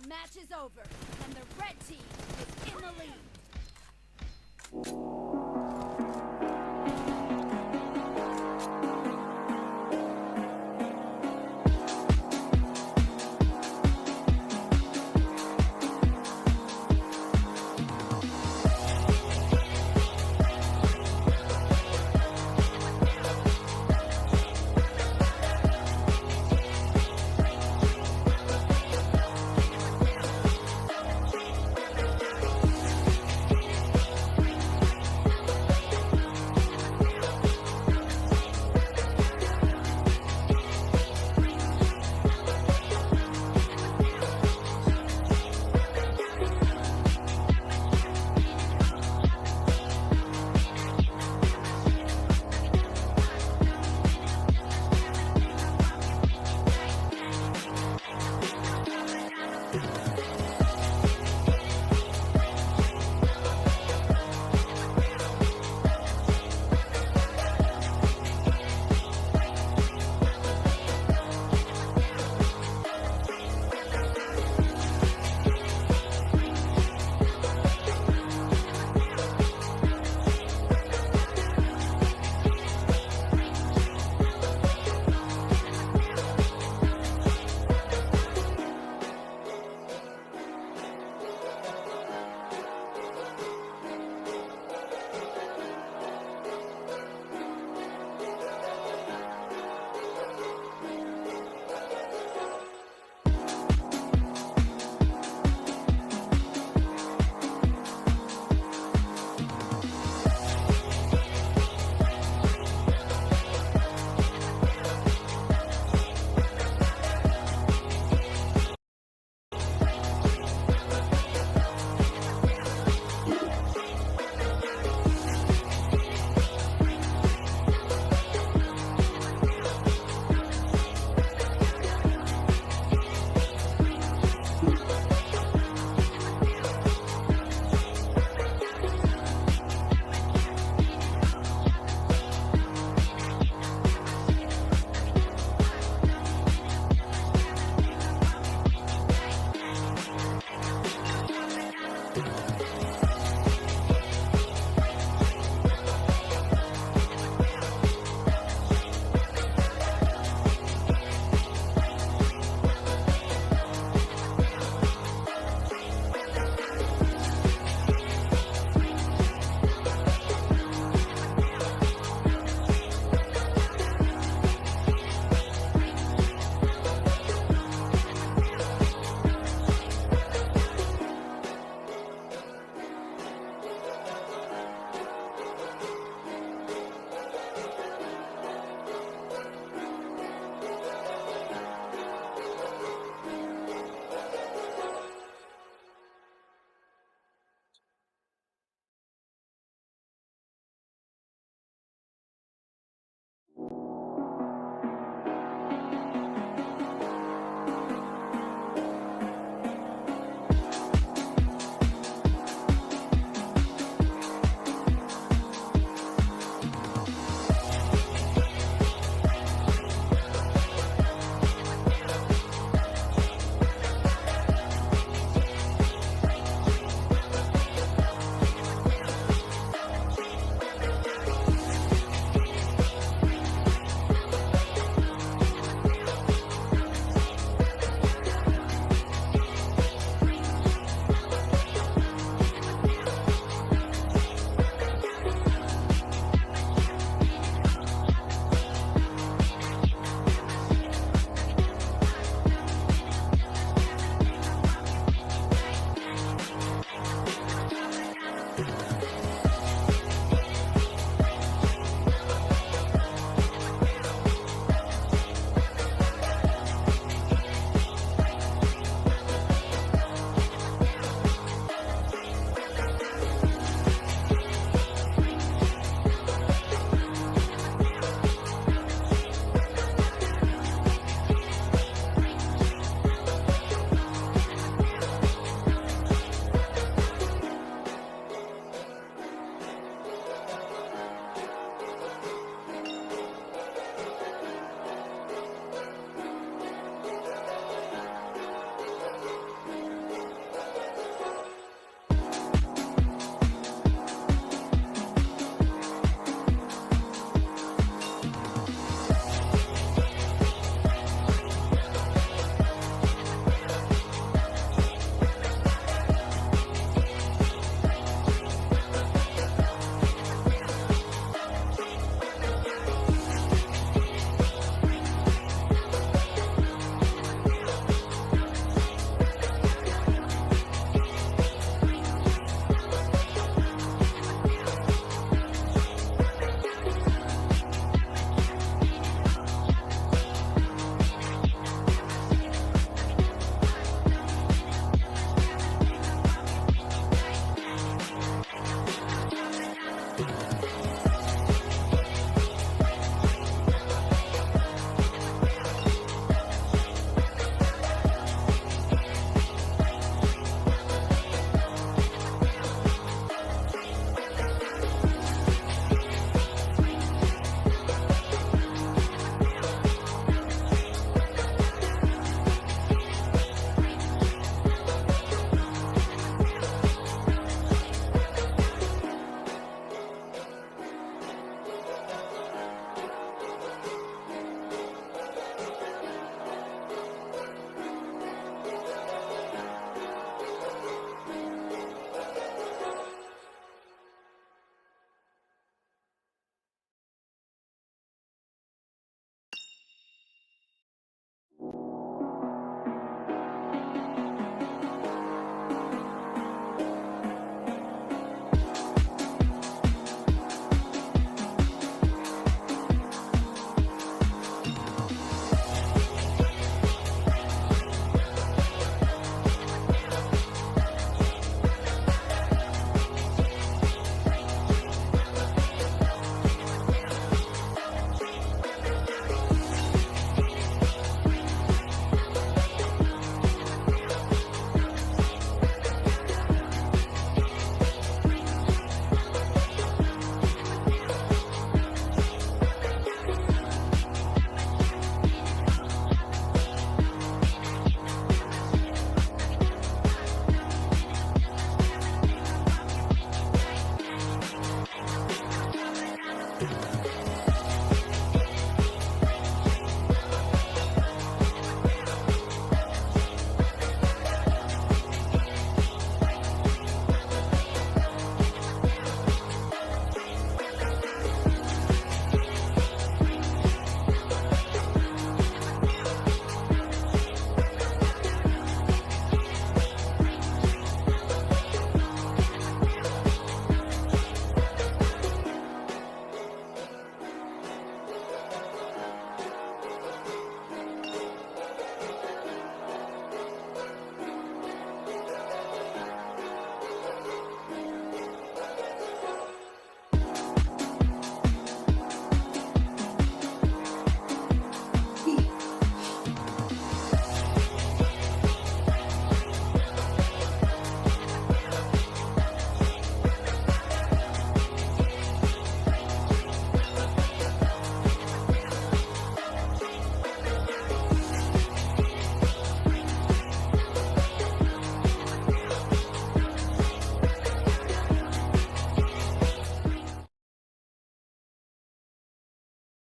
Match is over, and the red team is in the lead.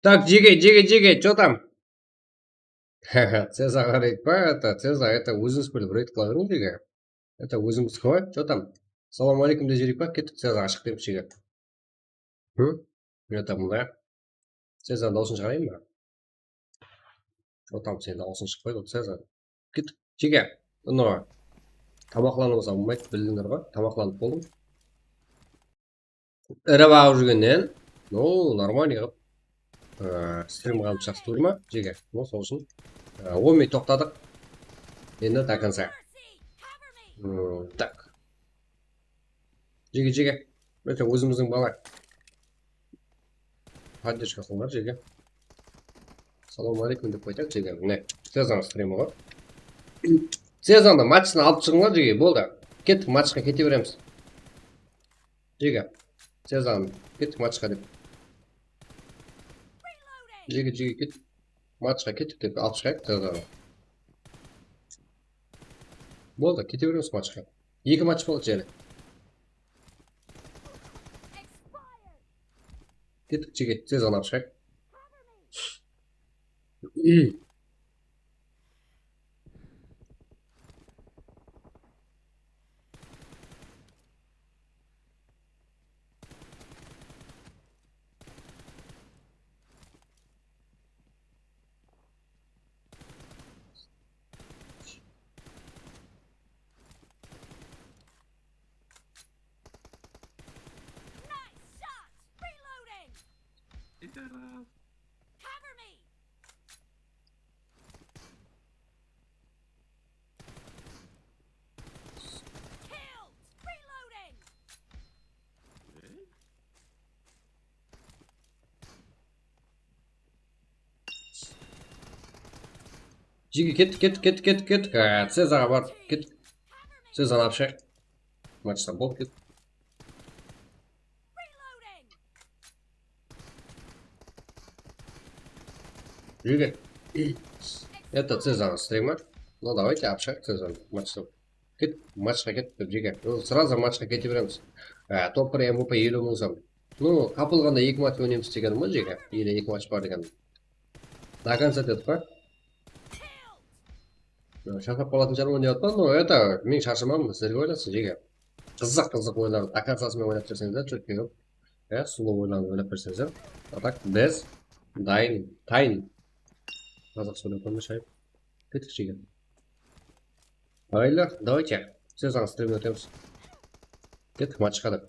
Так, jege, jege, jege, что там? Cezar qaraydı pa, это, Cezar, это, ózińiz bilip reyd qıla beriń, jege. Это, ózińizdiki ǵoy, что там? Salawma aleykum dep júreyik pa? Kettik, Cezar, shıq dep, jege. Hı? Это, mında. Cezar dawısın shıǵarayın ba? Что там, sen dawısın shıqpaydı, Cezar. Kettik, jege. No. Tamaqlanıp alsam bolmaydı, bildińler ǵoy. Tamaqlanıp boldım. Iri baǵıp júrgennen, no, нормальный qılıp, ı, strim qılıp jaqsı turma, jege. No, sol ushın, ı, on minut toqtadıq. Endi до конца. Hmm, так. Jege, jege. Eke, ózimizdiń bala. Поддержка qılıńlar, jege. Salawma aleykum dep qoytayıq, jege. Mine, Cezanıń strimi ǵoy. Cezandı matchtan alıp shıǵıńlar, jege, boldı. Kettik, matchqa kete beremiz. Jege. Cezanı, kettik matchqa dep. Jege, jege, ket. Matchqa kettik dep alıp shıǵayıq, Cezanı. Boldı, kete beremiz matchqa. Eki match boldı jáne. Kettik, jege, Cezanı alıp shıǵayıq. Nice shot! Reloading! Cover me! Killed! Reloading! Jege, kettik, kettik, kettik, kettik, kettik. Á, Cezarǵa bar, kettik. Cezar alıp shıǵayıq. Matchtan bolıp kettik. Jege. Это Cezar strimi. Ну, давайте, alıp shıǵayıq Cezardı matchtan. Ket, matchqa ket, jege. Ol srazı matchqa kete beremiz. Á, top bir M V P eliw mıń som. Ну, qapılǵanda eki match oynaymız degenim ǵoy, jege. Ele eki match bar degen. До конца dedik pa? Sharshap qalatın shıǵar oynayatpan, но это, men sharshamadım, sizlerge oynatsın, jege. Qızıq, qızıq oyınlar, до концасымен oynap berseńizler, чётко qılıp. Ya, slow oyınlardı oynap berseńizler. А так, biz, dayın, tayın. Qazaq sóylep qılma shayıp. Kettik, jege. Maylı, давайте. Cezanıń strimine ótemiz. Kettik, matchqa dep.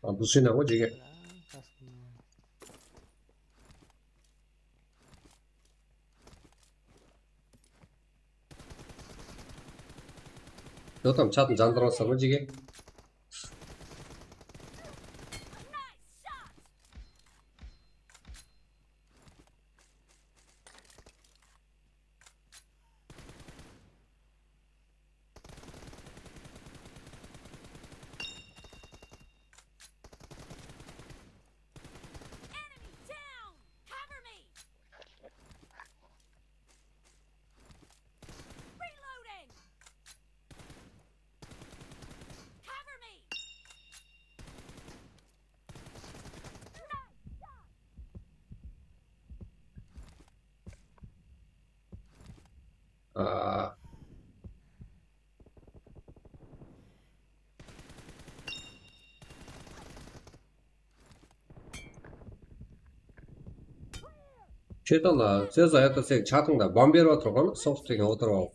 Al, bul seni ǵoy, jege. Jotam, chatın jandırıp atırsań ba, jege? Enemy down! Cover me! Reloading! Cover me! Aa. Shaytanlar, Cezar, это sen chatıńda bam berip atır ǵoy, soft degen otırıp alıp.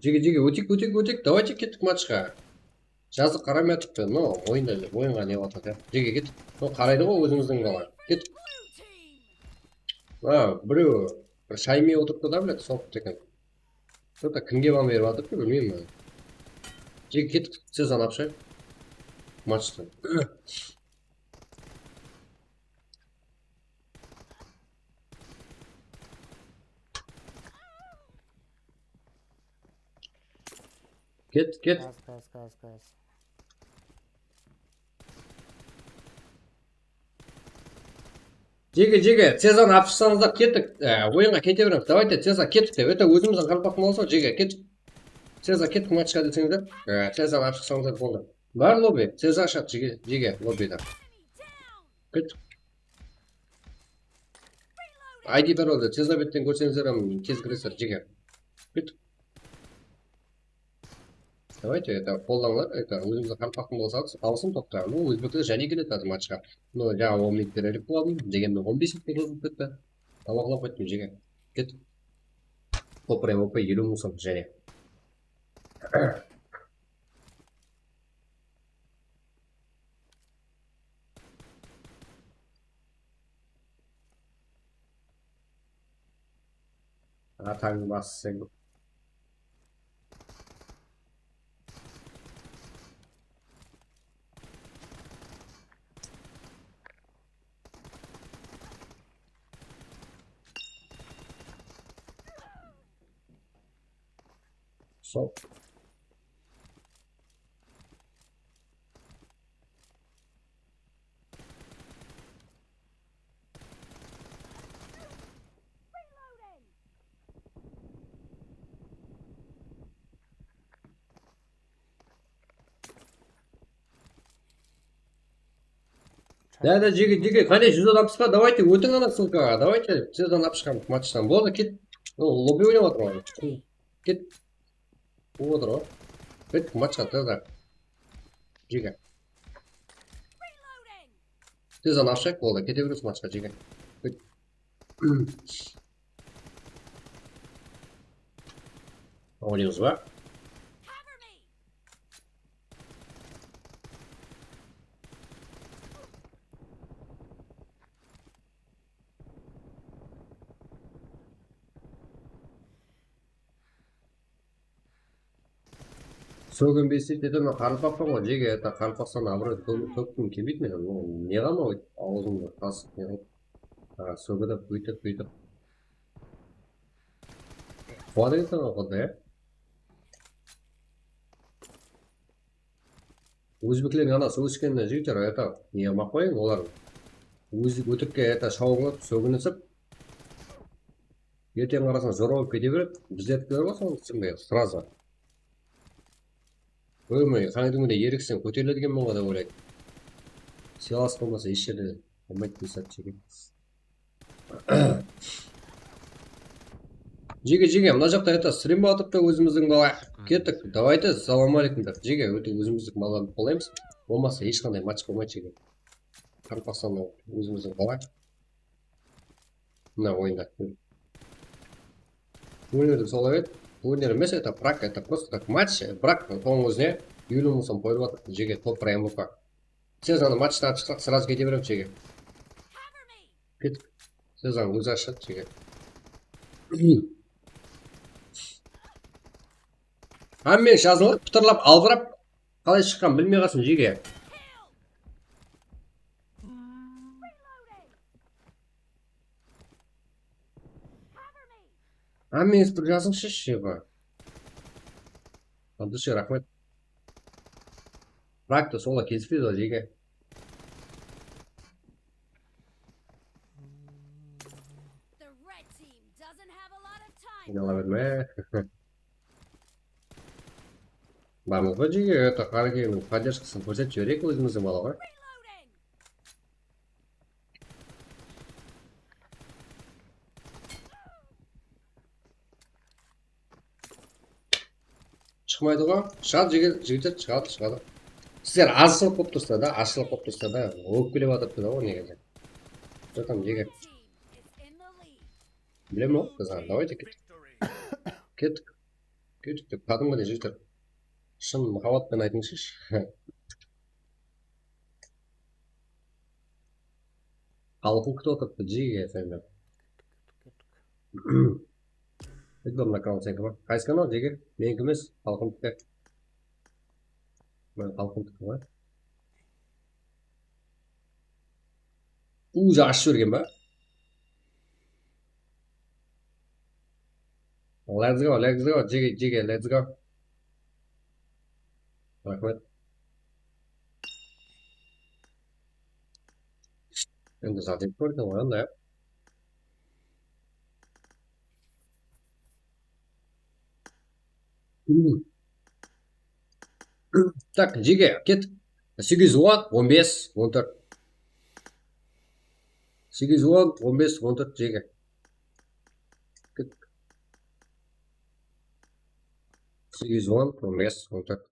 Jege, jege, óteyik, óteyik, óteyik, давайте kettik matchqa. Jazıq qaramay atırıptı, no, oyında, oyınǵa ne atır, ya. Jege, kettik. No, qaraydı ǵoy ózimizdiń bala. Kettik. Ha, birew bir shay iymey otırıptı da, блядь, soft degen. Что-то kimge ban berip atırıptı, bilmeymen. Jege, kettik, Cezanı alıp shıǵayıq. Matchtan. Ket, ket. Qaz, qaz, qaz, qaz. Jege, jege, Cezanı alıp shıqsańızlar, kettik. Á, oyınǵa kete beremiz. Давайте, Cezar, kettik dep. Это ózimizdiń qaraqalpaqtıń bolsa, jege, kettik. Cezar, kettik matchqa deseńizler. Á, Cezanı alıp shıqsańızlar, boldı. Bar lobby, tez ashat, jege, jege, lobbyda. Ket. I D paroldi tez betten kórseńizler, hám tez kiresizler, jege. Ket. Давайте, это, qollańlar, это, ózimizdiń qaraqalpaqtıń bolsa, alsın toqta. Ну, ózbekler jáne keledi házir matchqa. Ну, jańa on minut bererlik boldım, degenmen on bes minutke sozılıp ketti. Tamaqlap kettim, jege. Ket. Topırayım, opay, eliw mıń sum jáne. Atań bassın. Sol. Da, da, jege, jege, qáne, júz alpısqa, давайте, ótiń ana ssılkaǵa, давайте, tezden alıp shıǵamız matchtan. Boldı, ket. O, lobby oynap atır ǵoy. Ket. Bul otır ǵoy. Ket, matchqa, tezden. Jege. Tezden alıp shıq, boldı, kete beremiz matchqa, jege. Ket. Oynaymız ba? Sógin besik dede, men qaraqalpaqpan ǵoy, jege, это, qaraqalpaqstan abıroy kó-, kókkim kelmeydi menen. Ol ne qama awızıńdı tasıp, ne qılıp. Ha, sógidip, búytip, búytip. Quwadı ketken ǵoy, ya. Ózbeklerdiń ana sóliskenine, jigitler, это, ne qılmay qoyıń, olar óz-, ótirikke, это, shawıp alıp, sóginisip, erteń qarasań, jora bolıp kete beredi. Bizlerdikiler bar, sonı túsinbey, сразу. Ómey, qáńtińde erikseń, kóteriledi eken ǵoy dep oylaydı. Sıylalas bolmasa, hesh jerde bolmaydı, desat jege. Jege, jege, mına jaqta, это, strim atıptı, ózimizdiń bala. Kettik, давайте, salam aleykumlar. Jege, óte ózimizdiń balalardı qollaymız. Bolmasa, hesh qanday match bolmaydı, jege. Qaraqalpaqstanda ózimizdiń bala. Mına oyında. Óner solay edi. Óner emes, это, праг, это, просто так match, праг, sonıń ózine eliw mıń sum qoyılıp atır, jege, top прямовка. Sen anı matchtan shıqsaq, сразу kete beremiz, jege. Ket. Sen anı ózi ashadı, jege. Hámmeniń jazılıp, pıtırlap, albırap, qalay shıqqanın bilmey qalsın, jege. Hámmeńiz bir jazıńshı, sheba. Abdushe, raxmet. Bırak da, solar kelispeydi ǵoy, jege. Qıynala berme. Barmız ba, jege? Это, Qarakiyevniń поддержкасın kórsetip jibereyik, ózimizdiń bala ǵoy. Shıqmaydı ǵoy. Shıǵadı, jigit, jigitler, shıǵadı, shıǵadı. Sizler azshılıq bolıp tursızlar da, azshılıq bolıp tursızlar da, ókpelep atırıptı da ol negizinde. Что там, jigit? Bilemen ǵoy, qızlar, давайте ket. Kettik. Kettik dep, qádimgidey jigitler. Shın muhabbatpen aytıńızshı. Xalqım kútip otırıptı, jege, seni. Reklama kanal seniki ma? Qaysı kanal, jege? Meniki emes, xalqımdiki. Men xalqımdiki ma? Uzi ashıp jibergen ba? Let's go, let's go, jege, jege, let's go. Raxmet. Endi zat etip kórdim ǵoy, anda, ya. Hmm. Tak, jege, kettik. Segiz on, on bes, on tórt. Segiz on, on bes, on tórt, jeke. Segiz on, on bes, on tórt.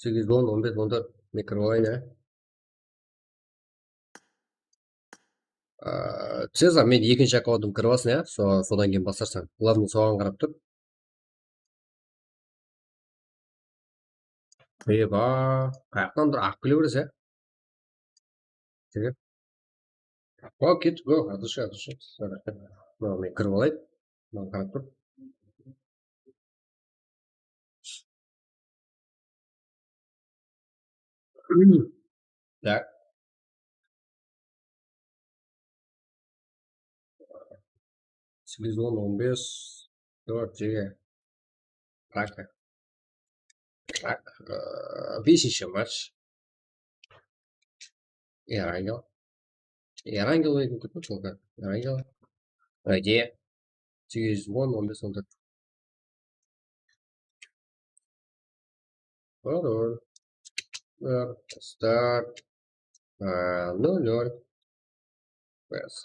Segiz on, on bes, on tórt. Men kirip alayın, ya. Aa, Cezar, men ekinshi akkauntımdı kirip alsın, ya. So-, sodan keyin baslarsań. Glavnıy soǵan qarap tur. Eba, qayaqtan bir aǵıp kele berese. Jeke. O, ketip, go, atırshı, atırshı. Mına, men kirip alayın. Mına, qarap tur. Tak. Segiz on, on bes, tórt, jeke. Tak. Tak, e, besinshi match. Erangel. Erangel oynaydı, kútip otırmız. Erangel. Ayde. Segiz on, on bes, on tórt. Dur, dur. Dur. Start. Aa, nol nol. Bas.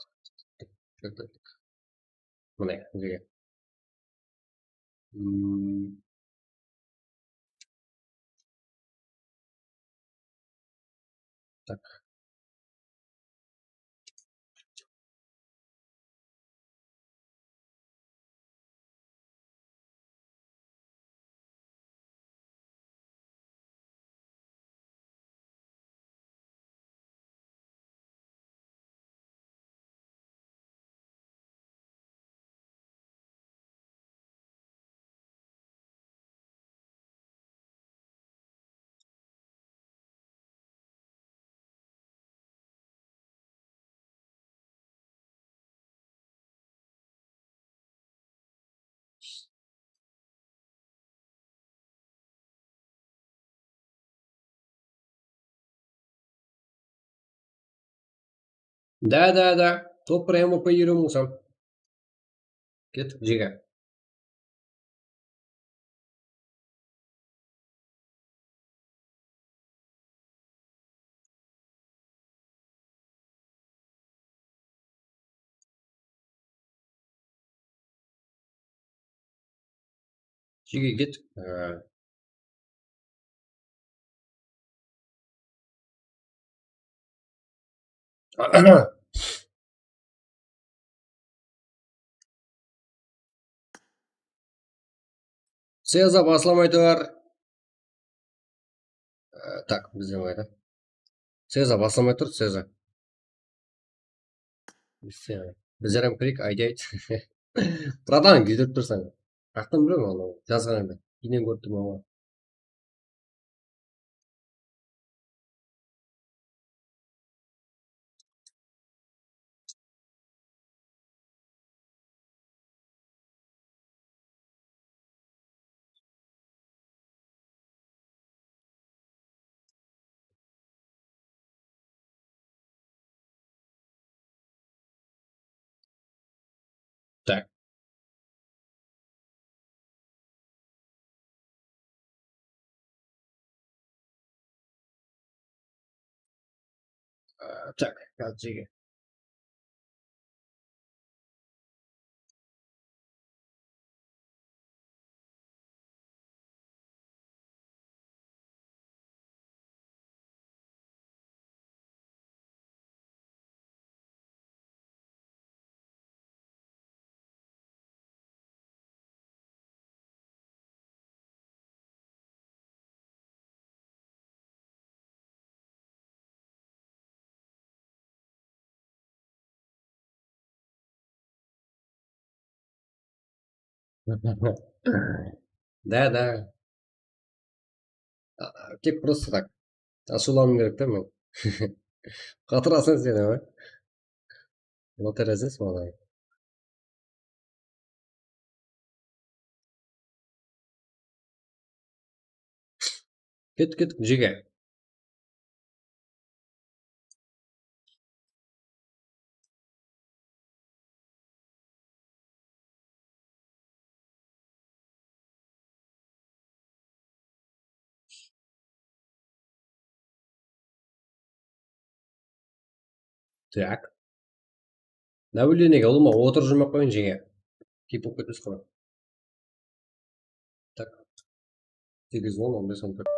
Mine, bizge. Hmm. Tak. Да, да, да. Top bir M V P eliw mıń som. Kettik, jege. Jege kettik. Ee, Seza baslamay tur. Ee, tak, bizden qayda. Seza baslamay tur, Seza. Bizler ham kireyik, ayday. Bratan, kúydirip tursań. Qaqtan bilem, anau jazǵan edi. Keyinen kórip turman ǵoy. Так. Ee, tak, házir jege. Да, да. А, тек просто так. Ashıwlanıwım kerek ta men. Qatırasań sen, a? Lotereya sen, bala. Kettik, kettik, jege. Так. Давлениеге ulıwma otırıp júrmey-aq qoyıń, jege. Keyip bolıp ketpes qara. Tak. Segiz, on, on bes, on tórt.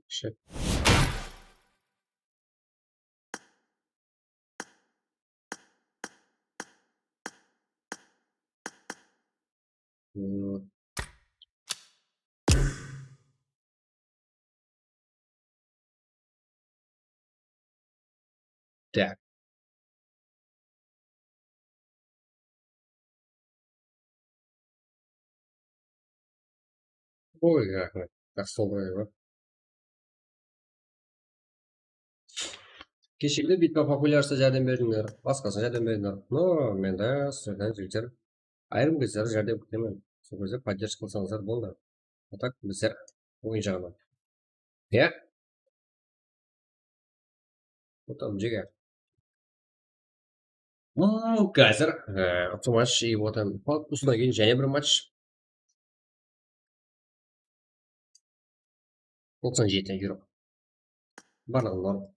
Shit. Hmm. Tak. Oy, raxmet. Jaqsı boldı ǵoy. Keshegide bitpa populyarlıqta járdem berdińler, basqasına járdem berdińler. No, men de sizlerden, jigitler, ayırım gezleri járdem kútemen. Sol gezde поддержка qılsańızlar boldı. A tak bizler oyın jaǵınan. Iya? Otam jege. Hmm, házir, e, usı match, i otam, usıdan keyin jáne bir match. Toqsan jeti euro. Barlıǵı norm.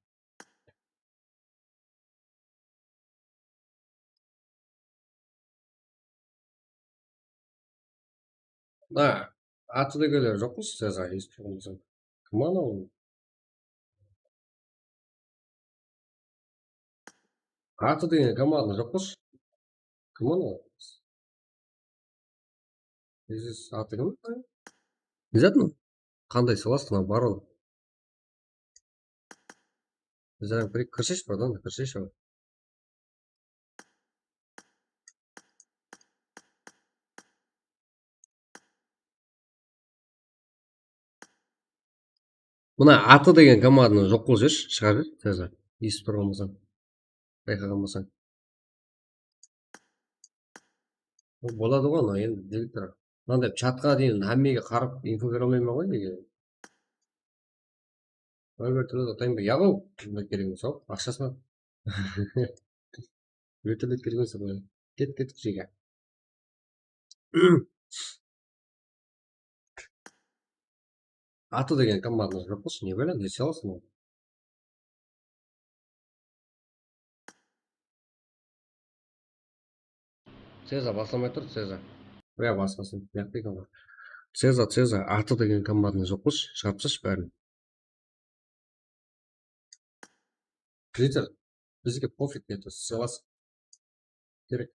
Ha, atı degenler joq pa sizde, esitip turǵan bolsam? Kim anaw? Atı degen komandanı joq pa? Kim anaw? Siz atı kim? Ne zat mınaw? Qanday sılastı mınaw, baron? Bizler bir kirsesh, pardon, kirsesh. Mına atı degen komandanı joq qılıp jibershi, shıǵarıp jiber, Cezar. Esitip turǵan bolsań, bayqaǵan bolsań. Boladı ǵoy, anau endi direktor. Mınanday chatqa deyin hámmege qarap info bere almayman ǵoy, nege? Vértolёt atayın ba? Yaǵo, kime keregi sol, aqshasına. Vértolёt keregi sol. Ket, ket, jege. Atı degen komandanı joq bolsa, ne bále, ne sıylaysın ol? Ceza baslamay tur, Ceza. Ya, baslasın. Yaqtı eken ǵoy. Ceza, Ceza, atı degen komandanı joq bolsa, shıǵarıp tashlash bárin. Jigitler, bizge pofig, endi sıylasın. Kerek.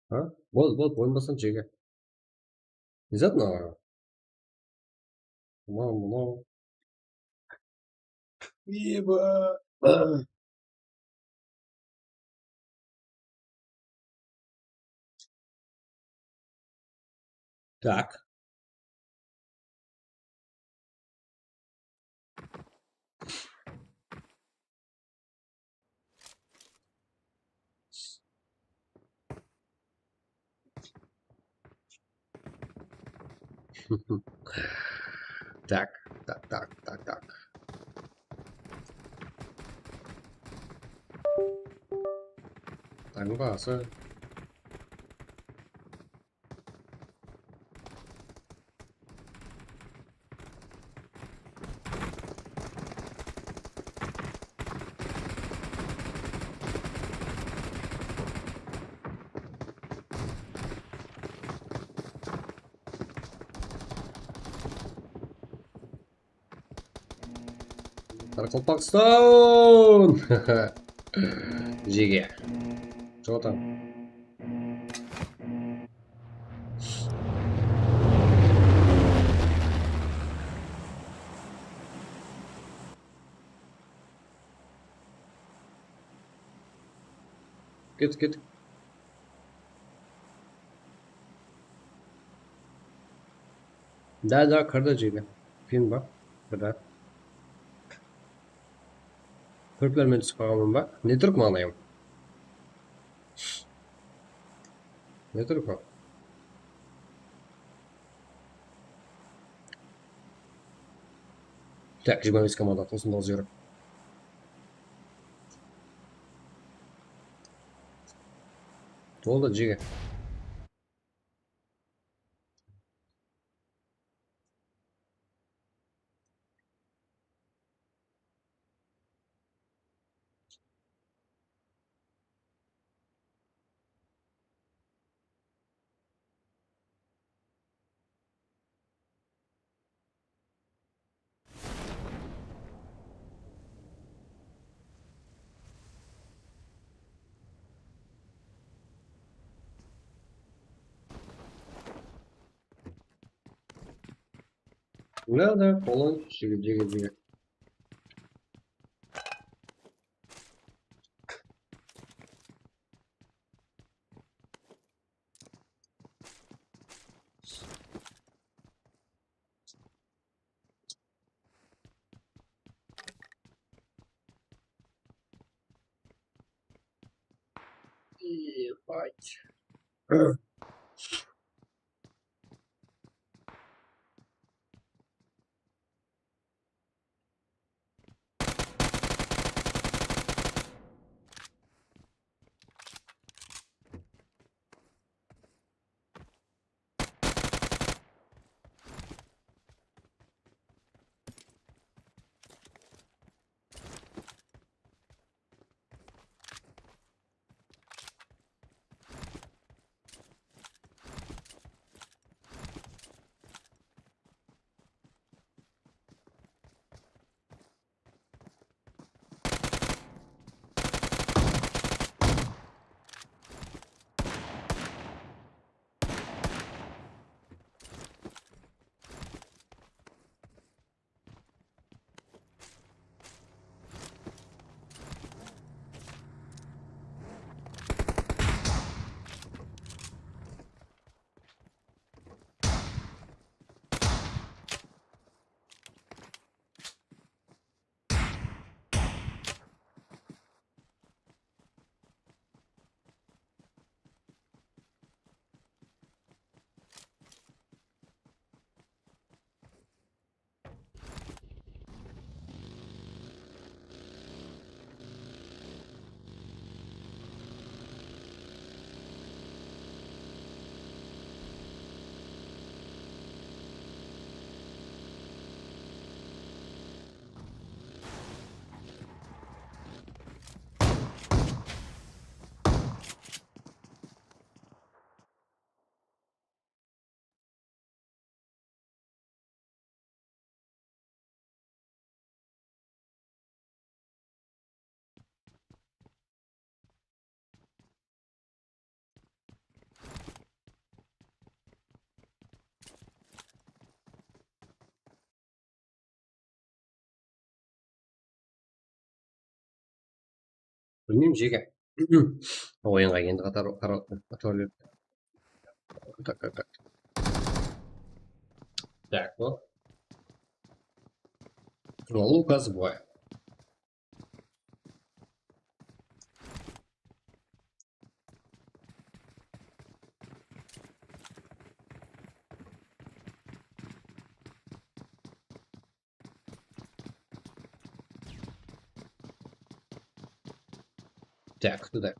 Ha? Bol, bol, oyın bastan jege. Ne zat mınaw? Mınaw, mınaw. Eba. Tak. Tak, tak, tak, tak, tak. Tańbası. Qaraqalpaqstan! Jege. Что там? Ket, ket. Da, da, kirdi jege. Ping ba? Kirdi. Kúriplermen túsip qalǵanman ba? Ne turıp maǵanayım? Ne turıp? Tak, jigirma bes komanda, toqsan toǵız yero. Boldı, jege. Mına da qolın jege, jege, jege. Ебать. Bilmeymen, jege. Oyınǵa endi qatar qarar. Tak, tak, tak. Tak, bu. Lukas boy. Так, туда.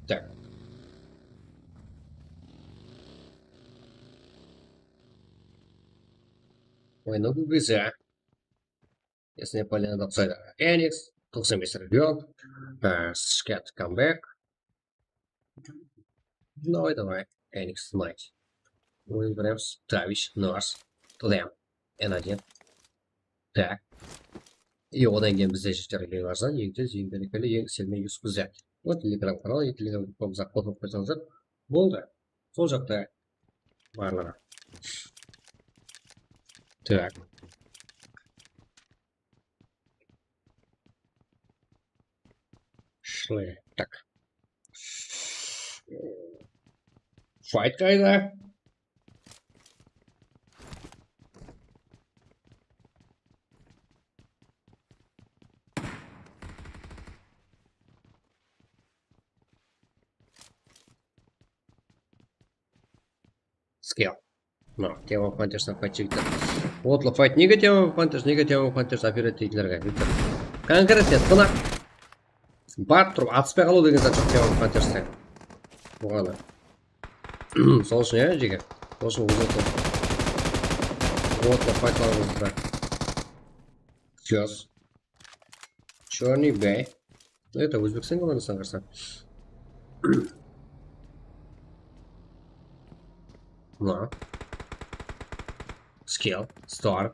Так. Oynaw kúlgisi. Esine Polyanada uqsaydı. Eniks, toqsan bes region. Skat comeback. Давай, давай. Eniks Knight. Oyın Brems, Travis, Nurse, Tlem, N один. Так. И odan keyin bizde jeterli arzan, eń tez, eń berekeli, eń iselgen Yusuf bizde. Вот, Telegram kanal, Telegram grupamızǵa qosılıp qoysańızlar boldı. Sol jaqta barlıǵı. Так. Шли. Так. Файт qayda? Скилл. Mına, Team of Hunters-tan fayt jigitler. Otlı fayt. Nege Team of Hunters? Nege Team of Hunters operativlerge? Konkretno tınaq. Barıp turıp atıspay qalıw degen zat joq Team of Hunters-te. Buǵana. Sol ushın, ya, jeke. Sol ushın ózi otlı. Otlı faytlarımızda. Чёс. Чёрный Бэй. Это Ózbekstan komandasınan qarsa. Mına. Skill, Star.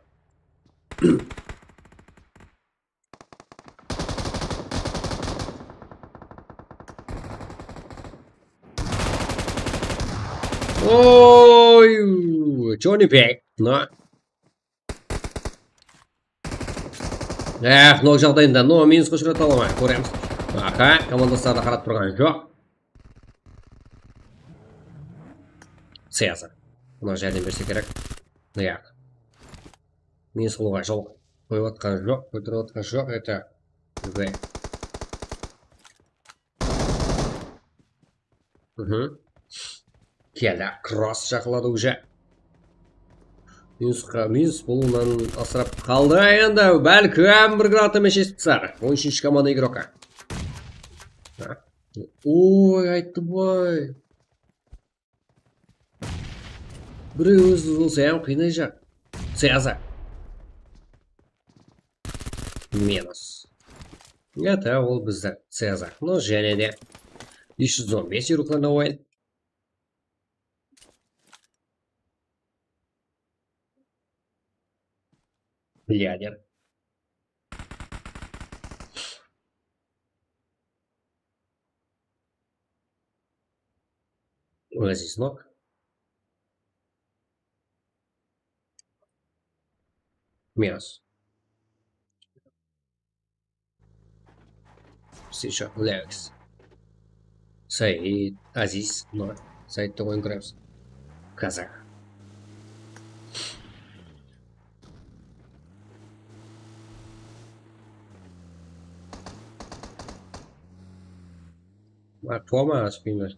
Oy, Johnny Bag. Mına. Eh, nok jaǵdayında, no, minusqa ushırata alaman, kóremiz. Aha, komandasları da qarap turǵan joq. Seyası. Mına járdem berse kerek. Yaq. Minus qılıwǵa jol qoyıp atqan joq, kóterip atqan joq, это. Уже. Mhm. Keldi, kross jaqınladı уже. Minusqa, minus bolıwınan asırap qaldı endi, bálkim bir granata menen jetip tasar. On úshinshi komanda igroka. Ha? Oy, ayttım ǵoy. Birew ózi bolsa hám qıynayjaq. Seyasa. Minus. Ata, ol bizdi sıyazaq. No, jáne de. Bes júz on bes yurıqlarına oyın. Блядь. Oasis nok. Minus. Seyshon, Lewis. Said, Aziz, no. Saidti qoyıp kiremiz. Kazak. Toma, spinner.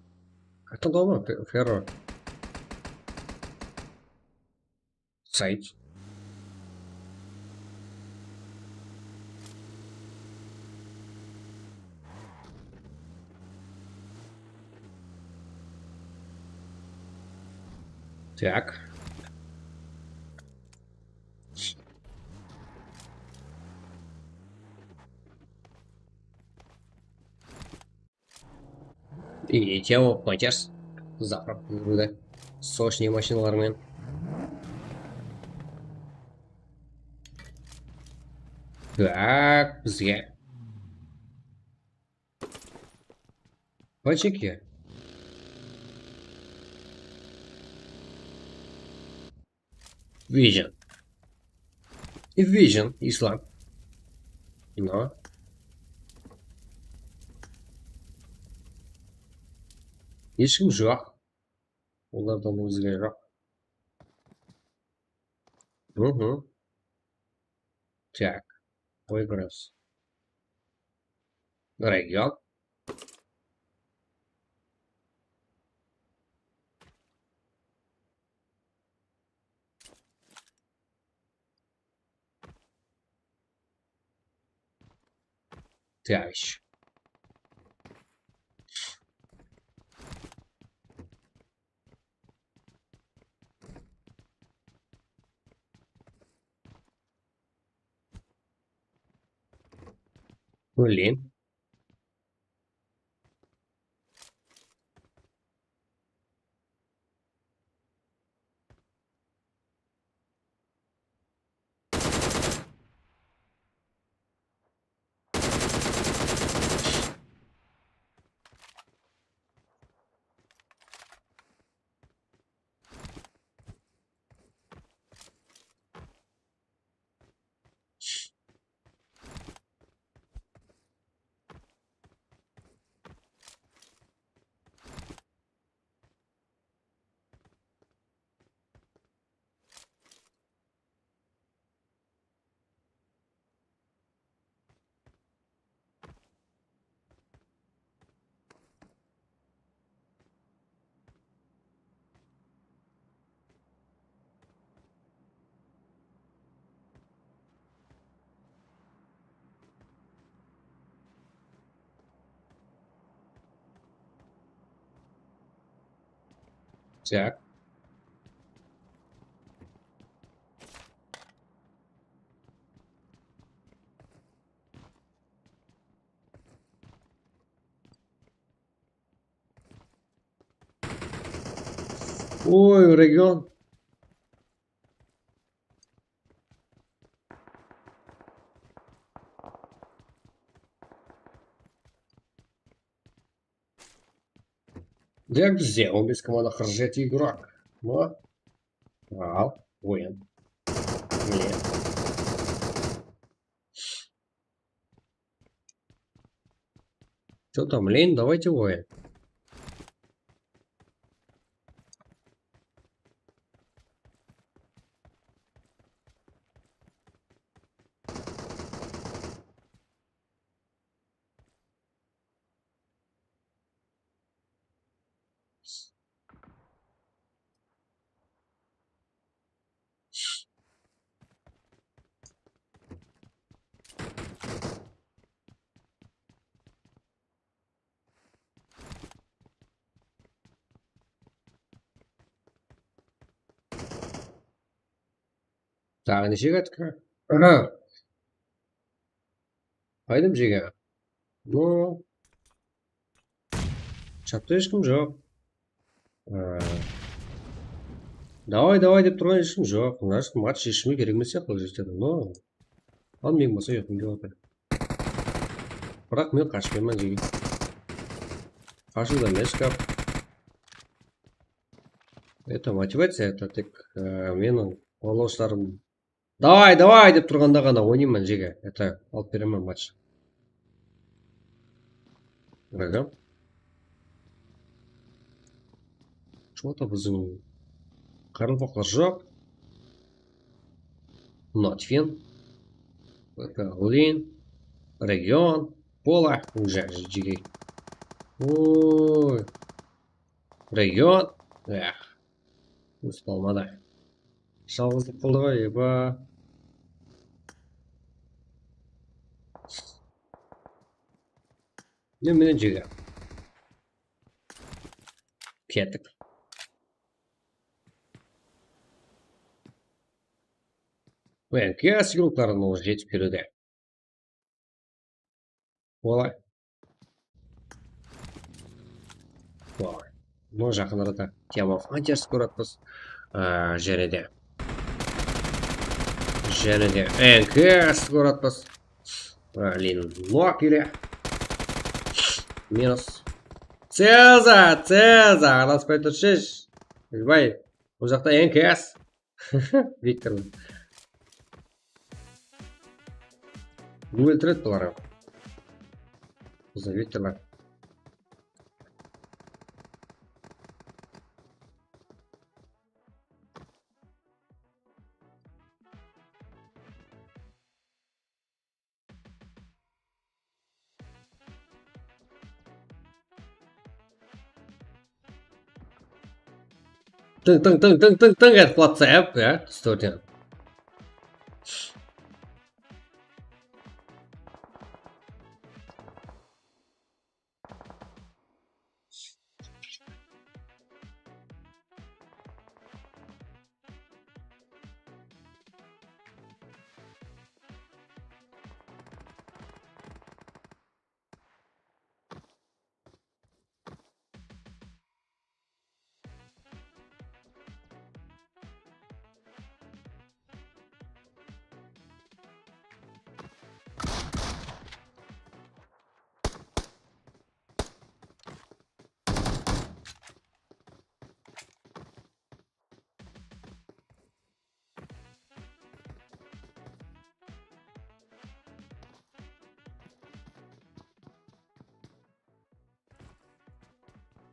Qayaqtan toma? Fe-, Ferro. Said. Так. И Team of Hunters. Zaprap júrdi. Сочный mashinalar menen. Так, bizge. Почеки. Vision. Vision, Islam. No. Hesh kim joq. Olardan ózge joq. Mhm. Так. Qoyıp kiremiz. Region. Товарищ. Óleyin. Так. Oy, region. Diagnoz on bes komanda qırq jeti игрок. Mı? Al, oyın. Mine. Что там, лень? Давайте воин. Taǵı neshe katka? Qaydım jege? No. Chatta hesh kim joq. Aa. Davay, davay dep turǵan hesh kim joq. Значит, match sheshimi kerek emes sıyaqlı, jigitler. No. Al, men bolsa uyqım kep atır. Biraq men qashpayman, jigit. Qashıw da emes gáp. Это мотивация, это tek, e, meniń qolawshılarım davay, davay dep turǵanda ǵana oynayman, jege. Это alıp beremen match. Ага. Что-то biziń qaraqalpaqlar joq. Notfin. Это Lin. Region. Pola. Уже, jege. Oy. Region. Eh. Usı bolmadı. Jalǵızlıq qıldı ǵoy, eba. Ne menen jege. Kettik. Wen, kiyas yultların ol jetip keliwde. Olay. Olay. Bunı jaqın arada Team of Hunters kóretpiz. Aa, jáne de. Jáne de N K S kóretpiz. Aa, Lin Nok ele. Minus. Ceza, Ceza, araspay turshı. Bilbay. Bul jaqta N K S. Viktor. Óltiredi bular. Biziń Viktorlar. Tıń, tıń, tıń, tıń, tıń, tıń etip qulatsayıq, ya, stúrden.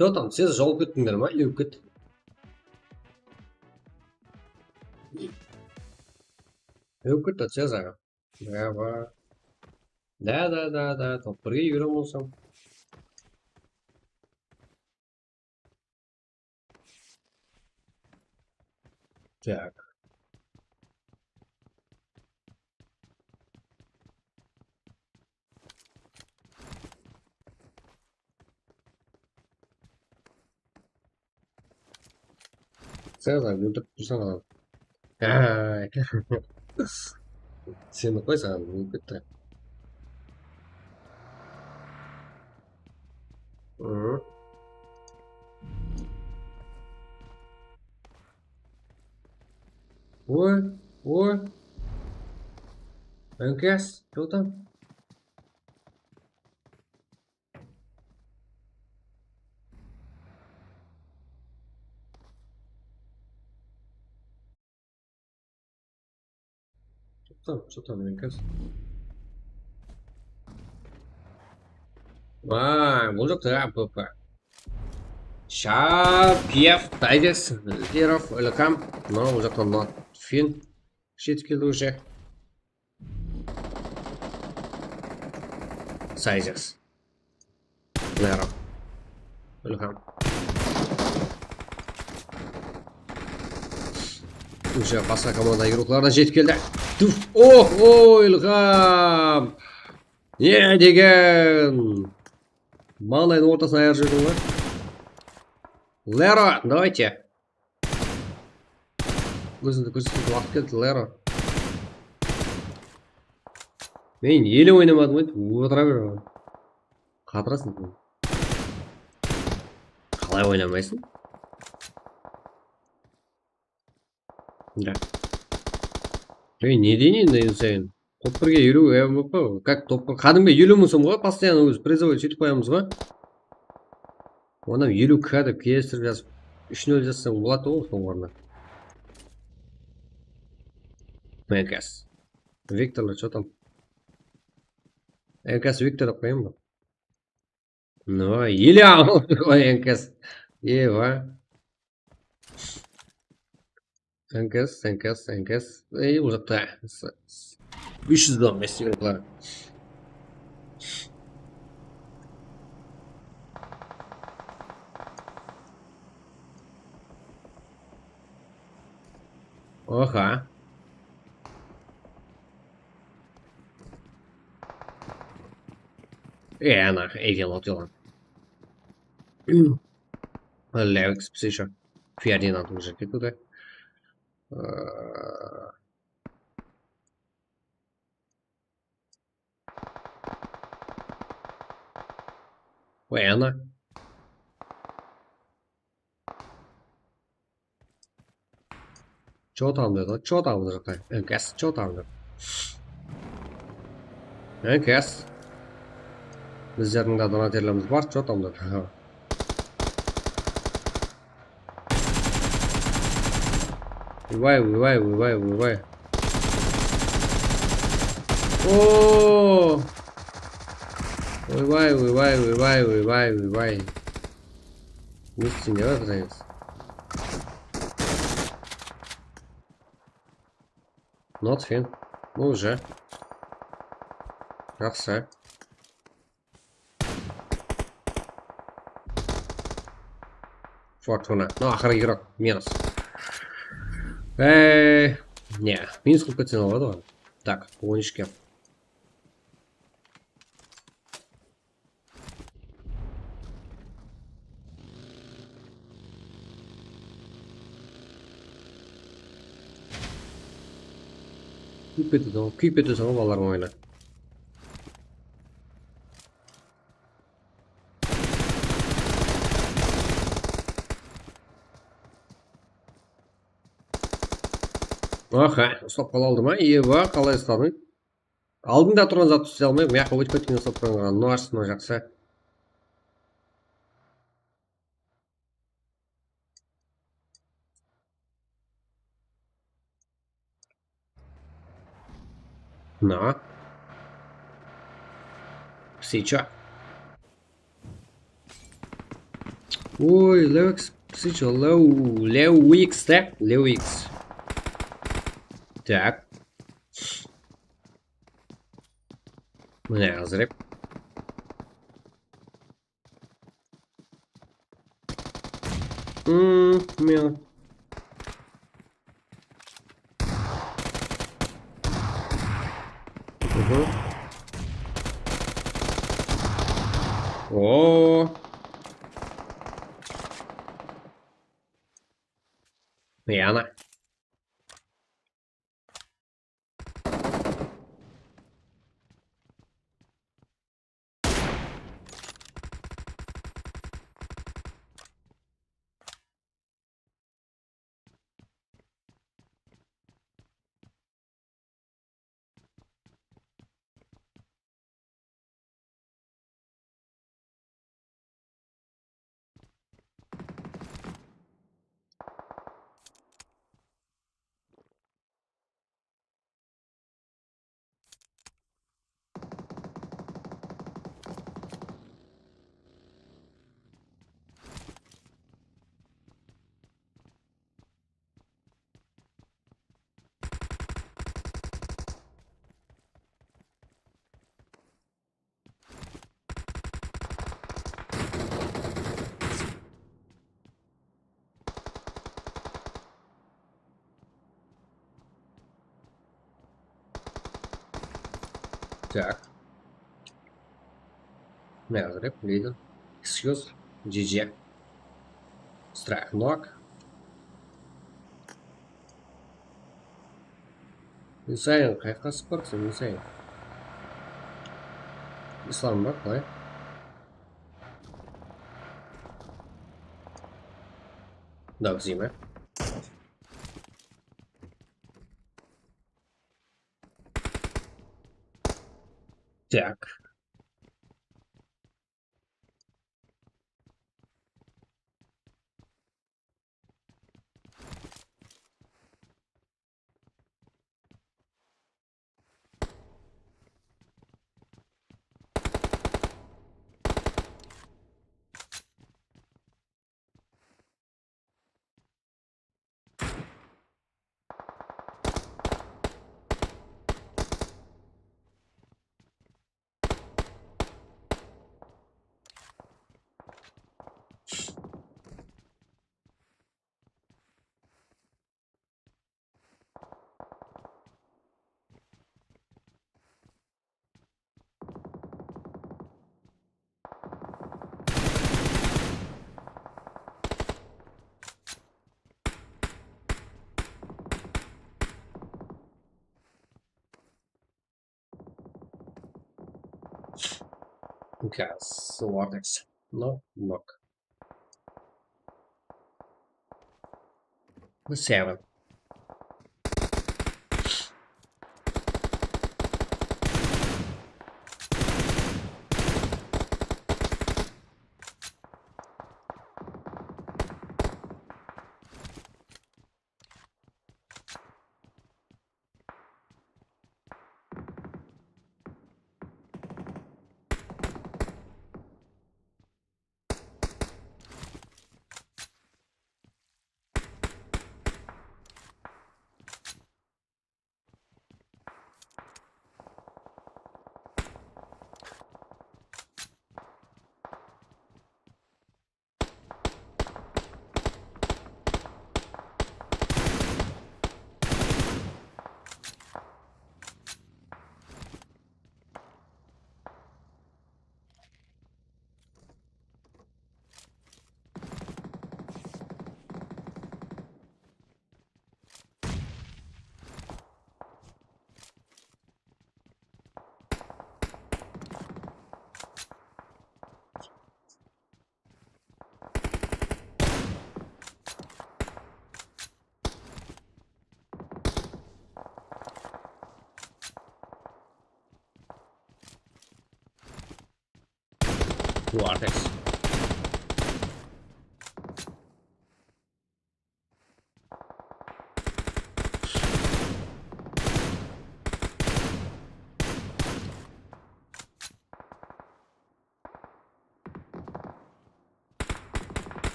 Что там, siz jol kettińler ma, ilip ket. Ilip ket, Tatiana. Bravo. Da, da, da, da, top birge júre bolsam. Tak. Sen óltirip tursań adam. Ay. Seni qoy, saǵan ólip ketti. Hı. Oy, oy. Enkas, что там? Что там, что там, Enkas? Vay, bul jaqta A P P. Shapyev, Taydex, Zerov, Ilham. Mına, bul jaqta mına Fin jetip keldi уже. Sizers. Lero. Ilham. Уже basqa komanda yurıqlardan jetip keldi. Tuf. Oh, oh, Ilham. Ne degen? Mańlayınıń ortasına ayırıp jiberdiń ba? Lero, давайте. Ózińdi kórsetedi, waqıt keldi, Lero. Men ele oynamadım, aytıp otıra beremen. Qatırasın sen. Qalay oynamaysın? Da. Ey, ne deydi endi sayın? Top birge júriw M V P, как top bir? Qádimgi eliw mıń sum ǵoy, постоянно ózi призовой sóytip qoyamız ǵoy. Onı eliw K dep keltirip jazıp, úsh nol jazsam boladı ǵoy sońǵı ornına. Enkas. Viktorlar, что там? Enkas Viktor dep qoyayın ba? No, ele al, Enkas. Ewa. Enkas, Enkas, Enkas. Ey, uzaqta. Úsh júz on bes yevro. Oha. E, ana, ekel otılan. Lewis, Psicha. Ferdinand уже ketedi. Oy, ana. Что там dedi, что там dedi. Enkas, что там dedi. Enkas. Bizlerdiń de donaterlerimiz bar, что там dedi. Vay, vay, vay, vay, vay. Oo! Vay, vay, vay, vay, vay, vay, vay, vay. Ne isteyim ya, Reyes? Not fin. Bu уже. Jaqsı. Fortuna. No, aqırı игрок. Minus. Ey, ne? Minus qılıp ketseń boladı ǵoy. Tak, on úshke. Kúyip ketedi ǵoy, kúyip ketedi ǵoy balalar oyını. Aha, uslap qala aldı ma? Ewa, qalay usladıń? Aldıńda turǵan zattı túse almay, mıyaqqa ótip ketken uslap turǵanǵa. No, ashsın, jaqsı. Na. Psicha. Oy, Lewix, qısıcha, Lew, Lewix, tak, Lewix. Tak. Mine, azırep. Hmm, men. Mhm. Oo. Yana. Tak. Ne yazır ep, neydi? Excuse, G G. Strike knock. Husayın, qayaqqa asıp barıpsań, Husayın? Islam ba, qalay? Mınaw izeyme. Так. Gaz, Vortex. No, nok. Seven. Vortex.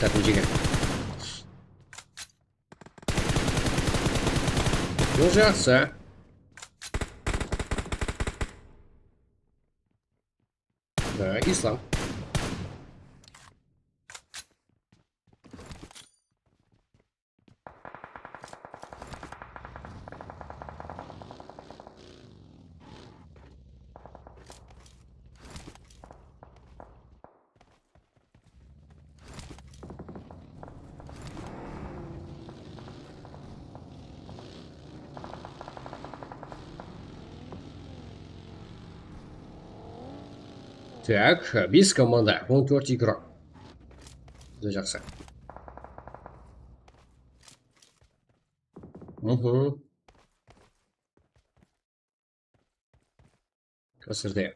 Tak, mına jerge. Bul jaqsı. Ha, Islam. Tak, bes komanda, on tórt igrok. Júdá jaqsı. Mhm. Kásirde.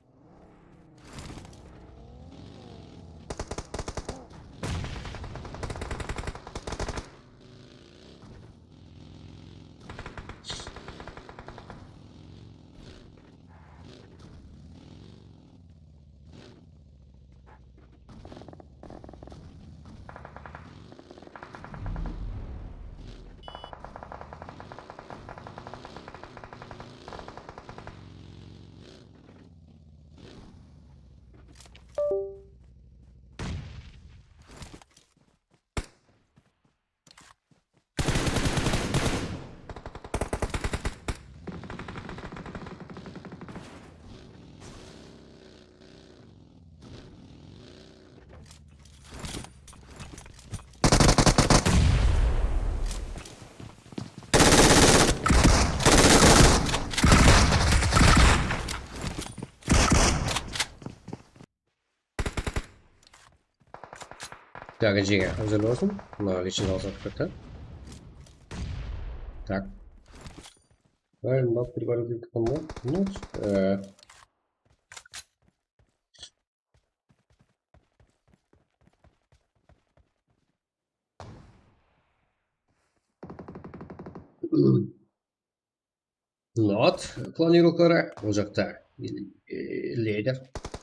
Tagı jege házir bolsın. Mına lechnik alsaq ketti. Tak. Правильно, прибавить. Ну, э, Not planировкалары, ol jaqta, e, leader,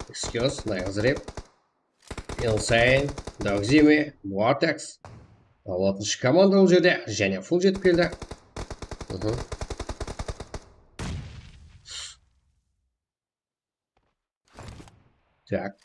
excuse, nice rep, insane, dogzime, vortex. Al, altınshı komanda ol jerde, jáne full jetip keldi. Mhm. Tak.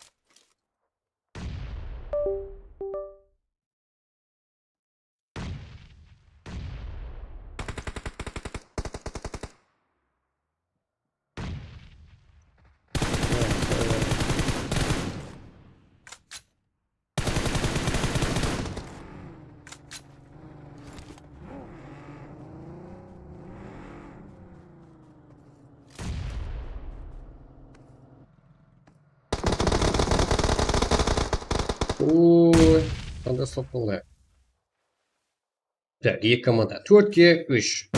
Oy, qanday stop boldı. Tak, eki komanda. Tórtke úsh.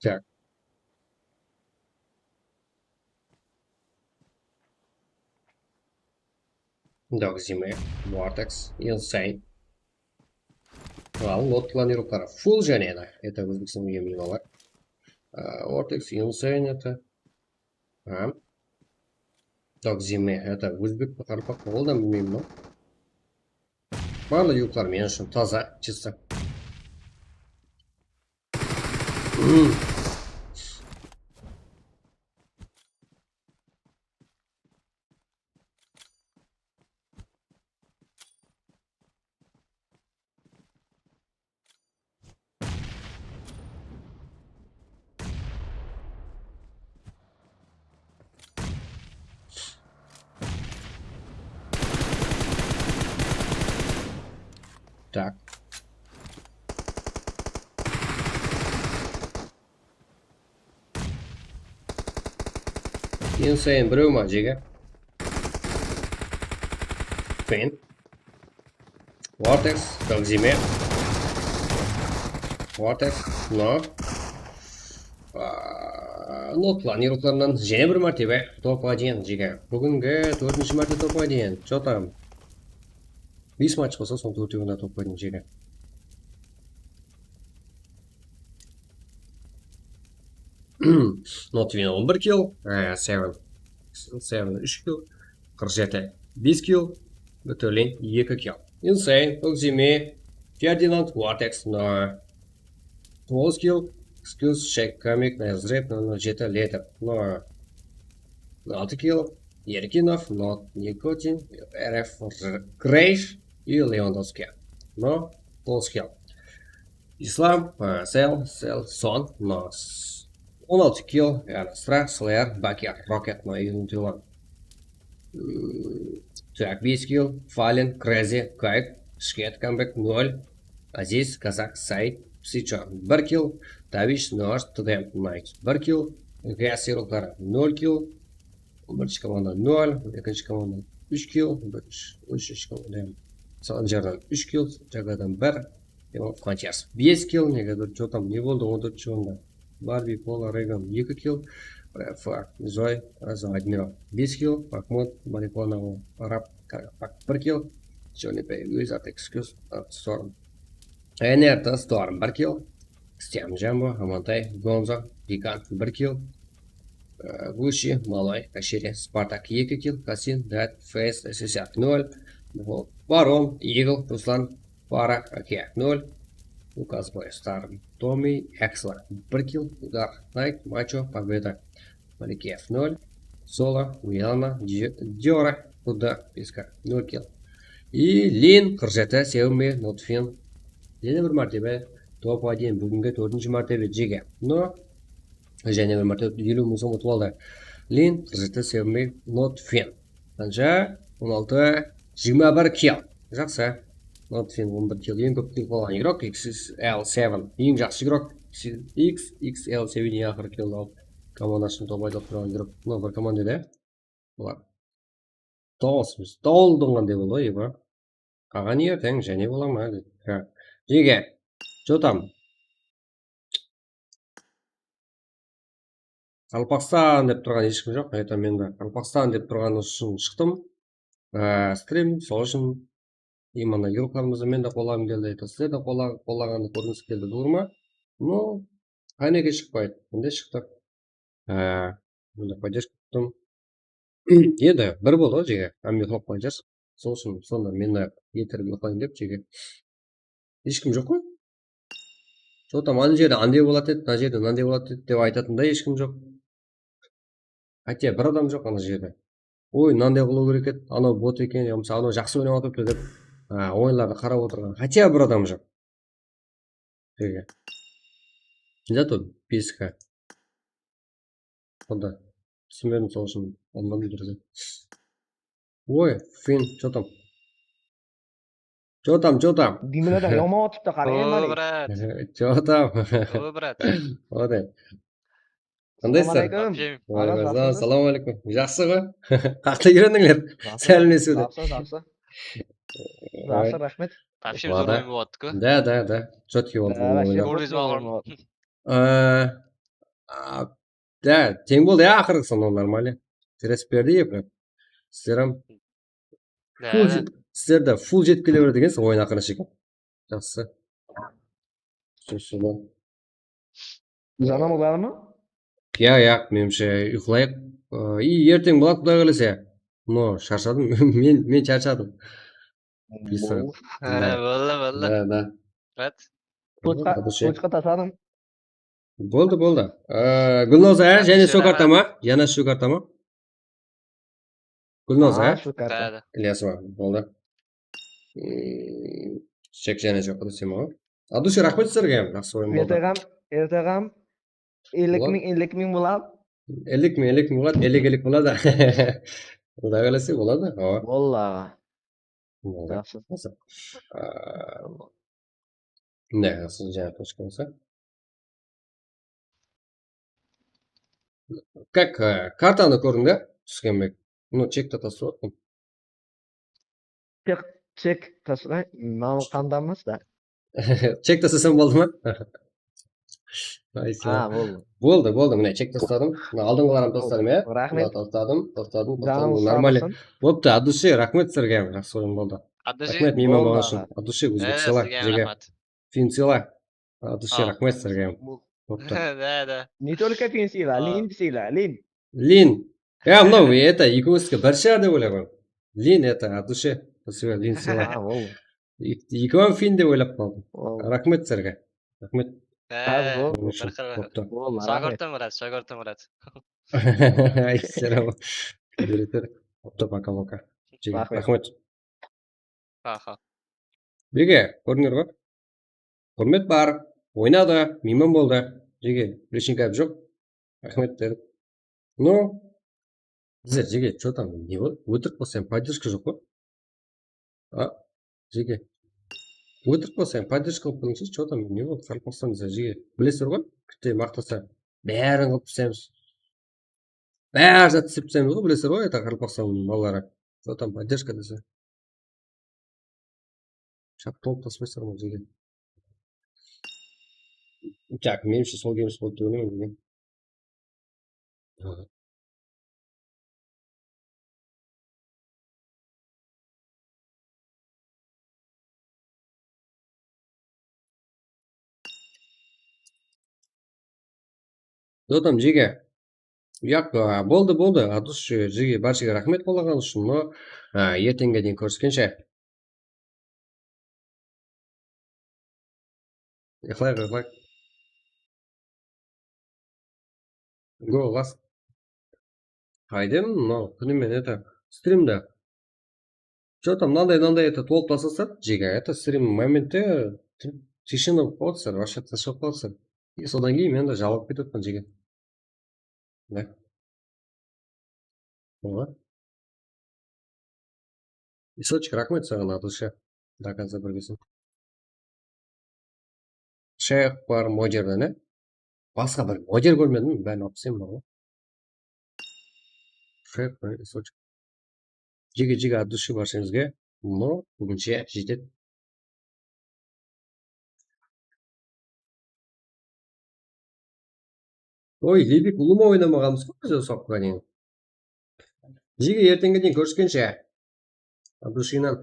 Tak. Dogzime, vortex, insane. Al, not planировкалары full jáne, это Ózbekstan uyım minalar. Vortex, insane, это. Dogzime, это ózbek pe, qaraqalpaq pa, ol da bilmeymen, no. Barlıq yurtlar men ushın taza, чисто. Hmm. Tak. Insane birew ma, jege? Fen. Vortex, tók zeme. Vortex, no. Aa, Notlan yurtlarınan jáne bir mártebe top один, jege. Búgingi tórtinshi márte top один. Chё tam? Bes match bolsa, sonıń tórtewinde top один, jege. Notfin on bir kill, e, Seven, Seven úsh kill, qırq jeti, bes kill, Vitolin eki kill. Insane, Oxime, Ferdinand, Vortex, no. Toǵız kill, Excuse, Shake, Comic, Nazareth, no, no, jeti, Letter, no. Altı kill, Yerkinov, Not, Nikotin, R F, Greysh и Lewandowski, no. Toǵız kill. Islam, e, Sel, Sel, Son, no. On altı kill, Erastra, Slayer, Bakir, Rocket, no, Yuntilan. Hmm, tak, bes kill, Fallen, Crazy, Kayk, Shket, Comeback, nol, Aziz, Kazak, Said, Psicho, bir kill, Tavish, Nosh, Tdem, Knight, bir kill, Gas yurıqları, nol kill, birinshi komanda nol, ekinshi komanda úsh kill, birinshi, úshinshi komanda Sanjardan úsh kill, Jagadan bir, Frontiers bes kill, negadur, chё tam, ne boldı on tórtinshi orında? Barbie, Pola, Regan eki kill, Fak, Zoy, Razo, Admiral bes kill, Mahmud, Marihuana, Arab, Kargapak bir kill, Johnny Pay, Wizard, Excuse, Storm, Enerta, Storm bir kill, Stiam, Jambo, Amantay, Gonzo, Gigant bir kill, e, Gucci, Maloy, Ashiri, Spartak eki kill, Kasin, Dead, Face, S S R nol, Baron, Eagle, Ruslan, Para, Ake nol, Lukas Boy, Star, Tommy, Axla bir kill, Udar, Knight, Macho, Pobeda, Malikev nol, Solo, Uyana, Di-, Diora, Kuda, Piska nol kill. И Lin, qırq jeti, Seumi, Notfin. Jáne bir mártebe top один, búgingi tórtinshi mártebe, jege. No, jáne bir mártebe eliw mıń som utıp aldı. Lin, qırq jeti, Seumi, Notfin. Qansha? On altı, jigirma bir kill. Jaqsı. Notfin on bir kill. Eń kóp kill qılǵan igrok, X X L seven. Eń jaqsı igrok, X X L seven, eń aqırı kill alıp, komandasın top ayda turǵan igrok. Mına bir komanda da. Bular. Toǵız, biz toldınǵanday boldı ǵoy, Eva. Qaǵan erteń jáne bola ma? Ha. Jege. Chё tam? Qalpaqstan dep turǵan hesh kim joq. Это men de Qalpaqstan dep turǵanı ushın shıqtım. Á, strim, sol ushın именно yurıqlarımızdı men de qollaǵım keldi. Это sizler de qolla-, qollaǵandı kórgińiz keldi, durma. Ну, qánege shıqpaydı. Endi shıqtıq. Á, mında поддержка tuttım. Endi bir boldı ǵoy, jege. Hámme uxlap qalǵan shıǵar. Sol ushın sonda men de erterek uxlayın dep, jege. Hesh kim joq ǵoy. Chё tam, ana jerde anday boladı edi, mına jerde mınanday boladı edi dep aytatın da hesh kim joq. Хотя bir adam joq ana jerde. Oy, mınanday qılıw kerek edi, anaw bot eken, yamasa anaw jaqsı oynap atırıptı dep, a, oyınlardı qarap otırǵan. Хотя bir adam joq. Jege. Зато бес К. Onda túsinbedim, sol ushın almadım durıs. Oy, Fin, chё tam? Chё tam, chё tam? Dimin adam yamawatipti, qarang, О, Malik. Brat. Chё tam? О, brat. Oday. Qandaysızlar? Assalamu aleykum. Waaleykum assalam, assalamu aleykum. Jaqsı ǵoy. Qaqta úyrendińler sálemlesiwdi? Jaqsı, jaqsı. Jaqsı, raxmet. Вообще zo'r oyın bolıp atırdı. Da, da, da. Чёткий boldı. Вообще zo'r oyın bolıp atırdı. Á, á, da, teń boldı ya, aqırǵısın, o нормально. Tireskip berdi eki. Sizler hám full, sizler de full jetip kele beredi ekensiz oyın aqırına shekem. Jaqsı. Sózsiz ǵoy. Janamız barmı? Ya, ya, menimshe uyqılayıq. I, erteń boladı, Quday qálese. No, sharshadım. Men, men sharshadım. Писар. Ha, boldı, boldı. Da, da. Rat. Kılıshqa, Adushi. Kılıshqa tasladım. Boldı, boldı. Ee, Gulnoza, jáne Adushi sol karta raxmet. ma? Jáne sol karta ma? Gulnoza, Aa, á? Sol karta. Da, da. Ilyasova, boldı. Hmm, shek jáne joq, Adushi ma? Adushi, raxmet sizlerge, jaqsı oyın boldı. Ertegam, Ertegam. Ellik Boladı. Ming, ellik ming boladı. Ellik ming, ellik ming boladı, ellik, ellik boladı. Quday qálese boladı. Awa. Boldı aǵa. Boldı. Jaqsı. Aa, mine, jaqsı, jańa точка bolsa. Как, e, kartanı kórdiń da, túskenbek. Mına chekti taslap atırman. Chek, chek taslay, mınaw qanda emes da. Chek taslasam boldı ma? Ay, sen. Ha, boldı. Boldı, boldı. Mine, chek tasladım. Mına aldınǵıların tasladım, ya. Raxmet. Mına tasladım, tasladım, tasladım. Janıńız sağ Нормально. bolsın. Boptı, от души, raxmet sizlerge. Jaqsı oyın boldı. От души. Raxmet, miyman Boldı, bolǵan ushın. aǵa. От души, E, ózbek sıyla, sizge jege. raxmet. Fin sıyla. От души, Al. Raxmet sizlerge. Bu- Boptı. Da, da. Не только fin sıyla, Al. lin sıyla, lin. Lin. Ya, mınaw, это, ekewimizdiki bir shıǵar dep oylayman. Lin, это, от души. Спасибо, lin sıyla. Ha, boldı. Ek-, ekewi hám fin dep oylap qaldım. Boldı. Raxmet sizlerge. Raxmet. E, Sağ bol. bir qırı. Boptı. Boldı, Sawgortı raxmet. Murat, sawgortı Murat. Ay, selam. Boptı, пока-пока. Jege, Raxmet. Raxmet. Aha. Jege, kórdińler ba? Húrmet bar. Oynadı, miyman boldı. Jege, heshkim joq. Raxmet dedik. Ну, bizler, jege, что там, ne boldı? Ótirik bolsa hám поддержка joq pa? A, jege. Ótirik bolsa hám поддержка qılıp qoyıńshı, что там, ne boldı? Qaraqalpaqstan bizler, jege. Bilesizler ǵoy, bitte maqtasa, bárin qılıp taslaymiz. Bári zat islep taslaymiz ǵoy, bilesizler ǵoy, это, Qaraqalpaqstan balaları. Что там, поддержка dese. Shap tolıp taslaysalar ǵoy, jege. Так, menimshe, sol kemsi boldı dep oylayman, jege. Что там, jege? Yaq, a, boldı, boldı. От души, jege, bárshege raxmet qollaǵanıńız ushın. No, a, erteńge deyin kóriskenshe. Uxlayıq, uxlayıq. Go, last. Qaydem, mınaw, kúnime, это, strimde. Что там, mınanday, mınanday, это, tolıp taslasa, jege, это, strim momente, тишина bolıp qalıpsızlar, вообще тыныsh bolıp qalıpsızlar. И sodan keyin men de jalıǵıp ketip atırman, jege. Da. Oǵa. Isochik, raxmet saǵan, от души. До конца birgeseń. Shayx bar, Mojer, ne? Basqa bir Mojer kórmedim, bárin alıp taslayman ǵoy. Shayx bar, Isochik. Jege, jege, от души bársheńizge. No, búginshe jetedi. Oy, Lebik ulıwma oynamaǵanbız ǵoy biz usı waqıtqa deyin. Jege, erteńge deyin kóriskenshe. От души-nan.